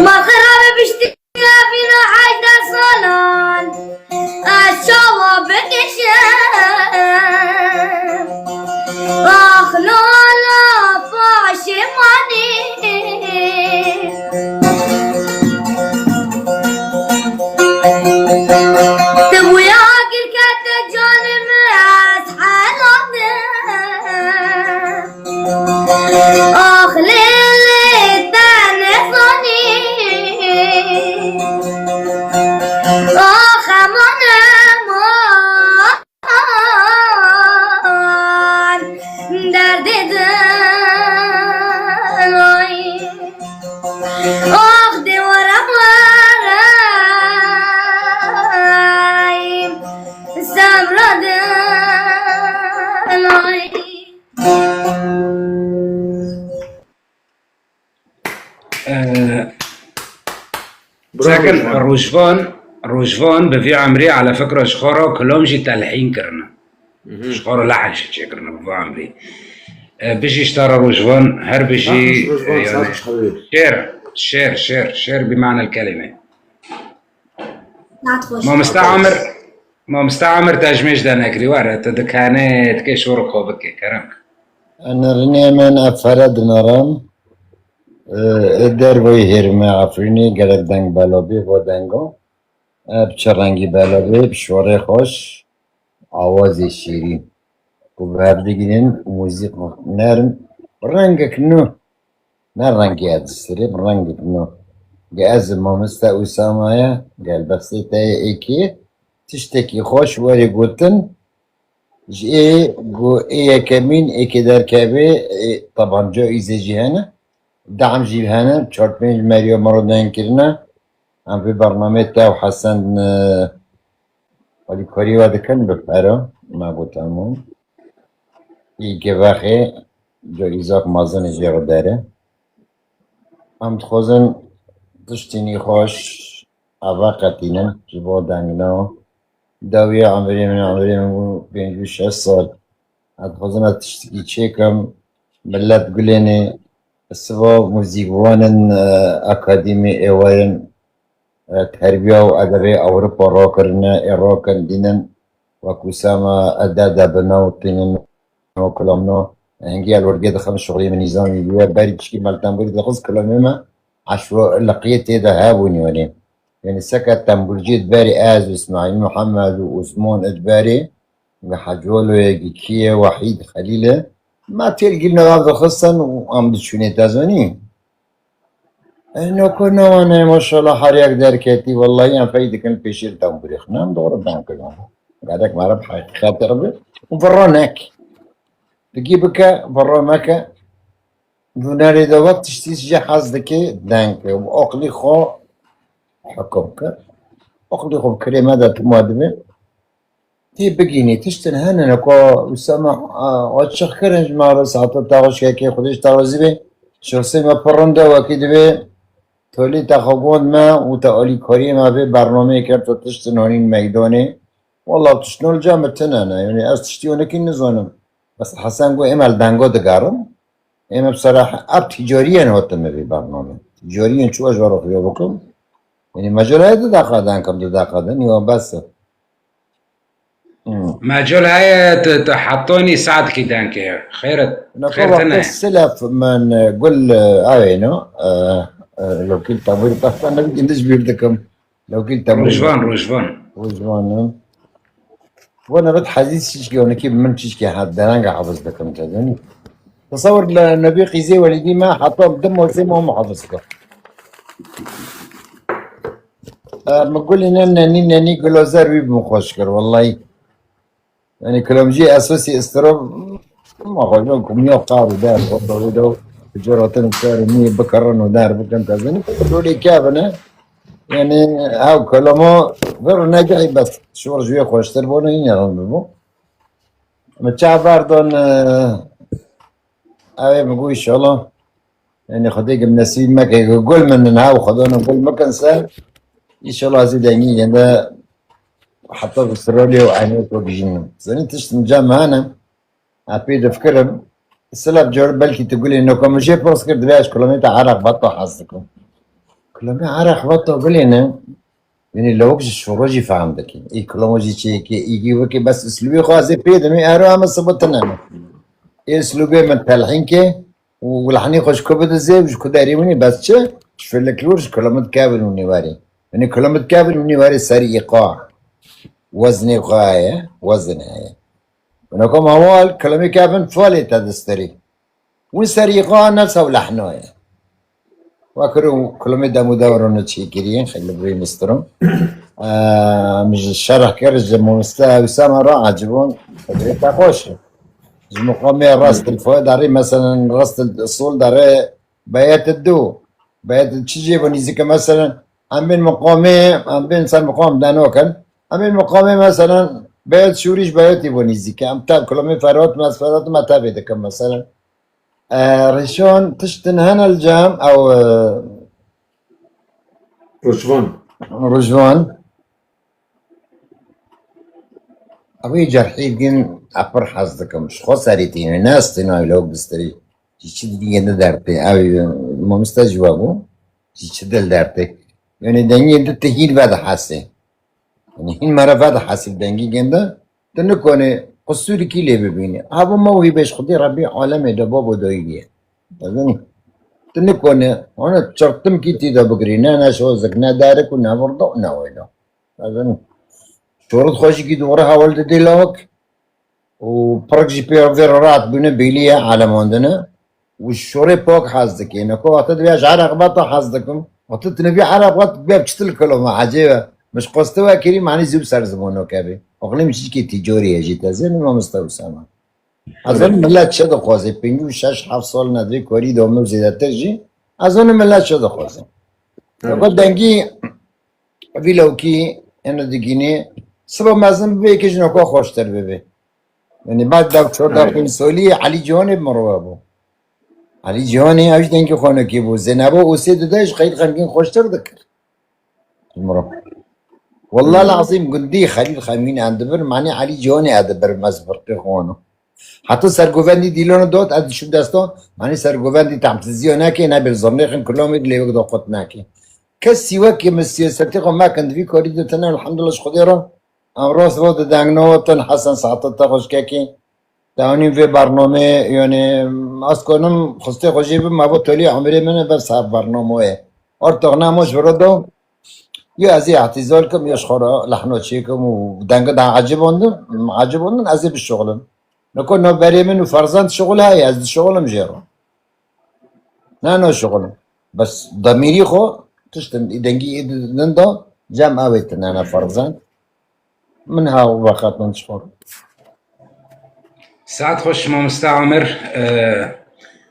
Ma xirabe biştî vîna hejdeh salan. Ez çawa bikişim. Ax lala paşê manî. Ti bûya girkete canê min ez helalim. Ax lê lê te nizanî. Ax eman eman derdê din ay. Ax dê were were ay. Semra din ay. Sakin, Rojvan, Rojvan bi vî emrî ala fikra ji xwe re kilom jî telhîn kirine. Ji xwe re lehn jî çêkirine bi vî emrî. E, bijî ji te re Rojvan, her bijî, e, yani, şêr, şêr, şêr, şêr bi manel kelîme. Mamoste Amir, Mamoste Amir te ji mêj de nekirî, were, tu dikanê, dikê şor xwe bikê, kerem. Nirînê min ev fere dinaram. E, e, derveyî hêrime Efrînê gelek deng bela bê, bo dengo. E, bi çi rengî bela bê, bi şorê xweş, awazê şîrîn. Ku bi hev digînin, muzîk nerm, rengek nû. Ne rengê ez sirê, bi rengek nû. Ge ez mamoste Usama ye, gelbestê te yê êkê, tiştekî xweş werê gotin, ji ê ku ê yekemîn êkê derkevê, ê, tebanca îzê jî hene. Dam jî hene, çar pênc meriya me re deng kirine. Em vê bernameyê te û Hesen, e, alîkarî we dikin bi pera, me got hemû. Î gevexê, ca îzak mezin jê re dere. Em dixwazin tiştînî xweş, eve qetînin, ji bo dengina. Dawiya emirê min, emirê min bû pêncî û şeş sal. Ez dixwazim ez tiştekî çêkim. Millet gulênê, siva muzîkvanin, e, akademî êwarin, e, terbiya û edebê Ewropa rakirine, ê rakindînin. Wek Usama ede de bi nav tînin. No kilamno, hingî el wergê dixin şixulê min nîzamî bûye. Berî çikî mel tembûrî dixist kilamê me eşwo liqiyê tê de hebûn yanî. Yanî seke tembûrciyê di berî ez û Îsmaîl Mihemed û Osman ê di berî, gi Hecoloye, gi kî ye, Wehîd, Xelîl e. Me têl gîl nav dixistin û em diçûnê te zanî. Eno ku nawane maşallah her yek derketî, wellahî em fey dikin pêşî li tembûrê xwe. Em doğru ben kirin. Gerek meriv heqîqet re bi. Û virro nek. Digî bike, virro meke. Hunerê de wek tiştî ji hez dike, deng ke. Û aqlî xwe hukum ke. Aqlî xwe bi kirê me de tuma dibe. Tê bigînî, tiştin hene ne ku Usama, a, açiq kirin ji me re, saeta te xweş ke, kê Xwedê ji te razî be. Şexsê me pir rind e, wekî divê tolî te xwe gond me û te alîkariyê me vê bernameyê kir, tu tiştin hanîn meydanê. Wela tiştno li cem min tune ne, yanî ez tiştî onekî nizanim. Bes Hesen got, êm el dengo digerim. Êm bi sera ev tîcariyên hatin me vê bernamê. Tîcariyên çû ez ji we re xuya bikim. Yanî mecela ye du deqa denkim, du deqa de, nîwa bes e. Hmm. Mecol heye tu, tu hetonî saetkî denkê. Xêr, Nako xêr wexta tine. Silef min, e, gul, e, avêno, e, e, lokîl temûrî pexta nebî, indi ji bîr dikim. Lokîl temûrî. Rojvan, Rojvan. Rojvan, e. Vana bit hezîz çişkî, onekî min çişkî hat, derenge hafiz dikim te, zanî. Tesewir li Nebî Qîzê Welîdî me heta di mozê me muhafiz kir. E, min gulî ne nenî nenî gula zer wî bi min xweş kir, wellahî. Yanî kilamcî esasî istirab, ma xwe jin kumiya qar û der, xwe dawî daw, ticaretin kar û niyê bikirin û der bikin tezin. Rolê kevin e. Yanî ew kilama vir negihî bes. Şor ji wê xweştir bû, ne yine rind bû. Min çav berdon, e, ew ê min got, înşallah. Yanî Xwedê gim nesîb meke, gul min in ha û Xwedana gul mikin ser. Înşallah ez ê dengî yende heta Avustralya û Amerîka bijînim. Zanî tişt min cem hene. Ez pê difikirim. Silef car belkî tu gulê noka min jê pirs kir, divê ez kilometre Iraq veta hez dikim. Kilometre Iraq veta gulê ne. Yanî lewik ji şoro jî fehm dike. Î kilomo jî çêke, î gî weke bes islûbê xwe ez ê pê dimê, ero em sibitin em. Ê islûbê min telhîn ke û wilhanî xwe ji ku bidizê û ji ku derê winî bes çi? Ji filekî wir ji kilomet kevin û nêwerî. Yanî kilamê kevin winî werê ser îqa. Weznê xwe heye, wezin heye. Wina kom hawal kilamê kevin falê te disterî. Win ser îqa nefsa û lehna ye. Wekir û kilamê dem û dewran û çêkiriyên xeylê birî mistirim. Em ji şerh kir ji mamoste Hewsama re acibon. Xebrê te xweş. Ji miqamê rast il fo darê, meselen rast il sol darê, beyet du. Beyet çi jê bo nîzike, meselen em bên miqamê, em bên ser miqam denokin. Em bên miqamê, meselen beyet şûrî ji beyetî bo nîzike. Em tev kilamê ferhat, mes ferhat me tevê dikin, meselen. E, Rêşan tiştin hene li cem ew, e, Rojvan. Rojvan. Ew ê cerhî din e pir hez dikim. Ji xwe serî tîne, ne ez têna wilo bistirî. Ji çi dilî ne dertê. Ew, e, mamoste ji we bû. Ji çi dil dertê. Yanî dengê di te hîn vedihesê. Yanî hîn mere vedihesî dengî gênde. Tu nikonê qusûrikî lê bibînî. Hava mewhîbe ji Xwedê Rebbî alemê de babo dayî ye. Dizanî? Tu nikonê, hona çirtimkî tî de bigirî. Ne neşozik, ne darik û ne virda û ne wêda. Dizanî? Şorut xweşikî dûre hewl didê lawik. û pirik jî pê vê re rahat bûne bêlî ye, elemandine. Û şorê pak hez dike. Nako wexta divê ez ji ereq veta hez dikim. Wexta tu nevî ereq vet, bê çitil kilome, ecêb e. Min ji qoste we kirî, manî zû bi ser ziman nokevê. Oxlê min çîkê tîcorî ye jî, te zênî mamoste Usama. Ez zanim millet çi dixwaze, pêncî û şeş heft sal ne divê karî de min zêdetir jî. Ez zanim millet çi dixwaze. Evet. Nako dengî vî lewkî, êno digînî, siba mezin bibe, yekê ji noka xweştir bibe. Yanî bad dev çor dev Aynen. pênc solî Elî Cîhanê bi mirova bû. Elî Cîhanê ew jî dengê xwe nokî bû. Zênebo ûsê dide ji Xelîl Xemgîn xweştir dikir. Ji mirov. Wallah lazim gundî Xelîl Xemgîn em dibir, manî Elî Cîhanê em dibir, ez firqê xwe wano. Heta sergovendî dîlona dot, ez dişim desta, manî sergovendî temsîziya neke, ne bir zirnêxin kilamê lê wek da qut neke. Kes sîwekê min siyasetê xwe mekin, di vî karî de tine, elhamdulillah ji Xwedê re. Em rast ro di dengno tin Hesen Saxta te xweşkekê. Te anî vê bernamê, yanî, ez konim xistê xwe jê bim, evo tolî emirê min e, bes her bernamoyê. Ortox namo ji vira do, ya ez ê ihtîzal kim, ya ji xwe re lehno çêkim û denge de ecibandin, ecibandin, ez ê bişuxulim. Niko navberê min û ferzend şixul heye, ez dişixulim jê re. Ne, ne şixulim. Bes demîrî xwe tiştin, î dengî ê din de cem ew ê tine ne ferzend. Min ha veqet min çixur. Saet xweş mamoste Amir. Ee,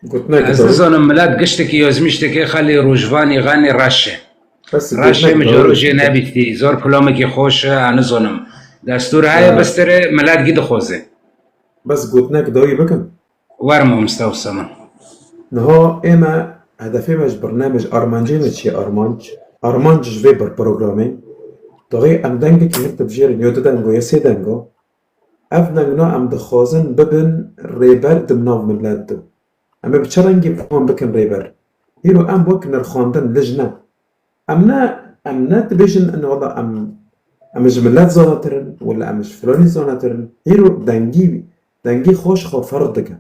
Gotinek ez dawî. Nizanim milet giştekî yazmîştekê xelî rojvanî xenî reşê. Bes Reşê gotinek min dawî. Caro jê nebîtî. Zor kulamekî xweş e, ez nizanim. Destûr heye Ya. Bistirê milet gî dixwaze. Bes gotinek dawî bikim. Wer mamoste Usama. Niha ê me, hedefê me ji birname, ji armancê me çi ye armanc? Armanc ji vê bir programê, daxê em dengekî hin dibijêrin, yo du dengo, yo sê dengo. Ev dengna em dixwazin bibin rêber di nav milet de. Em ê bi çi rengî wan bikin rêber? Îro em wek nirxandin, lijne. Em ne, em ne dibêjin, in wela em, em ji milet zanatir in, wela em ji filanî zanatir in. Hîro dengî, dengî xwe ji xwe ferq dike.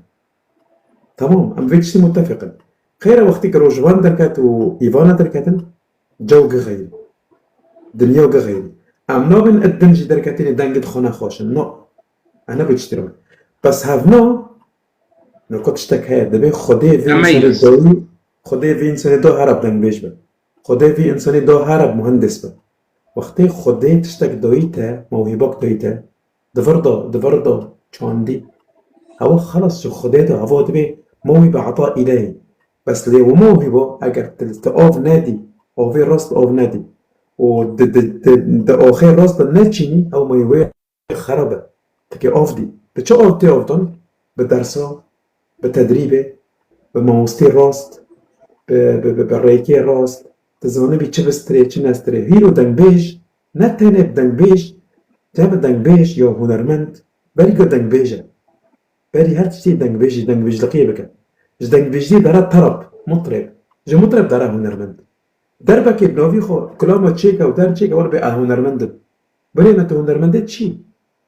Tamam, em vê tiştî mutefiq in. Xêr e wextî ku rojvan derket û îvana derketin, cew gixeyî. Dinya gixeyî. Em nabin id din jî derketînê dengê di xwe nexweşin. No. Em ne vê tiştî re. Bes hevna, niko tiştek heye, divê Xwedê vê Em insanê yîz. dawî, Xwedê vê insanê da here bi dengbêj be. Xwedê vê insanê da here bi muhendis be. Wextê Xwedê tiştek dayî te, mewhîbak dayî te, di vir de, di vir de çandî. Hewa xelas ji Xwedê de, hewa divê mewhîbe ata îlehî. Bes lê û mewhîbo eger tu, tu av nedî, avê rast av nedî û di, di, di, di axê rast de neçînî, ew meywe xerab e. Tikê av dî. Bi çi av tê avdan? Bi dersa, bi tedrîbê, bi mamostê rast, bi, bi, bi, bi rêkê rast. Tu zanibî çi bistirê, çi nestirê. Hîro dengbêj, ne tenê dengbêj, cem dengbêj ya hunermend, berî ku dengbêj e. Berî her tiştî dengbêjî, dengbêjliqiyê bike. Ji dengbêjliyê dere terab, mutreb. Ji mutreb dere hunermend. Derbekê bi navî xwe, kilama çêke û der çêke, were bê ez hunermend im. Birê me, tu hunermendê çi?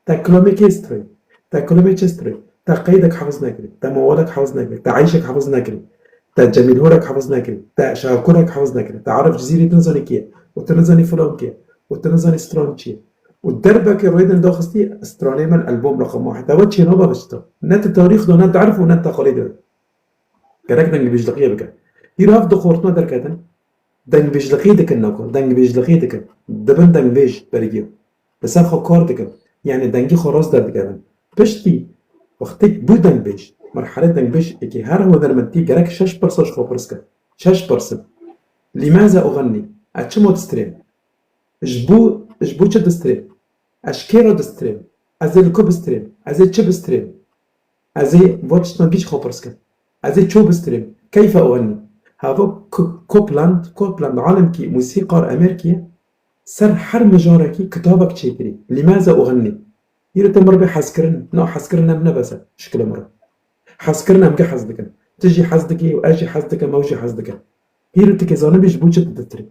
Te kilamê kê stirê? Te kilamê çi stirê? Te qeydek hefiz nekirî, te mewalek hefiz nekirî, te eyşek hefiz nekirî, te Cemîl Horek hefiz nekirî, te Şakurek hefiz nekirî, te Arif Cizîrî tu nizanî kî ye. û tu nizanî filan kê, û tu nizanî stran çi ye. Û derbekê rêdin daxistî stranê min albom raqam wahid. Ewa çênava bişta. Ne ti tarîx de, ne ti erf û ne ti teqalîd de. Gerek dengbêjliqiyê bike. Hîro ev du xortina derketin. Dengbêjliqî dikin nako. Dengbêjliqî dikin. Dibin dengbêj bergiya. Li ser xwe kar dikin. Yani dengî xwe rast derdikevin. Piştî wextê bû dengbêj, merhele dengbêj êkê her hunermendî gerek şeş pirsa ji xwe pirs ke. Şeş pirsin. Lîmaze uxennî? Ez çima distrêm? Ji bo, ji bo çi distrêm? Ez ji kê re distrêm? Ez ê li ku bistrêm? Ez ê çi bistrêm? Ez ê va tiştan gî ji xwe pirs kim. Ez ê ço bistrêm? Keyfe uxennî? Hava Ku-, Copeland, Copeland alimkî mûsîqar Amerkî ye. Ser her mijarekî kitabek çêkirî. Lîmaze uxennî? Hîro te mir bê hezkirin. Na hezkirin em nebese şikilê mir. Hezkirin em ge hez dikin. Tu jî hez dikî û ez jî hez dikim, ew jî hez dikin. Hîro tu kê zanibî ji bo çi tu distrî?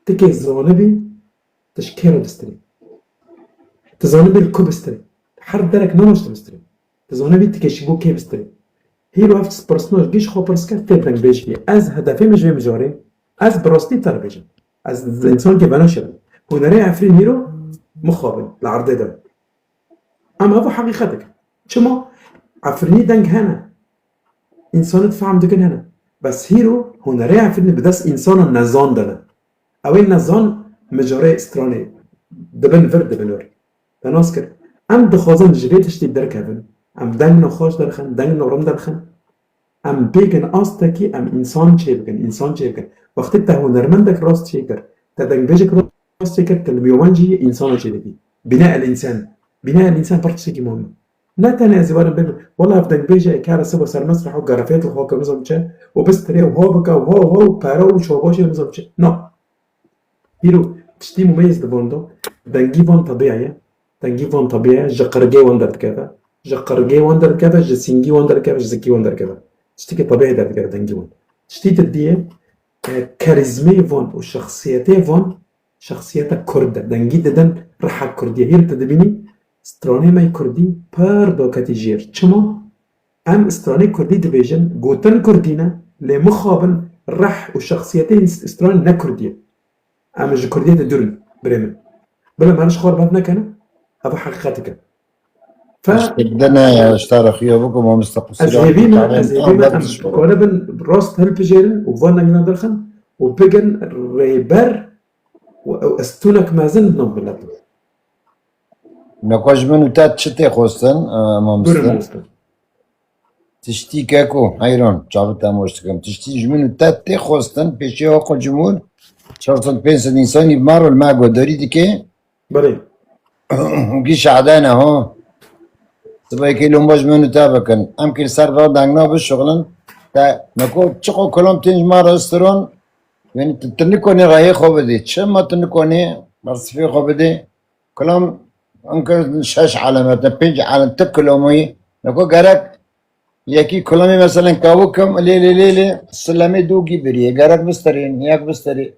Tu kê zanibî tu ji kê re distrî? Tu zanibî li ku bistrî? Her derek namaş tu bistrî. Tu zanibî tu kê ji bo kê bistrî? Hîro ev pirsna gî ji xwe pirs ke tê dengbêjkî. Ez hedefê min ji vê mijarê, ez bi rastî te re bêjim. Ez insankê venaşirim. Hunerê Efrîn hîro mixabin li erdê de. Em ev heqîqetik. Çima? Efrînî deng hene. Însanî fehm dikin hene. Bes hîro hunerê Efrînî bi dest însana nezan de ne. Ew ê nezan mijarê stranê dibin vir, dibin vir. Te nas kir. Em dixwazin ji vê tiştî derkevin. Em deng nexweş derxin, deng norin derxin. Em bêgin astekî em însan çêbikin, însan çêbikin. Wextê te hunermendek rast çêkir, te dengbêjek rast çêkir, te li miyawan jî yê însana çêdikî. Bîne el însan. Bîne el însan pir tiştekî muhim e. Ne tenê ez ê werim bêjim, wela ev dengbêje ê kare siba ser mesreh û gerefêt li xwe ke nizam çi û bistirê û ho bike û ho ho û pere û şobaşê nizam çi. Na. Hîro tiştî mumeyîz di van de, dengî van tebiya ye. Dengî van tebiya ye, ji qirgê wan derdikeve. Ji qirgê wan derdikeve, ji sîngî wan derdikeve, ji zikî wan derdikeve. Tiştekî tebîî derdikeve dengî wan. Tiştî di diyê, e, kerîzmê van û şexsiyetê van, şexsiyeta kurd e. Dengî didin riha kurdiyê. Hîr tu dibînî, stranê me yê kurdî pir daketî jêr. Çima? Em stranê kurdî dibêjin, gotin kurdî ne, lê mixabin rih û şexsiyetê stranê ne kurdî ye. Em ji kurdiyê de dûr in, birê min. Bila me ji xwe re bev nekene, ev heqîqetik e. Fe Tiştek de ne ya, ji te re xuya bikim, mamoste ez qusîra hêvî me, ez hêvî me, em kare bin rast hilpijêrin û van dengina derxin û bigin rêber û ew estûnek mezin nav milet. Nako ji min û te çi tê xwestin, e, mamoste? Buyurun mamoste. Tiştî keko, heyran, çavê te moş dikim. Tiştî ji min û te tê xwestin, pêşiya Oqil Cumhur, çar sed pênc sed însanî bi me re li me guhdarî dike. Belê. Gî şehedayne ho. Sibayekî lomba ji min û te bikin. Em kê li ser va dengna bişuxlin. Te, nako çiqo kilam tên ji me re stiron, yani tu, tu nikonî rayê xwe bidî. Çima tu nikonî bersivê xwe bidî? Kilam, em kirin şeş elemet, ne pênc elemet, ti kilamî. Nako gerek yekî kilamî, meselen, kawik kim, lê, lê, lê, lê, silemê dû gî birî. Gerek bisterî, yek bisterî.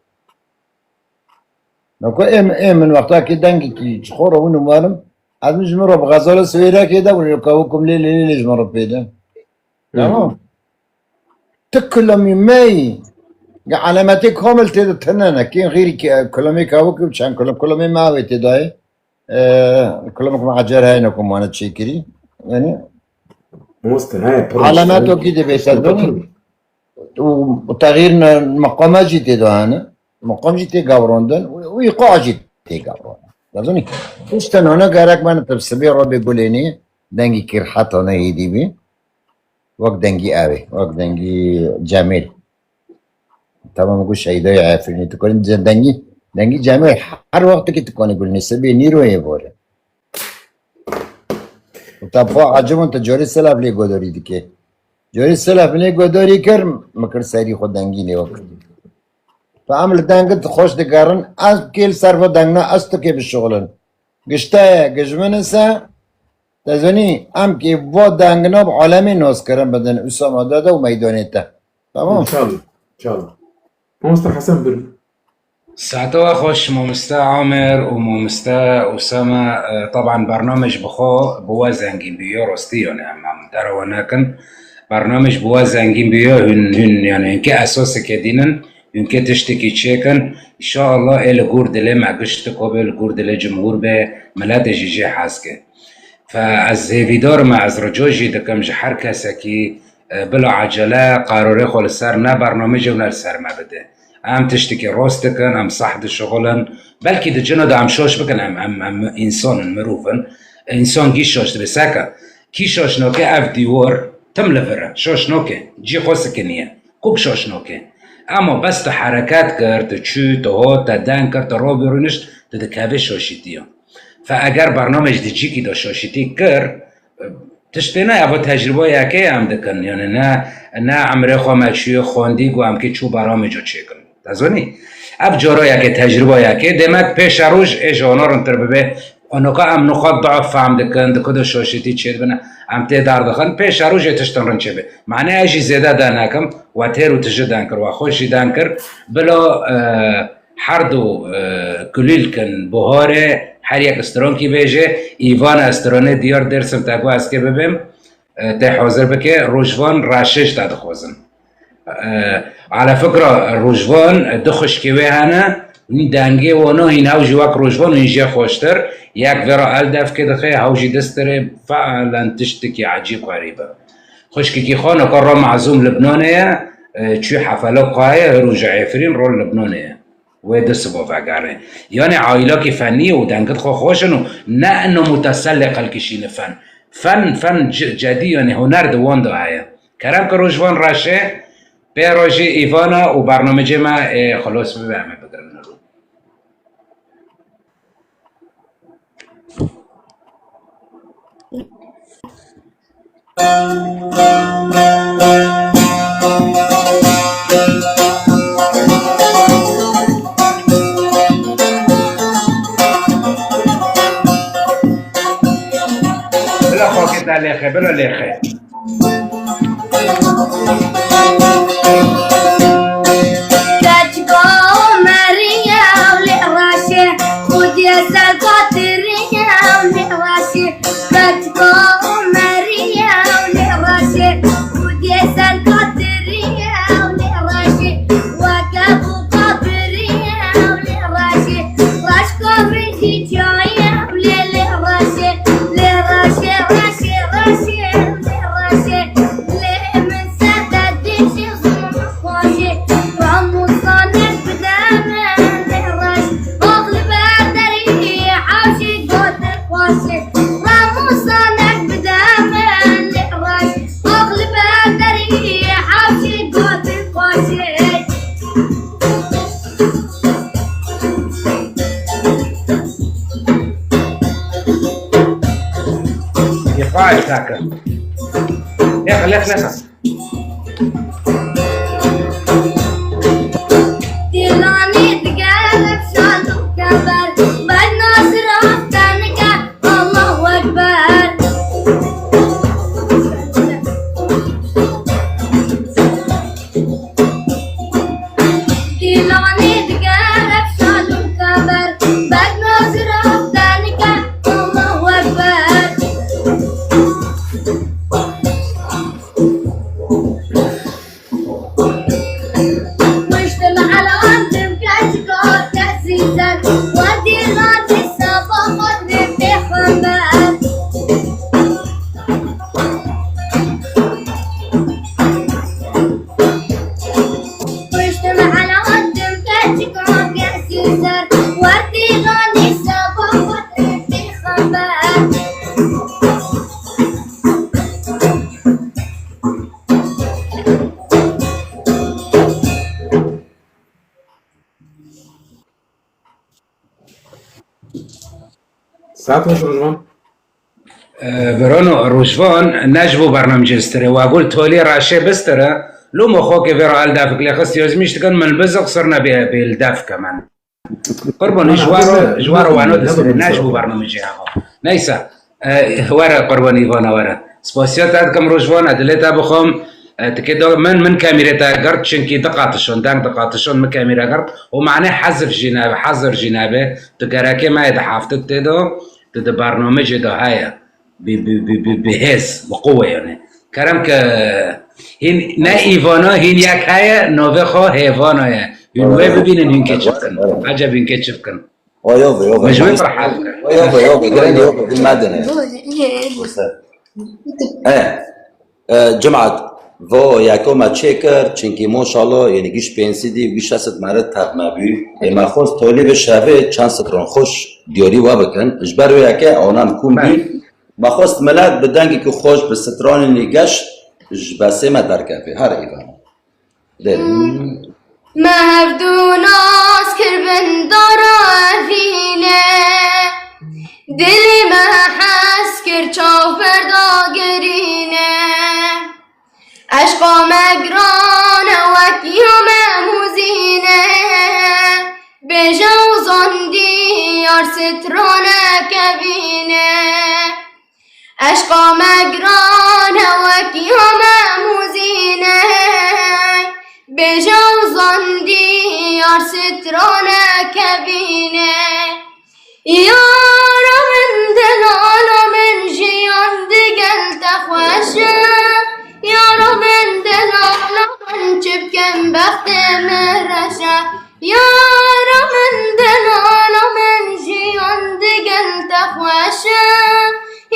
Nako ê, ê min wextakî dengekî ji xwe re hûn û malim, ez min ji min re bi xezala siwêrekê de, wî kawik kim, lê, lê, lê, lê ji min re pê de. Tamam. Ti kulamî me yî. Ya elemetê kamil tê de tune ne. Kên xêrî ke-, kulamê kawik û çend kulam, kulamê me avê tê dayê. Ee, kulamê ku me ecer heyne ku mane çêkirî. Yani Mamoste, he, pir elemet o kî dibê te zanî. Û, û texîr ne, meqame jî tê de hene. Meqam jî tê gavrandin. Û, û îqa jî tê gavrandin. Dazanî, işte nane gerek me ne tibsibê Robê Gulênî, dengî kir heta ne hêdî bî. Wek dengî ew ê, wek dengî Cemîl. Tamam, ku Şeydayê Efrînê tu kanî ce-, dengî, dengî Cemîl her wextekî tu kanî gulînî, sibê nîroyê bore. Û te xwe ecibin tu carê selef lê godarî dike. Carê selef lê godarî kir, min kir serî xwe dengî nê wek. Tu em li dengit xweş digerin, ez kê li ser va dengna ez tu kê bişuxulin. Gişte ye, gijmin ise, te zanî, em kê va dengina bi alemê naskirin bidin, Usama Dede û meydanê te. Tamam? İnşallah, inşallah. Mamoste Hesen, buyurun. Saete we xweş, mamoste Amer û mamoste Usama. E, taban bername ji bi xwe bi we zengîn bûye, rastî, yani, em, em dera we nekin. Bername ji bi we zengîn bûye, hûn, hûn, yani, hinkê esaseke dînin. Hûn kê tiştekî çêkin, înşallah ê li gor dilê me gişt ko bê, li gor dilê cumhûr bê, miletê jî jê hez ke. Fe ez hêvîdar me, ez rica jî dikim ji her kesekî, e, bila ecele qarorê xwe li ser ne bernamecê û ne li ser me bide. Em tiştekî rast dikin, em seh dişixulin. Belkî di cina de em şaş bikin, em, em, em însan in, mirov in. Însan gî şaş dibe. Seke kî şaş nake ev dîwar tim li vir e. Şaş nake. Cî xwe sikiniye. Kok şaş nake. Ema bes tu hereket kir, tu çû, tu hat, te deng kir, tu rabû rûnişt, tu dikevê şaşîtiya. Fe eger bernamej di cîkî de şaşîtî kir, tiştê ne, eva tecrûba yekê em dikin. Yani ne, ne emrê xwe me çûye xwendî ku em kê çû bernamêco çêkin. Te zanî? Ev cara yekê, tecrûba yekê, demek pêşeroj ê ji hona rintir bibe. Onoka em nixwe duef fehm dikin, di ku de şaşîtî çêdibine, em tê derdixin, pêşeroj ê tiştin rind çêbe. Mane ez jî zêde de nekim, we têr û tije den kir, we xweş jî den kir. Bila, e, her du, e, kulîlkin, buharê, her yek strankî bêje, Îvana stranê diyar Dêrsim te ku ez kê bibêm, e, tê hazir bike, Rojvan Reşê ji te dixwazin. E, ala fikra Rojvan, e, du xwişkê wê hene, hîn dengê wana hîn ew jî wek Rojvan hîn jê xweştir, yek vê re el devkê dixe, hew jî distirê, feelen tiştekî ecîb xerîb e. Xwişkekî xwe naka re mezûm Libnanê ye, e, çû hefela kaye, hiro ji Efrîn ro Libnanê ye. Wê di sibo vegerê. Yanê aîlakî fenî û dengit xwe xweş in û ne ino mutesellê xelkî şîne fen. Fen, fen c-, cedî, yanê huner di wan de heye. Kerem ki Rojvan Reşê, pê re jî Îvana û bernamecê me ê xilos bibe, em ê bigirin li rû. Bila xakê te lêxe, bila lêxe. Keçika Merî ew lê reşê, xwediyê ser katirî ew lê reşê. Keçika Merî ew lê reşê, xwediyê ser katirî ew lê reşê. Weke bû kabirî ew lê reşê, reşka min jî çayê ew lê lê reşê. Lê reşê, reşê, reşê, lê reşê. Lê min ser te dîşî zûn xweşî. Ramûsanek bide min lê reş. Ax li ber derî hewşî gotin xweşî. Ramûsanek bide min lê reş. Ax li ber derî hewşî gotin xweşî. Yê xwe ez nakim. Lêxe, lêxe, lêxe. Dîlanî digere şal û keber, bed nasir afte nike, Allahu Ekber. Dîlanî digere şal û keber, bed nasir afte nike, Allahu Ekber. Piştim elandim keçika kesî ser, we dîlanî seba xwe pêxember. Piştim elandim keçika kesî ser, we dîlanî seba xwe pêxember. Saet xweş Rojvan. Ee, Verano, Rojvan, ne ji bo bernamecê stire. Wa gul tolê raşê bistire. Loma xo ke vera el dafik lê xist yazmiş dikin, min bizik sir ne bê, bê el dafike min. Qurban, ji war, ji war wano distire, ne ji bo bernamecê hava. Neyse, e, were Qurban Îvana were. Spasiya te dikim Rojvan, ez dilê te bixwim. E, tikê do min, min kemîrê te girt, çinkî diqatişon, deng diqatişon, min kemîre girt. Û mane hezif jî nebe, hezir jî nebe. Tu gerekê me yê di heftit tê do, tu di bernamecê de heye. Bi, bi, bi, bi, bi hêz, bi quwe yani. Kerem ke hîn ne Îvana, hîn yek heye, navê xwe Hêvana ye. Hûn wê bibînin hûn kê çi bikin. Eceb hûn kê çi bikin. Wa yo ve, yo ve. Min ji wê pir hez kir. Wa yo ve, yo ve. Girên yo ve. Hûn me dine. Wisa. E, e, cemaat, vo yeko me çêkir, çinkî maşallah, yani giş pênc sedî û giş şeş sed meriv tev me bû. Ê me xwest tolî bi şevê çend stron xweş diyarî we bikin. Ji ber wê yekê onan kûm bû. Me xwest milet bi dengekî xweş, bi stranên geş ji besê me derkeve. Her îvan. Dê. Me hevdu nas kir bin dara evîne. Dilê me hez kir çav berda girîne. Eşqa me giran e wek ya me mûzîne. Bêje û zandî yar strane kevîne. Eşqa me giran e wek ya me mûzîne. Bêje û zandî yar strane kevîne. Yara min, delala min, jiyan digel te xweş e. Yara min, delala min, çi bikim bextê min reş e. Yara min, delala min, jiyan digel te xweş e.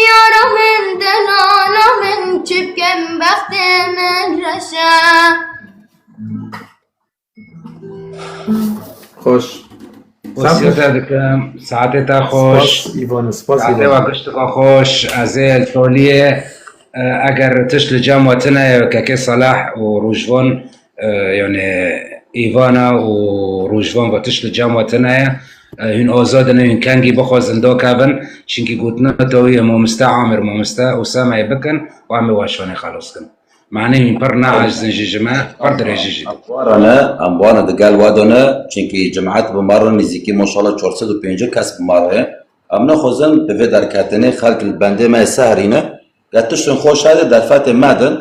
Yara min, delala min, çi bikim bextê min reş e. Xweş. Wesiyete dikim, saetê te xweş. Spas, Îvan, spas, Saetê Îvan. We giştika xweş. Ez ê li toliyê, e, eger tişt li cem we tune ye, kekê Salah û Rojvan, e, yani Îvana û Rojvan ve tişt li cem we tune ye. E, hûn azad in, hûn kengî bixwazin dakevin, çinkî gotina tawî ye, mamoste Amir, mamoste Usameyê bikin û em ê weşanê xelas kin. Manê min pir neaciz in jî ji me, pir dirêjî jî. Em warane, em warane di gel we de ne, çinkî cemaet bi me re nêzîkî maşallah çar sed û pêncî kes bi me re ye. Em nexwazin bi vê derketinê xelk li bendê me sehrîne. Ge tiştên xweş hebe derfetê me din.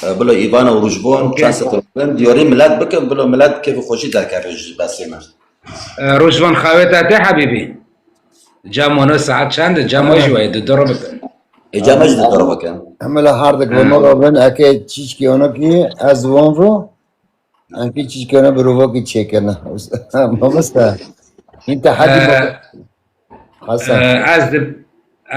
E, bila Îvan û Rojvan çend sed bin, diyarî milet bikin, bila milet kêf û xweşî derkeve ji besê me. E, Rojvan xawê te tê hebîbî? Cem wan saet çend e? Cem we jî wayê di dor bikin. Ê, cem me jî di dor bikin. Hemela hardik ve me re bin, eke çîçkî onokî ez wan ro, enkî çîçkî ona bi rovakî çêkirine. Mamoste. Hîn te hedî Ee, Hasan. Ee, ez di-,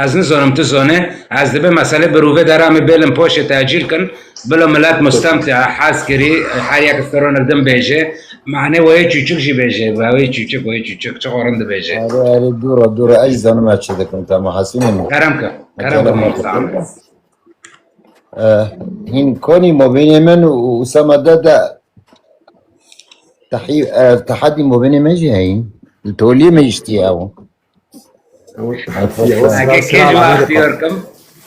ez nizanim tu zane, ez dibe meselê bi rovê deramê bêlim poşê tecîl kin, bila milet mustem te hez kirî, her yek stronek din bêje, manê wayê çûçik jî bêje, wayê çûçik, wayê çûçik, çi xwarin dibêje. Erê, erê, dûra, dûra, ez zanim ez çi dikim, tamam, Hasanê min. Kerem ke, kerem ke, Kerem ke. Mamoste Amir. Eh, hîn konî mobînê min û Usama de de tehî-, eh, tehadî mobînê me jî heyî. Li toliyê me jî ştî ew. Ew tehadî, ew Ege kê ji we extiyar kim?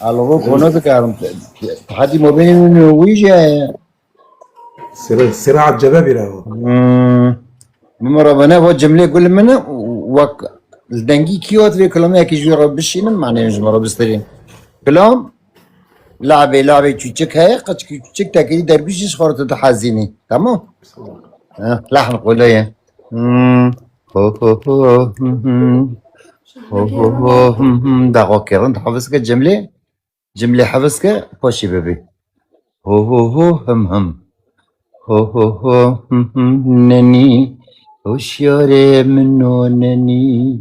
Alo, kono dikarim. Tehadî mobînê min wî jî heye. Sira, sira cebe bîra o. Hmm. Min re bene vo cimlê gul min e, wek li dengî kî hat vê kilamê yekî ji wî re bişînin, manê ji min re bistirîn. Kilam, labê, labê çûçik heye, qeçkî çûçik tekirî derbîşî ji xwe re tu dihezînî. Tamam? Ha, lahn qule ye. Hmm. Ho, ho, ho, hmm, hmm. Ho, ho, ho, hmm, hmm. Daxwa kirin, hafız ke cimlê. Cimlê hevs ke, paşî bibî. Ho ho ho him him. Ho ho ho him him nenî. Hoşyarê min o nenî.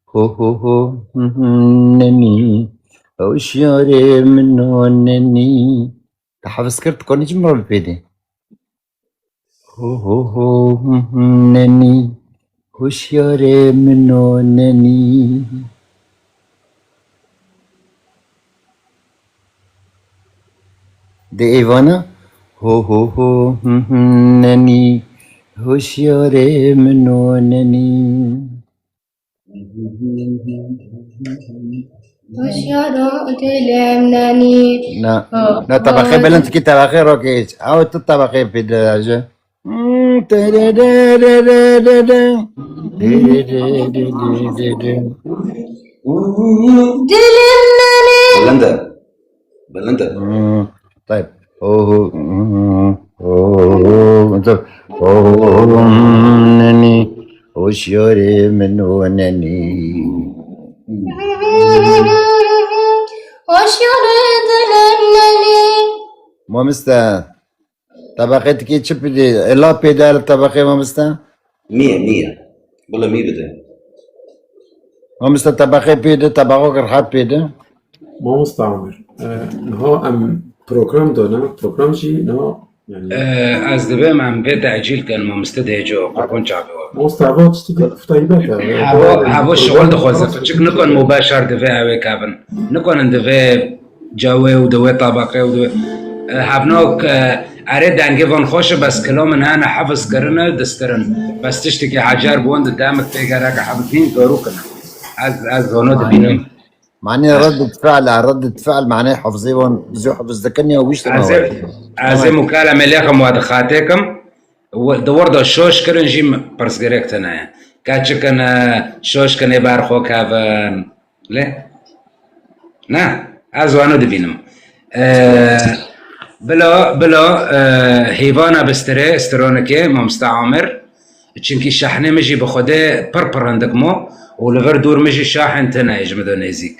Ho ho ho him him nenî. Hoşyarê min o nenî. Te hevs kir, tu konî çi min re bipêdî? Ho ho ho, him him nenî, hoşyarê min o nenî. Dê êvana, ho ho ho, him him nenî, hoşyarê min o nenî. Hoşyaro dilim nenî. Na, na, tebeqê bilind ki tebeqê rokê. Ew tu tebeqê pê de ji. Hmm, tererererere. Dilim nenî. Bilind e. Bilind e. Hmm, tayb. Ho, ho, hmm, ho, ho, ho, ho, hmm, nenî. Hoşyarê min o nenî. Hoşyarê dilim nenî. Mamoste, Tebeqê tikê çi pê dê? Ela pê de li tebeqê mamoste? Niye, niye? Bila mî bide. Mamoste tebeqê pê de, tebeqok rehet pê de. Mamoste Amir, e, niha em program dane, program jî niha, yani. E, ez dibêm em vê tecîl kin, mamoste dê co, qurban çavê we. Mamoste, eva tiştekî taybet e. Havo, havo şixul dixwaze, piçik nikon mubeşer divê ew ê kevin. Nikonin divê cawê û divê tabaqê û divê, e, hevnak, e, erê dengê van xweş e, bes kilamên hene hefz kirine, distirin. Bes tiştekî hecer bi wan di demik tê gerek hefz hîn dorû kine. Ez, ez hano dibînim. Manî reddî fi'l e, reddî fi'l manê hefzê wan bizû hefz dikin ya wîşt Ez ê, ez ê mukalemê lêxim wa dixatêkim. Di wir de şoş kirin jî pirsgirêk tune ye. Keçikin, e, şoş kinê ber xwe kevin. Lê? Ne, ez wano dibînim. E, bila, bila, e, hêvana bistirê, stironikê, mamoste Amir. Çimkî şehnê min jî bi Xwedê pir pir hindik mo û li vir dûr min jî şahên tune ye ji min de nêzîk.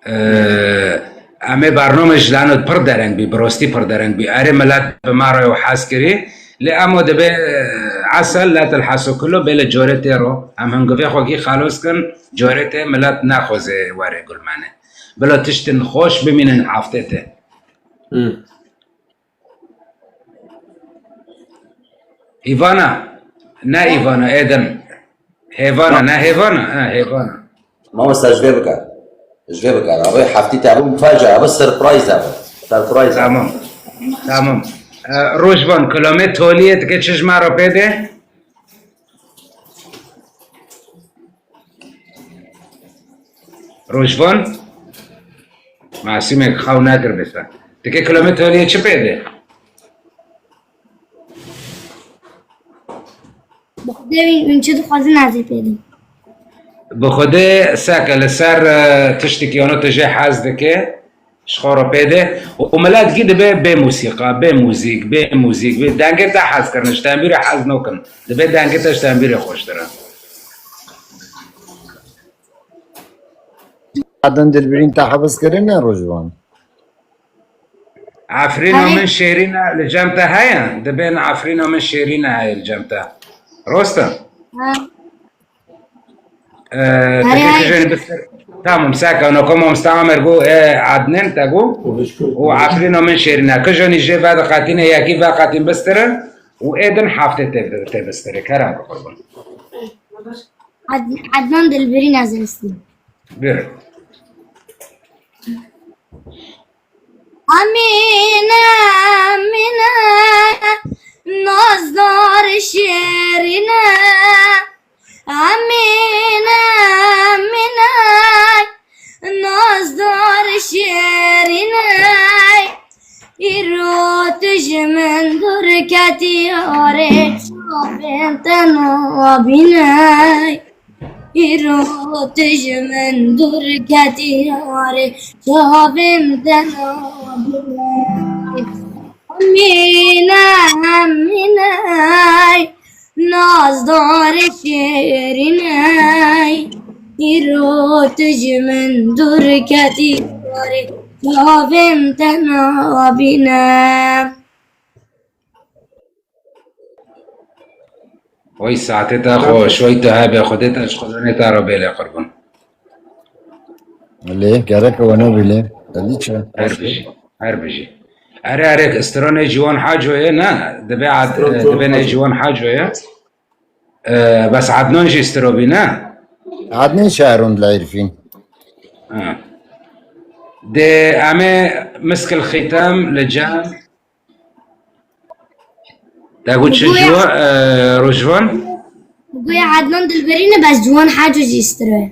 Eee, em ê bername ji lano pir dereng bî, bi rostî pir dereng bî. Erê milet bi me re û hez kirî, lê emo dibe, eee, esel la telhasu kullu bê li corê tê ro. Em hingivê xwe kî xelos kin, corê tê milet nexweze were gulmane. Bila tiştin xweş bimînin heftê tê. Hmm. Îvana. Ne Îvana, Êdem. Hêvana, ne Hêvana? Ha, Hêvana. Mamoste, ji vê bike. Ji vê bike. Abi, heftî te bû, mufaca, abi, surprise abi. Surprise abi. Tamam. Tamam. E, Rojvan, kilamê toliyê dike çi ji me re pê de? Rojvan? Masîmek xew nekir bêse. Dike kilometreyê çi pê de? Bi Xwedê wî, wî çi dixwazin ez ê pê de. Bi Xwedê seke li ser, e, tiştekî ano tu jê hez dike. Ji xwe re pê de. Û milet gî dibe bê musîqa, bê muzîk, bê muzîk, bê dengê te hez kirin, ji tembîrê hez nokin. Dibe dengê te ji tembîrê xweştir e. Adnan Dilbirîn te hevis kirine Rojvan? Efrîna min şêrîn e, li cem te heye? Dibên Efrîna min şêrîn e heye li cem te. Rost e? Ha. Ee, Erê, te kê hay. Kijanî bistir. Tamam, saka, no, ko mamoste Amer go, e, Adnen te go. Û Efrîna min şêrîne. Kijanî jê ve de qatîne, yekî ve qatîn bistirin. Û êdin heftê te, te bistire. Kerem bi qurban. Ad-, Adnan Dilbirîn ez ê bistînim. Buyurun. Amîne, Amîne, nazdar şêrîne. Amîne, Amîne, nazdar şêrîne. Îro tu ji min dûr ketî, arê çavên te nabîne. Îro tu ji min dûr ketî, arê çavên te nabîne. Emîne, Emîne, nazdar şêrîne, îro tu ji min dûr ketî, arê çavên te nabîne. Oy saetê te xweş, oy tu hebe, Xwedê te ji xwezanê te re bêle qurban. Lê gerek we nebî lê. Te dî çi? Her bijî, her bijî. Erê, erê, stranê Ciwan Haco ye, ne? Dibê Ad-, Stran dibê ne Haco. Ciwan Haco ye. E, bes Adnan jî stro bî, ne? Adnan şairun li Êrfîn. Ha. Dê em ê miskil xîtem li cem Te got çi Goya, Ciwa-, e, Rojvan? Goya Adnan Dilberî ne, bes Ciwan Haco jî stire.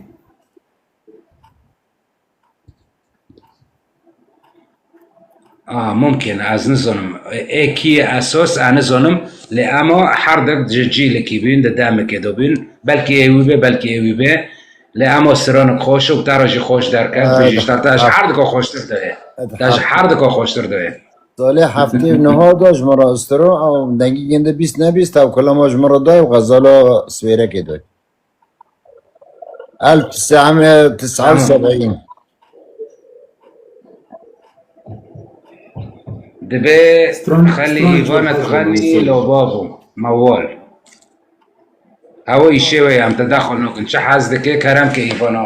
A, mumkin, ez nizanim. Ê kî ye esos, ez nizanim. Lê ema herdik ji cîlikî bîn, di demekê de bîn. Belkî ê wî bê, belkî ê wî bê. Lê ema stranik xweş û te re jî xweş derket. Ay, bijî ji te, te ji herdika xweştir de ye. Te ji herdika xweştir de ye. Salê heftê û neh da ji min re stiro, ew dengî ginde bîst nebîst, ew kilama ji min re dayê û xezala Swêrekê dayê. Elf tes'a, tes'a û seb'în. Dibê Stran-, xelî strange Îvana wexwazim dixelî mesela. Lobabo, mewal. Ew îşê wê em te daxil nakin. Çi hez dike, kerem ke Îvana.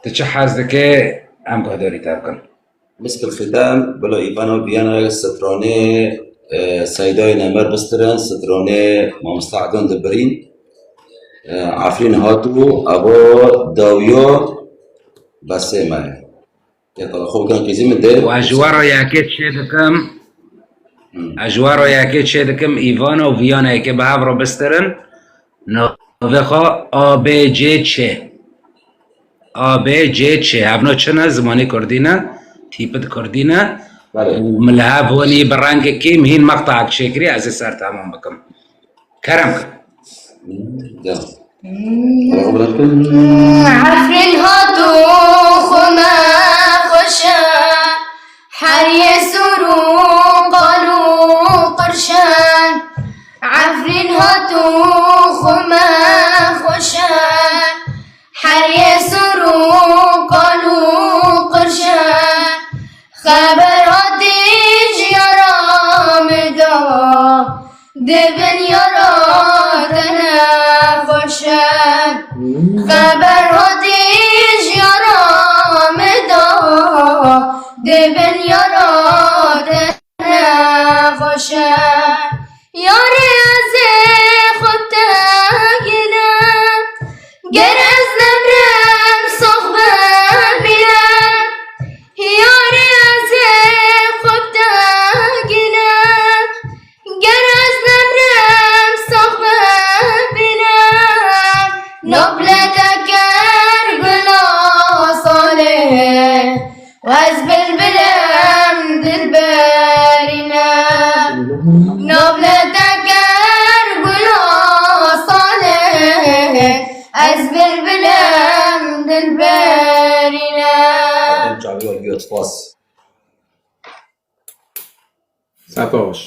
Tu çi hez dike, em guhdarî te bikin. Misk el-Xîtam, bila Îvana Viyana stranê, e, Seydayê Nemer bistirin, stranê Mamosta Edon dibirîn. E, Efrîn hatû, eva dawiya besê me. Ya tala xwe bikin qîzî min de. Û ez ji we re yekê çê dikim. Hmm. Ez ji we re yekê çê dikim, Îvana û Viyana yekê bi hev re bistirin. Navê xwe A B C Ç. A B C Ç. Hevno çi ne? Zimanê kurdî ne? Tîpid kurdî ne? Belê. Û min li hev wenî bi rengekî min hîn meqtahek çêkirî, ez ê ser temam bikim. Kerem ke. Ya. Efrîn hatû xwe me xweş e, her yê sor û qal û qirş e. Efrîn hatû xwe me xweş e, her yê sor û qal û qirş e. Xeber hatî ji yara min da, di bin yara te ne xweş e. Xeber hatî ji yara min da, di bin yara te ne xweş e. Yarê ez ê xwe bi te gilim, ger ez nemrim sax bimînim. Yarê ez ê xwe bi te gilim, ger ez nemrim sax bimînim. Nabile te ker gula salê, ez bilbilim dilberîne. Nabile te ker gula salê, ez bilbilim dilberîne. Çaviya giyo spas. Saeta xweş.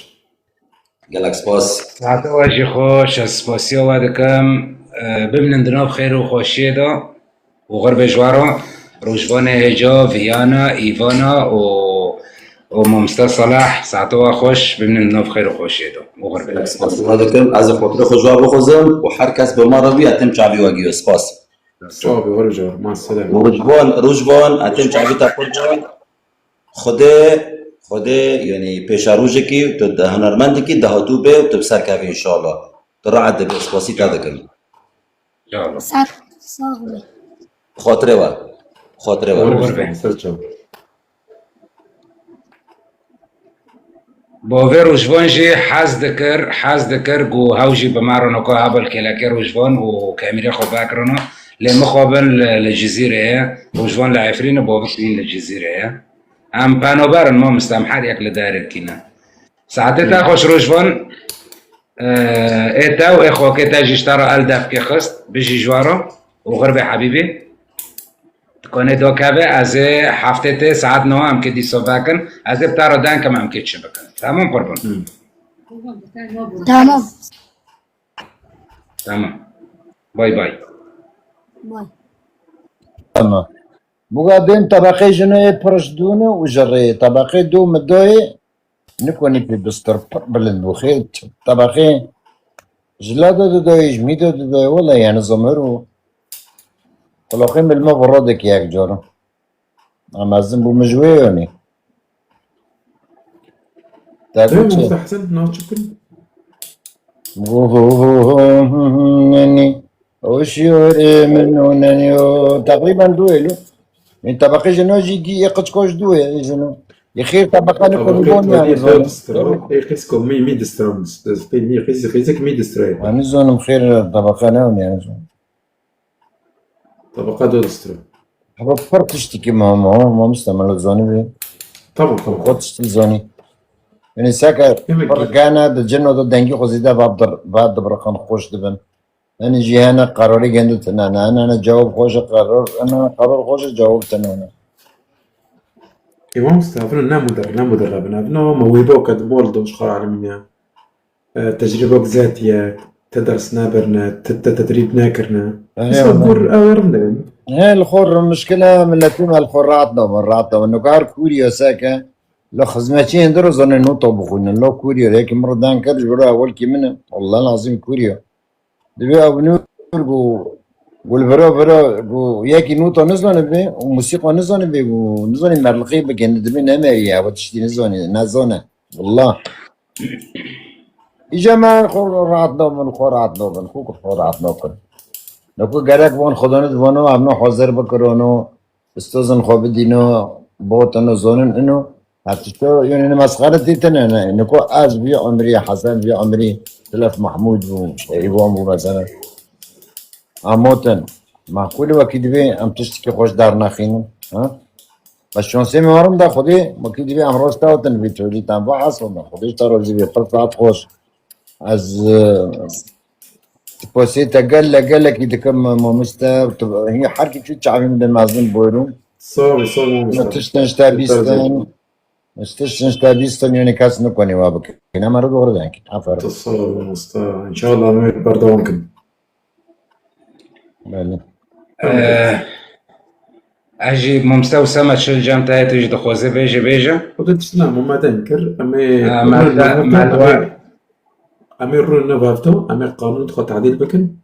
Gelek spas. Saeta we jî xweş, ez spasiya we dikim. E, bimînin di nav xêr û xweşiyê de û xirbê ji we re. Rojvanê hêja, Viyana, Îvana û, û Mamosta Salah, saeta we xweş, bimînin di nav xêr û xweşiyê de û xirbê. Gelek spas we dikim. Ez ê xatirê xwe ji we bixwazim û her kes bi me re bû, ya tim çavî we giyo. Spas. Çavî we re ji we re. Ma selem. Rojvan, Rojvan, ya tim çavî te qurban. Xwedê, Xwedê, yanî pêşerojekî tu de hunermendekî dahatû bê û tu bi ser kevî înşallah. Tu rahat de bê, spasî te dikim. Sağ, sağ ol. Xatirê we. Xatirê we. Doğru, ser çav. Bavê Rojvan jî hez dikir, hez dikir ku hew jî bi me re naka hebal kêlekê Rojvan û kemîrê xwe vekirina. Lê mixabin li, li Cizîrê ye. Rojvan li Efrîn e, bavê jî li Cizîrê ye. Em penaber in, mamoste, em her yek li derê dikîne. Saetê te xweş Rojvan, e, ê te û ê xwakê te jî ji te re el defkê xist, bijî ji we re û xirbê Hebîbî. Dikanê do keve, ez ê heftê tê saet neh em kê dîsa vekin, ez ê bi te re deng kim em kê çi bikin. Tamam qurban. Tamam. Tamam. Bay bay. Bay. Tamam. Buga bên tebeqê jinoyê pir ji dû ne û ji rê tebeqê dû mi doyê nikonî pê bistir pir bilind bû. Xê tebeqê ji la de didoyê, ji mî de didoyê, wele yani zimir û qulaqê min li me virredek yek carin. Em mezin bû min ji wê yonî. Te Dê gût çi? Mamoste Hesen, naçikin? Nenî. O şiyorê min o nenî o. Teqrîben du êlo. Min tebeqê jino jî gî ê qiçko ji du ê jino. Yê xêr tebeqe ne Tebeqê kurban yani twarî zonim. Distro. Ê qîz ko mî, mî distro. Mî qîz, qîzik mî distro. Ani zonim xêr tebeqe ne yani zonim. Tebeqa do distro. Heba pir tiştekî ma, ma, mamoste me li zanî bê. Tamam, tamam. Xwe tiştî zanî. Yani seke Yemek pir ye. Gene di cino de dengî xwe zêde va dir, va dibiriqin xweş dibin. Yani jî hene qerarê gendu tine ne, hene, hene cewab xweş e qerar, hene, hene qerar xweş e cewab tine ne. Ê mamoste, evno ne muder, ne muder bine. Evno mewhîbo ke di mol de ji xwe alimîne. E, tecrîbok zêt ye, te ders nebirne, te, te tedrîb nekirine. Eyvallah. Mesela gur ew rind in. He, li xwe mişkile miletî me li xwe rahat nabin, rahat nabin. Nukar kûrî ye seke, La xizmetçiyên dir zanin nota bixwînin. La kûriyo. Yekî min re deng kir, ji bo ewilkî min e. Wallah lazim kûriyo. Divê ew nûr ku, ku li vira vira ku yekî nota nizanibe û musîqa nizanibe û nizanî merliqî bikin, divê nemeriye, ew tiştî nizanî, nezane. Wallah. Îca me xwe rahat nabin, xwe rahat nabin, xwe ku xwe rahat nakin. Nako gerek van xwedana divano, em ne hazir bikirano, ustazin xwe bidîno, botano zonin ino. Her tişto, yani ne mesxere tê tene ne. Niko ez vî umrî, Hesen vî umrî, Tilef Mahmud bû, Eyvan bû mesela. Amotin. Makul wekî divê em tiştekî xweş dernexînin. Ha? Bes şansê me warim da Xwedê, wekî divê em rosta hatin vî tolî tan va asıl da. Xwedê ta rozî vê pir saet xweş. Ez, e, sipasê te gele gelekî dikim, mamoste. Tu, hî her kî çû çavî min de mezin bûrû. Sağ ol, sağ ol, mamoste. Tiştin ji te bîstin. Tiştin ji te bîstin, yani kes nikonî wa bikin. Ama re doğru denk. Aferin. Tu sağ ol, mamoste. İnşallah em berdewam kin. Belê. Eh, ez jî mamoste Usame çi li cem te heye, tu jî dixwaze bêje, bêje. Xwedê tişt ne, Muhammed em kir, em ê Ha, rûnê Mehda, navê te, em ê, Mehda. Em ê rûnê nav hevto, em ê qanûn xwe tadîl bikin.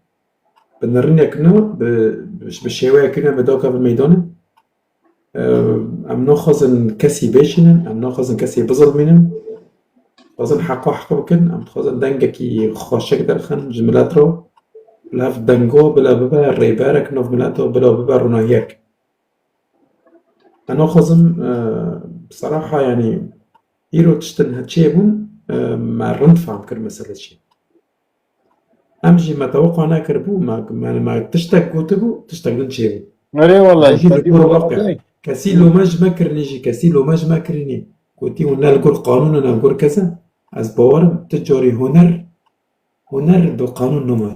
Bi nirînek ne, bi, bi, bi şêweyek ne, bi dawka bi meydanê. Em naxwazin kesî bêşînin, em naxwazin kesî bizilmînin. Dixwazin heqo heq bikin, em dixwazin dengekî xweşik derxin ji milet re. Bila ev dengo, bila bibe rêberek nav milet re, bila bibe ronahiyek. Em naxwazin, e, bi seraha, yanî, îro tiştin çêbûn, e, me rind fehm kir mesele çi. Em jî me teweqa nekiribû, me, me, me tiştek gotibû, tiştek din çêbû. Erê wele, Em jî li gor waqe. Kesî lome ji me kirinî jî, kesî lome ji me kirinî. Gotî hûn ne li gor qanûn in, ne li gor kes in. Ez bawer im, tu carî huner, huner bi qanûn noma.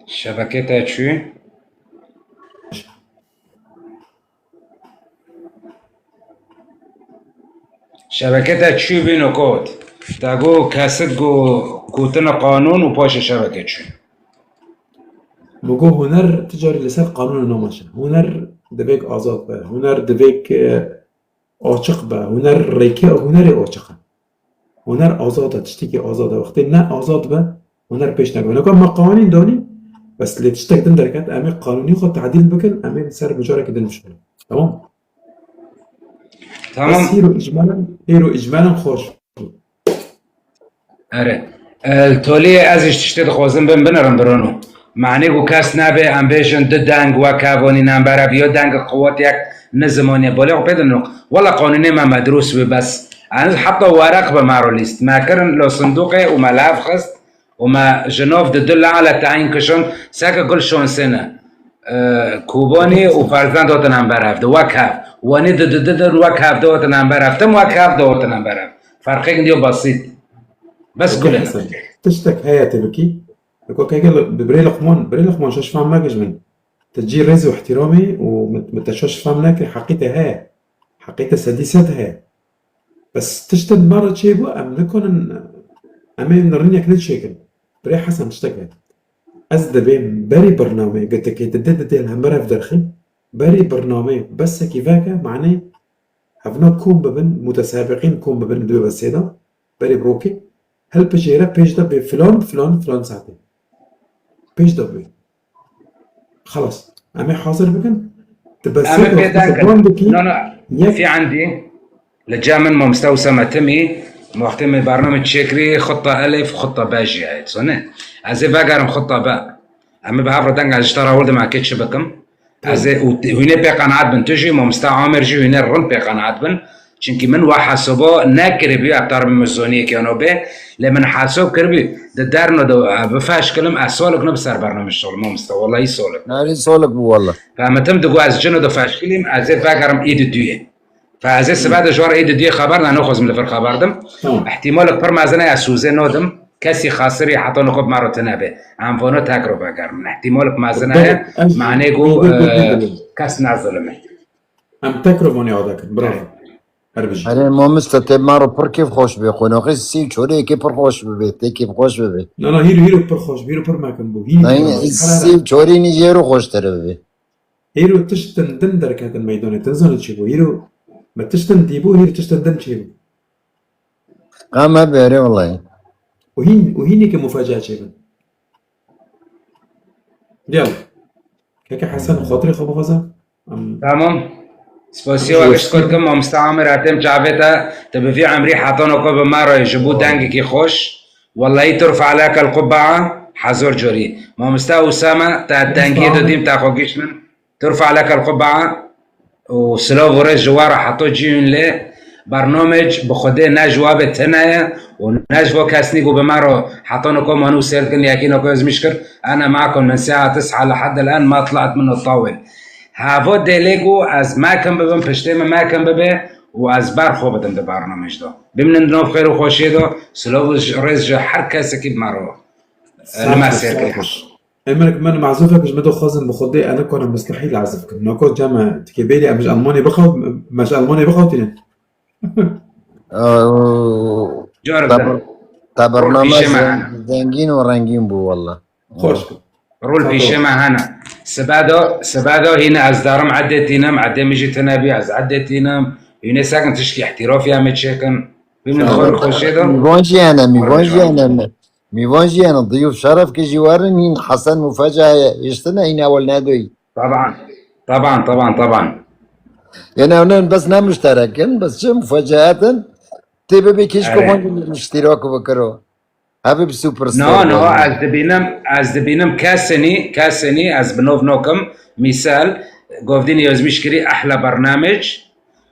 Şebeke te çû? Şebeke te çû bîno kot. Te got kesit got gotina qanûn û paşê şebeke çû. Min got huner tu carî li ser qanûnê namaşe. Huner divêk azad be. Huner divêk, e, açiq be. Huner rêke, hunerê açiq e. Huner azad e, tiştekî azad e. Wextê ne azad be, huner pêş neke. Weke me qewanîn danî, bes lê tiştek din derket, em ê qanûnî xwe tadîl bikin, em ê li ser mijarekî din bişuxulin. Tamam? Tamam. Bes îro îcmalen, îro îcmalen xweş. Erê. E, li toliyê ez ji tiştê dixwazim bim, binerim birano. Manê ku kes nebe, em bêjin du deng wek hev anîn hember hev, yo deng quwetiyek ne zimanê. Bolê xwe pê dino. Wela qanûnê me medrûs bû bes. Eniz heta weraq be me ro lîst. Me kirin lo sinduqê û me li hev xist û me ji nav di du lale tayîn kişand. Seke gul şansê ne. E, Kobanî û Ferzend hatin hember hev de wek hev. Wanî di di di din wek hev de hatin hember hev. Tim wek hev de hatin hember hev. Ferqek niyo besît. Bes Peki gulin. Hesen, tiştek heye te bikî? Eko keke li, bi birê Luqman, birê Luqman şaş fam meke ji min. Te cî rêz û ihtiramê û min, min te şaş fam neke, heqî te heye. Heqî te sedî sed heye. Bes tiştên me re çêbû, em nikanin, em ê nirînek neçêkin. Birê Hesen tiştek heye. Ez divêm berî birnameyê, gitikê didê didê li hember hev derxî, berî birnameyê besekî veke, manê hevna kom bibin, mutesabiqîn kom bibin di wê besê de, berê bi rokê, hilpijêre pêş de bê filan, filan, filan saetê. Pêş de bê. Xelas. Em ê hazir bikin. Ti Em ê besê pê wextê derkin. Ban dikî. No, no. Yek Fî endî. Li cem min mamoste Usame Timî, wextê me bername çêkirî, xutta elif, xutta be jî heye, sone. Ez ê vegerim xutta be. Em ê bi hev re deng, ez ji te re hewldim, eke çi bikim. Ez ê, û hûn ê pê qenaet bin, tu jî, mamoste Amir jî, hûn ê rind pê qenaet bin. Çimkî min wa hesaba nekiribî, ev tar bi mizoniyekê ano bê, lê min hesab kiribî, di derno de, e, bifeşkilim, ez solik ne bi ser bername şol, mamoste, wellahî solik. Nerî solik bû, wallah. Fehmetim, digo ez cino de feşkilîm, ez ê vegerim ê di duyê. Fe ez ê sibe de ji war ê di duyê xeber ne, nexwazim li vir xeber dim. Tamam. Îhtîmalek pir mezin e, ez sûzê nodim. Kesî xasirî heta nixwe bi me re tune be. Em vano tek ro vegerin. Îhtîmalek mezin e, Tek, ez, manê ku, tek, tek, e, tek, tek. Kes nezilime. Em tek ro vanê ada kin. Bravo. Her bijî. Erê, mamoste, te me re pir kêf xweş be. Qonaxê sî û çorê yekê pir xweş bibe. Te kêf xweş bibe. Na, na, hîro, hîro pir xweş, hîro pir mekim bû. Hîro pir mekim. Sî û çorê nî jê re xweştir bibe. Îro tiştin din derketin meydanê, tu nizanî çi bû. Îro me tiştin dîbû, îro tiştin din çêbû. Qe me bêrê wellahî. Û hîn, û hîneke mufeca çêbin. Gel. Keke Hesen, xatirê xwe bixwaze. Em, Tamam. Spasiya we gişt dikim, mamoste Amir, hatêm çavê te, te bi vî emrî heta noko bi me re ji bo dengekî xweş. Wellahî turfa leke l-qubaa, hezor corî. Mamoste Usame, te tengiyê de dîm te xwe gişt min. Turfa leke l-qubaa û silav û rêz ji we re heta cî hûn lê. Bernamec bi Xwedê ne ji we bê tune ye û ne ji bo kes nî ku bi me re heta noko manu sêr dikin, yekî noko ez miş kir. Ene makum min saet tes'a li hedd el-an ma tla'et minhu tawil. Havo dêlê ku ez mekim bibim, piştê min mekim bibe û ez ber xwe bidim di bernamec de. Bimînin di nav xêr û xweşiyê de, silav û rêz ji her kesekî bi me re. Li me sêr kirî. Emerek, min mazûf e, ji min dixwazin bi Xwedê, ez nikarim, mustehîl ezif kim. Noko cem e, tikê bêlî em ji Almanê bixew-, me ji Almanê bixewtînin. Ew, Car te de. bir-, te Rol bername pîşe me zen-, hene. Zengîn û rengîn bû walla. Xweş bû. Rol Sağ ol. pîşe me hene. Sibeda, sibeda hîne ez darim edê tînim, edê min jî tune bî, ez edê tînim. Hîne sekin tişkî îhtîrafî em ê çêkin. Bimînin Sağ ol. xwe xweşê de. Mîvan jî hene, mîvan jî hene. Mîvan jî hene, diyûf şeref ki jî werin, hîn Hesen Mufeca hiştine, hîn ewil nedoyî. Taban, taban, taban, taban. Yene hûn bes ne muşterek in, bes çi mufecaet in, tê bibê kêşko Erê. hûn jî iştîrak bikiro. Hevî bi superstar No, no, bibin. ez dibînim, ez dibînim kesinî, kesinî, ez bi nov nokim, mîsal, govdînî yozmîş kirî ehla bernamec,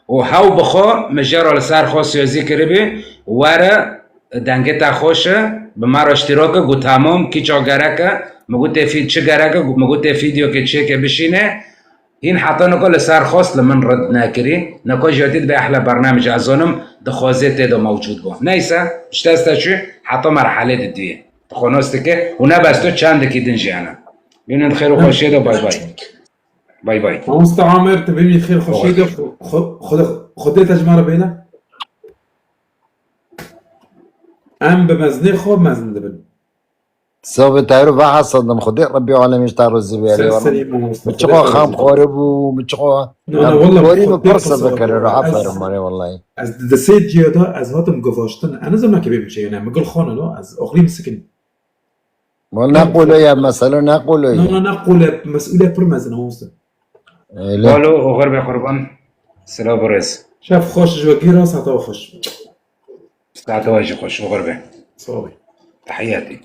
û hew bixwe, min jê re li ser xwe sözî kiribî, were, dengê te xweş e, bi me re îştîrak e, got, tamam, kîça gerek e, min got, tê fî-, çi gerek e, min got, tê fîdyokê çêke bişîne, hîn heta niko li ser xwest li min rid nekirî, niko jî hatî dibe ehla bernamec, ez zonim, dixwazê tê de mewcûd bû. Neyse, ji dest te çû, heta merhelê diduyê. Dixwe nas dike, û ne bes tu, çendekî din jî hene. Bînin xêr û xweşiyê de, bay bay. Bay bay. Mamoste Amer, tu bimî xêr xweşiyê de, Xwe-, xwe-, Xwedê, Xwedê te ji me re bêne. Em bi mezinê xwe mezin dibin. Sabê te ro vehesadim, Xwedê Rebbî Alemî ji te razî be, Ser eyvallah. serî mamoste, Min Xwedê çiqa te razî be. Xam xwaribû, min çiqa Na, na, wallah, xwarî min Xwedê pir qesir sebe kere ro, ez, aferin mare wallahî. Ez di sê ciya de ez hatim guvaştin. Ez nizanim ke bê biçeyne, min gul xanino, ez oxlî min sikin. Wal ne qolo ye, mesele ne qolo ye. Na, na, ne qolo ye, mes'ule pir mezin, mamoste. Öyle. Balo, oxir be qurban. Silav û rêz. Şev xweş ji we gîra, saeta we xweş. Saeta we jî xweş, oxir be. Sağ ol. Tehiyatî.